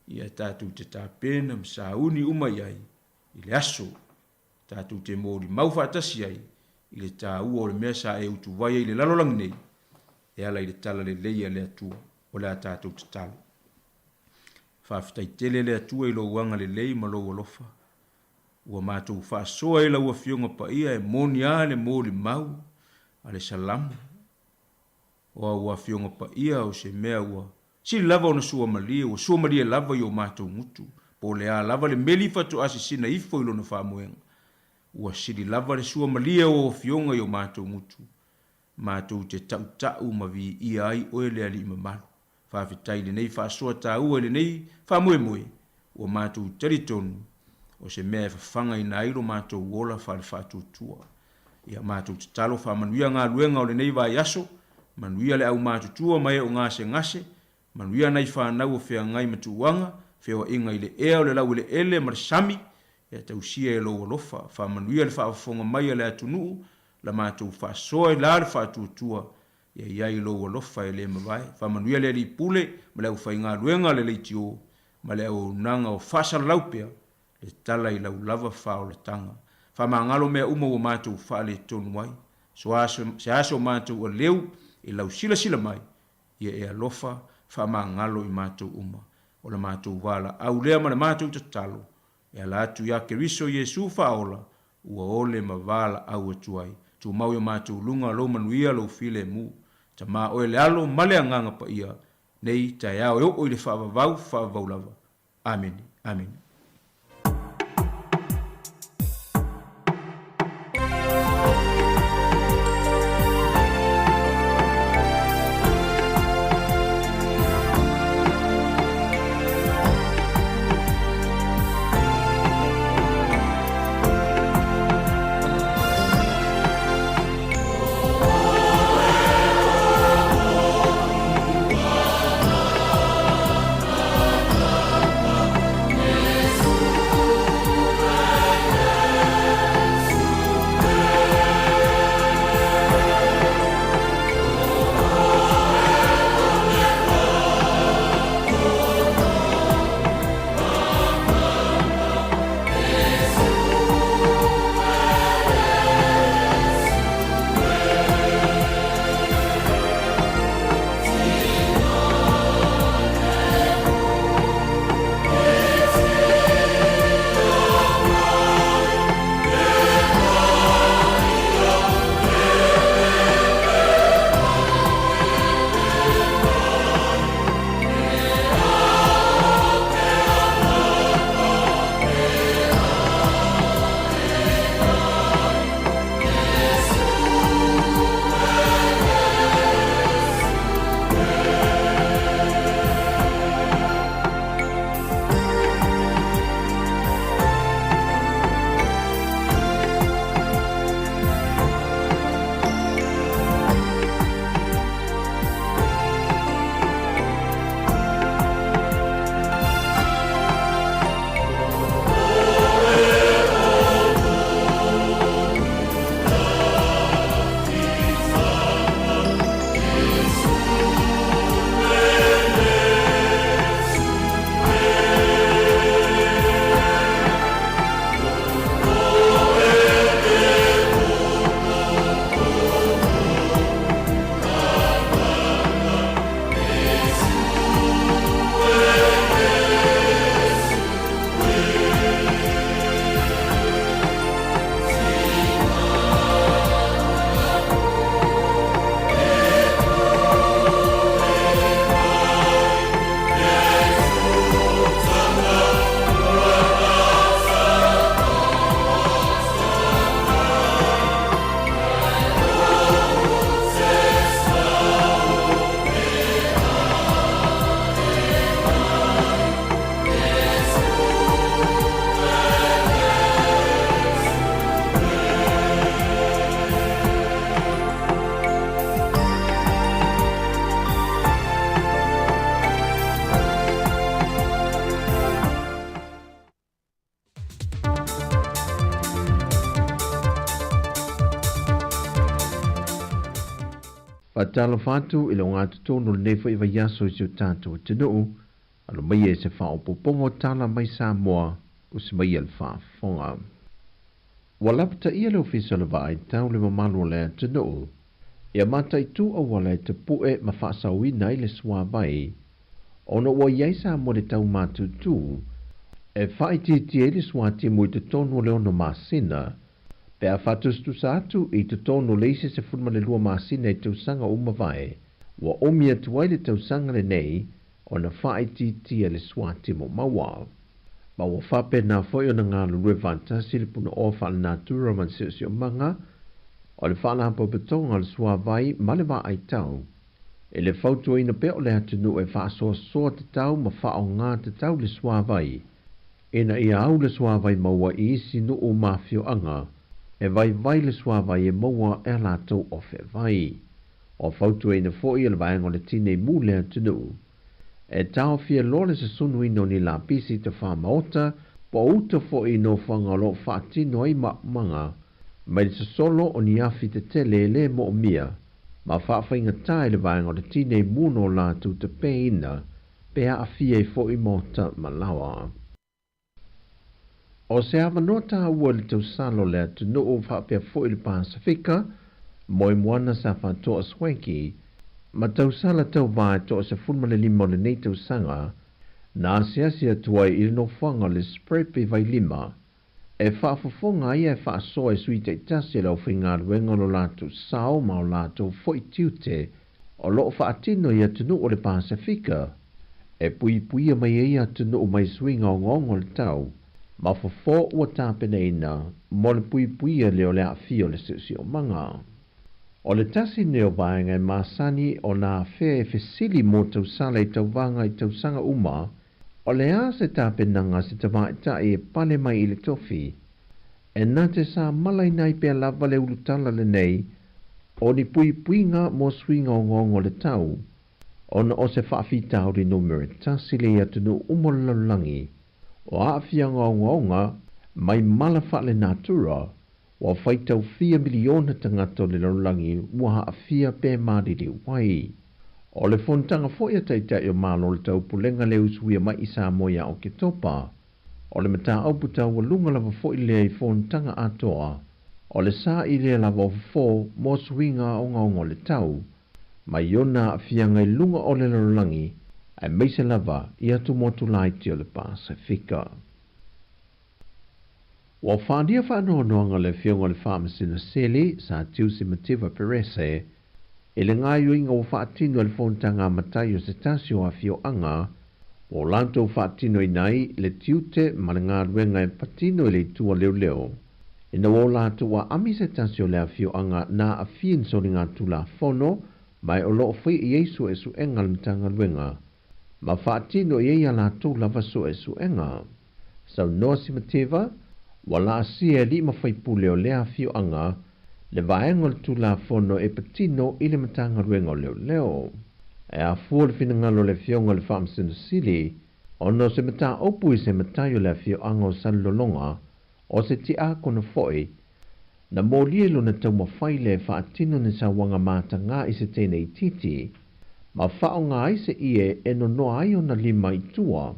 ia tatou te tapena ma sauni uma i ai i le aso tatou te molimau faatasi ai i le taua o le mea sa e utuvai ai i le lalolagi nei e ala i le talalelei a le Atua. O le a tatou tatalo. Faafetai tele le Atua i lou agalelei ma lou alofa. Ua matou faasoa i lau Afioga Paia e moni a le molimau a le Salamo. O au Afioga Paia o se mea ua sili lava ona suamalie, ua suamalie lava i o matou gutu, po o le a lava le meli faatoa sisina ifo i lona faamoega. Ua sili lava le suamalie o au Afioga i o matou gutu. Matou te tautau ma viia ai oe le Alii mamalu. Faafetai i lenei faasoa taua i lenei faamoemoe, ua matou talitonu o se mea e fafagaina ai lo matou ola faale-faatuatua. Ia matou tatalo faamanuia galuega o lenei vaiaso, manuia le aumatutua ma e o gasegase, manuia nai fanau o feagai ma tuuaga, feoaiga i le ea o le laueleele ma le sami, ia tausia e lou alofa, faamanuia le faafofoga mai a le atunuu, la matou faasoa i la le faatuatua, Ia i ai lou alofa e le mavae. Faamanuia le Alii Pule ma le aufaigaluega a le leitio ma le auaunaga o faasalalau pea le tala i lau lava faaolataga. Faamagalo mea uma ua matou faaletonu ai. So se aso matou aleu i lau silasila mai, ia e alofa faamagalo i matou uma. O la matou valaau lea ma le matou tatalo, E ala atu ia Keriso Iesu faaola, ua ole ma valaau atu ai. Tumau i o matou luga lou manuia lou filemu. Tama oe le Alo ma le Agaga Paia, nei taeao e oo i le faavavau, faavavau lava. Amene. Amene. Faatalofa atu i le ogatotonu o lenei foi vaiaso i si o tatou atunuu, alo maia i se faaopoopoga o tala mai Samoa usi maia le faafofoga. Ua lapataia le Ofisa o le Vaai Tau le mamalu o le atunuu ia mataitu auala e tapu'e ma faasaoina ai le suavai, ona ua i ai Samoa i le taumatutū e faaitiitia ai le suatimu i totonu o le 6 masina, pe a faatusatusa atu i totonu o le isi 12 masina i tausaga ua mavae, ua umi atu ai le tausaga lenei ona faaitiitia le suatimu maua. Ma ua faapena foi ona galulue faatasi le punaoa faalenatura ma le siosiomaga o le faalapotopotoga o le suavai ma le vaai tau, i le fautuaina pea o le atunuu e faasoasoa tatau ma faaaogā tatau le suavai, ina ia au le suavai maua i isi nuu ma afioaga, e vaivai le suavai e maua e a latou ofe vai. Ua fautuaina foi e le vaega o le Tinei Mu le atunuu, e taofia loa le susunuina o ni lapisi tafā maota po o uta foi i nofoaga o lo o faatino ai maumaga mai le sosolo o ni afi tetele e lē moomia ma faafaigatā i le vaega o le Tinei Mu no latou tapeina pe aafia ai foi maota ma laoa. O se avanoa taua i le tausala o le atunuu faapea foi le Pasefika, Moemoana sa faatoa Swankie, ma tausala tauvā e 15 o lenei tausaga, na asiasi atu ai i le nofoaga o le Sprep i Vailima, e faafofoga ai ae faasoa i sui taitasi o le aufaigaluega o lo latou sao ma o latou foi tiute o lo o faatino i atunuu o le Pasefika, e puipuia mai ai atunuu mai suiga ogaoga o le tau, ma fofo ua tapenaina mo le puipuia lea o le aafia o le siosiomaga. O le tasi lenei o vaega e masani ona afea e fesili mo tausala i tauvaga i tausaga uma, o le a se tapenaga a se tamaitai e pale mai i le tofi, e na te samalaina ai pea lava le ulutala lenei o ni puipuiga mo suiga ogaoga o le tau, ona o se faafitauli numera tasi lea i atunuu uma o le lalolagi, o aafiaga ogaoga mai mala faalenatura, ua faitau fia miliona tagata o le lalolagi ua aafia pe maliliu ai. O le fonotaga foi a Taitai o Malo o le Taupulega lea usuia mai i Samoa ia Oketopa, o le mataupu taualuga lava foi lea i fonotaga atoa, o le saili lava o fofo mo suiga ogaoga o le tau, mai ona aafiaga i luga o le lalolagi, aemaise lava i atumotu laiti o le Pasefika. Ua faaalia faanoanoaga le Afioga i le Faamasino Sili, Sir Tiusi Mativa Perese, i le gaoioiga ua faatino e le fonotaga a matai o se tasi o afioaga ua o latou faatinoina ai le tiute ma le galuega e patino i le itu a leoleo, ina ua o latou aami se tasi o le afioaga na aafia i ni soligatulafono ma e o lo o faia i ai suesuega a le Matagaluega ma faatino i ai a latou lava suesuega. Saunoa Simativa, ua laasia e alii ma faipule o lea afioaga le vaega o le Tulafono e patino i le Matagaluega o Leoleo. E afua le finagalo o le Afioga i le Faamasino Sili ona o se mataupu i se matai o le afioaga o Salelologa o se tiakono foi na molia i lona taumafai lea e faatino ni sauaga matagā i se teine itiiti ma faaaoga ai se ie e nonoa ai ona lima i tua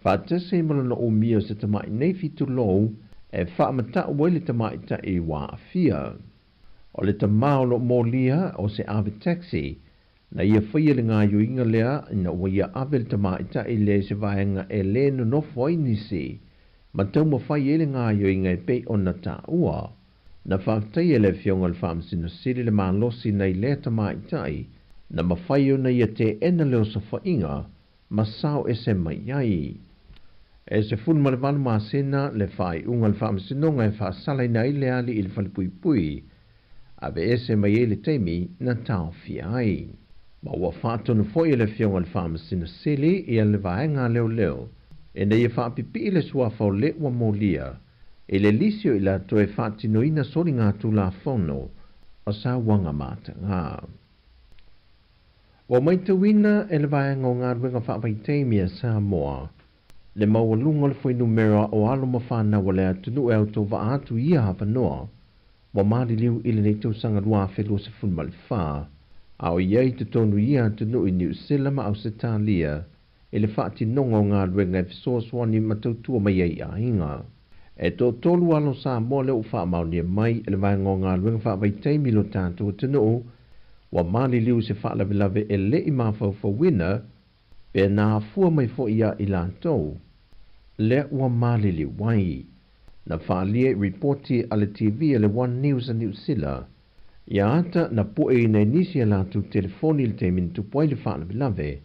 faatasi ai ma lona umia o se tama'i nei fitulou e faamata'u ai le tamaitai ua aafia. O le tamā o lo o molia o se ave taxi, na ia faia le gaoioiga lea ina ua ia ave le tamaitai lea i se vaega e lē nonofo ai nisi, ma taumafai ai le gaoioiga e pei ona taua. Na faafetaia e le Afioga i le Faamasino Sili le malosi nai lea tamaitai na mafai ona ia teena le osofaiga ma sao ese mai ai. E 18 masina le faaiuga a le Faamasinoga e faasalaina ai le alii i le falepuipui, aveese mai ai le taimi na taofia ai. Ma ua faatonu foi e le Afioga i le Faamasino Sili ia le vaega a leoleo ina ia faapipii le suafa o le ua molia i le lisi o i latou e faatinoina soligatulafono o sauaga matagā. Ua matauina e le vaega o galuega faavaitaimi a Samoa le maualuga o le fuainumera o alo ma fanau a le atunuu e autovaa atu i ia avanoa ua maliliu i lenei tausaga 2024. A o i ai i totonu i ia atunuu i Niu Sila ma Ausetalia i le faatinoga o galuega e fesoasoani ma tautua mai ai i aiga. E toatolu alo Samoa lea ua faamaonia mai e le Vaega o Galuega Faavaitaimi i lo tatou atunuu ua maliliu i se faalavelave e le i mafaufauina pe na afua mai foi ia i latou lea ua maliliu ai. Na faaalia i ripoti a le TV a le One News a Niu Sila ia ata na pueina e nisi a latou telefoni i le taimi na tupu ai le faalavelave.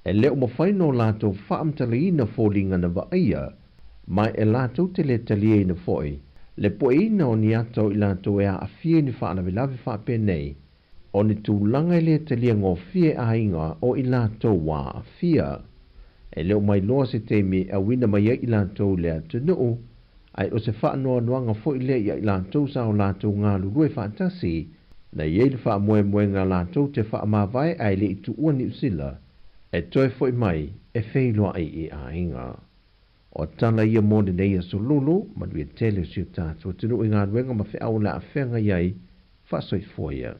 E le o mafai ona o latou faamatalaina foliga na vaaia, ma e latou te le taliaina foi le pueina o ni ata o i latou e aafia i ni faalavelave faapenei, o ni tulaga e le talia gofie e aiga o i latou ua aafia. E le o mailoa se taimi e auina mai ai i latou i le atunuu, ae o se faanoanoaga foi lea ia i latou sa o latou galulue faatasi, na i ai le faamoemoega latou te faamavae ae le i tuua Niu Sila e toe foi mai e feiloai i aiga. O tala ia mo lenei aso lulu, manuia tele o si o tatou atunuu i galuega ma feau o le a feagai ai, faasoifua ia.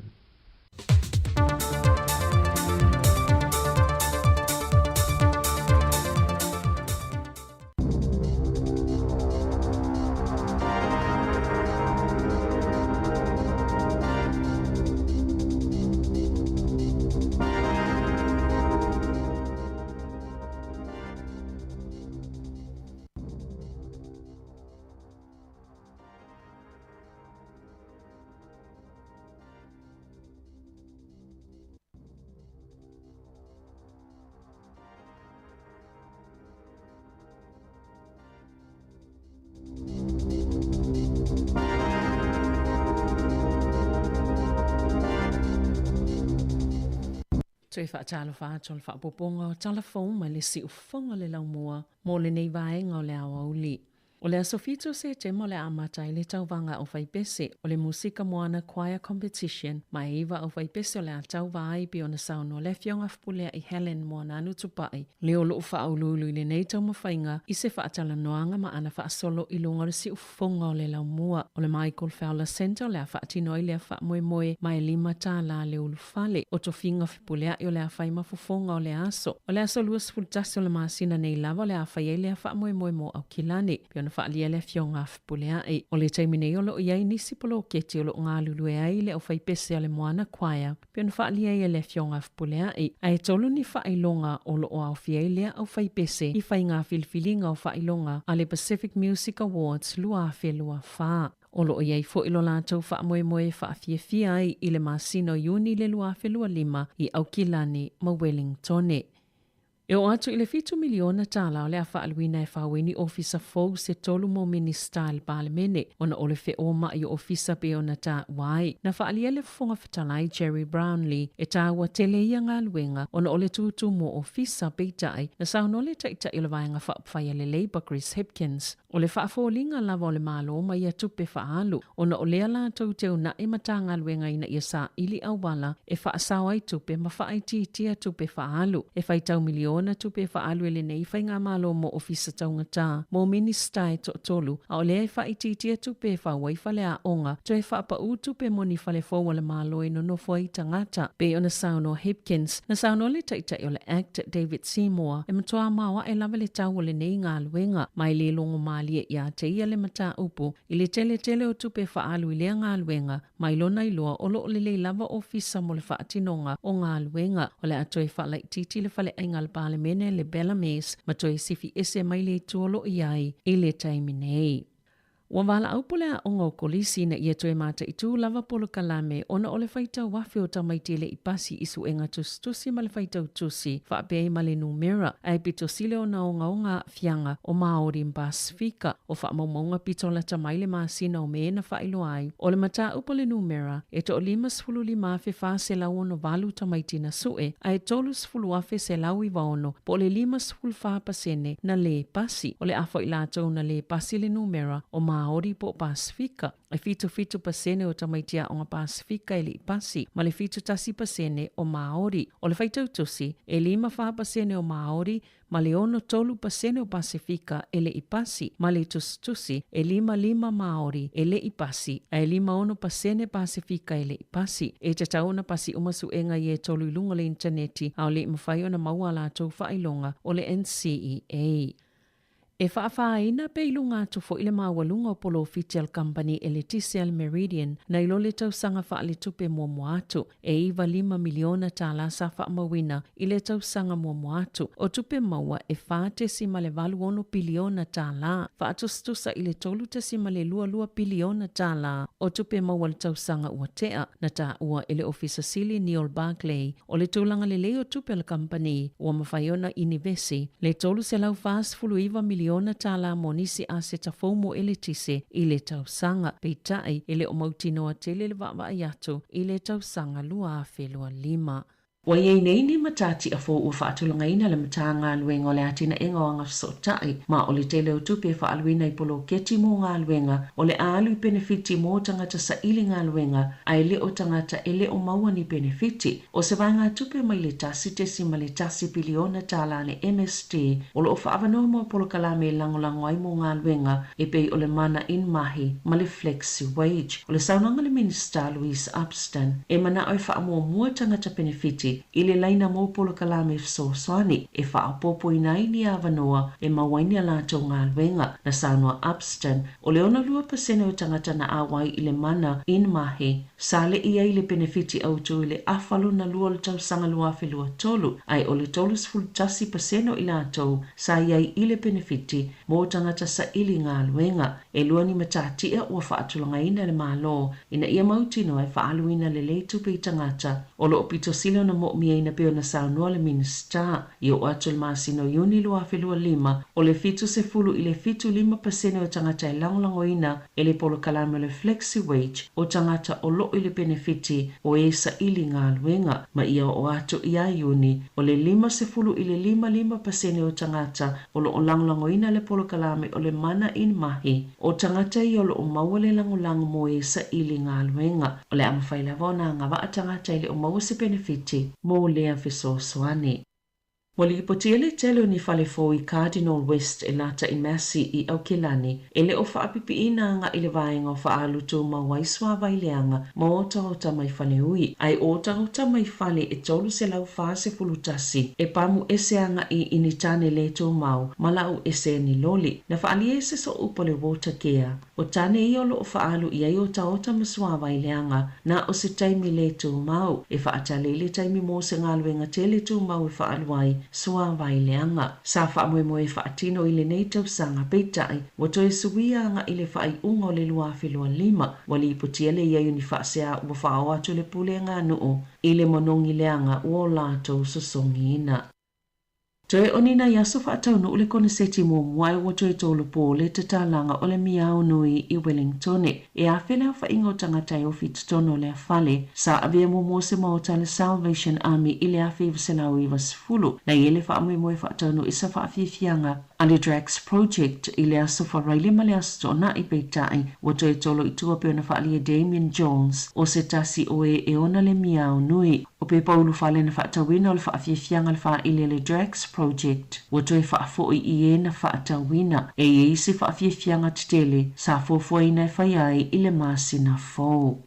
Toe faatalofa atu o le faaopoopoga o tala fou mai le siufofoga o le laumua mo lenei vaega o le aoauli. O le aso 7 o Setema o le a amata ai le tauvaga aufaipese o le Musika Moana Choir Competition ma e iva aufaipese o le a tauva ai pei ona saunoa le Afioga Fepuleai Helen Moananu Tupai le o loo faauluulu i lenei taumafaiga i se faatalanoaga ma ana faasolo i luga o le siufofoga o le laumua o le Michael Fowler Centre o le a faatino ai lea faamoemoe ma e $5 le ulufale o tofiga Fepuleai o le a fai ma fofoga o le aso. O le aso 21 o le masina nei lava o le a fai ai lea faamoemoe mo Aukilani, pei ona faaalia e le Afioga a Fepuleai. O le taimi nei o lo o i ai nisi poloketi o lo o galulue ai le aufaipese a le Moana Choir, pei ona faaalia ai e le Afioga a Fepuleai. Ae tolu ni faailoga o lo o aofia ai lea aufaipese i faiga filifiliga o faailoga a le Pacific Music Awards 2024. O lo o i ai foi lo latou faamoemoe e faafiafia ai i le masina o Iuni le 2025 i Aukilani ma Wellingtone. E oo atu i le $7 miliona o le a faaaluina e fau ai ni ofisa fou se tolu mo Minisita i le Palemene ona o le feoma'i o ofisa pei ona taua ai. Na faaalia le Fofoga Fetalai Gerry Brownlee e taua tele ia galuega ona o le tūtū mo ofisa peitai na saunoa le Taitai o le Vaega Faaupufai a le Labour Chris Hipkins O le faafoliga lava o le Malo ma ia tupe faaalu, ona o lea latou te unaʻi Matagaluega ina ia saili auala e faasao ai tupe ma faaitiitia tupe faaalu. E faitau miliona tupe e faaalu e lenei Faigamalo mo Ofisa Taugata mo Minisita e toatolu, a o lea e faaitiitia tupe e fau ai faleaoga, toe faapaū tupe mo ni fale fou a le Malo e nonofo ai tagata. Pei ona saunoa Hipkins, na saunoa le Taitai o le Act, David Seymour, e matuā maoaʻe lava le tau o lenei galuega, ma e le logo malie iā te ia le mataupu i le teletele o tupe faaalu i lea galuega, mai lona iloa o lo o lelei lava ofisa mo le faatinoga o galuega. O le a toe faalaitiiti le faleaiga a le Palemene le Bellamy's ma toe sifi ese mai le itu o lo o i ai i le taimi nei. Ua valaau po le aoga o Kolisi ina ia toe mataitū lava polokalame ona o le faitau afe o tamaiti e le i pasi i suega tusitusi ma le faitau tusi faapea ai ma le numera ae pito sili ona ogaoga aafiaga o Māori ma Pasifika. O faamaumauga pito lata mai le masina o Me na faailoa ai o le mataupu o le numera e 155,468 tamaiti na sue ae 30,196 po o le 54% na lē pasi. O le afa o i latou na lē pasi le numera o Māori. Māori po o Pasifika. E 77% o tamaiti aoga Pasifika e le i pasi, ma le 71% o Māori. O le faitau tusi, e 54% o Māori ma le 63% o Pasifika e le i pasi, ma le tusitusi, e 55 Māori e le i pasi, ae 56% Pasifika e le i pasi. E tatau ona pasi uma suega ia e tolu i luga o le initaneti, a o le i mafai ona maua a latou faailoga o le NCEA. E faafāina pe i luga atu foi le maualuga o polofiti a le kamupani eletise a le Meridian nai lo le tausaga faaletupe muamua atu, e $95 miliona tālā sa faamauina i le tausaga muamua atu. O tupe maua e $4.86 piliona tālā, faatusatusa i le $3.22 piliona tālā o tupe maua i le tausaga ua tea, na taua e le Ofisa Sili Neil Barclay. O le tulaga lelei o tupe a le kamupani, ua mafai ona inivesi le $349 miliona tālā mo nisi aseta fou mo eletise i le tausaga. Peitai, e le o mautinoa tele le vaavaai atu i le tausaga 2025. Ua i ai nei ni matatia fou ua faatulagaina e le Matagaluega o le Atinaega o Agafesootai, ma o le tele o tupe e faaaluina i poloketi mo galuega o le a alu i penefiti mo tagata saili galuega ae le o tagata e le o maua ni penefiti. O se vaegatupe mai le $1.1 piliona tālā a le MSD o lo o faaavanoa mo polokalame e lagolago ai mo galuega e pei o le Mana in Mahi ma le Flexi Wage. O le saunoaga a le Minisita Louise Upston e manao e faamuamua tagata penefiti i le laina mo polokalame fesoasoani e faaopoopoina ai ni avanoa e maua ai ni a latou galuega. Na saunoa Upston o le 62% o tagata na auai i le Mana in Mahi Sa le i ai le penefiti autū i le afa lona lua o le tausaga 2023, ae o le 31% o i latou sa i ai i le penefiti mō tagata saili galuega. E lua ni matatia ua faatulagaina e le Malo ina ia mautinoa e faaaluina lelei tupe i tagata o lo o pito sili ona mo'omiaina pei ona saunoa le Minisita. I oo atu i le masina o Iuni 2025, o le 70 i le 75% o tagata e lagolagoina e le polokalame o le Flexi-Wage o tagata o lo o i le penefiti o e saili galuega, ma ia oo atu ia Iuni, o le 50 i le 55% o tagata o lo o lagolagoina le polokalame o le Mana in Mahi, o tagata ia o lo o maua le lagolago mo e saili galuega. O le a mafai lava ona agavaa tagata e le o maua se penefiti mo lea fesoasoani. Ua lipotia le tele o ni fale fou i Cardinal West e lata i Massey i Aukilani e le o faapipiina agaʻi le vaega o faaalu tumau ai suāwai leaga ma otaota mai faleui, ae otaota mai fale e 341 e pamu ese agaʻi i ni tane lē tumau ma lau ese e ni loli. Na faaalia e se sooupu o le Watercare O tane ia o lo o faaalu i ai otaota ma suāwai leaga, na o se taimi lē tumau, e faatali i le taimi mo se galuega tele tumau e faaalu ai suāwai leaga. Sa faamoemoe e faatino i lenei tausaga, peitai, ua toe suia agaʻi le faaiuga o le 2025, ua lipotia le i ai o ni faasea ua faaoo atu le pulega a nuu i le manogi leaga ua o latou sosogiina. Toe o ni nai aso faataunuu le koneseti muamua ae ua toe tolu pō le tatalaga o le miao nui i Wellingtone. E afe le aofaiga o tagata e ofi i totonu o lea fale. Sa avea muamua se maota a le Salvation Army i le 1990. Na i ai le faamoemoe faataunuu i sa faafiafiaga a le Drax Project i le aso Faraile ma le aso Toonai, peitai, ua toe tolo i tua pei ona faaalia Damien Jones, o se tasi o e e ona le miao nui. O pepa ulufale na faatauina o le faafiafiaga a le faaili a le Drax Project ua toe faafoi i e na faatauina. E i ai isi faafiafiaga tetele sa fuafuaina e fai ai i le masina fou.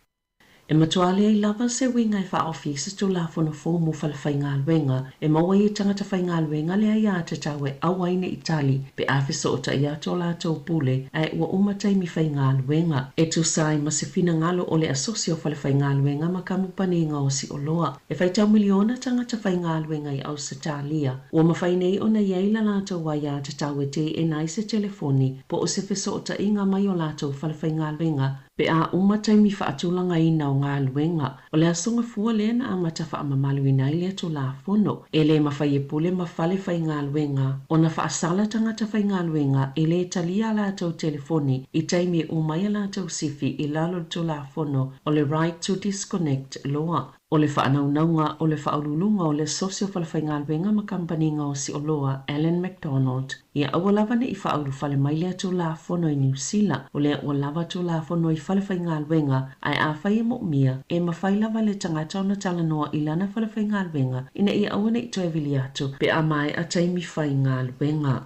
E matua leai lava se uiga e faaofi ai se Tulafono fou mo falefaigaluega e maua ai e tagata faigaluega le aiatatau e aua ai ne i tali pe a fesootai atu o latou pule ae ua uma taimi faigaluega. E tusa ai ma se finagalo o le Asosi o Falefaigaluega ma Kamupani Gaosi Oloa, e faitau miliona tagata faigaluega i Ausetalia ua mafai nei ona i ai la latou aiatatau e teena ai se telefoni po o se fesootaiga mai o latou falefaigaluega Pe a uma taimi faatulagaina o galuega, o le aso Gafua lea na amata faamamaluina ai lea Tulafono. E le mafai e pule ma fale faigaluega ona faasala tagata faigaluega e le talia a latou telefoni i taimi e uma ai a latou sifi i lalo o le Tulafono o le Right to Disconnect Law. O le faanaunauga o le Faauluuluga o le Asosi o Falefaigaluega ma Kamupaniga o Sioloa, Alan McDonald, ia aua lava ne i faaulufale mai lea Tulafono i Niu Sila, o lea ua lava Tulafono i falefaigaluega, ae afai e moomia, e mafai lava le tagata ona talanoa i lana falefaigaluega ina ia aua ne i toe vili atu pe a maea taimi faigaluega.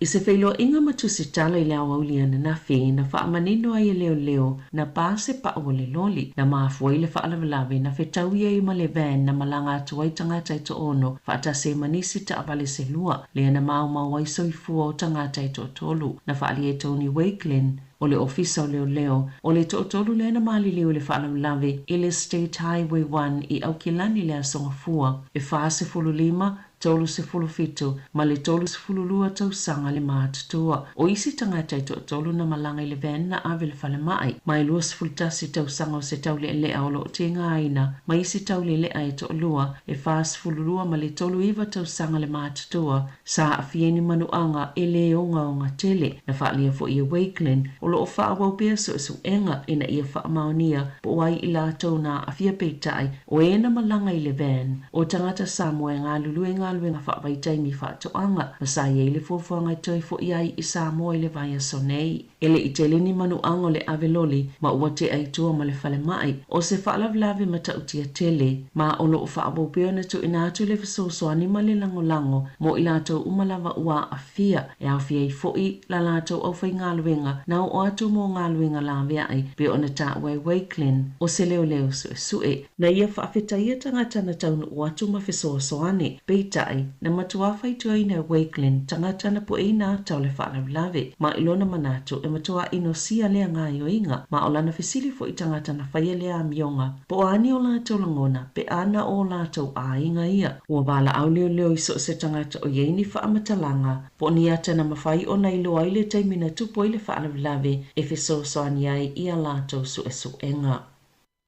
I se feiloaiga ma Tusitala i le aoauli ananafi, na faamanino ai e leoleo na pā se pau o le loli, na mafua ai le faalavelave na fetaui ai ma le van na malaga atu ai tagata e toaono faatasi ai ma nisi taavale se lua, lea na maumau ai soifua o tagata e toatolu. Na faaalia e Tony Wakelin, o le Ofisa o Leoleo, o le toatolu lea na maliliu i le faalavelave i le State Highway 1 i Aukilani i le Aso Gafua e 45 37 ma le 32 tausaga le matutua. O isi tagata e toatolu na malaga i le van na ave i le falemai, ma e 21 tausaga o se taulealea o lo o tigaina ma isi taulealea e toalua e 42 ma le 39 tausaga le matutua sa aafia i ni manuaga e lē ogaoga tele. Na faaalia foi e Wakelin o lo o faaauau pea suesuega ina ia faamaonia po o ai i latou na aafia peitai o e na malaga i le van o tagata Samoa e galulue i galuega faavaitaimi faatoaga ma sa i ai le fuafuaga e toe fo'i ai i Samoa i le vaiaso nei. E le i tele ni manuaga o le ave loli ma ua tea i tua ma le falemai o se faalavelave matautia tele ma o lo o faaauau pea ona tuuina atu le fesoasoani ma le lagolago mo i latou uma lava ua aafia e aofia ai fo'i la latou aufaigaluega na oo atu mo galuega laveai pei ona taua e Wakelin o se leoleo suesue. Na ia faafetaia tagata na taunuu atu ma fesoasoani, peitai, na matuā faituaina e Wakelin tagata na pueina ata o le faalavelave, ma i lona manatu e matuā inosia lea gaoioiga, ma o lana fesili foi i tagata na faia lea amioga, po o a ni o latou lagona pe a na o latou aiga ia. Ua valaau leoleo i so o se tagata o i ai ni faamatalaga po o ni ata na mafai ona iloa ai le taimi na tupu ai le faalavelave e fesoasoani ai i a latou suesuega.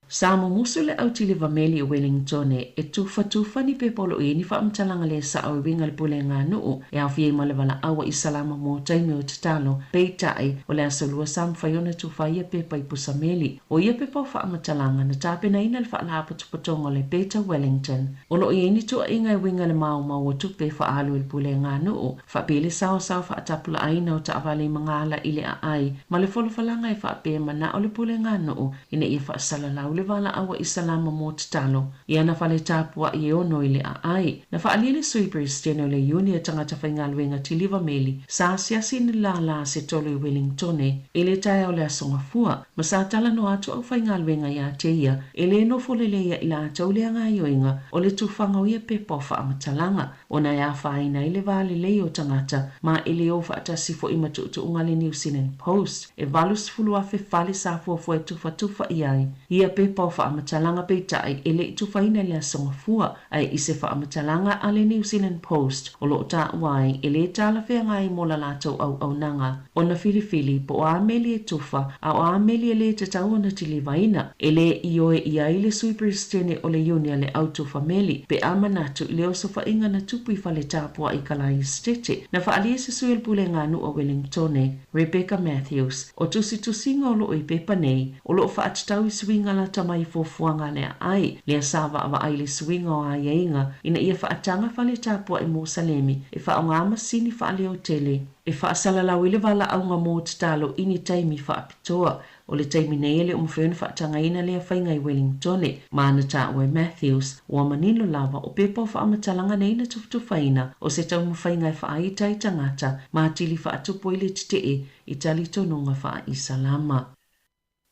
Sa mumusu le au tiliva meli o Wellingtone e tufatufa ni pepa o lo o i ai ni faamatalaga le sao e uiga i le pulega a nuu e aofia ai ma le valaau a Isalama mo taimi o tatalo. Peitai, o le aso lua sa mafai ona tufa ai ia pepa i pusa meli. O ia pepa o faamatalaga na tapenaina e le Faalapotopotoga o le Beta Wellington. O lo o i ai ni tuuaiga e uiga i le maumau o tupe faaalu e le pulega a nuu, faapea le saosao faatapulaaina o taavale i magala i le aai ma le folafolaga e faapea e manao le pulega a nuu ina ia faasalalau le valaau a Isalama mo tatalo i ana fale tapuai e ono i le aai. Na faaalia le Sui Peresetene o le Iuni a Tagata Faigaluega Tiliva Meli sa asiasi i ni lālā se tolu i Wellingtone i le taeao o le Aso Gafua ma sa talanoa atu aufaigaluega iā te ia e lē nofo lelei ia i latou le gaoioiga o le tufaga o ia pepa o faamatalaga ona e afaina ai le va lelei o tagata ma e lē o faatasi fo'i ma tuutuuga a le New Zealand Post e 80,000 fale sa fuafua e tufatufa i ai ia pepa o faamatalaga peitai e le i tufaina i le Aso Gafua ae i se faamatalaga a le New Zealand Post o lo o taua ai e lē talafeagai mo la latou auaunaga ona filifili po o a meli e tufa a o a meli e lē tatau ona tilivaina. E lē ioe i ai le Sui Peresetene o le Iuni a le Au Tufa Meli pe a manatu i le osofaiga na tupu i fale tapuai i Kalai Esetete na faaalia e se sui o le Pulega a Nuu a Wellingtone, Rebecca Matthews, o tusitusiga o lo o i pepa nei o lo o faatatau i suiga lata mai i fuafuaga a le aai lea sa vaavaai i le suiga o aiaiga ina ia faataga fale tapuai Musalemi e faaaoga masini faaleotele e faasalalau ai le valaauga mo tatalo i ni taimi faapitoa. O le taimi nei e le o mafai ona faatagaina lea faiga i Wellingtone, ma na taua e Matthews, ua manino lava o pepa o faamatalaga nei na tufatufaina o se taumafaiga e faaita ai tagata ma atili faatupu ai le tetee i talitonuga faa-Isalama.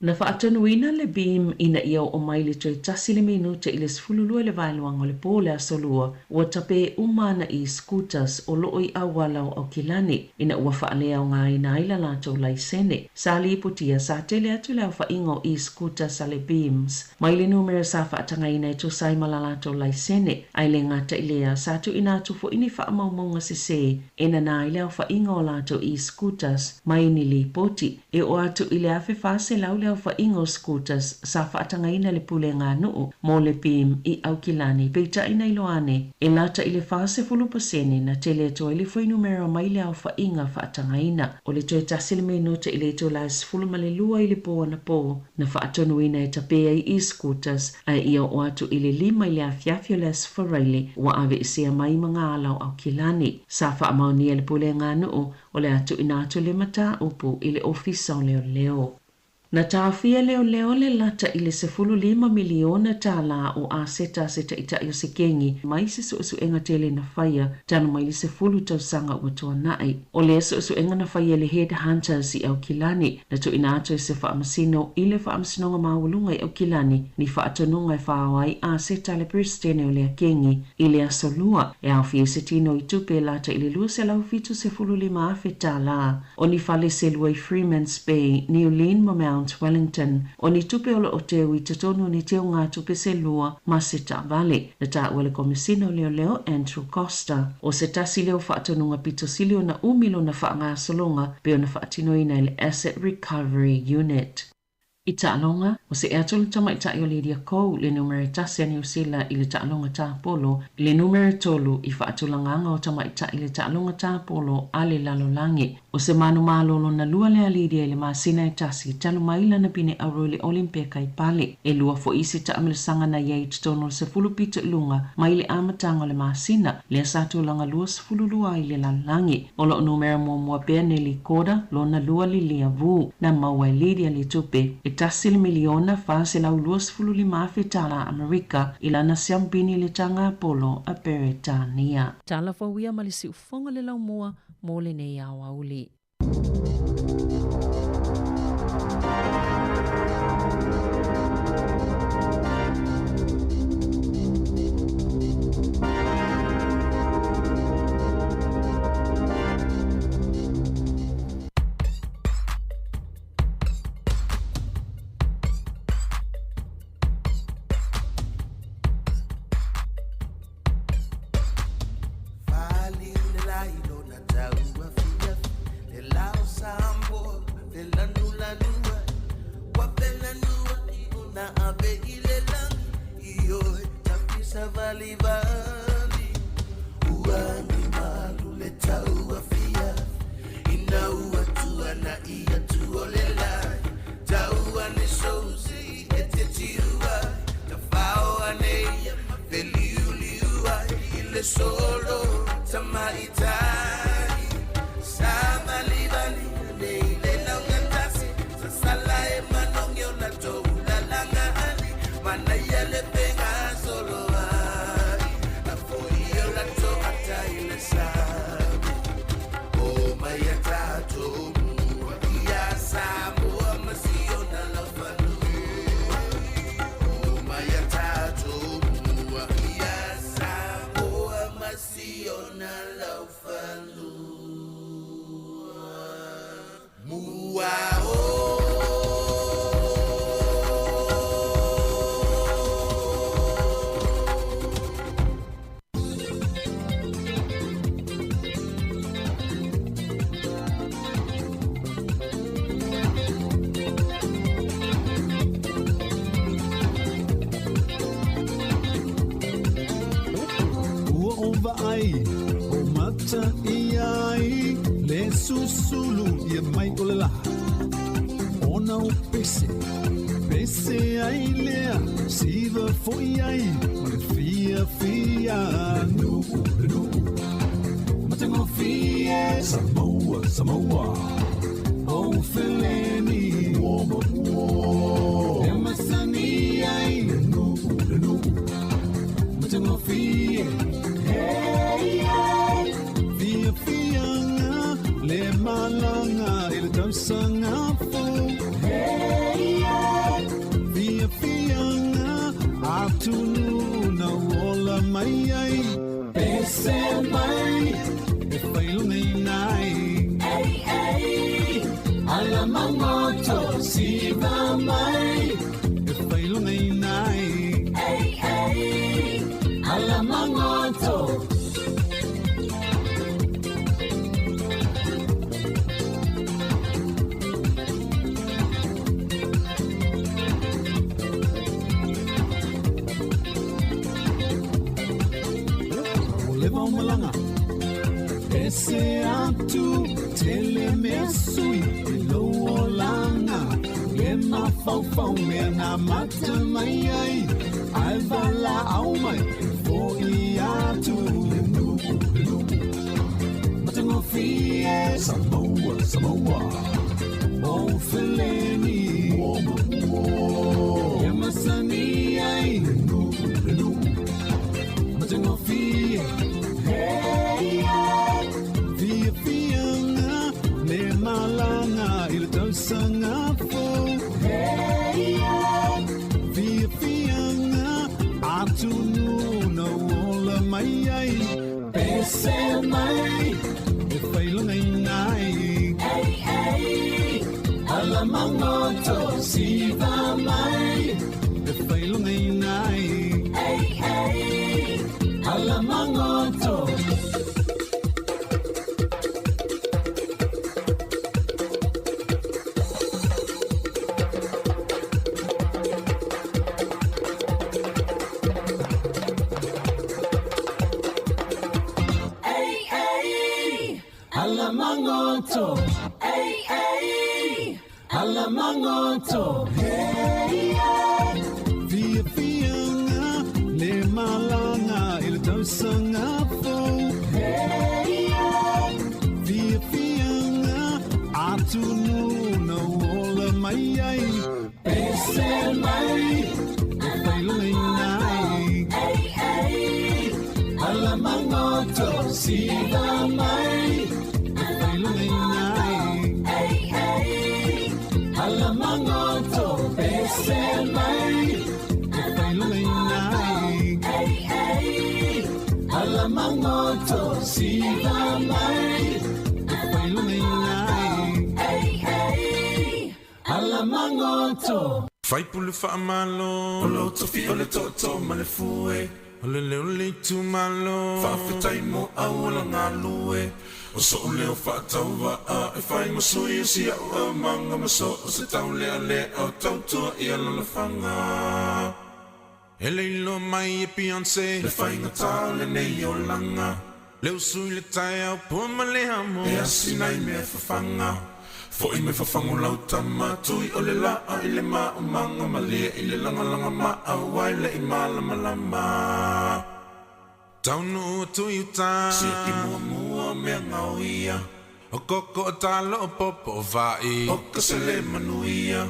Na faatonuina le Beam ina ia oo mai le toe tasi le minute i le 12 i le vaeluaga o le po o le Aso Lua, ua tapē uma ana e-scooters o lo o i auala o Aukilani ina ua faaleaogaina ai la latou laisene. Sa lipotia, sa tele atu le aofaiga o e-scooters a le Beams mai le numera sa faatagaina e tusa ai ma la latou laisene, ae le gata i lea, sa tuuina atu foi ni faamaumauga sesē e nanā ai le aofaiga o latou e-scooters mai ni lipoti. E oo atu i le 1,400 le aofaiga o scooters sa faatagaina e le Pulega a Nuu mo le BEAM i Aukilani, peitai na iloa ane e lata i le 40% na tele atu ai le fuainumera mai le aofaiga faatagaina. O le toe tasi le minute i le itula e 12 i le po anapo na faatonuina e tape ai e-scooters ae ia oo atu i le 5 i le afiafi o le Aso Faraile ua aveesea mai ma ga ala o Aukilani. Sa faamaonia e le Pulega a Nuu o le a tuuina atu le mataupu i le Ofisa o Leoleo. Na taofia e leoleo le lata i le $15 miliona o aseta a se taitai o se kengi mai se suesuega tele na faia talu mai le 10 tausaga ua tuanai. O lea suesuega na faia e le Head Hunters i Aukilani, na tuuina atu e se faamasino i le Faamasinoga Maualuga i Aukilani ni faatonuga e faao ai aseta a le Peresetene o lea kengi i le Aso Lua, e aofia ai se tino i tupe e lata i le $275,000. O ni fale se lua i Freemans Bay, Niulin ma Mount Wellington. O ni tupe o lo o teu i totonu o ni teugatupe se lua ma se taavale, na taua e le Komesina o Leoleo Andrew Coster. O se tasi lea o faatonuga pito sili ona umi lona faagasologa pei ona faatinoina e le Asset Recovery Unit. I taaloga, ua see atu le tamaitai o Lydia Ko le numera e tasi a Niu Sila i le taaloga tapolo i le numera e tolu i faatulagaga o tamaitai i le taaloga tapolo a le lalolagi. O se manumalo lona lua lea a Lydia i le masina e tasi talu mai lana pine auro i le Olimpeka i Pale. E lua foi isi taamilosaga na i ai i totonu o le sefulu pito i luga mai le amataga o le masina, lea sa tulaga 22 ai i le lalolagi. O lo o numera muamua pea Nelly Korda, lona lua Lilia Vu. Na maua e Lydia le tupe e tasi le miliona $425,000 Amerika i lana siampini i le taga polo a Peretania. Tala fou ia ma le siufofoga le laumua mo lenei aoauli. Ua ou vaai, ou mata i ai, le susulu ia mai o le lā. Ona o pese, pese ai lea, siva foi ai, ma le fiafia. Le nuu, le nuu, matagofie, Samoa, Samoa, o feleni, ua ma ua. E masani ai, le nuu, le nuu, matagofie, hey, hey. Fiafiaga, le malaga i le tausaga fou, hey, hey. Fiafiaga, atunuu na ola mai ai, pese mai, e failogaina ai. Hey, hey. Ala magoto, siva mai, e failogaina ai. Hey, hey. Ala magoto. Pese atu tele mea sui i lou olaga Le mafaufau mea na mata mai ai Ae valaau mai e fo'i atu Le nu'u le nu'u matagofie Samoa Samoa O feleni Ua ma ua E masani ai Le nu'u le nu'u matagofie Hey yeah Fiafiaga le malaga i le tausaga fou Hey yeah Fiafiaga atunuu na ou ola mai ai Pese mai e failogaiga ai Ei ei Ala magoto siva mai e failogaiga ai Ei ei Ala magoto Ei ei Ala magoto Ei ei Ala magoto Hey yeah Fiafiaga le malaga i le tausaga fou Hey yeah Fiafiaga atunuu na ou ola mai ai Pese mai e failogaiga ai Ei ei Ala magoto siva mai e failogaiga ai Ei ei Ala magoto pese mai e failogaiga ai Ei ei Ala magoto siva mai e failogaiga ai Ei ei Ala magoto Faipule faamalo. O lou tofi o le tootoo ma le fue. O le leo o le itumalo. Faafetai mo auala galue. O so'u leo faatauvaa e fai ma sui o si a'u aumaga ma so o se taulealea o tautua i alalafaga. E le iloa mai e Beyonce le faigata o lenei olaga. Le usu i le taeao pua ma le amo. E asina i mea fafaga. Fo'i mai fafago lau tama tui o le la'a i le maumaga malie i le lagalaga maau ai le i malamalama. Taunuu atu i uta. Siaki muamua o mea gaoia. O koko o talo o popo o va'i. O ka sele manuia.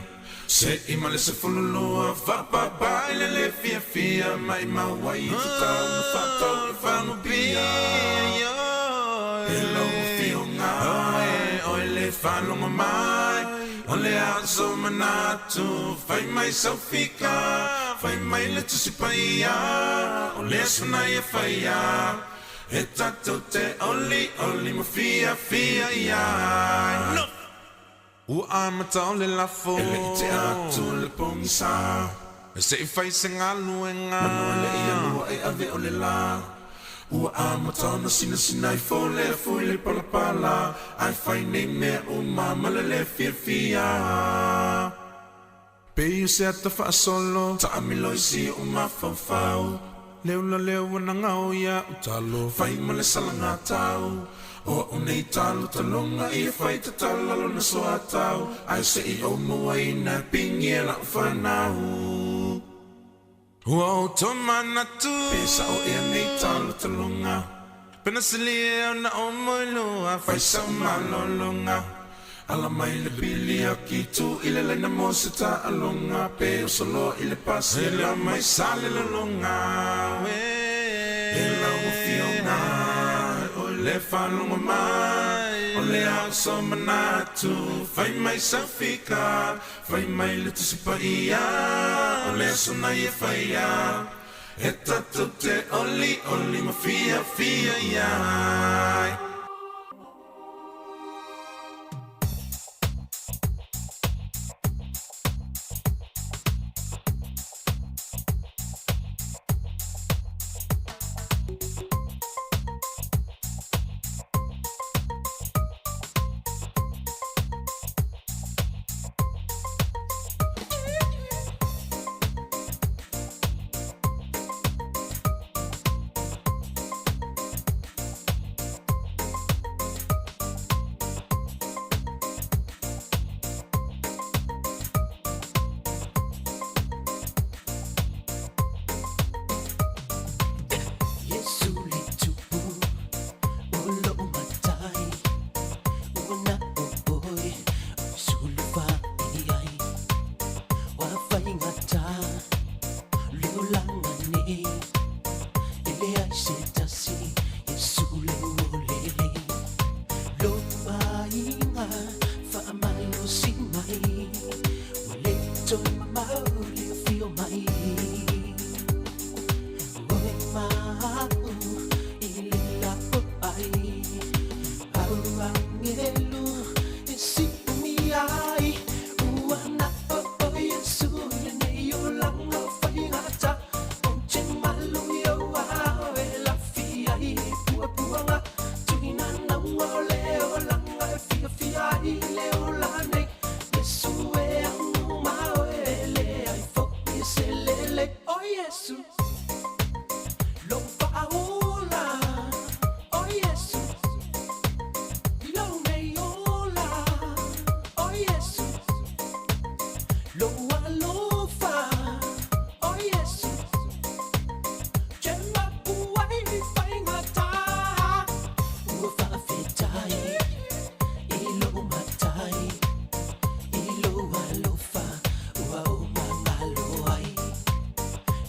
Se i ma le 12 fa'apapa i le le fiafia ma'imau ai i tatau na fa'atau i fagu pia. E lau afioga e oe le fa'alogo mai o le aso manatu fai mai sau fika fai mai le Tusi Paia o le aso na ia faia e tatou te olioli ma fiafia i ai. Ua amata o le lafo. E le i tea atu le pogisa. E se i fai se galuega. Manu e le i alua e ave o le la. Ua amata ona sinasina ifo le afu i le palapala. Ae fai nei mea uma ma le le fiafia. Pei o se ata faasolo. Taamilo i si ou mafaufau. Le ula lea ua nagao ia u talo. Fai ma le salagatau. O a'u nei talotaloga ia fai tatala lona soatau. Ae se i ou mauaina e pigi e la'u fanau. Ua ou tomanatu. Pe sa'o ea nei talotaloga. Pe na silia ona ou moelua. Fai sa'u malologa. Ala mai le pili aki tu i le laina mo se taaloga. Pe oso loa i le pasi e la mai sa le lologa. E lau afioga e oe le faalogo mai o le aso manatu. Fai mai sau fika, fai mai le Tusi Paia o le aso na ia faia e tatou te olioli ma fiafia i ai. Lo aiga faamalosi mai, ua lē toe mamao le afio mai oe maau i le lapoai au agelu e siumi ai ua na o o Iesu i lenei olaga faigata ou te malu i ou ao e lafi ai puapuaga tuina nauga o le olaga e fiafia ai le ola nei Iesu e agu ma oe e leai fo'i se lelei o Iesu lou faaola o Iesu lou nei ola o Iesu lou alofa o Iesu te mapu ai i faigata ua faafetai i lou matai i lou alofa ua ou magalo ai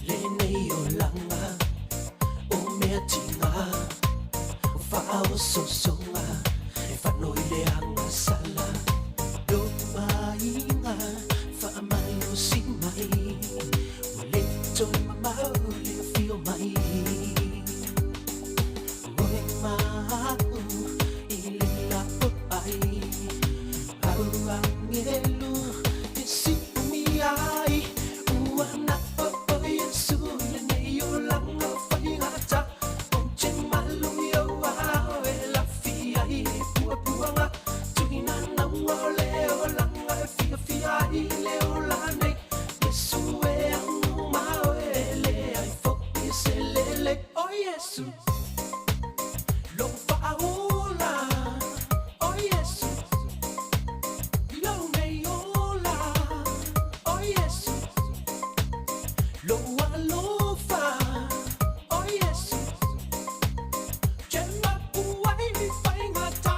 lenei olaga o mea tiga o faaososoga e fanoi le agasala lou aiga faamalosi mai ua lē toe mamao le afio mai oe maau i le lapoai au agelu e siumi ai ua na o o Iesu i lenei olaga faigata ou te malu i ou ao e lafi ai puapuaga tuina nauga o le olaga e fiafia ai le ola nei Iesu e agu ma oe e leai fo'i se lelei o Iesu lou faaola o Iesu lou nei ola o Iesu lou alofa o Iesu te mapu ai i faigata.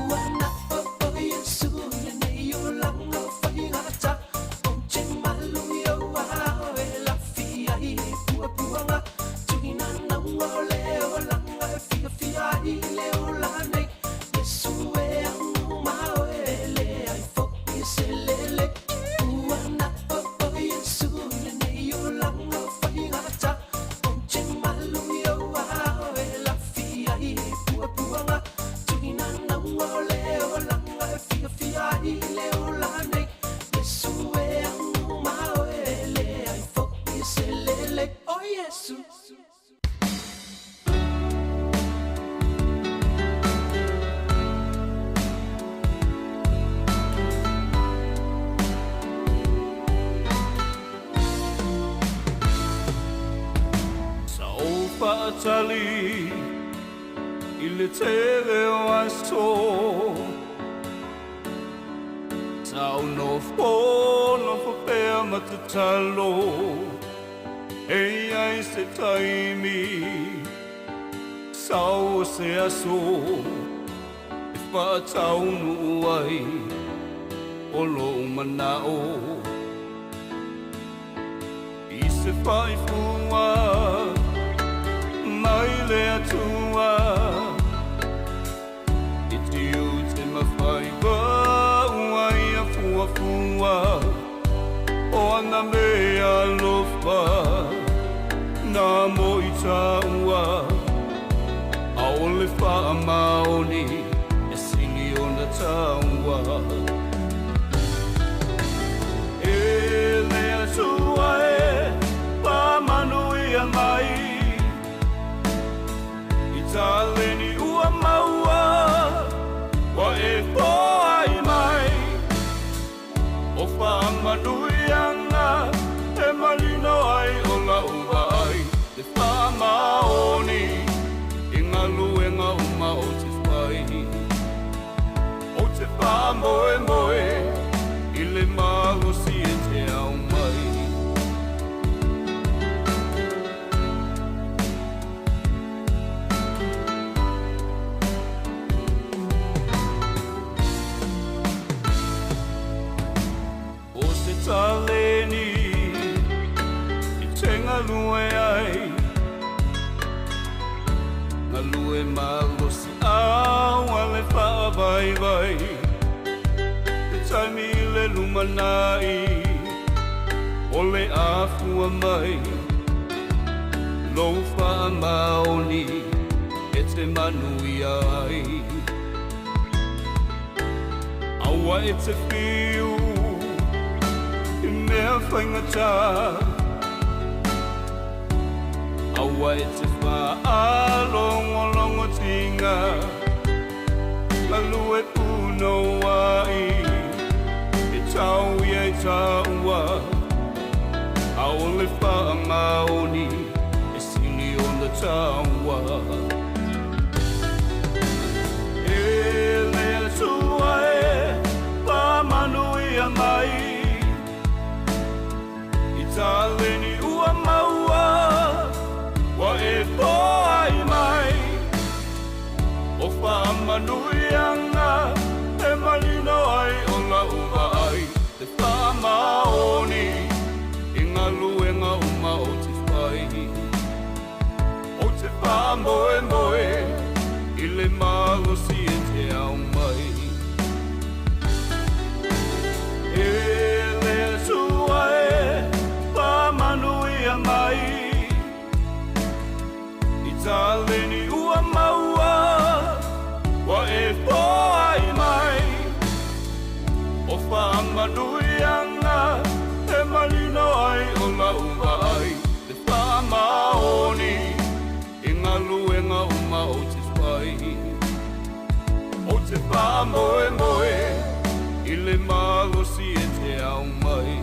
Ua na o o Iesu i lenei olaga faigata ou te malu i ou ao e lafi ai puapuaga tuina nauga o le olaga e fiafia ai le ola nei Iesu e agu ma oe e leai fo'i se lelei ua na o o Iesu i lenei olaga faigata ou te malu i ou ao e lafi ai puapuaga tuina nauga o le olaga e fiafia ai le ola nei Iesu e agu ma oe e leai fo'i se lelei o Iesu. Sa ou faatali i le tele o aso Sa ou nofo nofo pea ma tatalo E i ai se taimi Sau o se aso E faataunuu ai o lou manao I se faifua mai le Atua I tiute ma faiva ua ia fuafua O ana mea alofa na mo i tāua Aole faamaoni e sili ona tāua E le Atua e faamanuia mai I taleni ua maua ua e foai mai O faamanuiaga e malino ai o lau vaai Le faamaoni i galuega uma ou te fai. le malosiʻau a le faavaivai le taimi i le lumanaʻi o le afua mai lou faamaoni e te manuia ai. Aua e te fiu i mea faigata Aua e te faalogologotiga galue punouai e tau ia i taua A o le faamaoni e sili ona taua E le Atua e faamanuia mai i taleni ua maua ua e foai mai o faamanuiaga e manino ai o lau vaai le faamaoni i galuega uma ou te fai ou te faamoemoe i le malosi e te aumai E le Atua e faamanuia mai i taleni ua maua ua e foai mai o faamanuiaga e manino ai o lau vaai le faamaoni i galuega uma ou te fai ou te faamoemoe i le malosi e te aumai.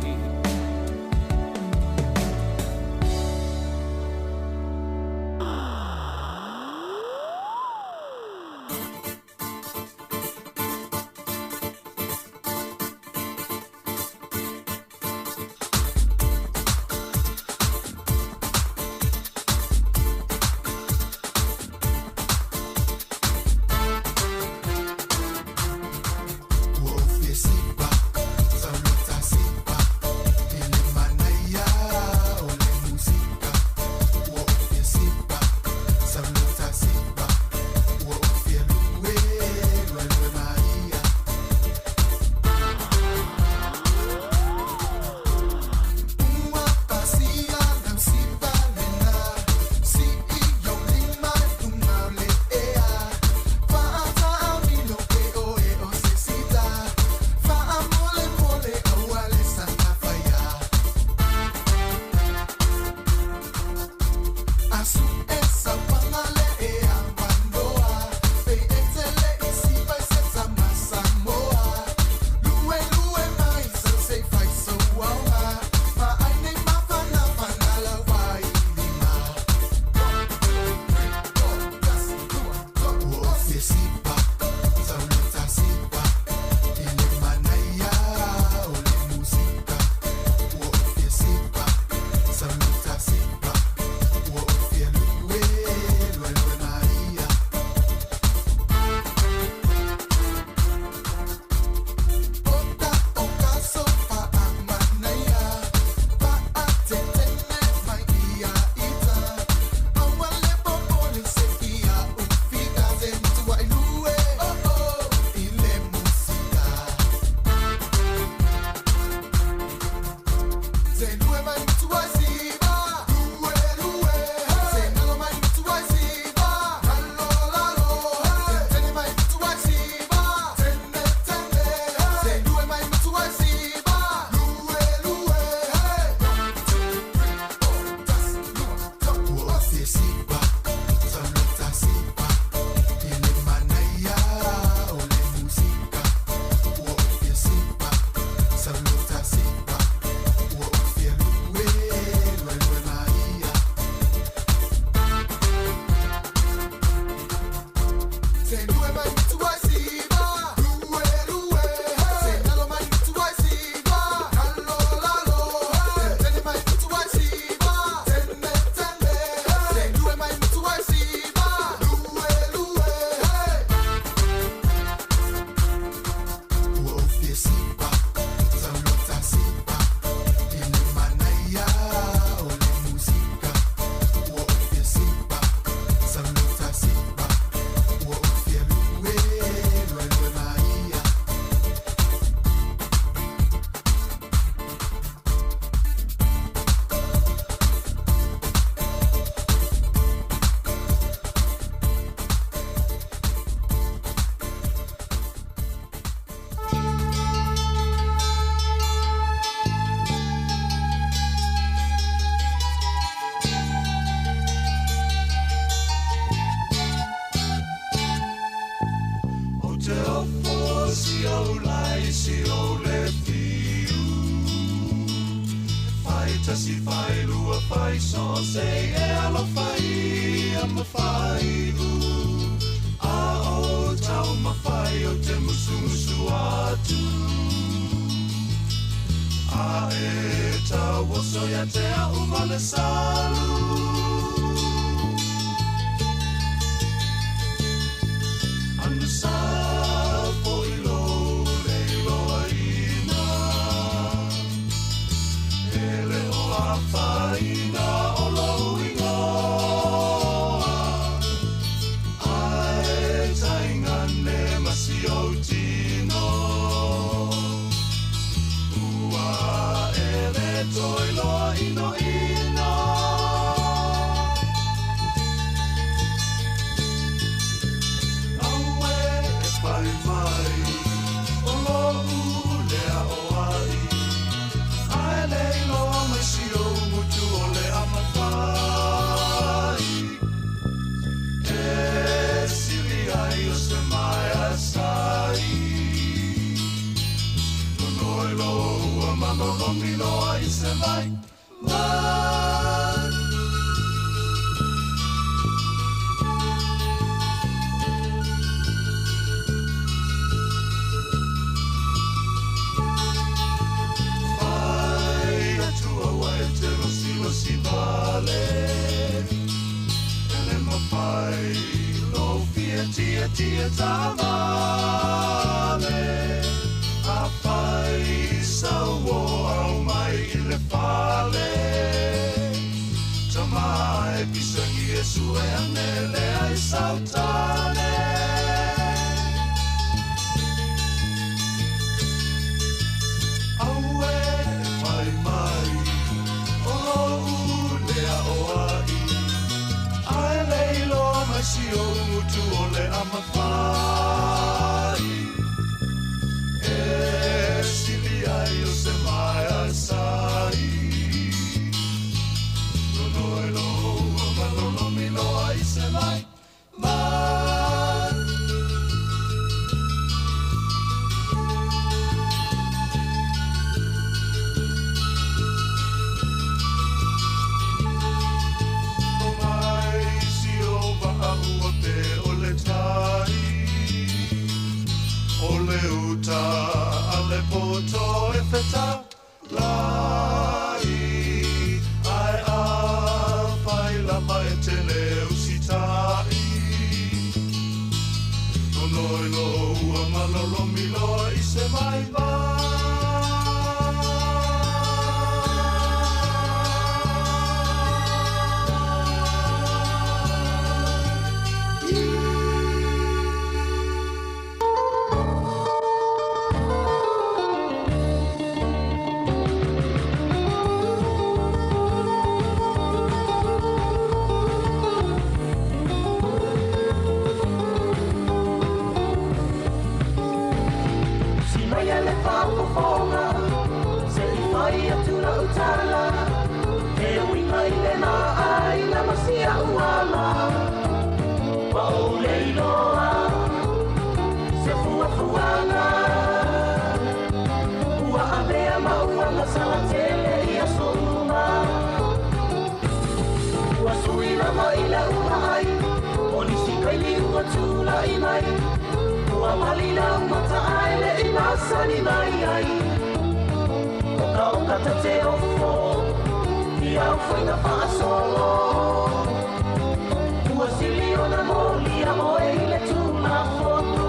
Se i e alofa ia ma whaiu A o tau mawhai o te musumusu atu A e tau oso ia te au ma le salu Anu sa fo i lo le iloa ina E le o a whaina o lou ingoa Ae taingane ma si o tino Ua e le toi loa ino ina Aue e pai mai o lou lea o ai Ae le iloa mai si o mutu o le amawhai E sili ai o se mai a sai Nonoi lo ua malolomi loa i se mai mai Fai atu aua e te losi losi vale E le mawhai lo fia tia tia tavale A fai sau o au mai i le fale Tamai pisangi e sue ane le ai sautane Aue e whai mai o lou lea o ai Ae le iloa mai si o mutu o le amawhai E sili ai o se mai a sai Nonoi lo ua malolomi loa i se mai mai O mai si o waa ua te o le tai O le uta a le poto e wheta lai Ai a whai lama e te le usitai Nonoi lo ua malolomi loa i se mai mai Si mai a le whaofofonga Se i whai atu la utala E uinga i le nā ai na masia uala Wa o le iloa Se fuafuaga Ua avea ma ua masala tele i aso uma Ua sui lava i le ua ai O nisi kaili ua tūla'i mai Ua mali lau mata ai le i masani mai ai Oka oka te te ofo I au whainga whaasolo Ua sili ona moli a oe i le tūla fono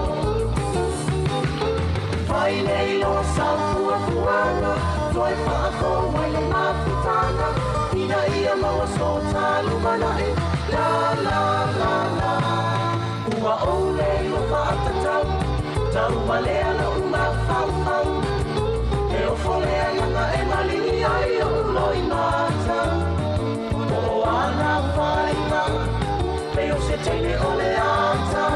Whai le iloa sau fuafuaga Toi whaafo mai le mafutanga Ina ia maua so talumanai La la la la Ua ou le iloa whaatatau Tau walea lo uma whauwhau E ofo lea nganga e malini ai o uloi mata O ana whainga Pe o se teine o le ata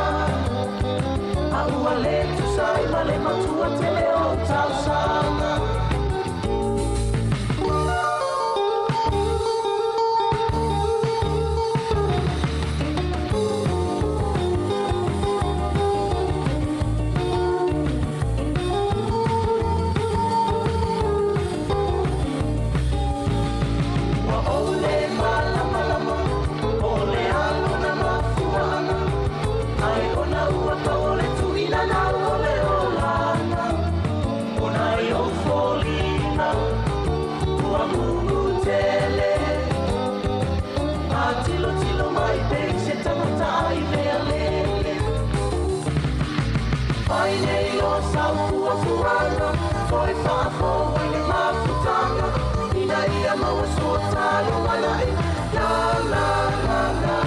A ua le tusai ma le matua tele o tausanga Ua ou le malama Toe faafou i le mafutaga ina ia maua sua lumanai. La la la la.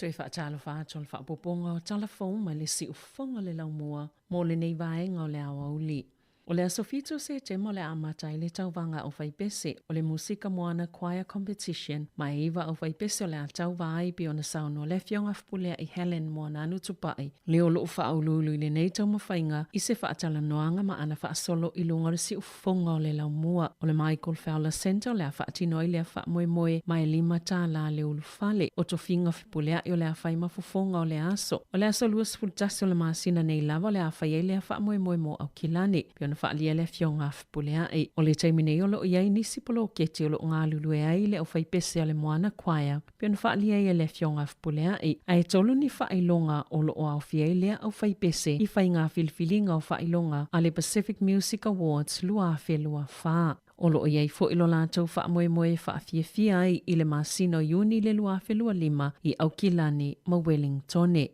Toe faatalofa atu o le faaopoopoga o tala fou mai le siufofoga o le laumua mo lenei vaega o le aoauli. O le aso 7 o Setema o le a amata ai le tauvaga aufaipese o le Musika Moana Choir Competition ma e 9 aufaipese o le a tauva ai pei ona saunoa le Afioga Fepuleai Helen Moananu Tupai le o loo faauluulu i lenei taumafaiga i se faatalanoaga ma ana faasolo i luga o le siufofoga o le laumua o le Michael Fowler Centre o le a faatino ai lea faamoemoe ma e $5 le ulufale o tofiga Fepuleai o le a fai ma fofoga o le aso. O le aso 21 o le masina nei lava o le a fai ai lea faamoemoe mo Aukilani, pei ona faaalia le afioga a Fepuleai. O le taimi nei o lo o i ai nisi poloketi o lo o galulue ai le aufaipese a le Moana Choir, pei ona faaalia ai e le afioga a Fepuleai. Ae 3 ni faailoga o lo o aofia ai lea aufaipese i faiga filifiliga o faailoga a le Pacific Music Awards 2024. O lo o i ai foi lo latou faamoemoe e faafiafia ai i le masina o Iuni le 2025 i Aukilani ma Wellingtone.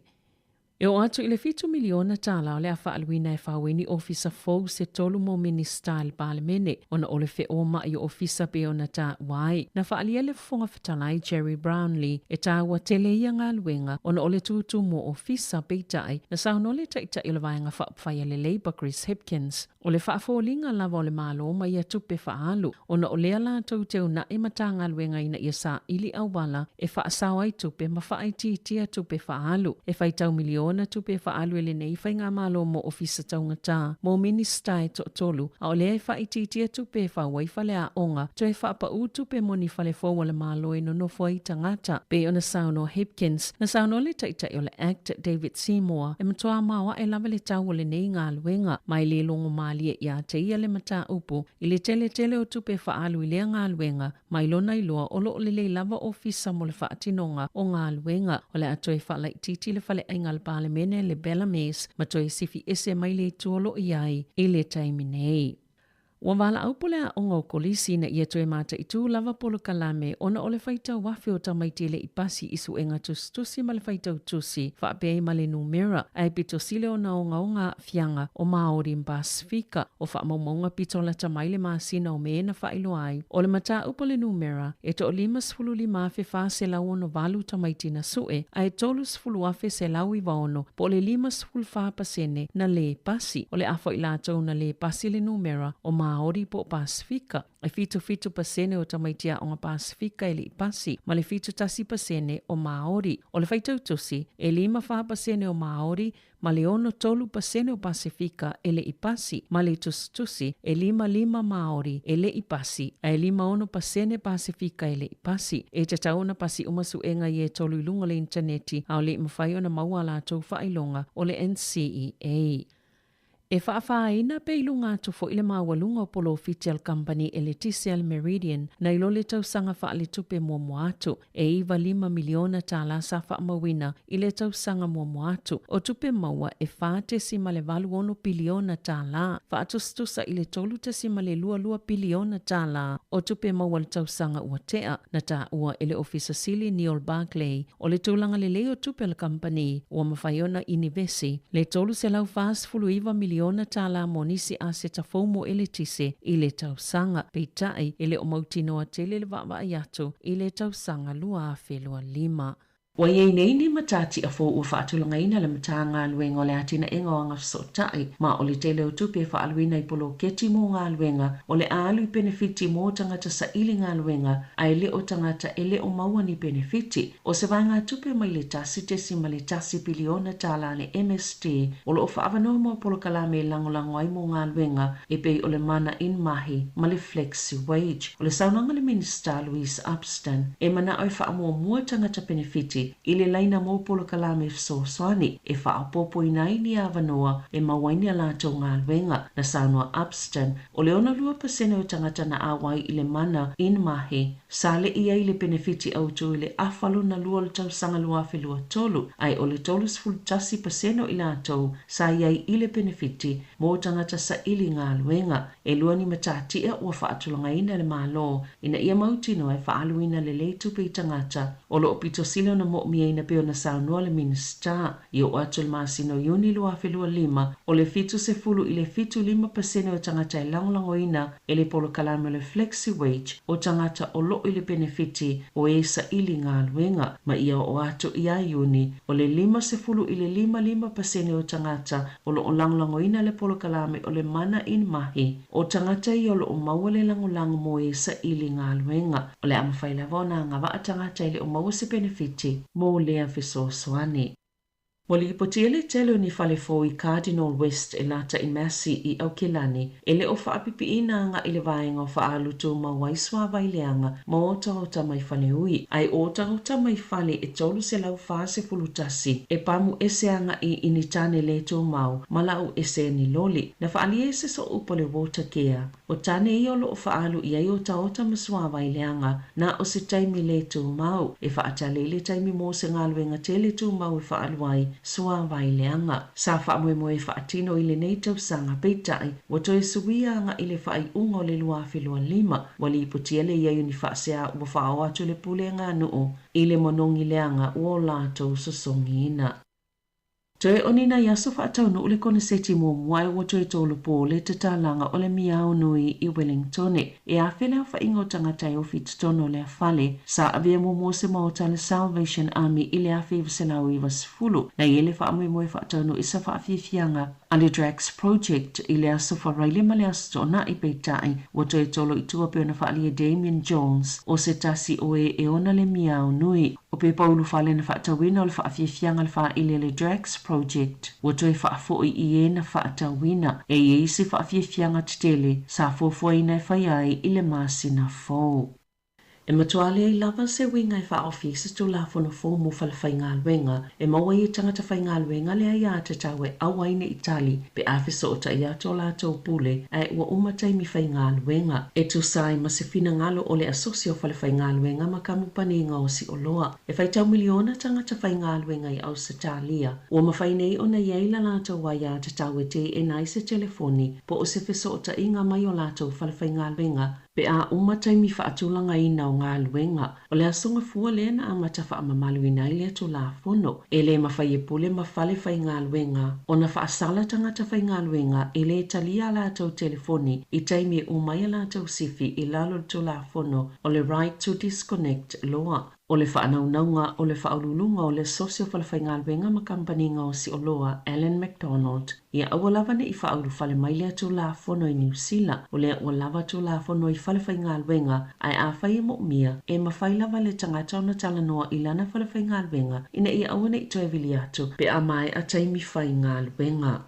E oo atu i le $7 miliona o le a faaaluina e fau ai ni ofisa fou se tolu mo Minisita i le Palemene ona o le feoma'i o ofisa pei ona taua ai. Na faaalia le Fofoga Fetalai Gerry Brownlee e taua tele ia galuega ona o le tūtū mo ofisa peitai na saunoa le Taitai o le Vaega Faaupufai a le Labour Chris Hipkins O le faafoliga lava o le Malo ma ia tupe faaalu, ona o lea latou te unaʻi Matagaluega ina ia saili auala e faasao ai tupe ma faaitiitia tupe faaalu. E faitau miliona tupe e faaalu e lenei faigamalo mo ofisa taugata mo Minisita e toatolu, a o lea e faaitiitia tupe e fau ai faleaoga, toe faapaū tupe mo ni fale fou a le Malo e nonofo ai tagata. Pei ona saunoa Hipkins, na saunoa le Taitai o le ACT, David Seymour, e matua maoaʻe lava le tau o lenei galuega, ma e le logo malie iā te ia le mataupu i le teletele o tupe faaalu i lea galuega, mai lona iloa o lo o lelei lava ofisa mo le faatinoga o galuega. O le a toe faalaitiiti le faleaiga a le Palemene le Bellamy's ma toe sifi ese mai le itu o lo o i ai i le taimi nei. Ua valaau pule aoga o Kolisi ina ia toe mataitū lava polokalame ona o le faitau afe o tamaiti e le i pasi i suega tusitusi ma le faitau tusi faapea ai ma le numera ae pito sili ona ogaoga aafiaga o Māori ma Pasifika. O faamaumauga pito lata mai le masina o Me na faailoa ai o le mataupu o le numera e 155,468 tamaiti na sue ae 30,196 po o le 54% na lē pasi. O le afa o i latou na lē pasi le numera o Māori po o Pasifika. E 77% o tamaiti aoga Pasifika e le i pasi, ma le 71% o Māori. O le faitau tusi, e 54% o Māori ma le 63% o Pasifika e le i pasi, ma le tusitusi, e 55 Māori e le i pasi, ae 56% Pasifika e le i pasi. E tatau ona pasi uma suega ia e tolu i luga o le initaneti, a o le i mafai ona maua a latou faailoga o le NCEA. E faafāina pe i luga atu foi le maualuga o polofiti a le kamupani eletise a le Meridian nai lo le tausaga faaletupe muamua atu. E $95 miliona sa faamauina i le tausaga muamua atu. O tupe maua e $4.86 piliona faatusatusa i le $3.22 piliona o tupe maua i le tausaga ua tea, na taua e le Ofisa Sili Neil Barclay. O le tulaga lelei o tupe a le kamupani ua mafai ona inivesi le $349 miliona mo nisi aseta fou mo eletise i le tausaga. Peitai, e le o mautinoa tele le vaavaai atu i le tausaga 2025. Ua i ai nei ni matatia fou ua faatulagaina e le Matagaluega o le Atinaega o Agafesootai, ma o le tele o tupe e faaaluina i poloketi mo galuega o le a alu i penefiti mo tagata saili galuega ae le o tagata e le o maua ni penefiti. O se vaegatupe mai le $1.1 piliona a le MSD o lo o faaavanoa mo polokalame e lagolago ai mo galuega e pei o le Mana in Mahi ma le Flexi Wage. O le saunoaga a le Minisita Louise Upston e manao e faamuamua tagata penefiti i le laina mo polokalame fesoasoani e faaopoopoina ai ni avanoa e maua ai ni a latou galuega. Na saunoa Upston o le 62% o tagata na auai i le Mana in Mahi sa le i ai le penefiti autū i le afa lona lua o le tausaga 2023, ae o le 31% o i latou sa i ai i le penefiti mo tagata saili galuega. E lua ni matatia ua faatulagaina e le Malo ina ia mautinoa e faaaluina lelei tupe i tagata o lo o pito sili ona mo'omiaina pei ona saunoa le Minisita. I oo atu i le masina o Iuni 2025, o le 70 i le 75 pasene o tagata e lagolagoina e le polokalame o le Flexi-Wage o tagata o lo'o i le penefiti o e sa'ili galuega, ma ia oo atu ia Iuni, o le 50 i le 55 pasene o tagata o lo'o lagolagoina le polokalame o le Mana in Mahi o tagata ia o lo'o maua le lagolago mo e sa'ili galuega. O le a mafai lava ona agava'a tagata e le o maua se penefiti mo lea fesoasoani. Ua lipotia le tele o ni fale fou i Cardinal West e lata i Massey i Aukilani e le o faapipiina aga'i le vaega o faaalu tumau ai suavai leaga ma otaota mai faleui, ae o otaota mai fale e 341 e pamu ese aga'i i ni tane lē tumau ma la'u ese e ni loli. Na faalia e se sooupu a le Watercare, o tane ia o lo'o faaalu i ai otaota ma suavai leaga na o se taimi lē tumau e faatali i le taimi mo se galuega tele tumau e faaalu ai suavai leaga. Sa faamoemoe e faatino i lenei tausaga, peita'i ua toe suia aga'i le faaiuga o le 2025. Ua lipotia le i ai o ni faasea ua faaoo atu le pulega a nuu i le monogi leaga ua o latou sosogiina. Toe o ni nai aso faataunuu le koneseti muamua ae ua toe tolopo le tatalaga o le Miao Nui i Wellingtone. E afe le aofaiga o tagata e ofi i totonu o lea fale. Sa avea muamua se maota a le Salvation Army i le 1990. Na i ai le faamoemoe e faataunuu i sa faafiafiaga a le Drax Project i le aso Faraile ma le aso Toonai, peitai ua toe tolo i tua pei ona faaalia e Damien Jones, o se tasi o e e ona le Miao Nui. O pepa ulufale na faatauina o le faafiafiaga a le faaili a le Drax Project ua toe faafo'i i e na faatauina. E i ai isi faafiafiaga tetele sa fuafuaina e fai ai i le masina fou. E matua leai lava se uiga e faaofi ai se Tulafono fou mo falefaigaluega e maua ai e tagata faigaluega le aiātatau e aua ai ne i tali pe a fesootaʻi atu o latou pule ae ua uma taimi faigaluega, e tusa ai ma se finagalo o le Asosi o Falefaigaluega ma Kamupani Gaosi Oloa. E faitau miliona tagata faigaluega i Ausetalia ua mafai nei ona i ai la latou aiātatau e teena ai se telefoni po o se fesootaʻiga mai o latou falefaigaluega pe a uma taimi faatulagaina o galuega. O le aso Gafua lea na amata faamamaluina ai lea Tulafono. E lē mafai e pule ma fale faigaluega ona faasala tagata faigaluega e lē talia a latou telefoni i taimi e uma ai a latou sifi i lalo o le Tulafono o le Right to Disconnect Law. O le faanaunauga o le faauluuluga o le Asosi o Falefaigaluega ma Kamupani Gaosi Oloa, Alan McDonald, ia aua lava ne i faaulufale mai lea Tulafono i Niu Sila. O lea ua lava Tulafono i falefaigaluega, ae afai e moomia, e mafai lava le tagata ona talanoa i lana falefaigaluega ina ia aua ne i toe vili atu pe a maea taimi faigaluega.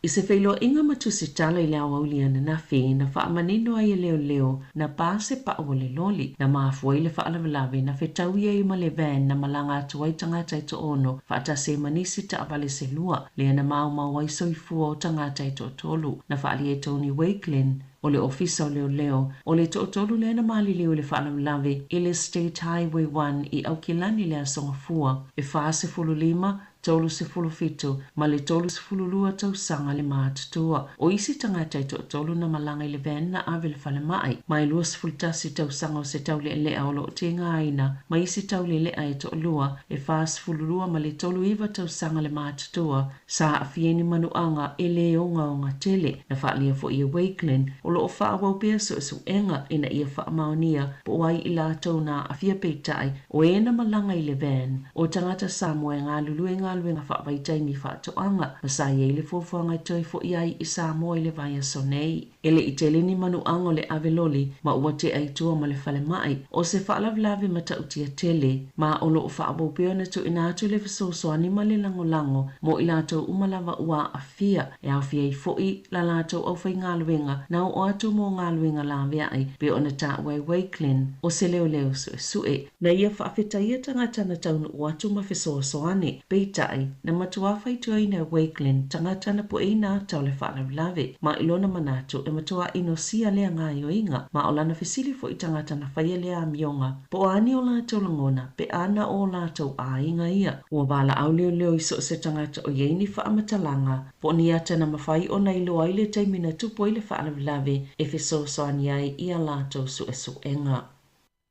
I se feiloaiga ma Tusitala i le aoauli ananafi, na faamanino ai e leoleo na pā se pa'u o le loli na mafua ai le faalavelave na fetaui ai ma le van na malaga atu ai tagata e to'ono faatasi ai ma nisi taavale se lua, lea na maumau ai soifua o tagata e toatolu. Na faaalia e Tony Wakelin o le Ofisa o Leoleo, o le toatolu lea na maliliu i le faalavelave i le State Highway 1 i Aukilani i le Aso Gafua, e 45 37 ma le 32 tausaga le matutua. O isi tagata e toatolu na malaga i le van na ave i le falemai, ma e 21 tausaga o se taulealea o loo tegaina ma isi taulealea e toalua e 42 ma le 39 tausaga le matutua sa aafia i ni manuaga e lē ogaoga tele. Na faaalia foʻi e Wakelin o loo faaauau pea suesuega ina ia faamaonia po o ai i latou na aafia, peitai o e na malaga i le van o tagata Samoa e galulue i galuega faavaitaimi faatoaga ma sa i ai le fuafuaga e toe foʻi ai i Samoa i le vaiaso nei. E le i tele ni manuaga o le ave loli ma ua tea i tua ma le falemai o se faalavelave matautia tele, ma o loo faaauau pea ona tuuina atu le fesoasoani ma le lagolago mo i latou uma lava ua aafia, e aofia ai foʻi la latou aufaigaluega na oo atu mo galuega laveai pei ona taua e Wakelin o se leoleo suesue. Na ia faafetaia tagata na taunuu atu ma fesoasoani, peitai na matuā faituaina e Wakelin tagata na pueina ata o le faalavelave, ma i lona manatu e matuā inosia lea gaoioiga, ma o lana fesili foʻi i tagata na faia lea amioga po o a ni o latou lagona pe a na o latou aiga ia. Ua valaau leoleo i so o se tagata o i ai ni faamatalaga po o ni ata na mafai ona iloa ai le taimi na tupu ai le faalavelave e fesoasoani ai i a latou suesuega.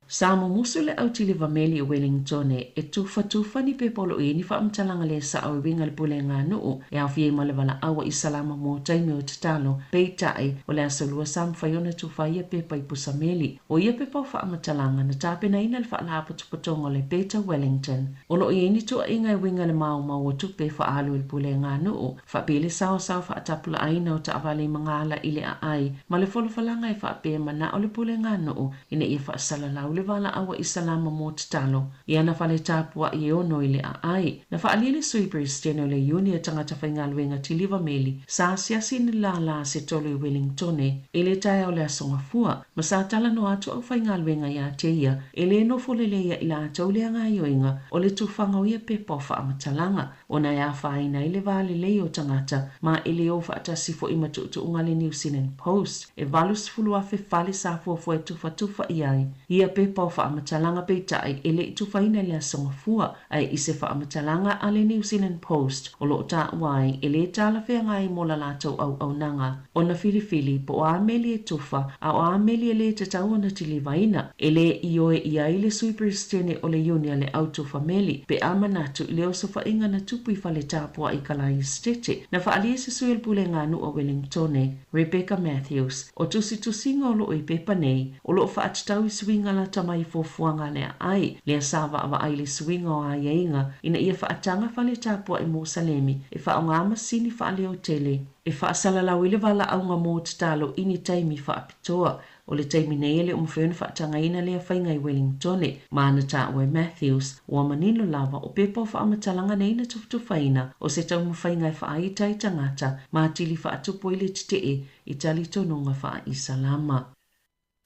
Sa mumusu le au tiliva meli i Wellingtone e tufatufa ni pepa o lo o i ai ni faamatalaga le sao e uiga i le pulega nuu e aofia ai ma le valaau a Isalama mo taimi o tatalo. Peitai, o le aso lua sa mafai ona tufa ia pepa i pusameli. O ia pepa o faamatalaga na tapenaina e le Faalapotopotoga o le Better Wellington. O lo o i ai ni tuuaiga e uiga i le maumau o tupe e faaalu e le pulega nuu, faapea le saosaoa faatapulaaina o taavale i magala i le aai ma le folafolaga e faapea e manao le pulega nuu ina ia faasalalau le valaau a Isalama mo tatalo i ana fale tapuai e ono i le aai. Na faaalia le Sui Peresetene o le Iuni a Tagata Faigaluega Tiliva Meli sa asiasi i ni lālā se tolu i Welingtone i le taeao o le Aso Gafua ma sa talanoa atu aufaigaluega iā te ia e lē nofo lelei ai latou le gaoioiga o le tufaga o ia pepa o faamatalaga ona e afaina ai le va lelei o tagata ma e lē o faatasi foʻi ma tuutuuga le New Zealand Post e 80,000 fale sa fuafua e tufatufa i ai ia pepa o faamatalaga peitai e le i tufaina i le Aso Gafua ae i se faamatalaga a le New Zealand Post o lo o taua ai e lē talafeagai mo la latou auaunaga ona filifili po o a meli e tufa a o a meli e lē tatau ona tilivaina. E lē ioe i ai le Sui Peresetene o le Iuni a le Au Tufa Meli pe a manatu i le osofaiga na tupu i fale tapuai i Kalaesetete na faaalia e se sui o le Pulega a Nuu a Welingtone, Rebecca Matthews. O tusitusiga o lo o i pepa nei o lo o faatatau i suiga lata mai i fuafuaga a le aai lea sa vaavaai i le suiga o aiaiga ina ia faataga fale tapuai Musalemi e faaaoga masini faaleotele e faasalalau ai le valaauga mo tatalo i ni taimi faapitoa. O le taimi nei e le o mafai ona faatagaina lea faiga i Wellingtone, ma na taua e Matthews, ua manino lava o pepa o faamatalaga nei na tufatufaina o se taumafaiga e faaita ai tagata ma atili faatupu ai le tetee i talitonuga faa-Isalama.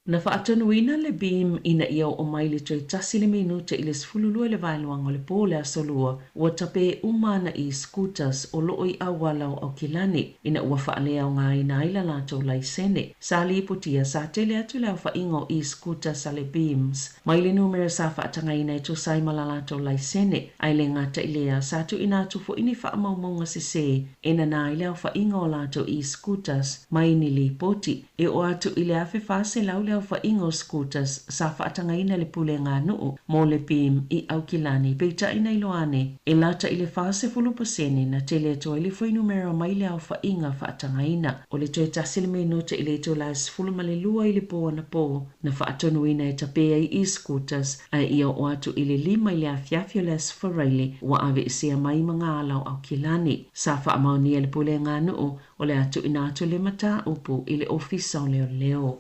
Na faatonuina le BEAM ina ia oo mai le toe tasi le minute i le 12 i le vaeluaga o le po o le Aso Lua, ua tapē uma ana e-scooters o lo o i auala o Aukilani ina ua faaleaogaina ai la latou laisene. Sa lipotia, sa tele atu le aofaiga o e-scooters a le BEAMS mai le numera sa faatagaina e tusa ai ma la latou laisene, ae le gata i lea, sa tuuina atu foi ni faamaumauga sesē e nanā ai le aofaiga o latou e-scooters mai ni lipoti. E oo atu i le 1,400 le aofaiga o scooters sa faatagaina e le Pulega a Nuu mo le BEAM i Aukilani, peitai na iloa ane e lata i le 40% na tele atu ai le fuainumera mai le aofaiga faatagaina. O le toe tasi le minute i le itula e 12 i le po anapo na faatonuina e tapē ai e-scooters ae ia oo atu i le lima i le afiafi o le Aso Faraile ua aveesea mai ma ngā ala o Aukilani. Sa faamaonia e le Pulega a Nuu o le a tuuina atu le mataupu i le Ofisa o Leoleo.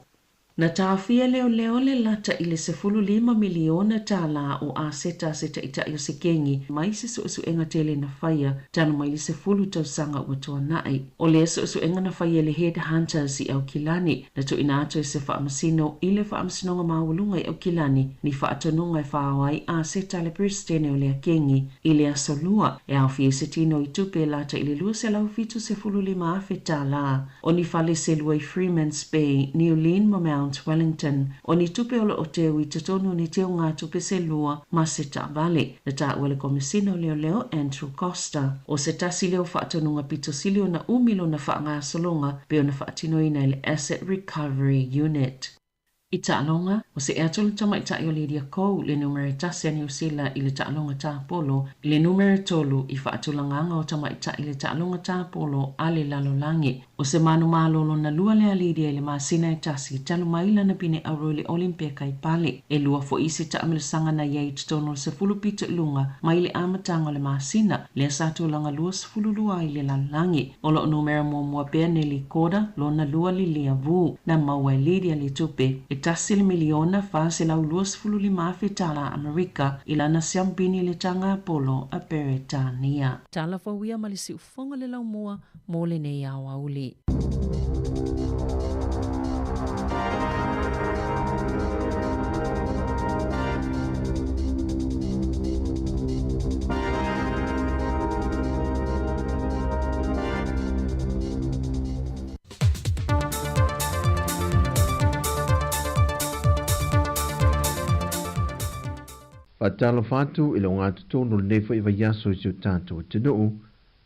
Na taofia e leoleo le lata i le $15 miliona tālā o aseta a se taitai o se kengi mai se suesuega tele na faia talu mai le 10 tausaga ua tuanai. O lea suesuega na faia e le Head Hunters i Aukilani, na tuuina atu e se faamasino i le Faamasinoga Maualuga i Aukilani ni faatonuga e faaoa ai aseta a le Peresetene o lea kengi i le Aso Lua, e aofia ai se tino i tupe e lata i le $275,000 tālā. O ni fale se lua i Freemans Bay, Niulin ma Mount Wellington. O ni tupe o lo o teu i totonu o ni teugatupe se lua ma se taavale, na taua e le Komesina o Leoleo Andrew Coster. O se tasi lea o faatonuga pito sili ona umi lona faagasologa pei ona faatinoina e le Asset Recovery Unit. I taaloga, ua see atu le tamaitai o Lydia Ko le numera e tasi a Niu Sila i le taaloga tapolo i le numera tolu i faatulagaga o tamaitai i le taaloga tapolo a le lalolagi. O se manumalo lona lua lea a Lydia i le masina e tasi talu mai lana pine auro i le Olimpeka i Pale. E lua foi isi taamilosaga na i ai i totonu o le sefulu pito i luga mai le amataga o le masina, lea sa tulaga 22 ai i le lalolagi. O lo o numera muamua pea Nelly Korda, lona lua Lilia Vu. Na maua e Lydia le tupe e tasi le miliona $425,000 tālā Amerika i lana siampini i le taga polo a Peretania. Tala fou ia ma le siufofoga le laumua mo lenei aoauli. Faatalofa atu i le ogatotonu o lenei foi vaiaso i si o tatou atunuu,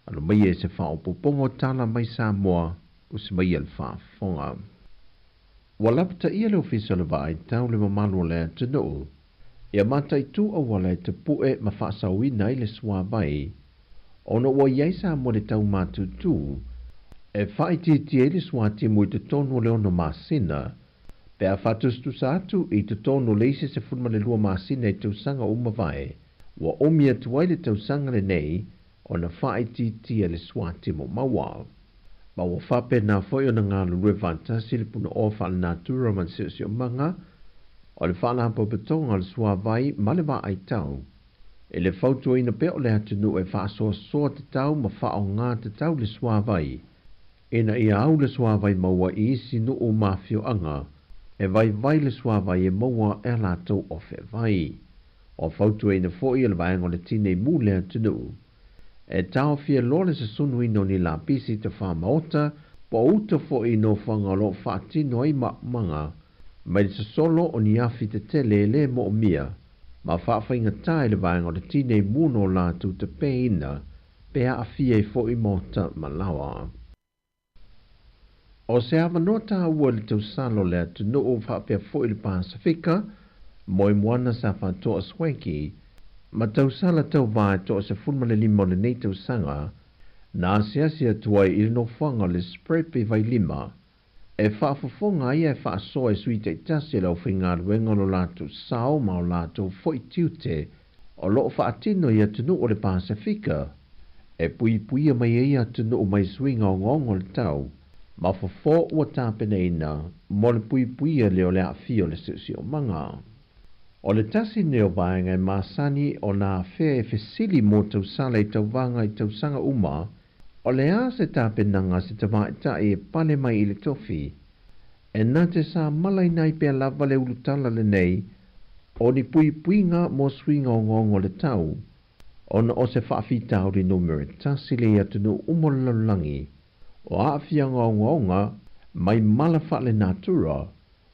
alo maia i se faaopoopoga o tala mai Samoa, usi maia le faafofoga. Ua lapataia le Ofisa o le Vaai Tau le mamalu o le atunuu ia mataitu auala e tapu'e ma faasaoina ai le suavai, ona ua i ai Samoa i le taumatutū e faaitiitia ai le suatimu i totonu o le 6 masina, pe a faatusatusa atu i totonu o le isi 12 masina i tausaga ua mavae, ua umi atu ai le tausaga lenei ona faaitiitia le suatimu maua. Ma ua faapena foi ona galulue faatasi le Punaoa Faalenatura ma le Siosiomaga o le Faalapotopotoga o le Suavai ma le Vaai Tau, i le fautuaina pea o le atunuu e faasoasoa tatau ma faaaoga tatau le suavai, ina ia au le suavai maua i isi nuu ma afioaga e vaivai le suavai e maua e a latou ofe vai. Ua fautuaina foi e le Vaega o le Tinei Mu le atunuu e taofia loa le sasunuina o ni lapisi i tafā maota po o uta foi i nofoaga o lo o faatino ai maumaga mai le sosolo o ni afi tetele e le moomia ma faafaigata i le Vaega o le Tinei Mu no latou tapeina pe aafia ai foi maota ma laoa. O se avanoa taua i le tausala o le atunuu faapea foi le Pasefika, Moemoana sa faatoa Swankie, ma tausala tauvā e 15 o lenei tausaga, na asiasi atu ai i le nofoaga o le Sprep i Vailima, e faafofoga ai ae faasoa i sui taitasi o le aufaigaluega o lo latou sao ma o latou foi tiute o lo o faatino i atunuu o le Pasefika, e puipuia mai ai atunuu mai suiga ogaoga o le tau, ma fofo ua tapenaina mo le puipuia lea o le aafia o le siosiomaga. O le tasi lenei o vaega e masani ona afea e fesili mo tausala i tauvaga i tausaga uma, o le a se tapenaga a se tamaitai e pale mai i le tofi? E na te samalaina ai pea lava le ulutala lenei o ni puipuiga mo suiga ogaoga o le tau, ona o se faafitauli numera 1 lea i atunuu uma o le lalolagi, o aafiaga ogaoga mai mala faalenatura,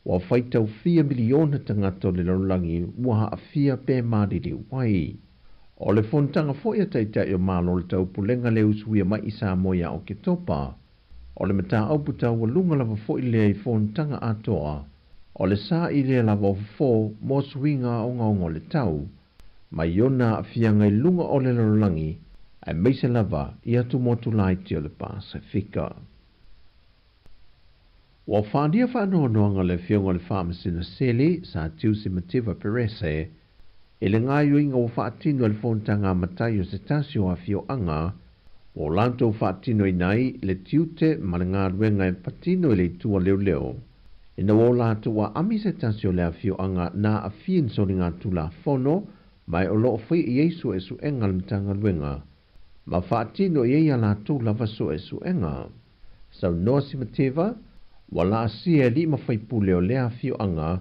ua faitaufia miliona tagata o le lalolagi ua aafia pe maliliu ai. O le fonotaga foi a Taitai o Malo o le Taupulega le usuia mai i Samoa ia Oketopa, o le mataupu taualuga lava foi lea i fonotaga atoa, o le sa'i lea lava o fofo mo suiga ogaoga o le tau, mai ona aafiaga i luga o le lalolagi, aemaise lava i atumotu laiti o le Pasefika. Ua faaalia faanoanoaga le Afioga o le Faamasino Sili, Sir Tiusi Mativa Perese, i le gaoioiga ua faatino e le fonotaga a matai o se tasi o afioaga ua o latou faatinoina ai le tiute ma le galuega e patino i le itu a leoleo, ina ua o latou aami se tasi o le afioaga na aafia i ni soligatulafono ma e o lo o faia i ai suesuega a le Matagaluega ma faatino i ai a latou lava suesuega. Saunoa Simateva, ua laasia e alii ma faipule o lea afioaga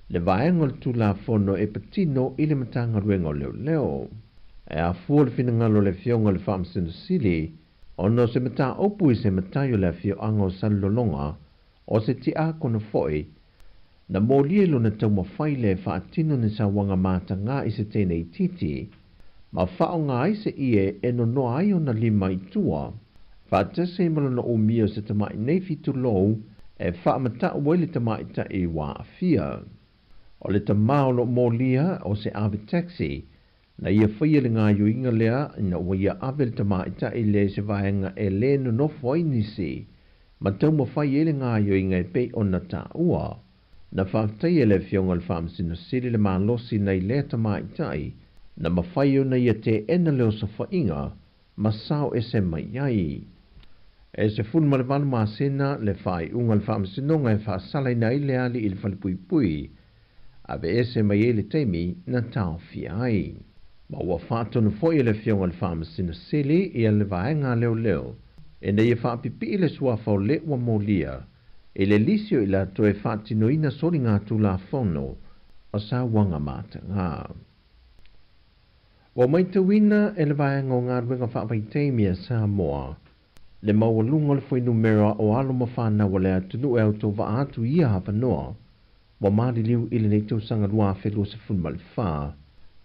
le vaega o le Tulafono e patino i le Matagaluega o Leoleo. E afua le finagalo o le Afioga i le Faamasino Sili ona o se mataupu i se matai o le afioaga o Salelologa o se tiakono foi na molia i lona taumafai lea e faatino ni sauaga matagā i se teine itiiti ma faaaoga ai se ie e nonoa ai ona lima i tua faatasi ai ma lona umia o se tama'i nei fitulou e faamata'u ai le tamaitai ua aafia. O le tamā o lo'o molia o se ave taxi, na ia faia le gaoioiga lea ina ua ia ave le tamaitai lea i se vaega e lē nonofo ai nisi, ma taumafai ai le gaoioiga e pei ona taua. Na faafetaia e le Afioga i le Faamasino Sili le malosi nai lea tamaitai na mafai ona ia teena le osofaiga ma sao ese mai ai. E 18 masina le faaiuga a le Faamasinoga e faasalaina ai le alii i le falepuipui, aveese mai ai le taimi na taofia ai. Ma ua faatonu foi e le Afioga i le Faamasino Sili ia le vaega a leoleo ina ia faapipii le suafa o le ua molia i le lisi o i latou e faatinoina soligatulafono o sauaga matagā. Ua matauina e le Vaega o Galuega Faavaitaimi a Samoa le maualuga o le fuainumera o alo ma fanau a le atunuu e autovaa atu i ia avanoa ua maliliu i lenei tausaga 2024,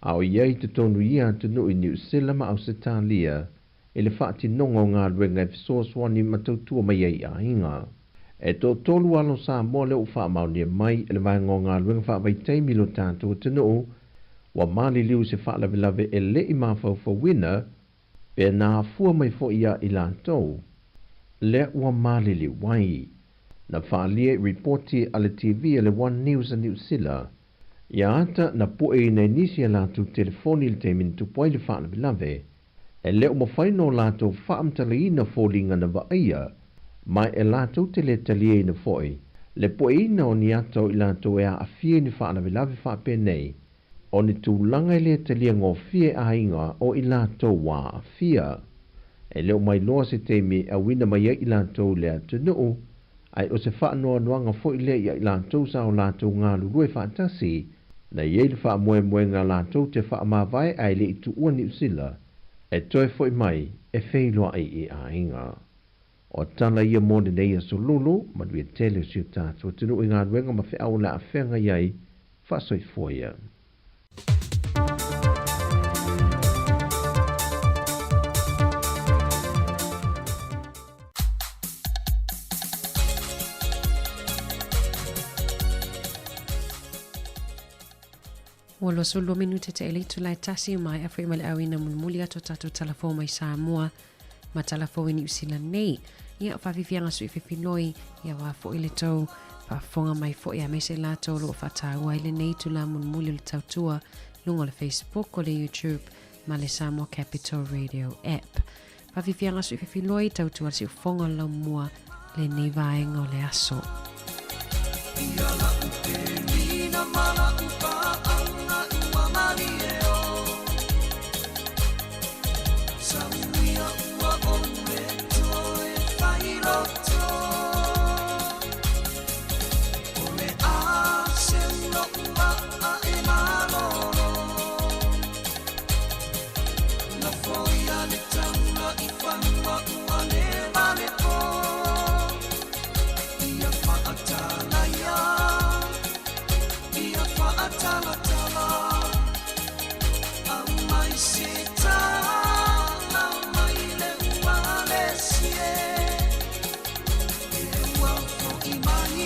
a o i ai i totonu i ia atunuu i Niu Sila ma Ausetalia i le faatinoga o galuega e fesoasoani ma tautua mai ai i aiga. E toatolu alo Samoa lea ua faamaonia mai e le Vaega o Galuega Faavaitaimi i lo tatou atunuu ua maliliu i se faalavelave e le i mafaufauina pe na afua mai foi ia i latou lea ua maliliu ai. Na faaalia i ripoti a le TV a le One News a Niu Sila ia ata na pueina e nisi a latou telefoni i le taimi na tupu ai le faalavelave. E le o mafai ona o latou faamatalaina foliga na vaaia, ma e latou te le taliaina foi le pueina o ni ata o i latou e aafia i ni faalavelave faapenei, o ni tulaga e le talia gofie e aiga o i latou ua aafia. E le o mailoa se taimi e auina mai ai i latou i le atunuu, ae o se faanoanoaga foi lea ia i latou sa o latou galulue faatasi, na i ai le faamoemoega latou te faamavae ae le i tuua Niu Sila e toe foi mai e feiloai i aiga. O tala ia mo lenei aso lulu, manuia tele o si o tatou atunuu i galuega ma feau o le a feagai ai, faasoifua ia. Ua 22 minute te ele itula e tasi mai a mai le auina mulimuli atu o tatou talafou mai Samoa ma talafou i Niu Sila nei. Ia, whawhiwhianga sui whiwhinoi, ia wā foi le tau whaafonga mai foi a mese latou lo whatāua i lenei itula mulimuli o le tautua luga o le Facebook o le YouTube ma le Samoa Capital Radio app. Whawhiwhianga sui whiwhinoi, tautua le siufonga o le laumua lenei vaega o le aso. Ia la'u penina ma la'u pa'auga ua malie o Sauia ua ou le toe failoto O le a seu lo'u va'a e malolo Lafoia le taula i fanua ua le malepo Ia fa'atalaia Ia fa'atalatala Aumai se tala mai le ua lesi e E ua fo'i mai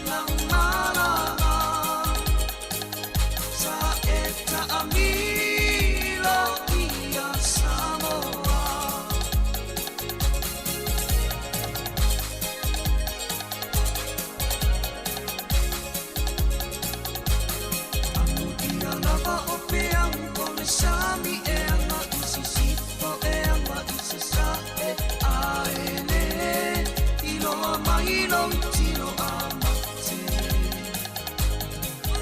lau malala Sa e ta'amilo ia Samoa. Amuia lava o peau o le sami e aga i sisifo e aga i sasa'e ae le iloa mai lou tino a mate.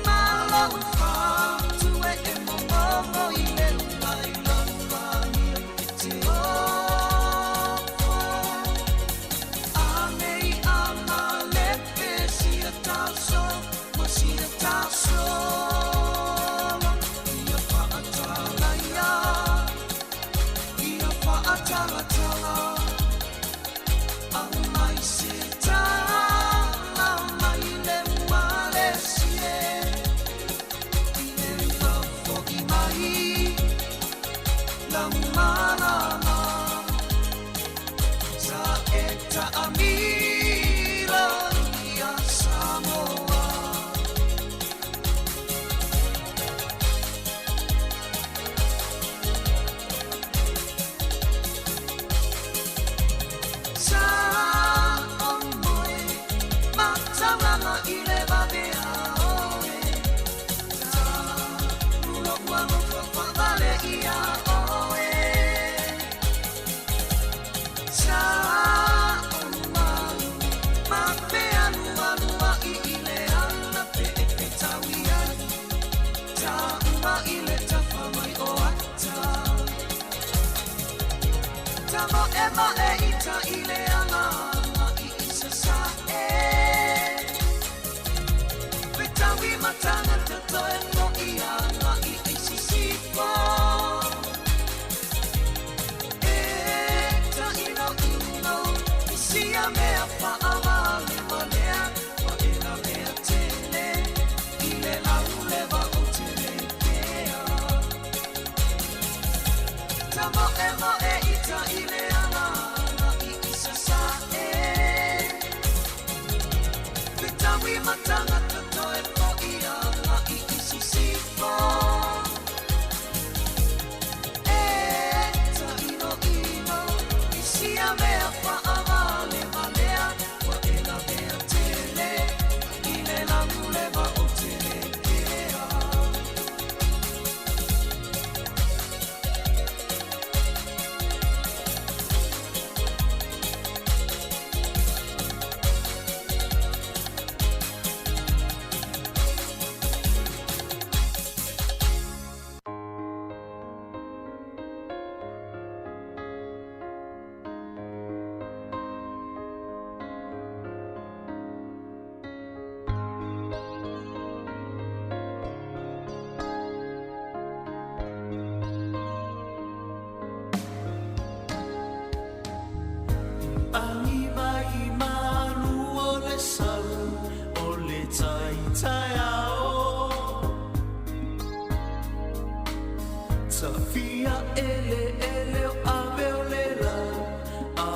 Ma lou fatu e e momomo i le ula i lau agia e te ofo. A nei a malepe sia taso ma sia tasolo. Ia fa'atalaia, ia fa'atalatala. Aumai se tala mai le ua lesi e I le ua fo'i mai lau malala Sa e ta'amilo ia Samoa. Sa o moe mataulanga i le vavea oe Ta lou alofa faavale ia oe Sa o malu ma fealualua'i i le ala pe e fetaui ai Ta uma i le tafa mai o ata Ta mo'emo'e ita i le ala i i sasa'e Fetaui ma tagata toe fo'i agai i sisifo E ta'ino'ino i sia mea fa'awalewalea Ma e lavea tele i le laulewa o te lei pea Ta mo'emo'e ita i le ala i i tagata toe fo'i aga'i i Sisifo. E taʻinoʻino i sia mea faʻavalevalea, ua e lavea tele i le laguleva o te ea. Agi mai malu o le sau o le tai taeao. Tafia eleele o ave o le lau a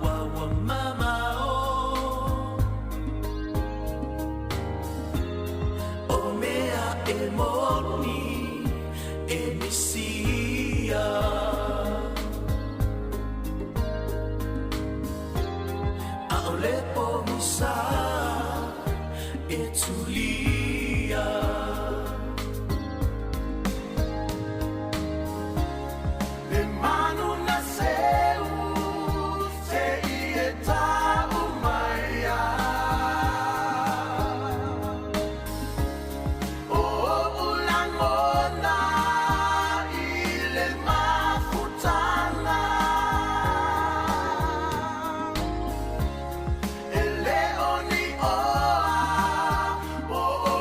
ua ua mamao. O mea e moni e misia. ʻAʻole pogisa e tulia. Le manu na seu te i e tau mai a. O ulangona i le mafutanga. E le o ni oa o o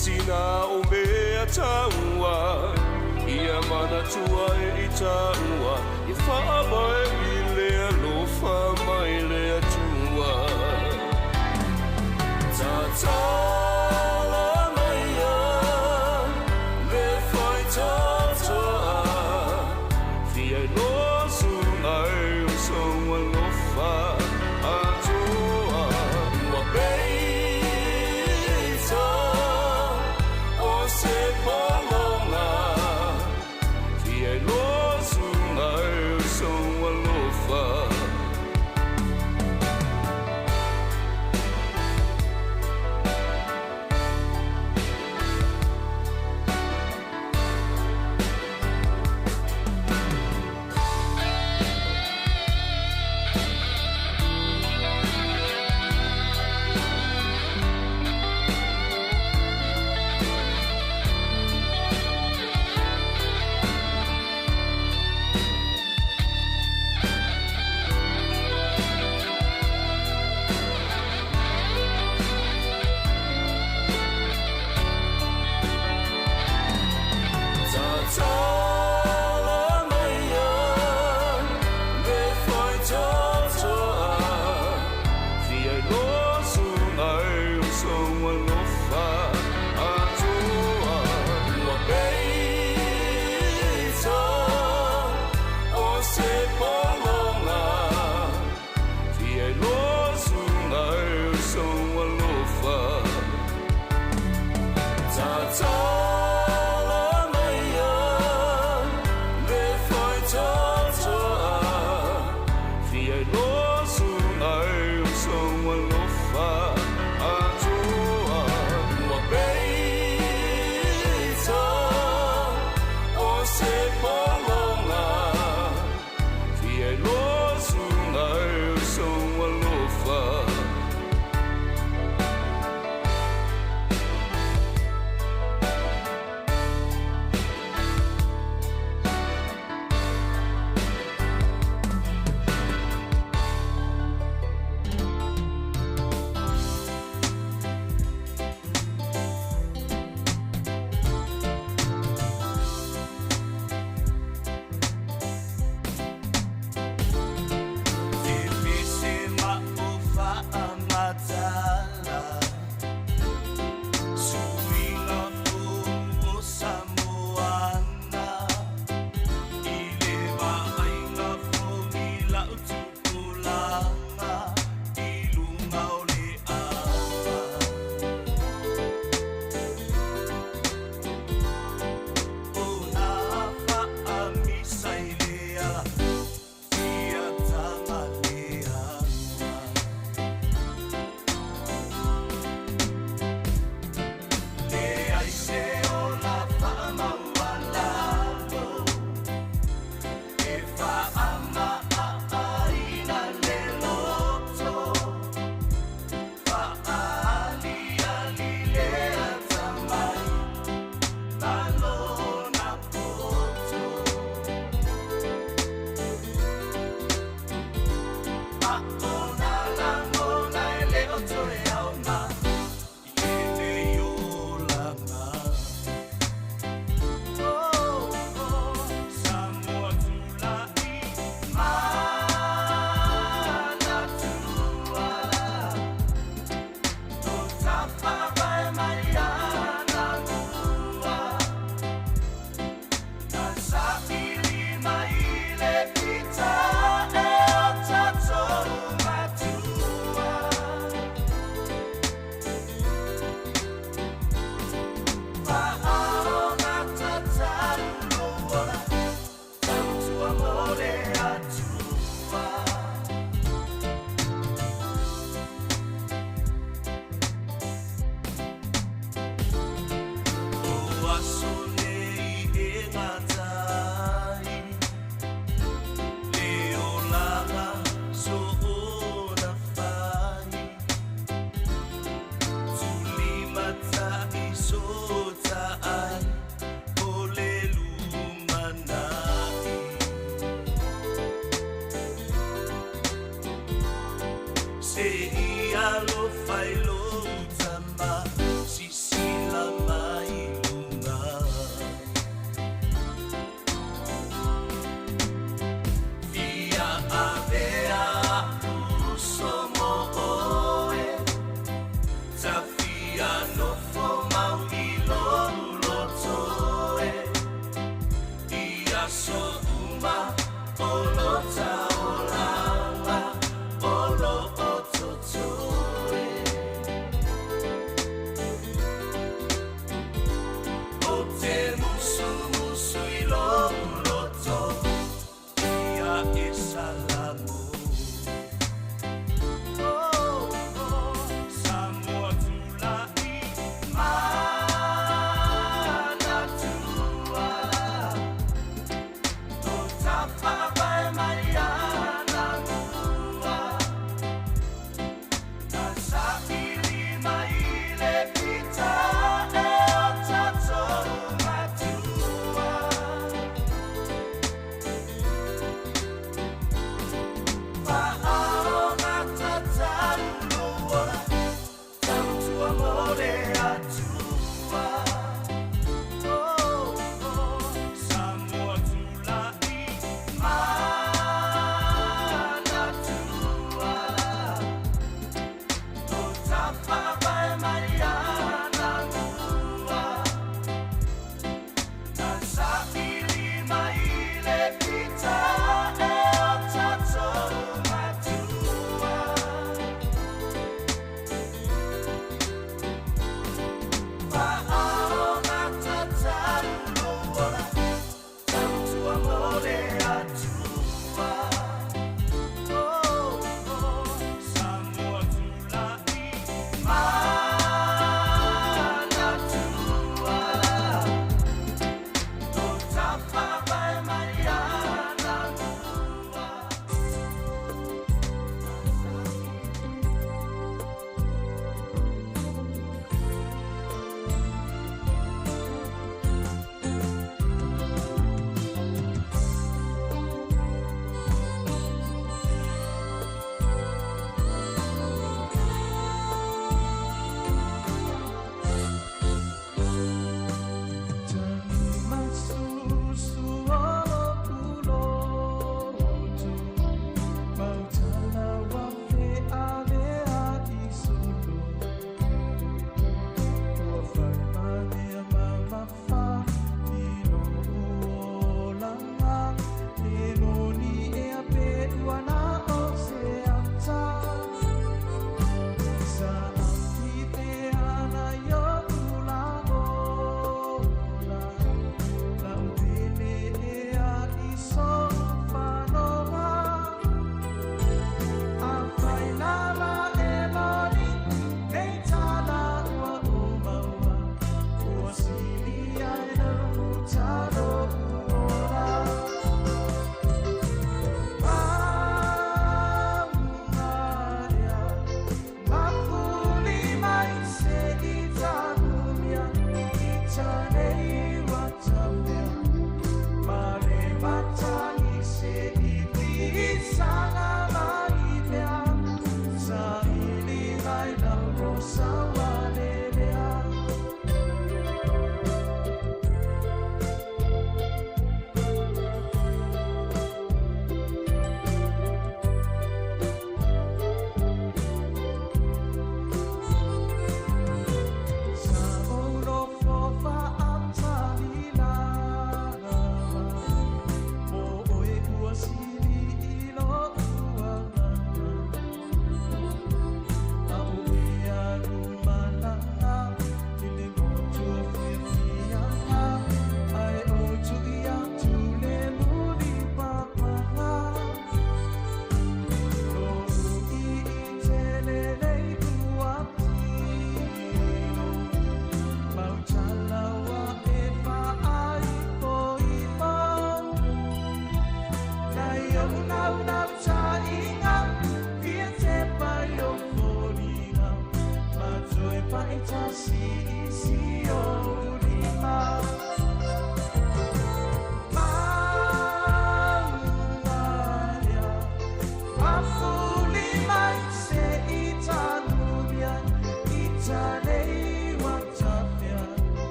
Sina o mea taua Ia manatua e i taua I whaavae i le alofa mai le Atua Tatala maia le faitatoa Fia i lo sunga e o sou alofa atoa Ua peita o se paloga Fia i lo sunga e o sou alofa.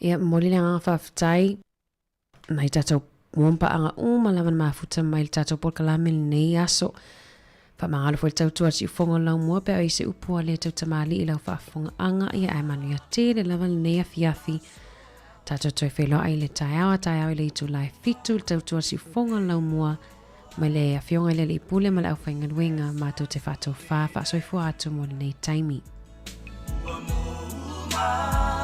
Ia, momoli le agaga faafetai nai tatou muampaaga uma lava na mafuta mai le tatou polokalame lenei aso. Faamagalo foi le tautua a le siufofoga o le laumua pe a i se upu a le tautamalii i lau faafofogaaga ia ae manuia tele lava lenei afiafi. Tatou toe feiloai i le taeao a taeao i le itula e fitu le tautua a le siufofoga o le laumua mai le Afioga i le Alii Pule ma le aufaigaluega matou te faatofā faasoifua atu mo lenei taimi. Ua mou mai.